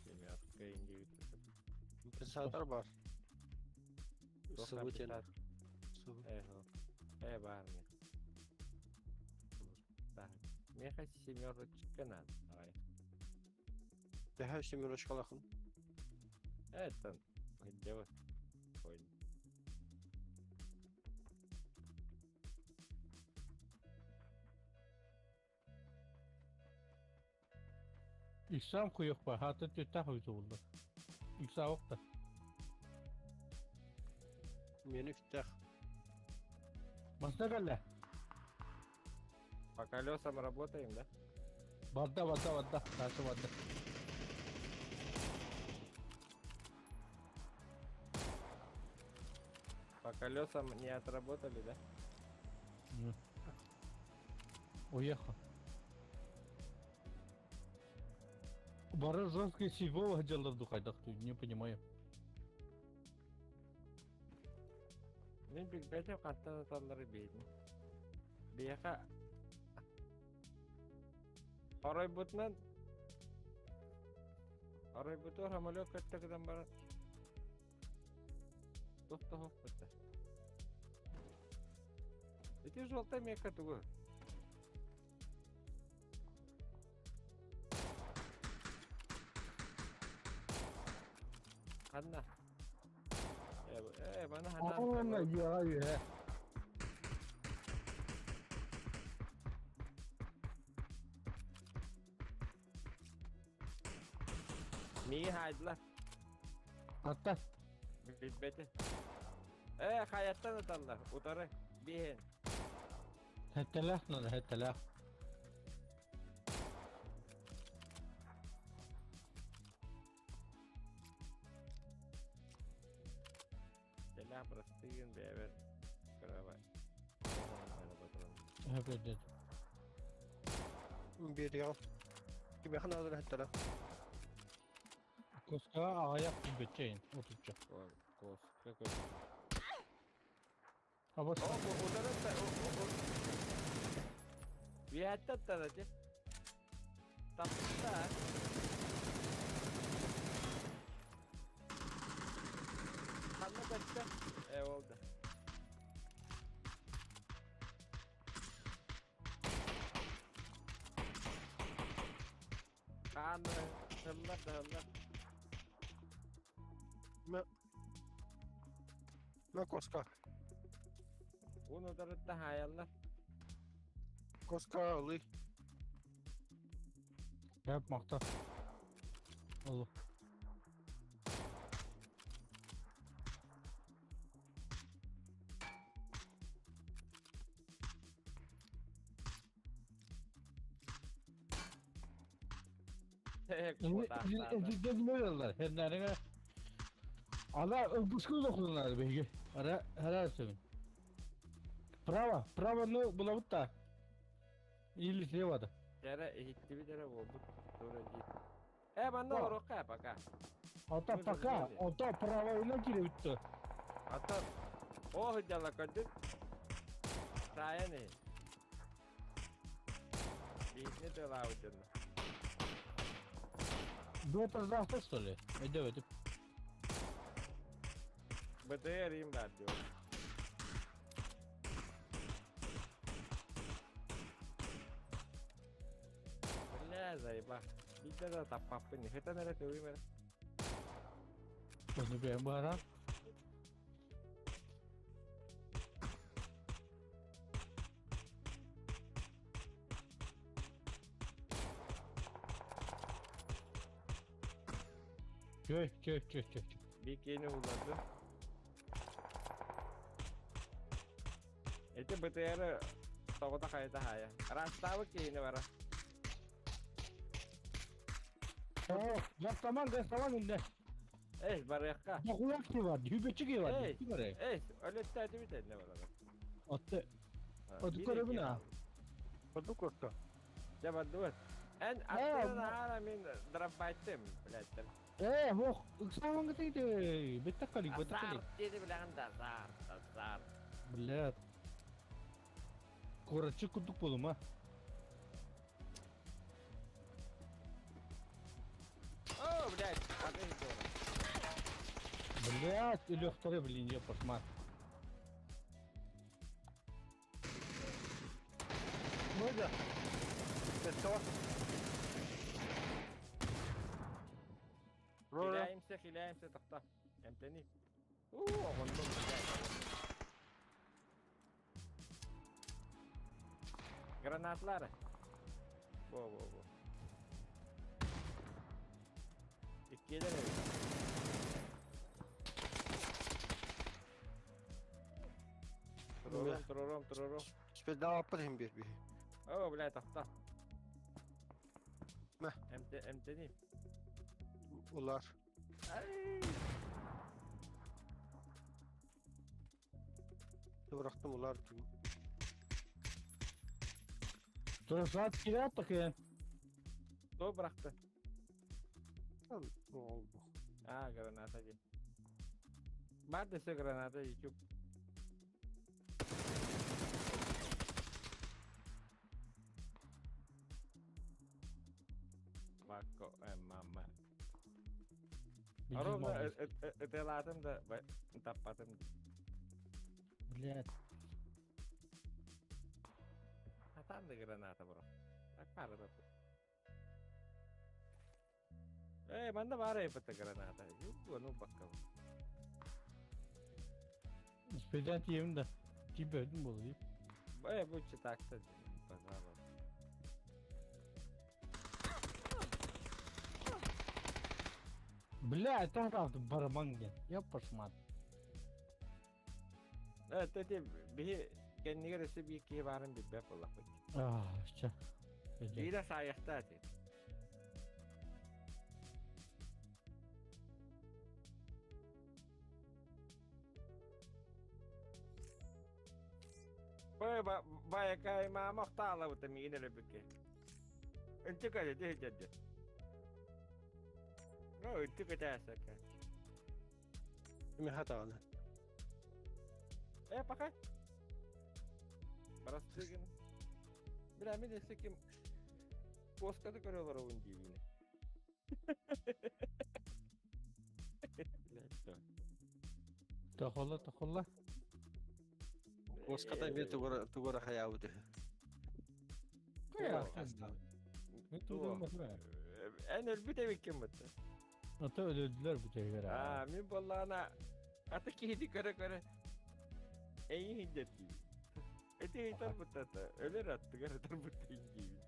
Семерка индивид. Компенсатор бар. Событие. Эхо. Э баар мне. Меха семерочка надо. Давай. Төһө семерочкалахын? Это где вот? Ой. Иксам куйықпа, хаты түттах өйті болды. Икса оқты. Мені үстэх. Баста кәлі. По колесам работаем, да? Барда, барда, барда. Тасы барда. По колесам не отработали, да? Уехал. Бары жесткий сивого дела духайдах, не понимаю. Мин билбэтим хантан аталлары биэдим. Биэхэ оройбутунан оройбутугар самолет көттө гынан баран туох да суохпут да. Ити желтая мека тугу? Ханна? Э, мана ханна. Онна я я. Миги хаайдылар. Атта. Билбэти. Э, хайаттан аталлар. Утары. Биһин. Хеттелях надо, хеттелях. Телях простыгын бэбэр. Кровать. Опять Бериал. Кимиэхэ наадара хэттэрэ. Коска аяқ бетчейн, отуча. Коска көт. А вот О, утары Биэттаттара ти. Тапта. Ханна көттө. Э, oldu. Хаанна хыллар да хыллар. Мэ Мэ коска. Ун утарытта хаайаллар. Коска ылый. Yapmakta. Olur. Hemlerine Ala öpüşkü dokunlar belki. Ara helal olsun. Право, право, ну, булабыт да. Или слева да. Дәрә иһиттибит эрэ буолбут тура дии. Э, манна оруохха пока. Ата пока, ата право уна кире бүтті. Ата о дьала көрдүк. Таайан иһин. Биһитини тыалаабыт дьонно. Дуэт раздался, что ли? Иди, иди. БТР им баар дио. Бля, заеба. Биитэ да таппаппын. Хытан эрэ тылым эрэ. Оны бэйэм бааран. Köy, köy, köy, köy. Бикини уларды. Эти БТР тоҕото хайта хаайа. Растабы киһини бара. О, гастаман, гастаман инде. Эй, барыахха. Дохуяк ки бар, хүбечи ки бар, Эй, ки бар. эй, өлөттөөтү бит энне барара. Отты. Отты көрөбүн а. Оду коска. Дьэ бардыбыт. Эн аттынан аара мин дроббайтым, блядь. Э, ох, ыксаан гытыйды. Бетте калик, бетте калик. Азарт диэти билэҕин да, азарт, азарт. Блядь. Куораччы курдук буолума. О, блядь, атын туора. Блядь, өлүөхтэрэ, блин, я пошмат. Мыга. Это Хиляемся, хиляемся, тохто. Эмтэни. Уу, оҕоннум, блядь, оҕоннум. Гранатлары. Во, во, во. Иккиэлэр эбит. Турором, турором, турором. Спедааппыт иһин биэр биһи. О, блядь, тохто. Мэ. Эмте, эмтэни. Улар. Ай! Бырахтым улар дии. Турасаат киирээт такыйан. Кто бырахты? Oldu. А, граната дии. Бар десе граната YouTube. Вакко, мама. Ровно ытылаатым да таппатым. Блядь. Хатан да граната бро. Так пара да. Э, манна баар эбит граната. Югу, ну бакка. Специально тиийэбин да. Тиийбэбитин буолуо дии. Э, лучше так-то, пожалуйста. Бля, это правда барабан диэн. Я пошмат. Э, тэти биһи кэннигэр өссө биир киһи баарын билбэт буоллахпыт. Аа, чэ. Биирэ саайахтаа ти. Бай байакай маама охтаалабыта миигин өлөрбүккэ. Ынчык өлө дьэ. Ну, ынчык өтээсэкэ. Ми хатаҕына. Э, пока. Барастыгын. Бля, мин өссө ким куосканы көрө олоробун диибин. Тохолла, тохолла. Куоската эмиэ тугура хайаабыт үһү. Эн өлбүт эбиккин бытта. Ата өлөдүлөр бүтэйгер. Аа, мин буоллаҕына аты киһини көрө-көрө эйиин иһиллэр диибин. Эти ыйтар быттата, өлөр аттыгар ытар быттайын диибин.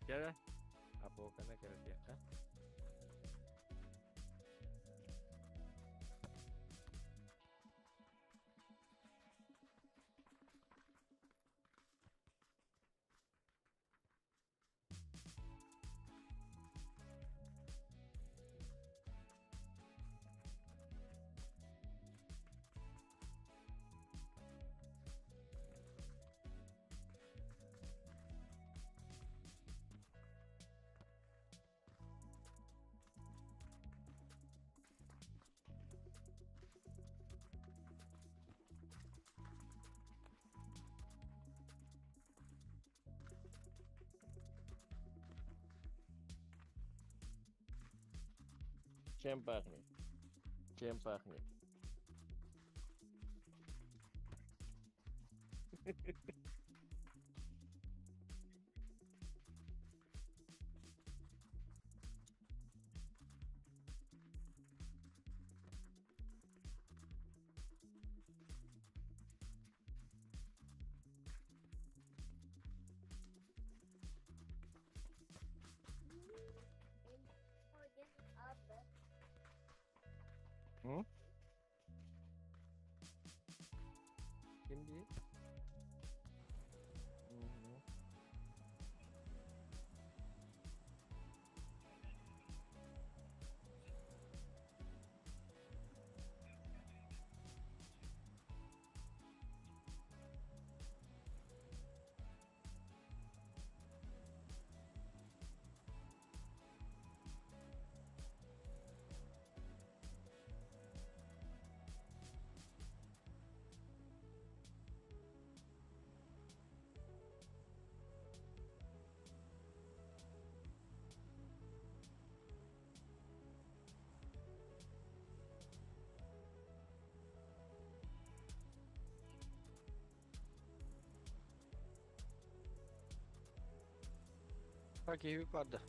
Кэлэ, апоканы кэрэтиэххэ. Чем пахнет? Чем пахнет? М? Ким дии? Мгм. Киһи барды.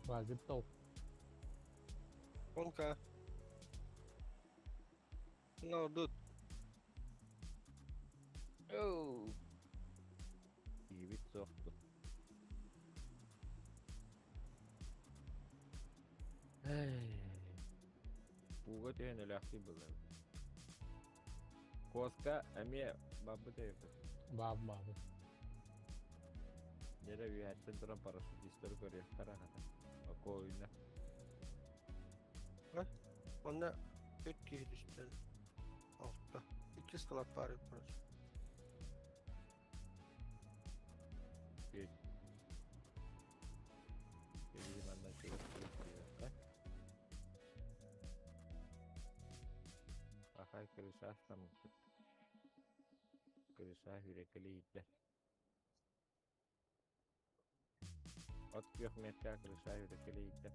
Баар тол. Онка. No, dude. Оу. Киһибит суохту. Ууга түһэн өлөөхтүү былыр. Куоска эмиэ барбыт эбиппит. Бааб баабыт. Дьэрэ үөһэттэн туран парашютистары көрүөхтэр аһата. Окуойна. Онно үт киһи түстэн. Алта. Икки склад баар эбит короче. Үт. Киһи манна чугас киһи Ахай крыша астаммыппыт. Крыша хүрекэлиирдэ. От күөх метка крыша хүрекэлиирдэ.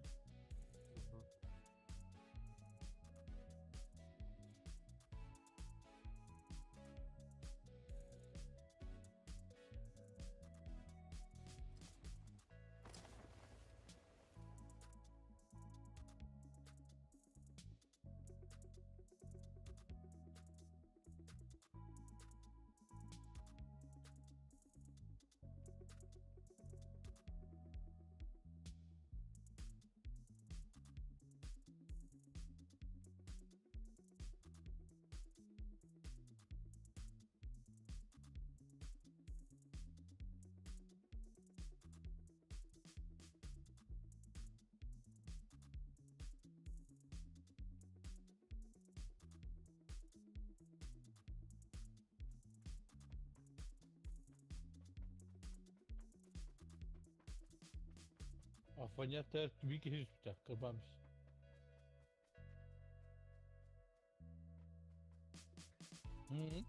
Афоня төр bir kişi tutacak kırbamış. Hı.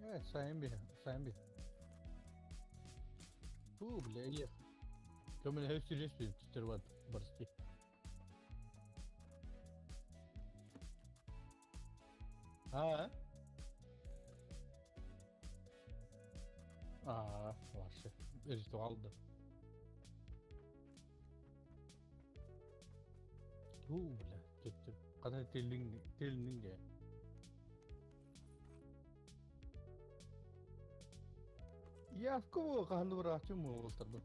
Evet sayın bir, sayın bir. Bu bile iyi. Kömün hepsi resmi tutur barıştı. Ha? Аа, вообще. Ритуал да. Туу, бля, төп Кана телин телинге. Явку хану рачу му олтарбы.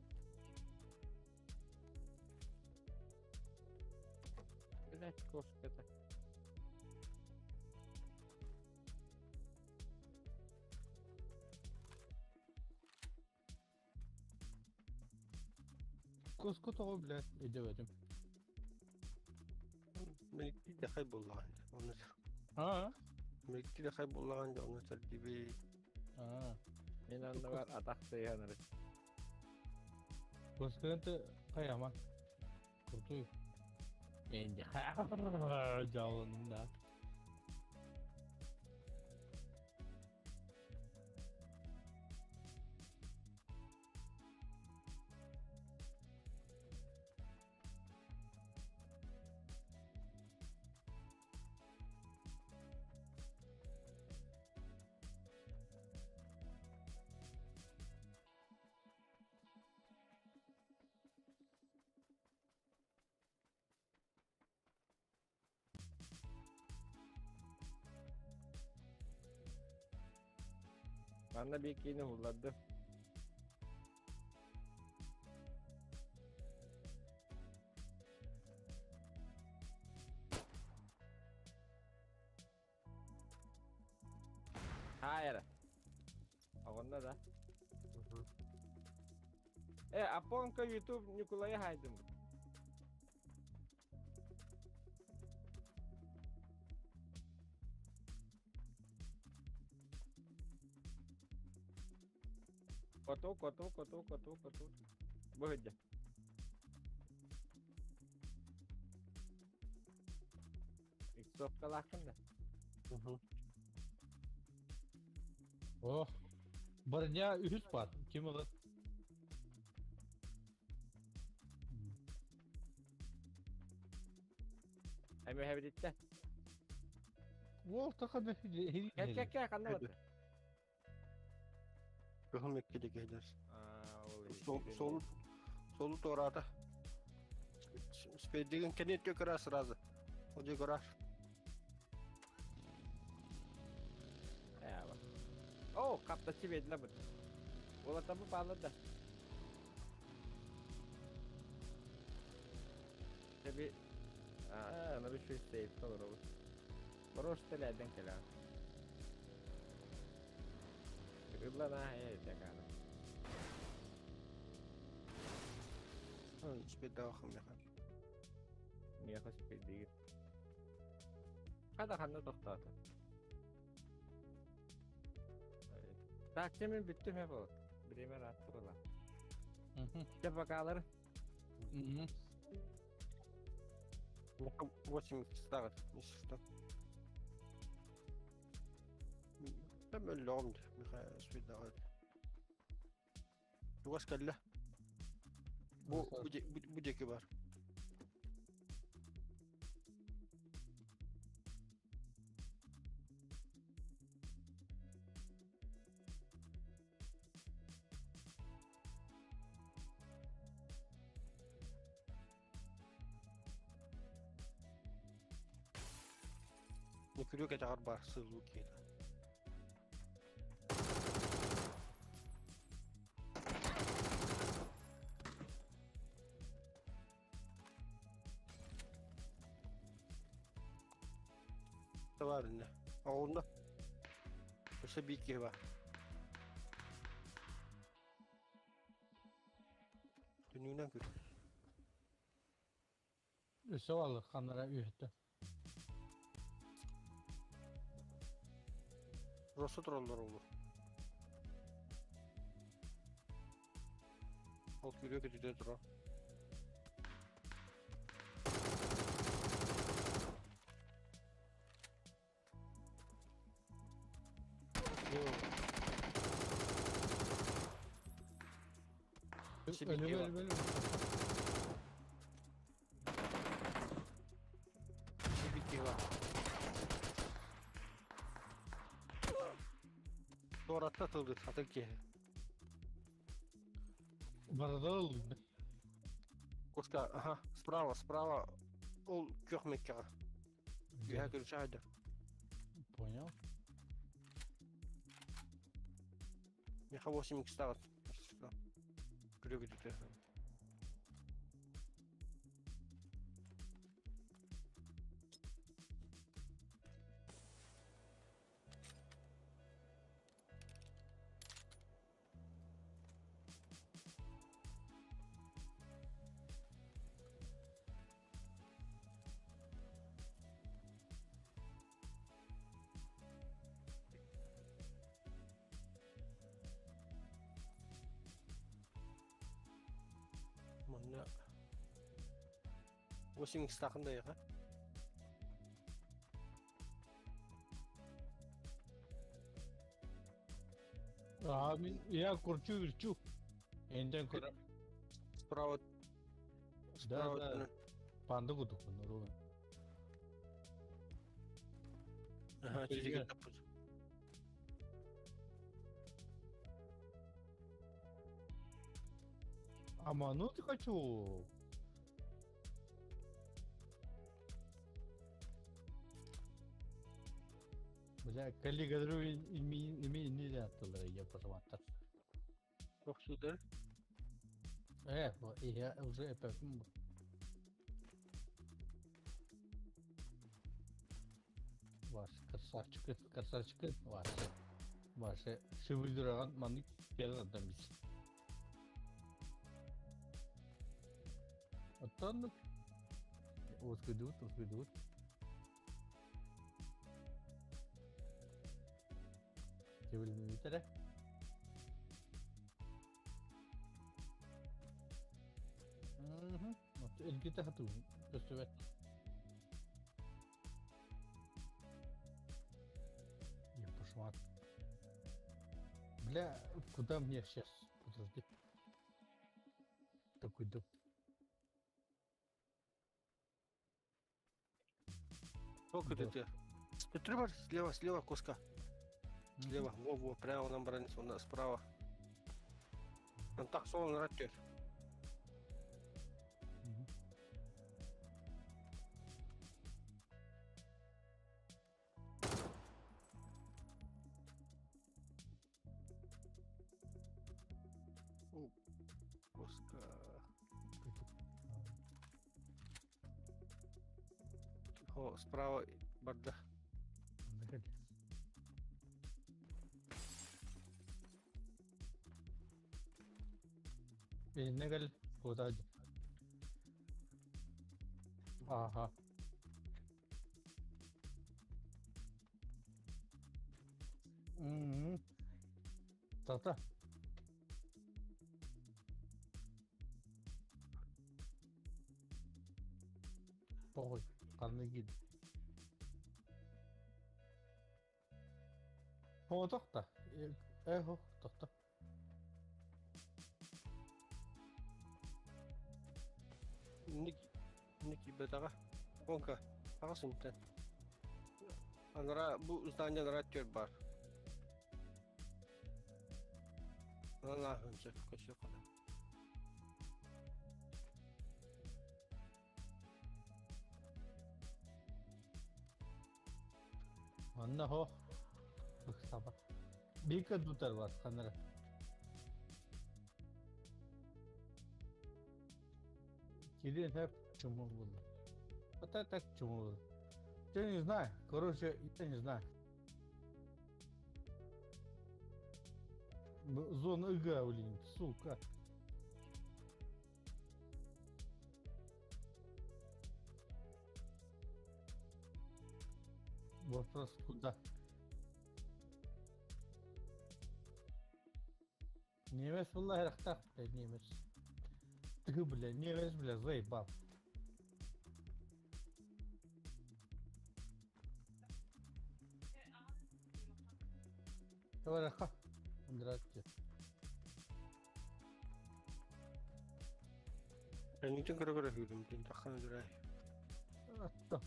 Блять, кошка-то. Коско того, блядь, иди в этом. Меликти хай буллаган. Оны А? Меликти хай буллаган оны сәрдиби. А. Мен анныбар атах сыйаныр. Косканты каяма. Крутой. Энди. Жалын да. Манна bir киini hulладды. Hayır. Onda да. Э, Апонка YouTube Николай хайдым. Коту, коту, коту, коту, коту. Выходи. Иксовка лахын да. Ох. Броня үһүс бар. Ким алар? Эми хэбидитте. Уол таха Кэл кэл кэл ханна барда? Кыһыл меккеде киһилэр. Аа, ол Сол солу туораата. Спейдигин кэнин төкөрө сразу. Одьо көрөр. О, каптачы бердилер бу. Уолаттар бу бааллар да. Tabi Аа, аны bir сейф олоробут. Просто ләден кэлэҕин. Ылла наһаа этэ каана. Спейдаах меха. Миэхэ спейдигит. Хада ханна тохтоото. Так, мен бүттүм хэ бол. Биреме раатты була. Дьэ бакаалар. 8 ставит, если что. Там өллөҕүм Михаил Спейдаах. Тугас кэллэ. Бу бу диэки бар. Күрүө кэтэҕэр баар сылуу киһитэ. Бар инне. Оҕунна. Өссө биир киһи бар. Түннүгүнэн күр. Өссө бааллар ханнара үһүттэ. Росса тураллар олу. Ол күрүө көтүтэ турар. Өлүм өлүм өлүм. Туоратта тылгыт атын киһи. Барадал. Куска, ага, справа, справа. Ол күөх меккеҕэ. Үһэ көрүчэ хайдар. Понял. Меха 8 икс тағыт. Күрө күтүтэ. Манна 8 икс тахын да яха. А, я кручу, верчу. Энден кора. Справа. Да, да. Панды кудук ровно. Ага, чизиге таппыт. Амануть хочу. Бля, коллега ими не аттылар я пожалуйста. Тохсудар. Я уже это... Ваш красавчик, красавчик, ваши. Ваши шивылдыраган маны келген адам биз. Оттон ускудут, ускудут. Кебилмейтере. Элгите хату, көстүбэт. Я пошла. Бля, куда мне сейчас? Подожди. Такой дуб. Сколько ты? Ты бар, слева, слева куска. Слева, во-во, прямо нам бронится, он справа. Он так солон раттер. Куска. О, справа барда. Иннегел куда? Ага. М. Тата. Похуй, ханна киирдэ. Соҕотох да, э тохто. Ник ник киирбэтэҕэ. Онка, аҕыс интэн. Анара бу здание анара түөр бар. Анан ааһын сөп көсүө хана. Манна хо ыксаба. Биир тутар бар ханара. Кирин хеп чуму булду. Вот это так чуму булду. Я не знаю. Короче, я не знаю. Зона ИГ, блин, сука. Вопрос куда? Немец была рахтах, блядь, немец. Ты, бля, немец, бля, заебал. Давай, ха. Здравствуйте. Кэнниттэн көрө-көрө сүүрдүм, таххан өлөрөй. Атта.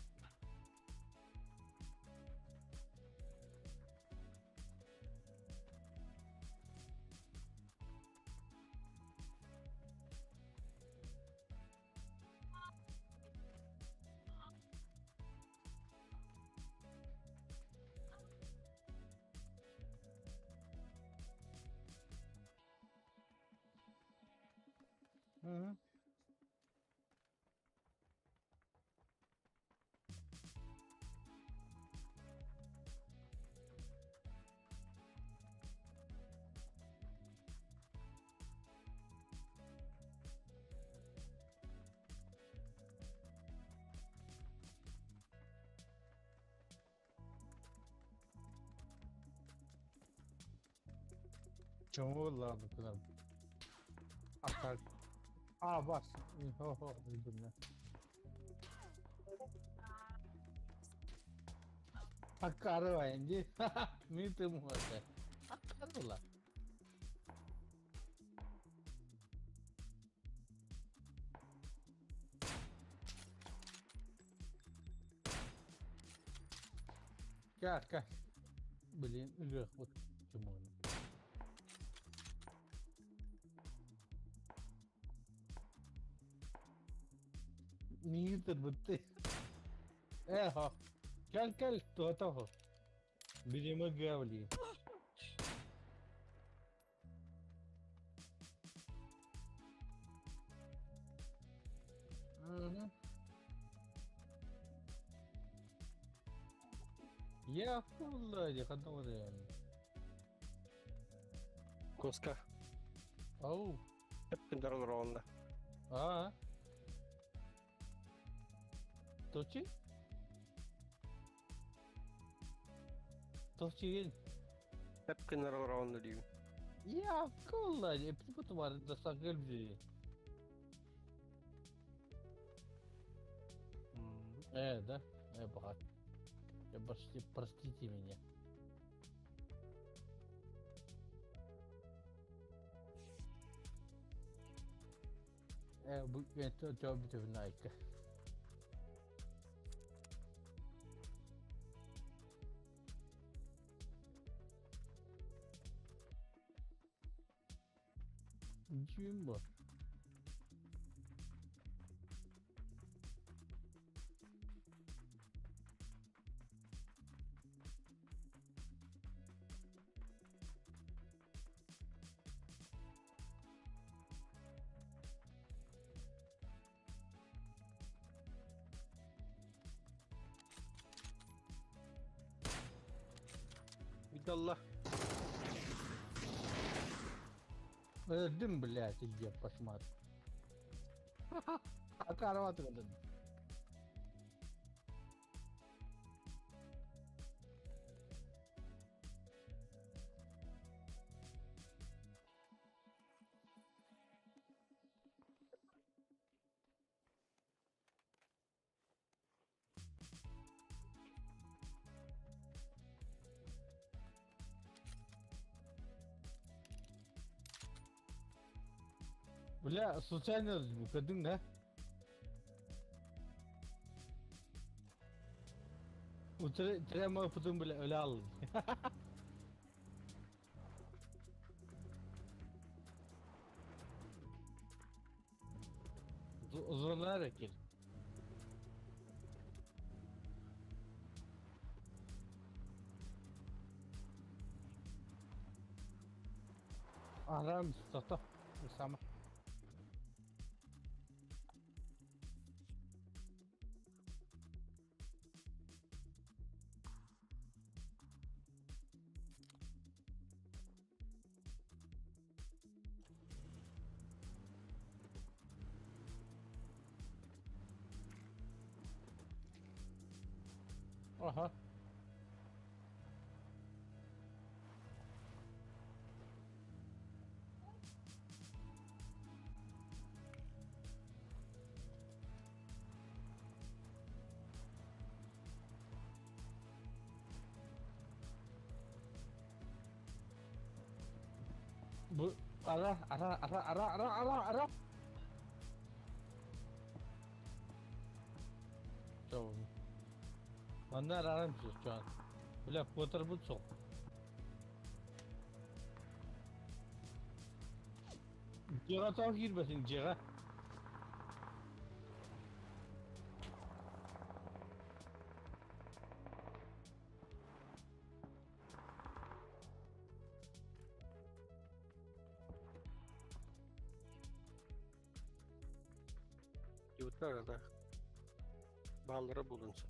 Мгм. Чому ладно, куда? А так. А, бас. Хо-хо, видно. Аккарова, инди. Ми ты можешь. Аккарова. Как, как? Блин, эх, вот чему он. Нитер бытты. Эхо. Кэл кэл туотохо. Видимо гавли. Мгм. Я хула, хадорен. Коска. Ау. Эппин олоронна. А. Точи? Точи. Эппин олоронна диибин. Я хула, эппин да сагылби. Да? Брат. Я почти, простите меня. Это Кимим бу? Видалла. Дым, блядь, иди пошмат. Акарват этот. Бля, случайно көрдүң да? Трема путун бля өлө алдым. Zorlar ekil. Арам сото. Сама. Aha. Bu ara ara ara ara ara ara ara. Tamam. Манна арарым şu an. Бля, котор бут соқ. Жеға тау кирбесин, жеға. Yutlar da. Bağlara bulunsun.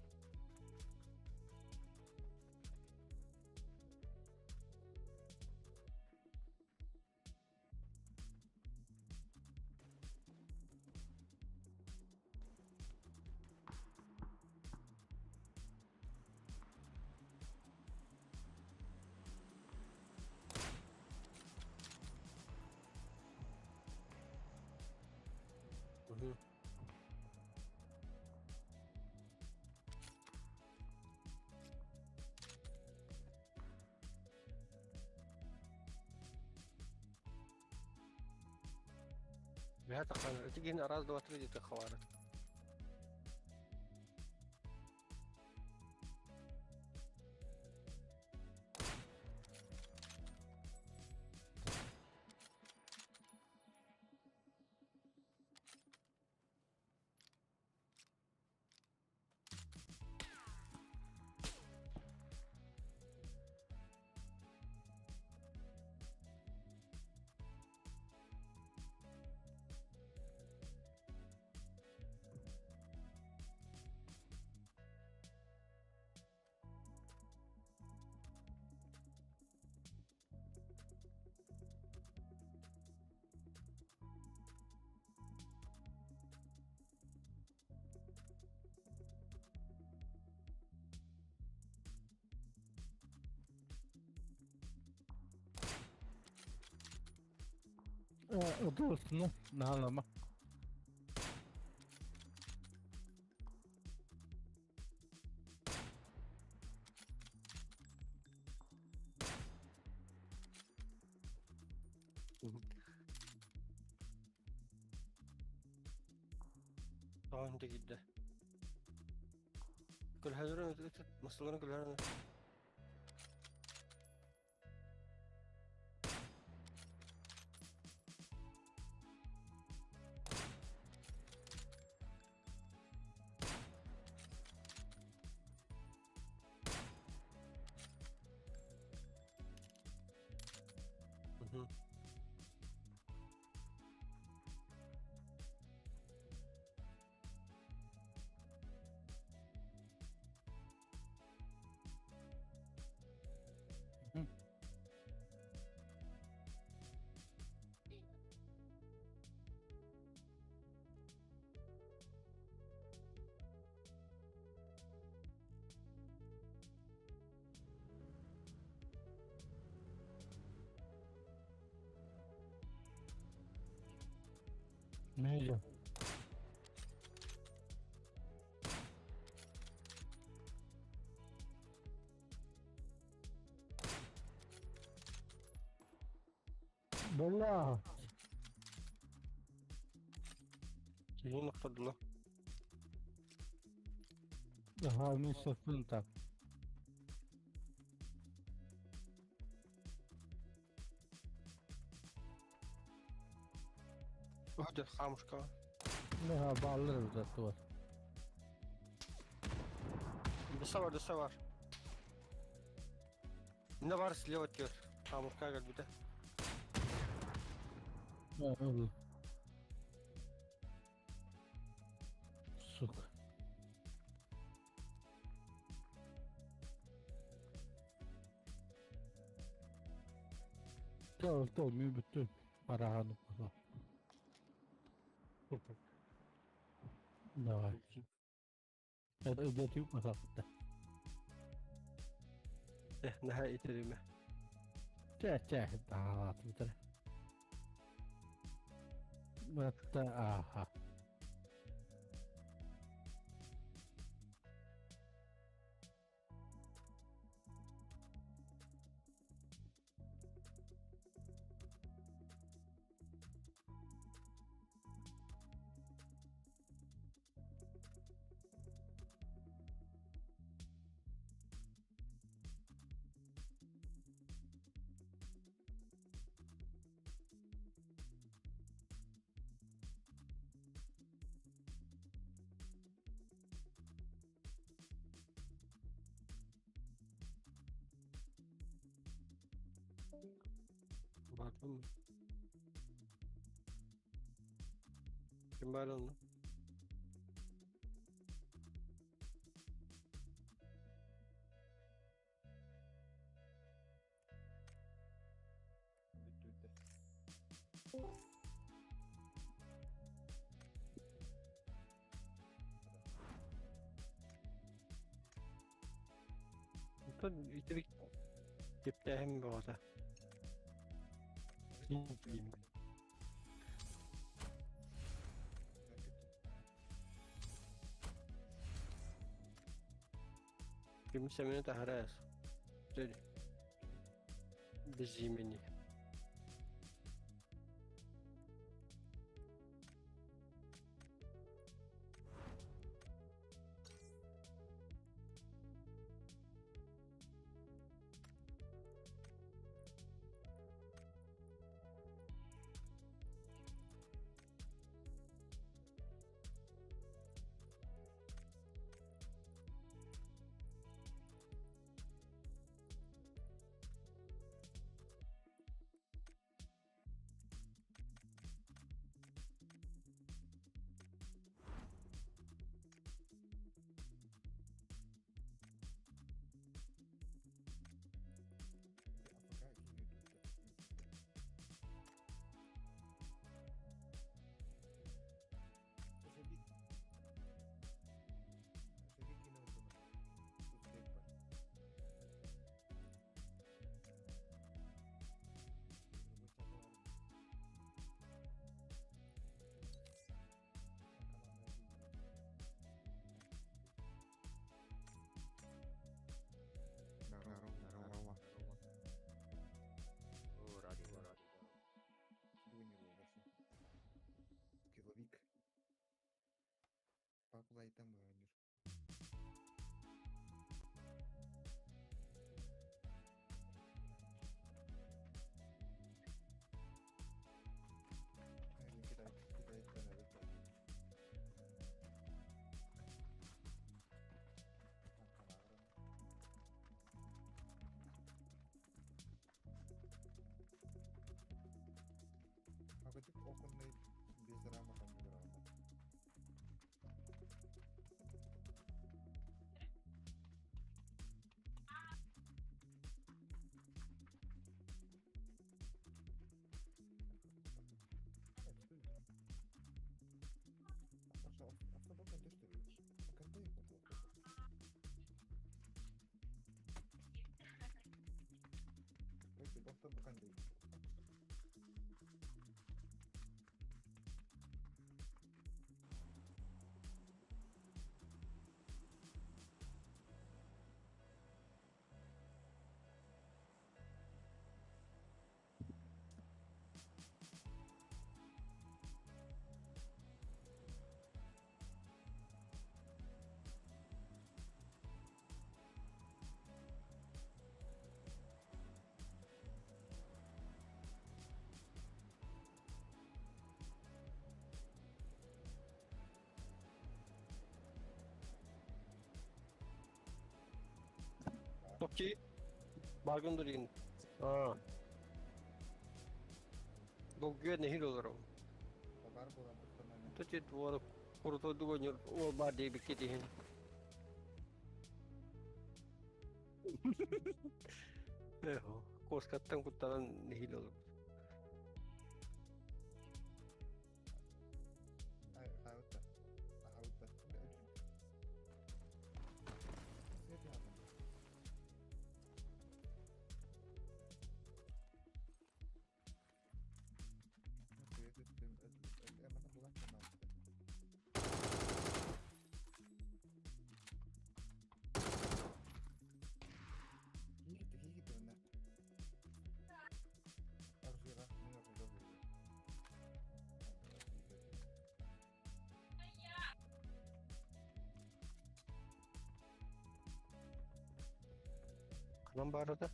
Hı. بهذا قناة تجي هنا راس دوات ريدي تخوارك. Otursun, ne anlama. Tamam da gitti. كل هذول مصلون كل هذول. Медиа. Бля. Киһини охтордулар. Ага, мен софын так. Өтө хамушка. Ага, баллар өтөттү бар. Дөсө бар, дөсө бар. Ne var слева тер. Хамушка кэлбитэ. Сука. Тол, тол, мен бүттүм. Бараганым була. Давай. Это өйдөтүп масапты. Э, наһаа итериме. Чэ, чэ, таалаатым тара. Батта, аха. Бардым. Ким бар онно? Бүттү Онтон итирик кептээһин бөҕөтө. Билим. Ким сэмэни таһарас. Дөл. Без имени. АФК кини бүттү. Шеби кини Здорово, здорово. О, ради, ради. Дуни вообще. Киловик. Пакулайтам ойныр. Китай, Китай, Китай, Акытык оконный без рамок он не брал. Бохтон бакан дейт. Ki баргын дурин. А. Долгуя нехил олором. Бар буолан туттан Төчет буолу куруту дугоньор ол бар дейбикке дихин. Эхо, коскаттан куттанан нехил олор. Хаабытта. Ахабытта. Канан барыда.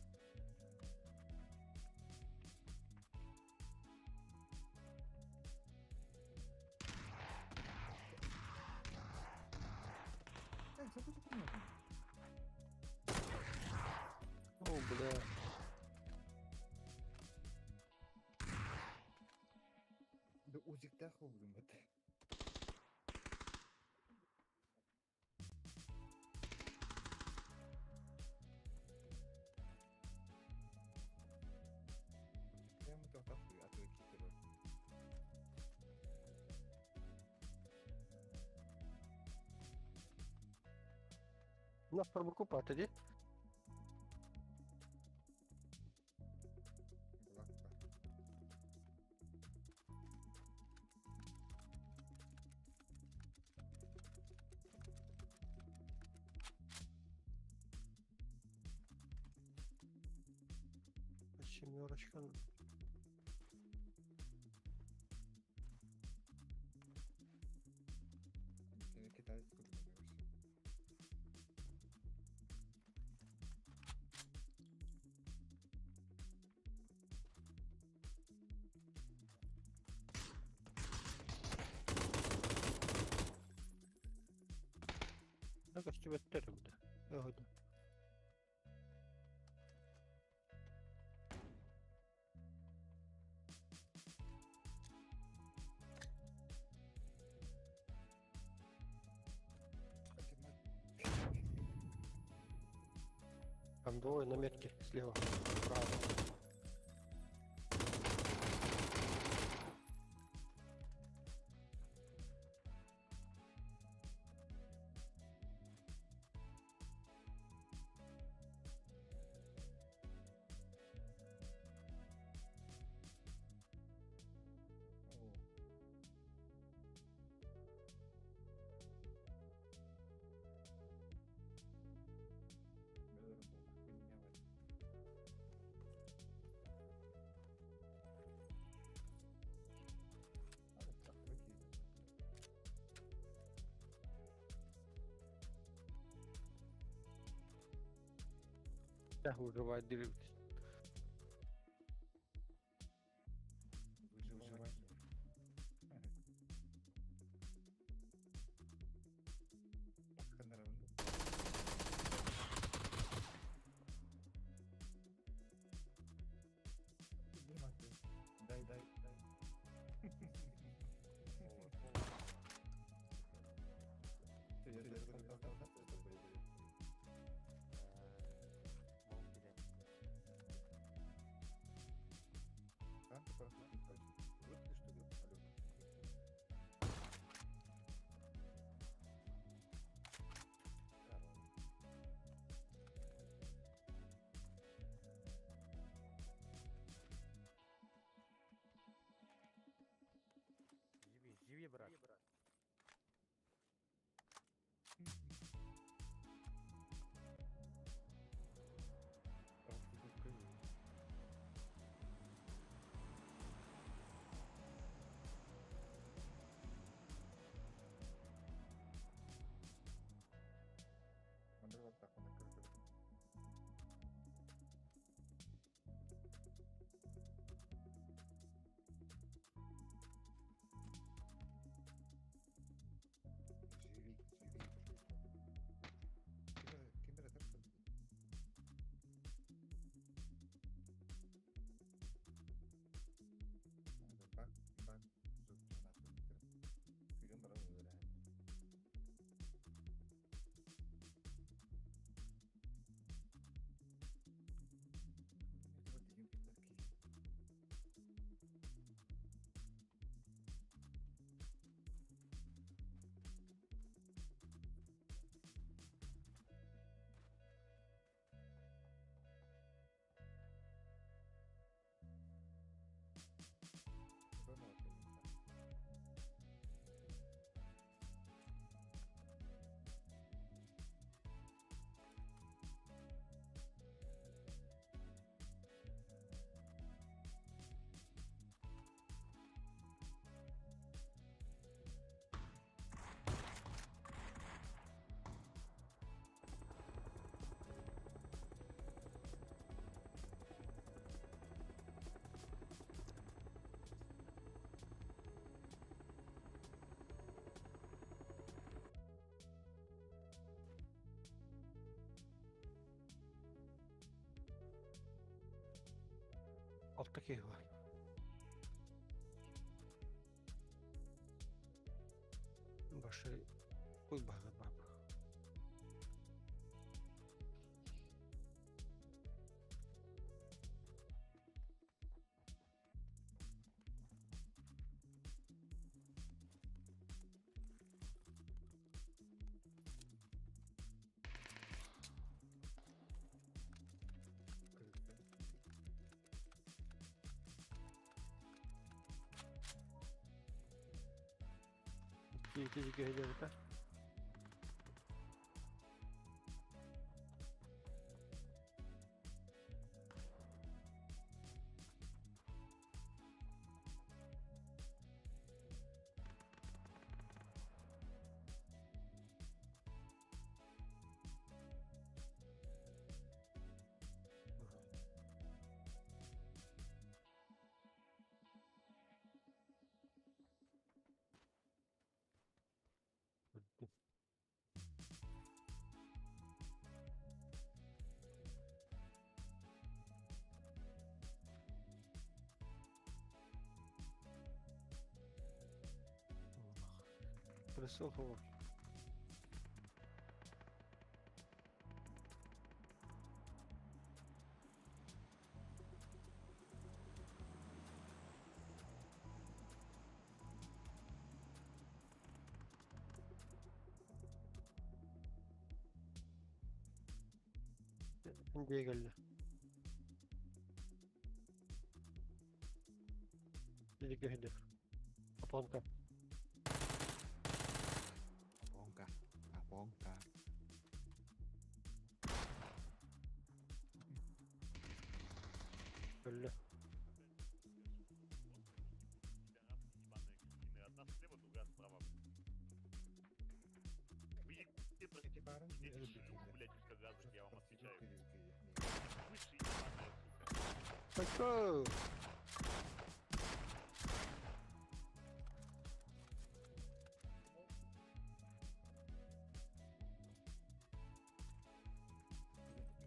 О, бля. Да узиктах болдум бат. Прямо тоқтап атып кетті. Нас пробукупати, ді? Семерочка. Китаец курдук. Так, көстүбэттэр буда. Өһөдө. Там двое на метке слева. Право. Да, выживать деревья. Выживание. Дай, дай, дай. Живи, живи, брат. Алта киһи бар. Башы куй баһыгар баар. Икки киһи диэбитэ. Присел ховар. Дьиэ кэллэ. Дьиэ киһи Апонка. Апонка. Апонка. Өллө. Let's go!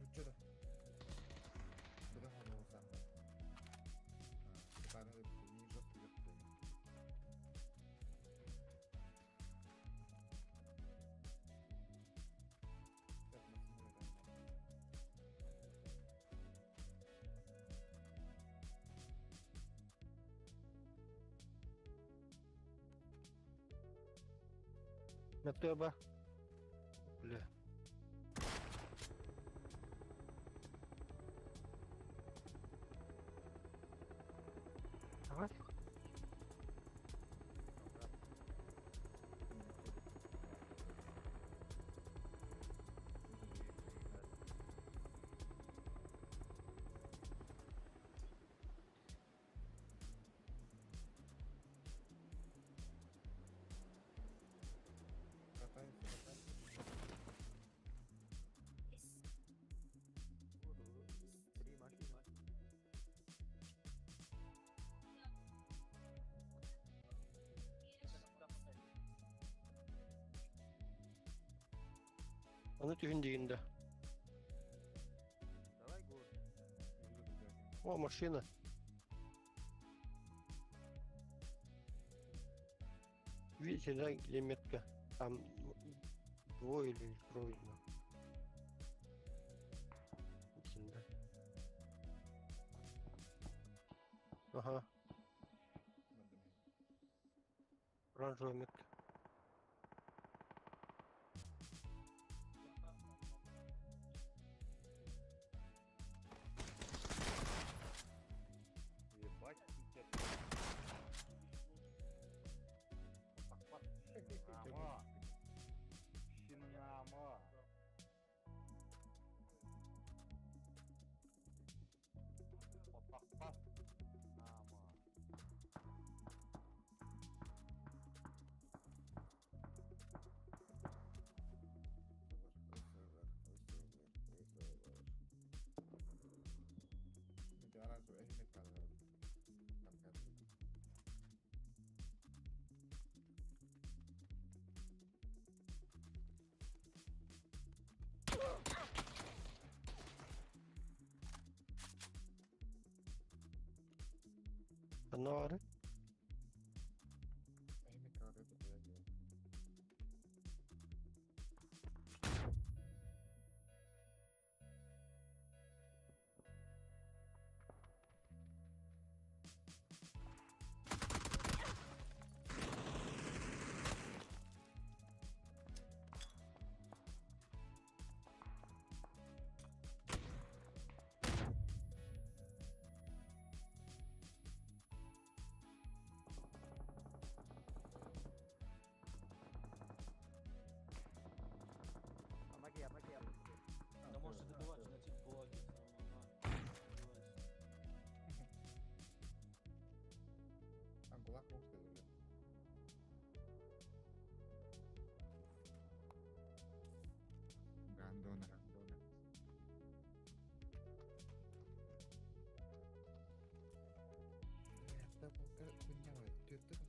Нучча Быдан оҕолоро Бары Мөттө ба? Бля. Давай. Аны түһүн дигинде. О, машина. Видите, да, где метка? Там двое или трое. Да. Ага. Оранжевая метка. Ебать, Щинама. Щинама. Отақпас. Нама. Ханна баары? Да можете добивать, на гулаге. А гулаг мог сказать. Гандона, гандона. Это хуйня, ты була.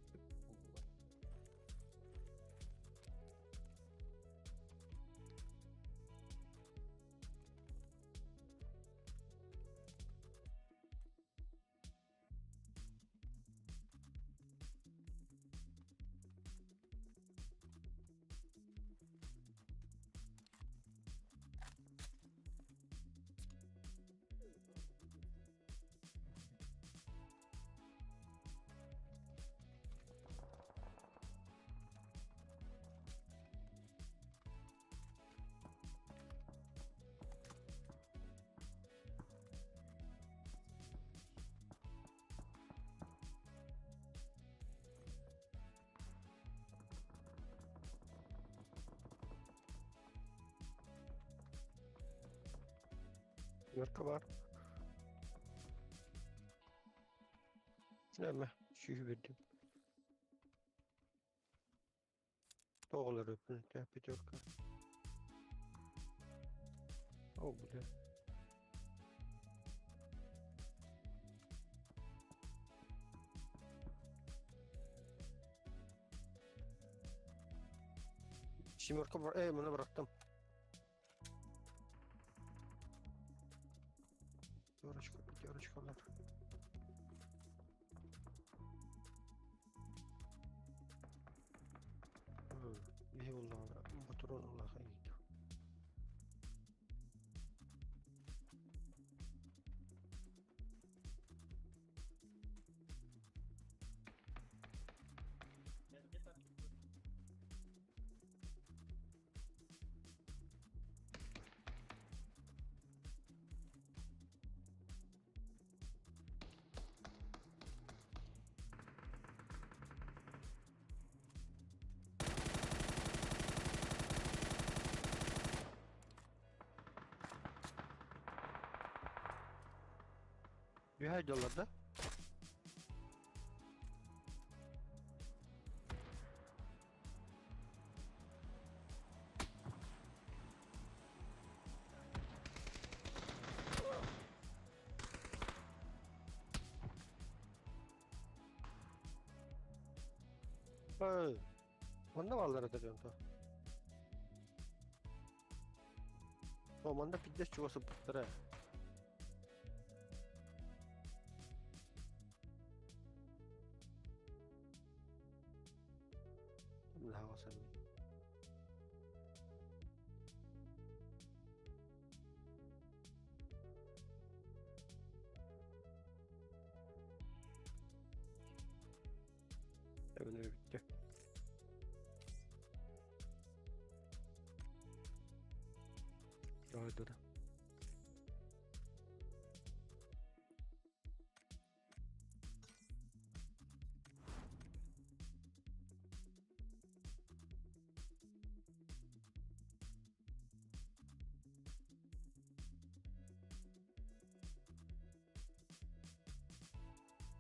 Семерка бар. Нәмә, шүйі бердім. Тоғылар өпін, тә, пятерка. О, бля. Семерка бар. Эй, мұны бұрақтым. Пятерочка, пятерочка бар. Бие буллаҕына патрон улаха ииту. Үһэ дьоллорда. Эй, манна бааллар этэ дьонто. О, манна пиздец чугас ыппыттара. Наҕасами. Эбин бүттэ. Ой, дура.